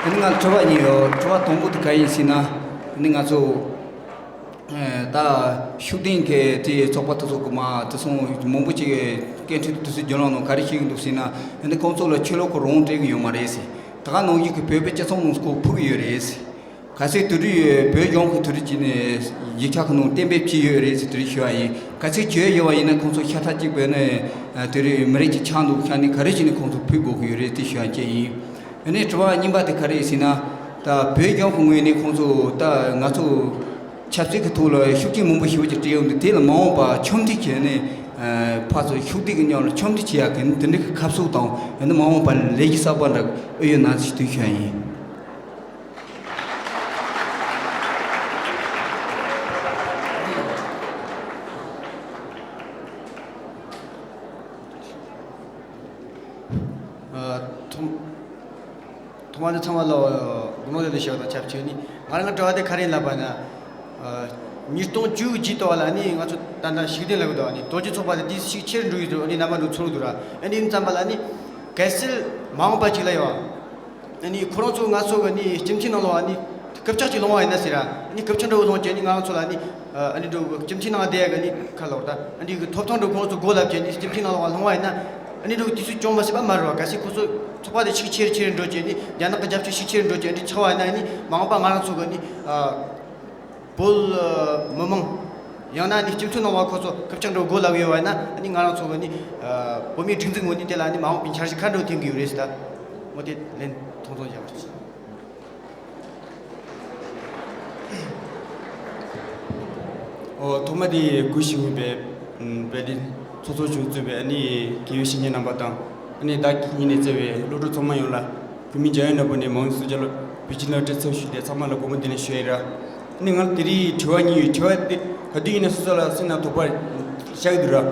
ནས་ང་དྲི་བ་གཉིས་ཡོད། དྲི་བ་དང་པོ་དེ་ག་ཡིན་ཟེར་ན་ནས་ང་ཚོ་ད་ཤུགས་ལྡན་གྱི་དེ་ཚོགས་པ་དེ་ཚོ་གི་མ་དེ་སོང་མང་པོ་ཅིག་སྐད་འཕྲིན་དུ་དུས་ཚོད་བརྒྱུད་ལམ་ནང་ག་རེ་བཤད་ཀྱི་འདུག་ཟེར་ན། ཨ་ནི་ཁོང་ཚོ་ལ་ཆོས་ལུགས་ཀྱི་རང་དབང་སྤྲད་ཀྱི་ཡོད་མ་རེད་ཟེར། ད་ག་ནང་བཞིན་གྱི་བོད་པའི་སྤྱི་ཚོགས་ནང་ཁོ་ཕུག་གི་ཡོད་རེད་ཟེར། གལ་སྲིད་དེ་རིང་བོད་ལྗོངས་ཀྱི་དེ་རིང་གི་ནས་ཡིག་ཆ་ཁོ་ནང་གཏན་འབེབས་བྱས་ཡོད་རེད་ཟེར་དེ་རིང་ཞུ་བ་ཡིན། གལ་སྲིད་བྱས་ཡོད་པ་ཡིན་ན་ཁོང་ཚོ་ཤ་ཁྲག་གཅིག་པའི་ནས་དེ་རིང་མི་རིགས་ཀྱི་ཆགས་འདུག་ཤ་ནི་ག་རེ་བྱས་ནས་ཁོང་ཚོ་ཕུག་དགོས་ཀྱི་ཡོད་རེད་དེ་ཞུ་བ་བཅས་ཡིན། ཨ་ནི་དྲི་བ་གཉིས་པ་དེ་ག་རེ་ཟེར་ན། ད་བོད་ལྗོངས་ཀྱི་ངོས་ནས་ཁོང་ཚོ་ད་ང་ཚོ་ཆབ་སྲིད་ཀྱི་ཐོག་ལ་ཤུགས་རྐྱེན་མང་པོ་ཞེ་པོ་ཅིག་སྤྲད་ཡོང་དུས་དེ་ལ་མ་འོངས་པ་འཆམ་མཐུན་བྱས་ནས་ཕར་ཚུར་ཤུགས་ལྡན་གྱི་མཉམ་ལ་འཆམ་མཐུན་བྱེད་ཡག་གི་དེ་འདྲ་གི་ཁ་ཕྱོགས་དང་ཡང་ན་མ་འོངས་པ་ལས་གཞི་གསར་པ་འདྲ་ཨེ་ཡོད་ན་ཞུ་འདོད་ཞུ་ཡ་ཡིན། ཐོག་ཐོག་མ་དེ་ཚང་མ་ལ་དགོངས་དག་ཞུ་བ་དང་ཆབས་ཅིག་ནི་ང་རང་གི་དྲི་བ་དེ་ག་རེ་ལབ་པ་ན། ཉིས་སྟོང་བཅུ་གཅིག་ཐོག་ལ་ནི་ང་ཚོ་ད་ལྟ་ཤུགས་ལྡན་ལབ་གི་འདུག་ནི་རྡོ་རྗེ་ཚོགས་པ་དེ་དེ་ཤུགས་ཆེར་འགྲོ་ཡི་འདུག་ནི་རྣམ་པ་འདུག་ཚོར་གི་འདུག་ར། ཨ་ནི་ཡིན་ཙམ་པ་ལ་ནི་གལ་སྲིད་མ་འོངས་པ་ཅིག་ལ་ཡོད། ཨ་ནི་ཁོ་རང་ཚོ་ང་ཚོ་གི་ནི་སྤྱི་འཐུས་ནང་ལོགས་ཨ་ནི་སྐུ་ཕྱག་ཅིག་ལོང་བ་ཡིན་ན་ཟེར་ར། ཨ་ནི་སྐུ་ཕྱག་འདྲ་བོ་ལོང་བྱས་ནི་ང་ཚོ་ལ་ནི་ཨ་ནི་འགྲོ་སྤྱི་འཐུས་ནང་བསྡད་ཡ་གི་ནི་ཁ་ལོག་ད་ཨ་ནི་གི་ཐོབ་ཐང་འགྲོ་ཁོང་ཚོ་སྒོ་ལབ་བྱས་ནི་སྤྱི་འཐུས་ནང་ལོགས་ལོང་བ་ཡིན་ན་ཨ་ནི་འགྲོ་དུས་ཚོད་ཅུང་མ་སྲིད་པ་མ་རེད་བ། གལ་སྲིད་ཁོ་ཚོ་ཚོགས་པ་དེ་ཤུགས་ཆེར་ཆེར་འགྲོ་བྱས་ནི་རྒྱ་ནག་གི་རྒྱབ་སྐྱོར་ཤུགས་ཆེར་འགྲོ་བྱས་ནི་ཆགས་པ་ཡིན་ན་ཨ་ནི་མ་འོངས་པ་ང་རང་ཚོ་གི་ནི་ཨ། བོད་མི་མང་། ཡང་ན་ནི་སྤྱི་འཐུས་ནང་བ་ཁོ་ཚོ་སྐུ་ཕྱག་འགྲོ་སྒོ་ལབ་ཡོད་པ་ཡིན་ན་ཨ་ནི་ང་རང་ཚོ་གི་ནི་བོད་མིའི་སྒྲིག་འཛུགས་ངོས་ནས་དེ་ལ་ནི་མ་འོངས་པའི་འཆར་གཞི་ག་འདྲ་འཐེན་གི་ཡོད་རེད་ཟེར་ད། འོ་དེ་ལན་ཐུང་ཐུང་བྱ་བར་བྱེད། ཨོ་ཐོག་མ་དེ་གུས་ཞུ་མི་པའི་དཔལ་ལྡན་ཚོགས་གཙོ་མཆོག་གཙོས་པའི་ཨ་ནི་དགེ་བའི་བཤེས་གཉེན་རྣམ་པ་དང་། ཨ་ནི་བདག་གིས་ཉིན་ནས་བརྩེ་བའི་སློབ་ཕྲུག་ཚང་མ་ཡོངས་ལ་བོད་མི་རྒྱལ་ཡོངས་ནས་བོད་ནས་མང་གཙོ་རྒྱ་ལོ་བོད་སྤྱི་ནང་སྤྲད་ཚབ་ཞུས་ཏེ་ཚང་མ་ལ་དགོང་མོ་བདེ་ལེགས་ཞུ་ཡི་ར། ཨ་ནི་ང་ལ་དེ་རིང་དྲི་བ་གཉིས་ཡོད། དྲི་བ་དེ་ག་དུས་ཡིན་ན་སོ་སོ་ལ་སེམས་ནང་དོགས་པ་ཤར་གི་འདུག་ར།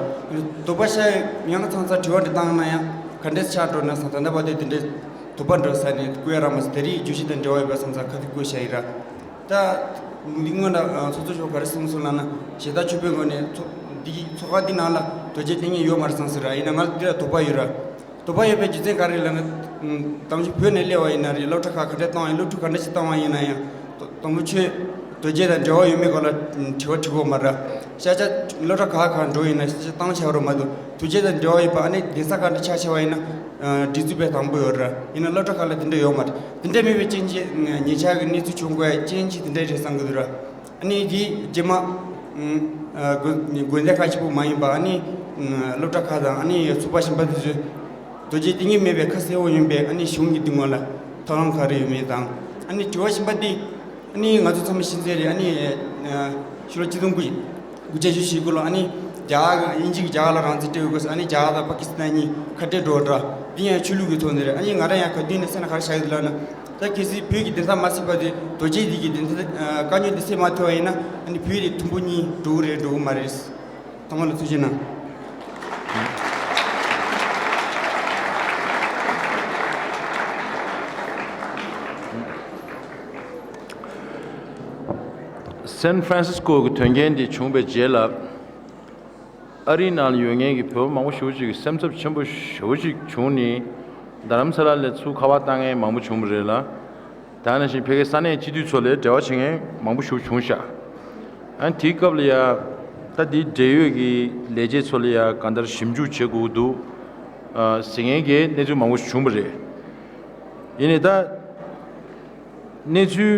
དོགས་པ་ཤར་ཡང་ཚང་ཚང་དྲི་བ་འདྲི་བཏང་ན་ཡང་ག་འདྲས་ཆགས་འགྲོ་ན་བསམ་ད་ལྟ་བར་དུ་དེ་འདྲས་དོགས་པ་འགྲོ་ས་ནས་བསྐུར་ཡ་རག་མ་སོང་། དེ་རིང་བརྗོད་གཞི་དང་འབྲེལ་བ་ཡོད་པ་བསམ་ཙང་ཁ་ཐུག་བསྐུར་བྱ་ཡི་ར། ད་འདི་སྔོན་ལ་ཚོགས་གཙོ་མཆོག་ག་རེ་གསུངས་སོང་ལབ་ན་ཞལ་ཏ་ཆོས་འཕེལ་ངོས་ནས་ཚོགས་འདི་ཚོགས་ཁང་འདི་ནང་ལ་དོལ་རྒྱལ་བསྟེན་མཁན་ཡོད་མ་རེད་བསམ་ཟེར་ར། ཡིན་ན་ང་ལ་འདི་ལ་དོགས་པ་ཡོད་ར། དོགས་པ་ཡོད་པའི་རྒྱུ་མཚན་ག་རེ་ལབ་ན། དང་ཞུ་བོད་ནས་སླེབས་པ་ཡིན་ན་རེད། སློབ་གྲྭ་ཁག་ག་འདྲ་བཏང་བ་ཡིན། སློབ་ཕྲུག་ག་འདྲ་ཞིག་བཏང་བ་ཡིན་ན་ཡང་། དང་པོ་ཆོས་དོལ་རྒྱལ་དང་འབྲེལ་བ་ཡོད་མེད་སྐོར་ལ་དྲི་བ་དྲི་གོ་མ་ར། ཤ་ཆ་སློབ་གྲྭ་ཁག་ཁག་འགྲོ་ཡིན་ན་ཤ་ཆ་བཏང་ཆ་རོ་མ་འདུག་དོལ་རྒྱལ་དང་འབྲེལ་བ་ཡོད་པ་ཨ་ནི་གདན་ས་ག་འདྲ་ཆ་ཆེ་བ་ཡིན་ན། སྒྲིག་འཛུགས་པའི་དང་པོ་ཡོད་ར། ཡིན་ན་སློབ་གྲྭ་ཁག་ལ་དེ་འདྲ་ཡོད་མ་རེད། དེ་འདྲ་མེད་པའི་རྐྱེན་གྱིས་ཉེ་ཆར་གྱི་གནས་ཚུལ་བྱུང་དགོས་ཡ་རྐྱེན་གྱིས་དེ་འདྲ་རེད་བསམ་གྱི་འདུག་ར། ཨ་ནི་དེའི་རྗེས་མ། ཨ་དགོན་དགོན་སྡེ་ཁག་གཅིག་པུ་མ་ཡིན་པ་ཨ་ནི་སློབ་གྲྭ་ཁག་དང་ཨ་ནི་ཚོགས་པ་གཞན་པ་དེ་ཚོས་དོལ་རྒྱལ་བསྟེན་མཁན་མེད་པའི་ཁ་གསལ་བོ་ཡིན་པས་ཨ་ནི་གཞུང་གི་འདི་སྔོན་ལ་ཐབས་ལམ་ག་རེ་ཡོད་མེད་དང་། ཨ་ནི་དྲི་བ་གཞན་པ་འདི་ཨ་ནི་ང་ཚོ་ཚང་མ་ཤེས་གསལ་རེད། ཨ་ནི་ཕྱི་ལོ་ཆིག་སྟོང་དགུ་དགུ་བརྒྱ་བཞི་བཅུ་ཞེ་དགུ་ལོ་ཨ་ནི་རྒྱ་གར་དབྱིན་ཇི་གིས་རྒྱ་གར་ལ་རང་བཙན་སྤྲད་ཡོད་སྐབས་སུ་ཨ་ནི་རྒྱ་གར་དང་པ་ཀི་སི་ཐན་གཉིས་ཁ་བྲལ་འགྲོ་བ་འདྲ། འདི་ཡང་ཆོས་ལུགས་ཀྱི་ཐོག་ནས་རེད། ཨ་ནི་ང་རང་ཡང་ག་དུས་ནས་སེམས་ལ་ག་རེ་བཞག་ཡོད་ལབ་ན། ད་གལ་སྲིད་བོད་ཀྱི་གདན་ས་མ་ཚུགས་པ་དེ་རྡོ་རྗེ་གདན་གྱི་གདན་ས་དཀའ་རྙོག་འདི་སེལ་མ་ཐུབ་པ་ཡིན་ན་ཨ་ནི་བོད་དེ་ཐུམ་འབུ་གཉིས་འགྲོ་གི་རེད་འགྲོ་གི་མ་རེད། ཚང་མ་ལ་ཐུགས་རྗེ་གནང་། སན་ཧྥ་རན་སིས་ཀོ་གི་དོན་རྐྱེན་འདི་བྱུང་བའི་རྗེས་ལ། ཨ་རིའི་ནང་ལ་ཡོད་མཁན་གྱི་བོད་པ་མང་པོ་ཞེ་པོ་ཅིག་གི་སེམས་འཚབ་ཆེན་པོ་ཞེ་པོ་ཅིག་བྱུང་ནས་རྡ་རམ་ས་ལ་ལ་ཚུར་ཁ་པར་བཏང་མཁན་མང་པོ་བྱུང་བ་རེད་ལ། ད་ནང་བཞིན་ཕ་གིའི་ས་གནས་སྤྱི་འཐུས་ཚོ་ལ་འབྲེལ་བ་བྱེད་མཁན་མང་པོ་ཞེ་པོ་བྱུང་ཤག་ཨ་དེའི་སྐབས་ལ་ཡ་ད་དེའི་འབྲེལ་ཡོད་ཀྱི་ལས་བྱེད་ཚོ་ལ་ཡ་གང་ལྟར་ཞིབ་འཇུག་བྱེད་དགོས་ཀྱི་འདུག་ཟེར་མཁན་གྱི་གནས་ཚུལ་མང་པོ་ཞིག་བྱུང་བ་རེད། ཡིན་ནའི་ད་གནས་ཚུལ་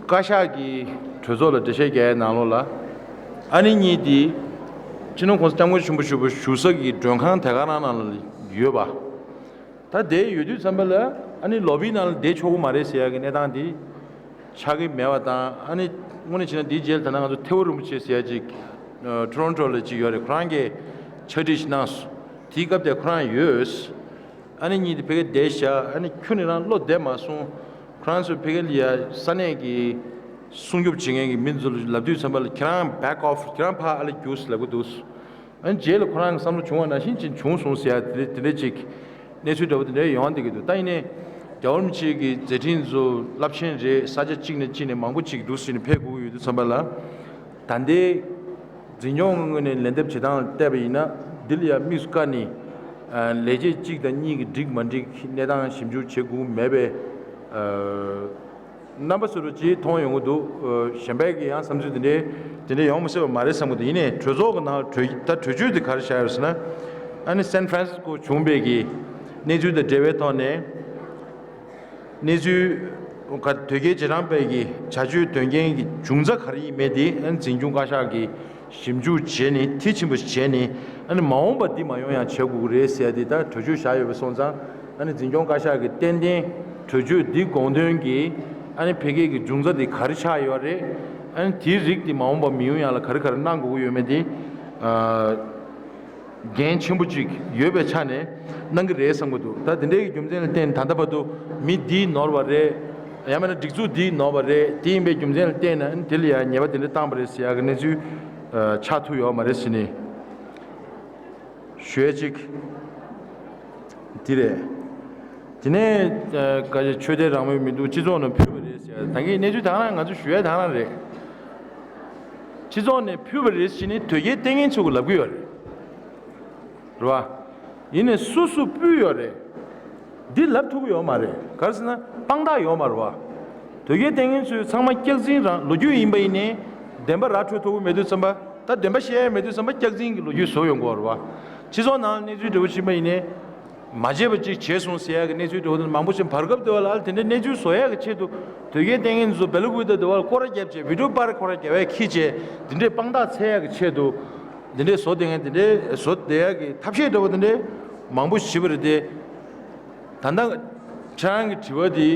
བཀའ་ཤག་གི་གྲོས་ཚོགས་ལ་འགྲེལ་བཤད་རྒྱག་ཡའི་ནང་ལོགས་ལ། ཨ་ནི་གཉིས་དེ་སྤྱི་ནོར་༸གོང་ས་༸སྐྱབས་མགོན་ཆེན་པོ་མཆོག་བཞུགས་ས་ཀྱི་མགྲོན་ཁང་དེ་ག་རང་ནང་ལ་ཡོད་པ། ད་དེ་ཡོད་དུས་ཙམ་པ་ལ་ཨ་ནི་ལོ་བིའི་ནང་ལ་བསྡད་ཆོག་གི་མ་རེད་ཟེར་ཡ་གི་གནས་སྟངས་དེ་ཆགས་ཀྱི་མེད་པ་དང་། ཨ་ནི་དངོས་གནས་བྱས་ན་འདིའི་རྗེས་ལ་ད་ལྟ་ང་ཚོ་ཐེའུ་རིན་པོ་ཆེ་ཟེར་ཡ་ཅིག་ཨ་ཊོ་རོན་ཊོ་ལ་ཅིག་ཡོད་རེད། ཁོ་རང་གིས་ཕྱག་བྲིས་ཤིག་གནང་སོང་། དེའི་སྐབས་དེར་ཁོ་རང་ཡོད། ཨ་ནི་གཉིས་དེ་ཕ་གིར་བསྡད་བཞག་ཨ་ནི་ཁྱོན་ནས་རང་བློ་བདེ་མ་སོང་། ཁོ་རང་ཚོས་ཕ་གི་ལ་ཡ་ས་གནས་ཀྱི་སྲུང་སྐྱོབ་བྱེད་མཁན་གྱི་མི་ཚོ་ལ་ལབ་དུས་ཙམ་པ་ལ། ཁྱེད་རང་བེག་ཨོཕ། ཁྱེད་རང་ཕར་ཨ་ལ་རྒྱུགས་ལབ་ཀྱི་འདུག་ཨ་ནི་རྗེས་ལ་ཁོ་རང་གི་བསམ་བློ་བྱུང་བ་ནང་བཞིན་ཅིག་བྱུང་སོང་ཟེར་ཡ་དེ་འདྲ་དེ་འདྲ་ཅིག་གནས་ཚུལ་འདྲ་པོ་དེ་འདྲ་ཡོང་བསྡད་ཀྱི་འདུག་ད་ཡིན་ནའི་རྒྱལ་བ་རིན་པོ་ཆེ་གི་མཛད་འཕྲིན་ཚོ། རླབས་ཆེན་རེད། ས་ཆ་གཅིག་ནས་གཅིག་ནས་མང་པོ་ཅིག་འདུག་ཟེར་ནས་ཕེབས་དགོས་ཀྱི་ཡོད་དུས་ཙམ་པ་ལ། ད་ལྟའི་འཛིན་སྐྱོང་གི་ངོས་ནས་ལན་འདེབས་བྱེད་སྟངས་ལ་བལྟས་པ་ཡིན་ན། འདི་ལ་ཡ་དམིགས་སུ་བཀར་ནས་ཨ་ལས་བྱེད་གཅིག་དང་གཉིས་ཀྱིས་འགྲིག་མ་འགྲིག་གནས་སྟངས་ཞིབ་འཇུག་བྱེད་དགོས་མེད་པའི་ཨ་རྣམ་པ་བཟོ་འདྲ་ཅིག་མཐོང་ཡོང་གི་འདུག་ཨ་གཞན་པའི་གི་ཡང་བསམ་ཚུལ་དེ་འདྲའི་དེ་འདྲའི་ཡོང་མི་སྲིད་པ་མ་རེད་བསམ་གི་འདུག་ཡིན་ནའི་གྲོས་ཚོགས་ཀྱི་ནང་གྲོས་ད་གྲོས་ཆོད་དེ་ག་རེ་བཞག་ཡོད་ཟེར་ན། ཨ་ནི་སན་ཧྥ་རན་སིས་ཀོ་བྱུང་བའི་གི་གནས་ཚུལ་དང་འབྲེལ་བའི་ཐོག་ནས། གནས་ཚུལ་ག་དོལ་རྒྱལ་རྗེས་འབྲང་པའི་གི་བྱ་སྤྱོད་དོན་རྐྱེན་གྱི་འབྱུང་རྩ་ག་རེ་ཡིན་མིན་དེ། ཨ་ནི་འཛིན་སྐྱོང་བཀའ་ཤག་གིས་ཞིབ་འཇུག་བྱས་ནས། མཐིལ་ཕྱིན་པ་ཞིག་བྱས་ནས། ཨ་ནི་མ་འོངས་པ་འདི་མ་ཡོང་ཡག་བྱེད་དགོས་ཀྱི་རེད་ཟེར་ཡ་དེ་ད་གྲོས་ཆོད་བཞག་ཡོད་པ་སོང་ཙང་། ཨ་ནི་འཛིན་སྐྱོང་བཀའ་ཤག་གིས་ཏན་ཏན་གྲོས་ཆོད་འདི་དགོངས་དོན་གྱི་ཨ་ནི་ཕ་གི་གི་འབྱུང་རྩ་དེ་ག་རེ་ཆགས་ཡོད་རེད། ཨ་ནི་དེའི་རིགས་དེ་མ་འོངས་པ་མི་ཡོང་ཡག་ལ་ག་རེ་ག་རེ་གནང་དགོས་ཀྱི་ཡོད་མེད་དེ། ཨ། འགན་ཆེན་པོ་ཅིག་ཡོད་པའི་ཆ་ནས་གནང་གི་རེད་བསམ་གྱི་འདུག་ད་དེ་འདྲའི་རྒྱུ་མཚན་ལ་བརྟེན་ནས་ད་ལྟ་བར་དུ་མི་འདིས་ནོར་བ་རེད། ཡང་མིན་ན་སྒྲིག་འཛུགས་འདིས་ནོར་བ་རེད། དེ་ཡིན་པའི་རྒྱུ་མཚན་ལ་བརྟེན་ནས་དེ་ལ་ཡང་ཉེས་པ་དེ་འདྲ་བཏང་བ་རེད་ཟེར་ཡག་གི་གནས་ཚུལ་ཆགས་ཐུབ་ཡོད་མ་རེད་ཟེར་ནས་ཞུ་ཡ་ཅིག་དེ་རེད། དེ་ནས་ཨ་ག་ཆོས་དད་རང་མོས་མི་འདུག་སྤྱི་ཚོགས་ནང་ཕུད་པ་རེད་ཟེར་ཡ། ད་གིན་གནས་ཚུལ་དེ་ག་རང་ང་ཚོས་ཞུ་ཡ་དེ་ག་རང་རེད། སྤྱི་ཚོགས་ནས་ཕུད་པ་རེད་ཟེར་ནས་དོལ་རྒྱལ་ལྟས་ངན་ཚོ་གིས་ལབ་གི་ཡོད་རེད། རེད་བ། ཡིན་ནའི་སུ་སུ་ཕུད་ཡོད་རེད། འདི་ལབ་ཐུབ་ཀྱི་ཡོད་མ་རེད། ག་རེ་ཟེར་ན་དཔང་རྟགས་ཡོད་མ་རེད་བ། དོལ་རྒྱལ་ལྟས་ངན་ཚོས་ཚང་མ་སྐྱག་རྫུན་རང་ལོ་རྒྱུས་ཡིན་པ་ཡིན་ནའི། བདེན་པ་ར་འཕྲོད་ཐུབ་ཀྱི་མེད་དུས་ཙམ་པ། ད་བདེན་པ་བཤད་ཡ་མེད་དུས་ཙམ་པ་སྐྱག་རྫུན་གྱི་ལོ་རྒྱུས་བཟོ་ཡོང་གི་ཡོད་རེད་བ། སྤྱི་ཚོགས་ནང་གནས་ཚུལ་འདྲ་བོ་ཕྱིན་པ་ཡིན་ནའི། མ་བྱས་པ་ཅིག་བྱས་སོང་ཟེར་ཡ་གི་གནས་ཚུལ་འདྲ་བོ་དེ་མང་པོ་ཞིག་བར་སྐབས་དེ་བ་ལ་ཨ་ལ་དེ་འདྲའི་གནས་ཚུལ་བཟོ་ཡ་གི་ཆེད་དུ། དོལ་རྒྱལ་ལྟས་ངན་ཚོ་སྦེ་ལ་ཀུ་ཏ་དེ་བ་ལ་སྐོར་ར་བརྒྱབ་བྱས། བི་ཌིའོ་པར་སྐོར་ར་བརྒྱབ་ཡ་ཁྱི་བྱས། དེ་འདྲའི་དཔང་རྟགས་འཚོལ་ཡ་གི་ཆེད་དུ། དེ་འདྲའི་བཟོ་བསྡད་མཁན་དེ་འདྲའི་བཟོ་བསྡད་ཡ་གི་ཐབས་ཤེས་འདྲ་བོ་དེ་འདྲའི་མང་པོ་ཞིག་བྱས་པ་རེད་དེ། ད་ལྟ་ཁྱེད་རང་གི་དྲི་བ་དེ།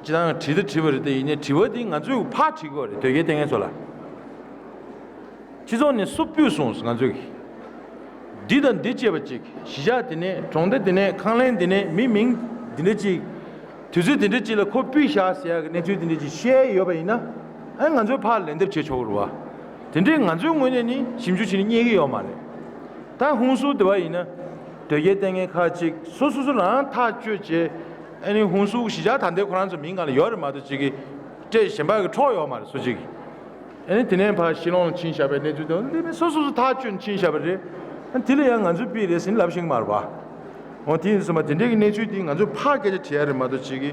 སྤྱིར་བཏང་དྲིས་ད་དྲིས་པ་རེད་དེ། ཡིན་ནའི་དྲི་བ་དེ་ང་ཚོས་ཕར་དྲི་དགོས་རེད། དོལ་རྒྱལ་ལྟས་ངན་ཚོ་ལ། སྤྱི་ཚོགས་ནས་སུ་ཕུད་སོང་ང་ཚོས་ཀྱི། འདི་དང་འདི་བཅས་པ་ཅིག་གཞིས་ཆགས་དེ་ནས། གྲོང་སྡེ་དེ་ནས། ཁང་གླིང་དེ་ནས། མི་མིང་འདི་འདྲ་ཅིག་དུས་ཚོད་དེ་འདྲ་ཅིག་ལ་ཁོ་ཕུད་བཞག་ཟེར་ཡ་གི་གནས་ཚུལ་དེ་འདྲ་ཅིག་བཤད་ཡོད་པ་ཡིན་ན། ཨ་ང་ཚོས་ཕར་ལན་འདེབས་བྱེད་ཆོག་གི་རེད་བ། དེ་འདྲའི་ང་ཚོའི་ངོས་ནས་ནི་ཞིབ་འཇུག་བྱས་ནས་རྙེད་ཀྱི་ཡོད་མ་རེད། ད་ཧུན་སུར་དེ་བ་ཡིན་ན། དོལ་རྒྱལ་ལྟས་ངན་ཁག་ཅིག་སོ་སོ་སོ་རང་ཐག་གཅོད་བྱས། ཨ་ནི་ཧུན་སུར་གཞིས་ཆགས་ད་ལྟའི་ཁོ་རང་ཚོ་མིང་སྒང་ལ་ཡོད་རེད་མ་གཏོགས། ཅིག་གི་སྤྲད་གཞན་པ་གི་འཕྲོག་ཡོད་མ་རེད་སུ་གཅིག་གིས། ཨ་ནི་དེ་ནས་ཕར་ཤི་ལོང་ལ་ཕྱིན་བཞག་པའི་གནས་ཚུལ་དེ་འདི་མི་སོ་སོ་སོ་ཐག་གཅོད་ནས་ཕྱིན་བཞག་པ་རེད། ཨ་ནི་དེ་ལ་ཡང་ང་ཚོས་ཕུད་རེད་ཟེར་ནས་ལབ་ཤེས་ཀྱི་མ་རེད་པ། འོ་དེ་ཡིན་སོང་བ། དེ་འདྲའི་གི་གནས་ཚུལ་དེ་ང་ཚོས་ཕར་སྐད་ཆ་དྲི་ཡ་རེད་མ་གཏོགས། ཅིག་གི་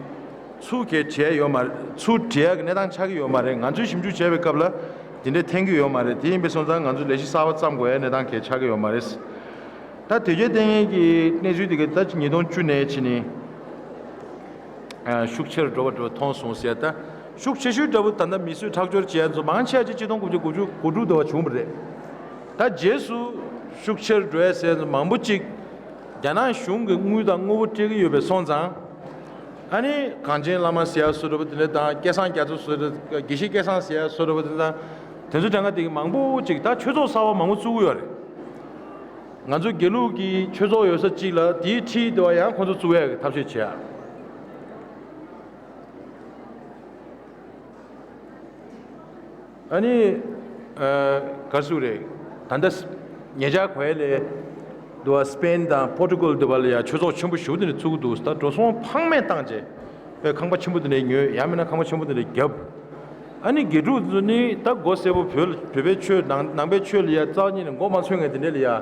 ཚུར་སྐད་དྲི་ཡ་ཡོད་མ་རེད། ཚུར་དྲི་ཡ་གི་གནས་སྟངས་ཆགས་ཀྱི་ཡོད་མ་རེད། ང་ཚོས་ཞིབ་འཇུག་བྱས་པའི་སྐབས་ལ་དེ་འདྲ་འཐེན་གྱི་ཡོད་མ་རེད། དེ་ཡིན་པས་སོང་ཙང་ང་ཚོས་ལས་གཞི་གསར་པ་བརྩམ་དགོས་ཡ་གནས་སྟངས་གང་ཡང་ཆགས་ཀྱི་ཡོད་མ་རེད། ད་དོལ་རྒྱལ་ལྟས་ངན་གྱི་གནས་ཚུལ་དེ་ག་ད་ཉིས་སྟོང་བཅུ་ནས་ཕྱིན་ནས་ཤུགས་ཆེར་འགྲོ་བ་འགྲོ་བ་མཐོང་སོང་ཟེར། ད་ཤུགས་ཆེ་ཤོས་འདྲ་བོ་ད་ལྟ་མི་གསོད་ཁྲག་སྦྱོར་བྱེད་ཡ་ཚོ་མང་ཆེ་བ་ཅིག་ཆིག་སྟོང་དགུ་བརྒྱ་དགུ་བཅུ་གོ་དྲུག་དེ་བ་བྱུང་བ་རེད། ད་རྗེས་སུ་ཤུགས་ཆེར་འགྲོ་ཡ་ཟེར་ཚོ་མང་པོ་ཅིག་རྒྱ་ནག་གཞུང་གིས་དངུལ་དང་དངོས་པོ་སྤྲད་ཀྱི་ཡོད་པས་སོང་ཙང་། ཨ་ནི་གངས་ཅན་བླ་མ་ཟེར་ཡ་བཟོ་འདྲ་བོ་དེ་འདྲ་དང་། སྐལ་བཟང་རྒྱ་མཚོ་བཟོ་འདྲ། དགེ་བཤེས་སྐལ་བཟང་ཟེར་ཡ་བཟོ་འདྲ་བོ་དེ་འདྲ་དང་། དེ་ཚོ་གྲངས་ཀ་དེ་གི་མང་པོ་ཅིག་ད་ཆོས་ཚོགས་གསར་པ་མང་པོ་བཙུགས་ཀྱི་ཡོད་རེད། ང་ཚོ་དགེ་ལུགས་ཀྱི་ཆོས་ཚོགས་ཡོད་ས་གཅིག་ལ་དེའི་འཁྲིས་དེ་བ་ཡང་ཁོང་ཚོ་བཙུགས་ཡག་གི་ཐབས་ཤེས་བྱེད་ཡ། ཨ་ནི་ཨ་ག་རེ་ཟེར་དགོས་རེད། ད་ལྟ་ཉེ་ཆར་གོ་ཡ་ལས་དེ་བ་སི་པེན་དང་པོར་ཊུ་གལ་དེ་བ་ལ་ཡ་ཆོས་ཚོགས་ཆེན་པོ་ཞེ་པོ་དེ་འདྲ་བཙུགས་འདུག་ད་འགྲོ་སོང་ཕངས་མེད་བཏང་བྱས། པའི་ཁང་པ་ཆེན་པོ་དེ་འདྲ་ཉོས། ཡང་མིན་ན་ཁང་པ་ཆེན་པོ་དེ་འདྲ་བརྒྱབ། ཨ་ནི་དགེ་ཕྲུག་ཚོ་ནི་ད་མགོ་སེར་པོ། བོད་བོད་པའི་ཆོས་ནང་ནང་པའི་ཆོས་ལ་ཡ་རྩ་བ་ཉིད་ནས་མགོ་མ་ཚོས་མཁན་དེ་འདྲ་ལ་ཡ་ཨ་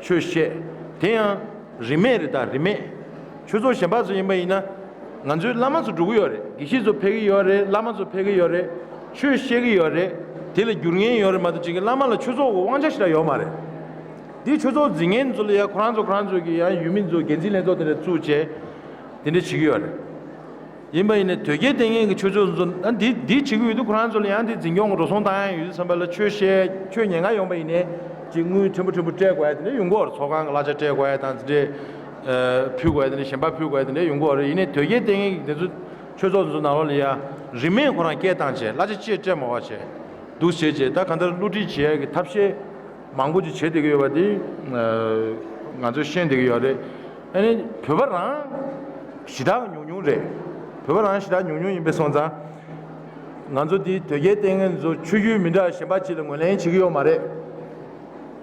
ཆོས་བཤད། དེ་ཡང་རིས་མེད་རེད། ད་རིས་མེད། ཆོས་ཚོགས་གཞན་པ་ཚོ་ཡིན་པ་ཡིན་ན་ང་ཚོའི་བླ་མ་ཚོ་འགྲོ་གི་ཡོད་རེད། དགེ་བཤེས་ཚོ་ཕེབས་ཀྱི་ཡོད་རེད། བླ་མ་ཚོ་ཕེབས་ཀྱི་ཡོད་རེད། ཆོས་བཤད་ཀྱི་ཡོད་རེད། དེ་ལ་འགྱུར་ངེས་ཡོད་རེད་མ་གཏོགས། ཅིག་གི་བླ་མ་ལ་ཆོས་ཚོགས་ཀྱི་དབང་ཆ་ཞེ་དྲག་ཡོད་མ་རེད། འདི་ཆོས་ཚོགས་འཛིན་མཁན་ཚོ་ལ་ཡང་ཁོ་རང་ཚོ་ཁོ་རང་ཚོ་གི་ཡང་ཡུལ་མི་ཚོ་འགན་འཛིན་ལྷན་ཚོགས་དེ་འདྲ་བཙུགས་བྱས་དེ་འདྲ་བྱེད་ཀྱི་ཡོད་རེད། ཡིན་པ་ཡིན་ནའི་དོལ་རྒྱལ་བསྟེན་མཁན་གྱི་ཆོས་ཚོགས་ཚོ་ཨ་འདི་འདི་བྱེད་ཀྱི་ཡོད་དུས་ཁོ་རང་ཚོ་ལ་ཡང་འདི་འཛིན་སྐྱོང་གི་འགྲོ་སོང་བཏང་ཡ་ཡོད་དུས་ཙམ་པ་ལ་ཆོས་བཤད་ཆོས་ཉན་ག་ཡོང་པ་ཡིན་ནའི་ཅིག་དངུལ་ཕྲན་བུ་ཕྲན་བུ་སྤྲད་དགོས་ཡ་དེ་འདྲ་ཡོང་གི་ཡོད་རེད། ཚོགས་ཁང་གི་གླ་ཆ་སྤྲད་དགོས་ཡ་དང་དེ་འདྲས་ཕུལ་དགོས་ཡ་དེ་འདྲ་གཞན་པ་ཕུལ་དགོས་ཡ་དེ་འདྲ་ཡོང་གི་ཡོད་རེད། ཡིན་ནའི་དོལ་རྒྱལ་བསྟེན་མཁན་གྱི་དེ་ཚོ་ཆོས་ཚོགས་ཚོ་ནང་ལོགས་ལ་ཡ་རིན་མེད་ཁོ་རང་སྐད་བཏང་བྱས་གླ་ཆ་ཅིག་སྤྲད་མ་དགོས་བྱས་འདུག་བྱས་བྱས་ད་གང་ལྟར་བསླུ་བྲིད་བྱེད་ཡ་གི་ཐབས་ཤེས་མང་པོ་ཅིག་བྱེད་བསྡད་ཀྱི་ཡོད་པ་དེ་ང་ཚོས་ཤེས་བསྡད་ཀྱི་ཡོད་རེད། ཨ་ནི་བོད་པ་རང་ཞེ་དྲག་ཉུང་ཉུང་རེད། བོད་པ་རང་ཞེ་དྲག་ཉུང་ཉུང་ཡིན་པའི་སོང་ཙང་ང་ཚོ་འདི་དོལ་རྒྱལ་བསྟེན་མཁན་ཚོ་ཆོས་བརྒྱུད་མི་འདྲ་གཞན་པ་ཅིག་ལ་ངོས་ལེན་བྱེད་ཀྱི་ཡོད་མ་རེད།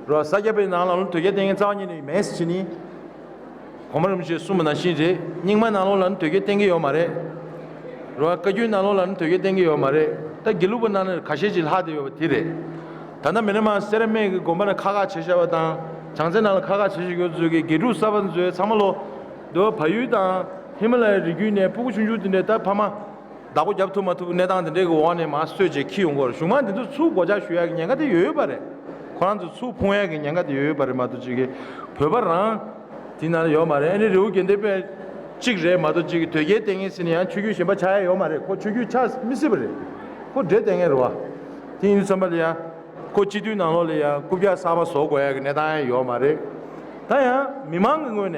རོ་ས་སྐྱ་པའི་ནང་ལ་ལ་དོལ་རྒྱལ་བསྟེན་མཁན་རྩ་བ་ཉིད་ནས་མེད་ཟེར་བྱས་ནི། གོང་མ་རིན་པོ་ཆེས་གསུངས་པ་ནང་བཞིན་རེད། རྙིང་མ་ནང་ལོགས་ལ་ནི་དོལ་རྒྱལ་བསྟེན་གྱི་ཡོད་མ་རེད། རེད་བ། བཀའ་བརྒྱུད་ནང་ལོགས་ལ་ནི་དོལ་རྒྱལ་བསྟེན་གྱི་ཡོད་མ་རེད། ད་དགེ་ལུགས་པ་ནང་ནས་ཁ་ཤས་ཅིག་ལྷག་བསྡད་ཡོད་པ་དེ་རེད། ད་ལྟ་མི་ར་མ་སེ་ར་སྨད་ཀྱི་དགོན་པ་ནས་ཁག་ཁག་བྱས་བཞག་པ་དང་། བྱང་རྩེ་ནང་ལ་ཁག་ཁག་བྱས་བཞག་ཡོད་ཚོད་ཀྱི་དགེ་ཕྲུག་གསར་པ་ཚོས་ཚང་མ་ལོ། འདི་བ་བལ་ཡུལ་དང་ཧི་མ་ལ་ཡའི་རི་རྒྱུད་ནས་ཕྲུ་གུ་ཆུང་ཆུང་དེ་འདྲས་ད་ཕ་མ། བདག་པོ་རྒྱབ་ཐུབ་མ་ཐུབ་གནས་སྟངས་དེ་འདྲའི་གི་འོག་ནས་མར་གསོད་བྱས་ཁྱེར་ཡོང་གི་ཡོད་རེད། གཞུག་མ་དེ་ཚོ་ཚུར་སྒོ་ལྕགས་གཞུ་ཡག་གི་ཉེན་ཁ་དེ་ཡོད་ཡོད་པ་རེད། ཁོ་རང་ཚོ་ཚུར་ཕུང་ཡག་གི་ཉེན་ཁ་དེ་ཡོད་ཡོད་པ་རེད་མ་གཏོགས་ཅིག་གི་བོད་པ་རང་དེ་ནང་ལ་ཡོད་མ་རེད། ཨ་ནི་རི་བོ་དགེ་ལྡན་པས་གཅིག་རེད་མ་གཏོགས་ཅིག་གི་དོལ་རྒྱལ་བསྟེན་མཁན་ཟེར་ནས་ཡང་ཆོས་བརྒྱུད་གཞན་པ་ཆགས་ཡ་ཡོད་མ་རེད། ཁོ་ཆོས་བརྒྱུད་ཆགས་མི་སྲིད་པ་རེད། ཁོ་འདྲེ་བསྟེན་མཁན་རེད་བ། དེ་ཡིན་དུས་ཙམ་པ་ལ་ཡང་ཁོ་སྤྱི་འཐུས་ནང་ལོགས་ལ་ཡང་རྐུབ་བཀྱག་གསར་པ་བཟོ་དགོས་ཡག་གི་གནས་སྟངས་ཡང་ཡོད་མ་རེད། ད་ཡང་མི་མང་གི་ངོས་ནས་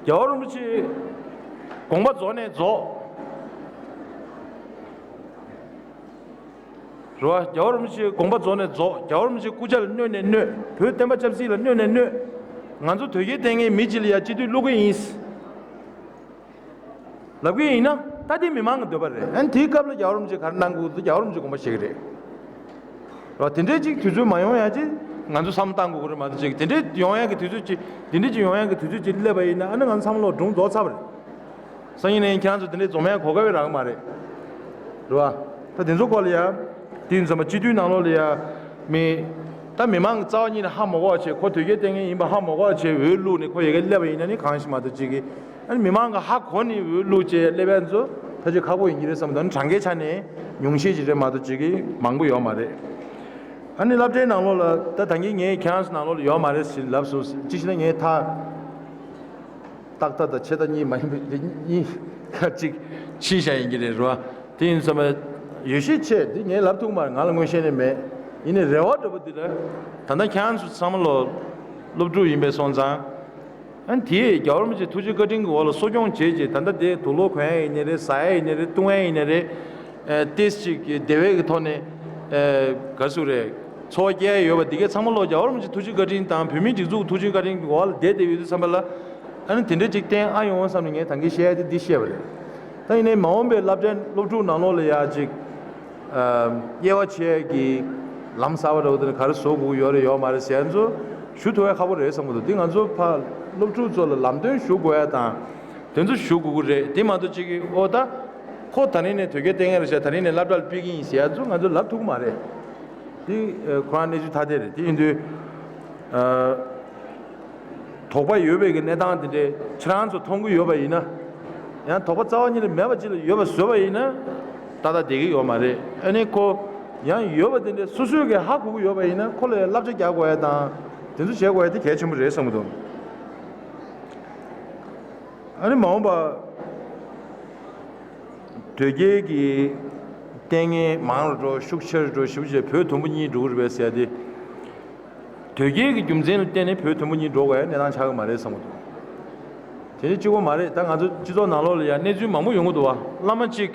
རྒྱལ་བ་རིན་པོ་ཆེ་དགོངས་པ་རྫོགས་ནས་རྫོགས། རེད་བ། རྒྱལ་བ་རིན་པོ་ཆེའི་དགོངས་པ་རྫོགས་ནས་རྫོགས། རྒྱལ་བ་རིན་པོ་ཆེའི་སྐུ་ཕྱྭ་ལ་གནོད་ནས་གནོད། བོད་བསྟན་པ་ཆབ་སྲིད་ལ་གནོད་ནས་གནོད། ང་ཚོ་དོལ་རྒྱལ་བསྟེན་མཁན་མི་གཅིག་ལ་ཡ་སྤྱི་འཐུས་བླུག་གི་ཡིན་ལབ་གི་ཡིན་ན། ད་དེ་མི་མང་གི་འདོད་པ་རེད། ཨ་ནི་དེའི་སྐབས་ལ་རྒྱལ་བ་རིན་པོ་ཆེ་ག་རེ་གནང་དགོས་འདུག་རྒྱལ་བ་རིན་པོ་ཆེ་དགོངས་པ་བཞེས་ཀྱི་རེད། རེད་བ། དེ་འདྲའི་ཅིག་དུས་ཚོད་མ་ཡོང་ཡ་ཅིག་ང་ཚོ་བསམ་བློ་བཏང་དགོས་ཀྱི་རེད་མ་གཏོགས་ཅིག་དེ་འདྲའི་ཡོང་ཡ་གི་དུས་ཚོད་ཅིག་དེ་འདྲའི་ཅིག་ཡོང་ཡ་གི་དུས་ཚོད་ཅིག་སླེབས་པ་ཡིན་ན། ཨ་ནི་ང་ཚོ་བསམ་བློ་སྒྲུང་རྫོགས་ཚར་བ་རེད། སང་ཉིན་ནས་ཁྱེད་རང་ཚོ་དེ་འདྲའི་རྫོགས་མེད་གོ་སྐབས་རག་གི་མ་རེད། རེད་བ། ད་དེ་ཚོ་སྐོར་ལ་ཡ། དེ་ཡིན་ཙམ་པ་སྤྱི་འཐུས་ནང་ལོགས་ལ་ཡ། མི། ད་མི་མང་གི་རྩ་བ་ཉིད་ནས་ཧ་མ་གོ་བ་བྱས། ཁོ་དོལ་རྒྱལ་བསྟེན་མཁན་ཡིན་པ་ཧ་མ་གོ་བ་བྱས་འོས་བླུགས་ནས་ཁོ་ཡ་གི་སླེབས་པ་ཡིན་ན་ནི་གང་ཞིག་མ་གཏོགས་ཅིག་གི་ཨ་ནི་མི་མང་གི་ཧ་གོ་ནས་འོས་བླུགས་བྱས་སླེབས་ཡ་ཚོ་ཕལ་ཆེར་ཁག་པོ་ཡིན་གྱི་རེད་བསམ་གྱི་འདུག་ཨ་ནི་གྲངས་ཀའི་ཆ་ནས་ཉུང་ཤས་ཅིག་རེད་མ་གཏོགས་ཅིག་གི་མང་པོ་ཡོད་མ་རེད། ཨ་ནི་སློབ་གྲྭའི་ནང་ལོགས་ལ་ད་ད་གིན་ངས་ཁྱེད་རང་ཚོ་ནང་ལོགས་ལ་ཡོད་མ་རེད་ཟེར་ལབ་སོང་། ཅི་ཞིག་ན་ངས་ཐག་ཏག་ཏག་དང་ཆེ་ད་གཉིས་མ་ཡིན་པའི་གཉིས་ཀ་གཅིག་ཕྱིན་བཞག་ཡིན་གྱི་རེད་རོ། དེ་ཡིན་ཙང་ཡོད་ཤས་ཆེ་དེ་ངས་ལབ་ཐུབ་མ་རེད། ང་ལ་མངོན་ཤེས་ནས་མེད། ཡིན་ནའི་རེ་བ་འདྲ་པོ་འདི་ལ་ད་ལྟ་ཁྱེད་རང་ཚོ་ཚང་མ་ལོ་སློབ་ཕྲུག་ཡིན་པའི་སོང་ཙང་། ཨ་ནི་དེས་རྒྱལ་བ་རིན་པོ་ཆེ་ཐུགས་རྗེ་བཀའ་དྲིན་གྱི་འོག་ལ་གསོ་སྐྱོང་བྱས་རྗེས་ད་ལྟ་དེ་དུག་ལོག་གོན་ཡ་ཡིན་ནའི་རེད། ཟ་ཡ་ཡིན་ནའི་རེད། བཏུང་ཡ་ཡིན་ནའི་རེད། ཨ་ཏེས་ཅིག་གི་བདེ་བའི་གི་ཐོག་ནས་ཨ་ག་ཟེར་རེད། འཚོ་བ་སྐྱེལ་ཡ་ཡོད་པ་འདི་གའི་ཚང་མ་ལོ་རྒྱལ་བ་རིན་པོ་ཆེ་ཐུགས་རྗེ་བཀའ་དྲིན་དང་བོད་མིའི་སྒྲིག་འཛུགས་ཐུགས་རྗེ་བཀའ་དྲིན་གྱི་འོག་ལ་བསྡད་བསྡད་ཡོད་དུས་ཙམ་པ་ལ། ཨ་ནི་དེ་འདྲ་ཅིག་བསྟན་ཨ་ཡོང་བསམ་ནས་ངས་ད་གིན་བཤད་ཡ་དེ་འདི་བཤད་པ་རེད། ད་ཡིན་ནའི་མ་འོངས་པའི་སློབ་གྲྭའི་སློབ་ཕྲུག་ནང་ལོགས་ལ་ཡ་ཅིག་ཨ་དབྱེ་བ་ཕྱེ་ཡ་གི་ལམ་གསར་པ་འདྲ་པོ་དེ་ནི་ག་རེ་བཟོ་དགོས་ཀྱི་ཡོད་རེད་ཡོད་མ་རེད་ཟེར་ཡ་ཚོ་ཞུ་ཐུབ་ཡ་ཁག་པོ་རེད་བསམ་གྱི་འདུག་འདི་ང་ཚོ་ཕར་སློབ་ཕྲུག་ཚོ་ལ་ལམ་སྟོན་ཞུ་དགོས་ཡ་དང་དེ་ཚོ་ཞུ་དགོས་ཀྱི་རེད། དེ་མ་གཏོགས་ཅིག་གི་ཨོ་ད་ཁོ་ད་རིང་ནས་དོལ་རྒྱལ་བསྟེན་མཁན་རེད་ཤག་ད་རིང་ནས་སློབ་གྲྭ་ལ་ཕུད་ཀྱི་ཡིན་ཟེར་ཡ་ཚོ་ང་ཚོ་ལབ་ཐུབ་ཀྱི་མ་རེད། དེ་ཨ་ཁོ་རང་གནས་ཚུལ་ཐ་དད་རེད། དེ་ཡིན་དུས་ཨ། དོགས་པ་ཡོད་པའི་གི་གནས་སྟངས་དེ་འདྲས་ཁྱེད་རང་ཚོ་མཐོང་གི་ཡོད་པ་ཡིན་ན། ཡང་དོགས་པ་རྩ་བ་ཉིད་ནས་མེད་པ་ཅིག་ལ་ཡོད་པ་བཟོས་པ་ཡིན་ན། ཏག་ཏག་བསྡད་ཀྱི་ཡོད་མ་རེད། ཨ་ནི་ཁོ་ཡང་ཡོད་པ་དེ་འདྲས་སོ་སོས་གི་ཧ་གོ་གི་ཡོད་པ་ཡིན་ན་ཁོ་ལ་ཡང་བསླབ་བྱ་རྒྱག་དགོས་ཡ་དང་། དེ་ཚོ་བྱེད་དགོས་ཡ་དེ་གལ་ཆེན་པོ་རེད་བསམ་གྱི་འདུག་ཨ་ནི་མ་འོངས་པ་དོལ་རྒྱལ་གྱི་བསྟེན་མཁན་མང་རུ་འགྲོ། ཤུགས་ཆེ་རུ་འགྲོ། ཞེ་པོ་ཅིག་བོད་དུམ་བུ་གཉིས་འགྲོ་གི་རེད་པས་ཟེར་ཡ་དེ། དོལ་རྒྱལ་གྱི་རྒྱུ་མཚན་ལ་བརྟེན་ནས་བོད་དུམ་བུ་གཉིས་འགྲོ་དགོས་ཡ་གནས་སྟངས་ཆགས་ཀྱི་མ་རེད་བསམ་གྱི་འདུག་དེ་འདྲ་གཅིག་པོ་མ་རེད། ད་ང་ཚོ་སྤྱི་ཚོགས་ནང་ལོགས་ལ་ཡ་གནས་ཚུལ་མང་པོ་ཡོང་གི་འདུག་བ། བླ་མ་གཅིག་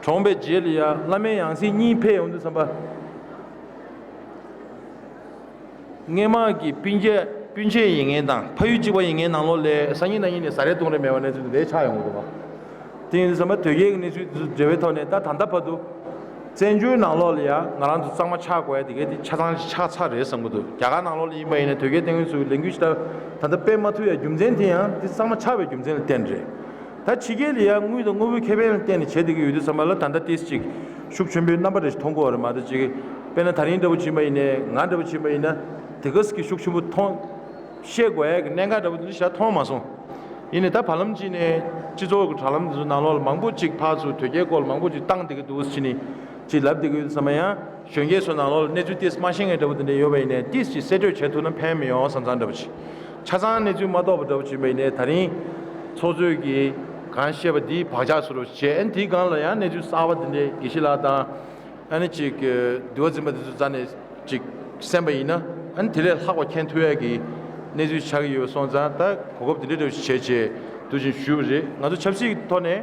གྲོངས་པའི་རྗེས་ལ་ཡ་བླ་མའི་ཡང་སྲིད་གཉིས་ཕེབས་ཡོང་དུས་ཙམ་པ། སྔས་མ་གི་སྤུན་མཆེད་སྤུན་མཆེད་ཡིན་མཁན་དང་ཕ་ཡུལ་གཅིག་པ་ཡིན་མཁན་ནང་ལོགས་ལ་སང་ཉིན་གནངས་ཉིན་ནས་ཟ་རེས་བཏུང་རེས་མེད་པ་གནས་ཚུལ་དེ་འདྲ་ཆགས་ཡོང་གི་འདུག་བ། དེ་ཡིན་དུས་ཙམ་པ་དོལ་རྒྱལ་གྱི་གནས་ཚུལ་དེ་ཚོ་འབྲེལ་བའི་ཐོག་ནས་ད་ད་ལྟ་བར་དུ། བཙན་བྱོལ་ནང་ལོགས་ལ་ཡང་ང་རང་ཚོ་གཙང་མ་ཆགས་དགོས་ཡ་དེ་གའི་དེ་ཆ་ཚང་ཆགས་ཚར་རེད་བསམ་གྱི་འདུག་རྒྱ་གར་ནང་ལོགས་ལ་ཡིན་པ་ཡིན་ན་དོལ་རྒྱལ་བསྟེན་མཁན་ཚོའི་ལས་འགུལ་ཞིག་ད་ད་ལྟ་སྤེལ་མ་ཐུབ་ཡ་རྒྱུ་མཚན་དེ་ཡང་དེ་གཙང་མ་ཆགས་པའི་རྒྱུ་མཚན་ལ་བརྟེན་རེད། ད་ཕྱི་རྒྱལ་ལ་ཡང་དངུལ་དང་དངོས་པོའི་ཁེ་ཕན་ལ་བརྟེན་ནས་བྱེད་བསྡད་ཀྱི་ཡོད་དུས་ཙམ་པ་ལ་ད་ལྟ་ཏིས་ཅིག་ཤུགས་ཆེན་པོའི་རྣམ་པ་རེ་ཞིག་མཐོང་གི་ཡོད་རེད་མ་གཏོགས་ཅིག་དཔེར་ན་ད་རིང་འདྲ་པོ་བྱིན་པ་ཡིན་ནའི་ང་འདྲ་པོ་བྱིན་པ་ཡིན་ན་དེ་ག་ཙམ་གྱི་ཤུགས་ཆེན་པོ་མཐོང་ཤེས་དགོས་ཡ་གི་གནད་འགག་འདྲ་པོ་དེ་འདྲ་ཞིག་མཐོང་མ་སོང་། ཡིན་ནའི་ད་བར་ལམ་གཅིག་ནས་སྤྱི་ཚོགས་ཀྱི་དྲ་ལམ་འདི་ཚོ་ནང་ལོགས་ལ་མང་པོ་ཅིག་ཕར་ཚུར་དོལ་རྒྱལ་སྐོར་ལ་མང་པོ་ཅིག་བཏང་བསྡད་ཀྱི་འདུག་ཟེར་ནས་ ཅིག་ལབ་བསྡད་ཀྱི་ཡོད་ཙམ་ཡང་གཞོན་སྐྱེས་ཚོ་ནང་ལོགས་ལ་གནས་ཚུལ་ཏིས་མ་ཤེས་མཁན་འདྲ་པོ་དེ་འདྲ་ཡོད་པ་ཡིན་ནའི་ཏིས་ཅིག་གསལ་སྤྲོད་བྱེད་ཐུབ་ན་ཕན་མི་ཡོང་བསམ་བསམ་འདྲ་པོ་ཅིག་ཆ་ཚང་གནས་ཚུལ་མ་རྟོགས་པ་འདྲ་པོ་ཅིག་ཡིན་པ་ཡིན་ནའི་ད་རིང་ཚོགས་གཙོས་ཀྱིས་གང་བཤད་པ་འདིའི་བག་ཆགས་བཟོ་འདྲ་པོ་བྱས། ཨ་ནི་དེའི་སྒང་ལ་ཡང་གནས་ཚུལ་གསར་པ་དེ་འདྲའི་དགེ་བཤེས་ལགས་དང་ཨ་ནི་ཅིག་འདུལ་བ་འཛིན་པ་དེ་ཚོ་རྩ་ནས་ཅིག་གསན་པ་ཡིན་ན་ཨ་ནི་དེ་ལས་ལྷག་པ་མཁྱེན་ཐུབ་ཡས་ཀྱི་གནས་ཚུལ་ཆགས་ཀྱི་ཡོད་སོང་ཙང་། ད་གོ་སྐབས་དེ་འདྲ་འདྲ་པོ་ཞིག་བྱས་བྱས་འདུག་ཅིང་ཞུས་པ་རེད། ང་ཚོ་ཆབ་སྲིད་ཀྱི་ཐོག་ནས།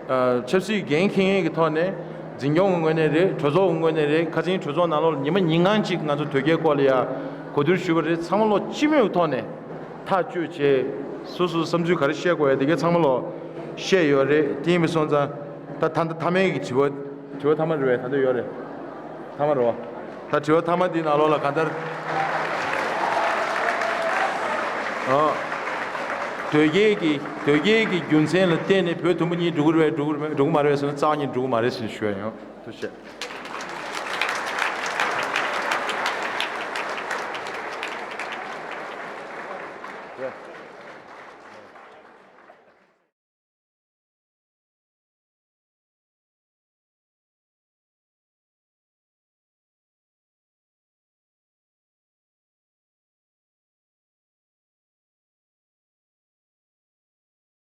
ཨ། ཆབ་སྲིད་འགན་འཁྱེར་མཁན་གྱི་ཐོག་ནས། འཛིན་སྐྱོང་གི་ངོས་ནས་རེད། གྲོས་ཚོགས་ཀྱི་ངོས་ནས་རེད། ཁ་སང་གྲོས་ཚོགས་ནང་ལོགས་ལ་ཉི་མ་ཉིན་གང་གཅིག་ང་ཚོ་དོལ་རྒྱལ་སྐོར་ལ་ཡ་གོ་བསྡུར་ཞུས་པ་རེད། ཚང་མ་ལོག་སྤྱི་མོས་ཀྱི་ཐོག་ནས་ཐག་གཅོད་བྱས། སོ་སོ་བསམ་ཚུལ་ག་རེ་བཤད་དགོས་ཡ་དེ་གའི་ཚང་མ་ལོག་བཤད་ཡོད་རེད། དེ་ཡིན་པ་སོང་ཙང་ད་ད་ལྟ་མཐའ་མའི་གི་དྲི་བ། དྲི་བ་མཐའ་མ་རེད་པས། ད་ལྟ་ཡོད་རེད། མཐའ་མ་རེད་པ། ད་དྲི་བ་མཐའ་མ་འདིའི་ནང་ལོགས་ལ་གང་ལྟར། ཨ། དོལ་རྒྱལ་གྱི་དོལ་རྒྱལ་གྱི་རྒྱུ་མཚན་ལ་བརྟེན་ནས་བོད་དུམ་བུ་གཉིས་འགྲོ་གི་རེད་པས། འགྲོ་གི་རེད་པས། འགྲོ་གི་མ་རེད་པས་ཟེར་ན་རྩ་བ་ཉིད་འགྲོ་གི་མ་རེད་ཟེར་ནས་ཞུ་ཡ་ཡིན། ཐུགས་རྗེ་ཆེ།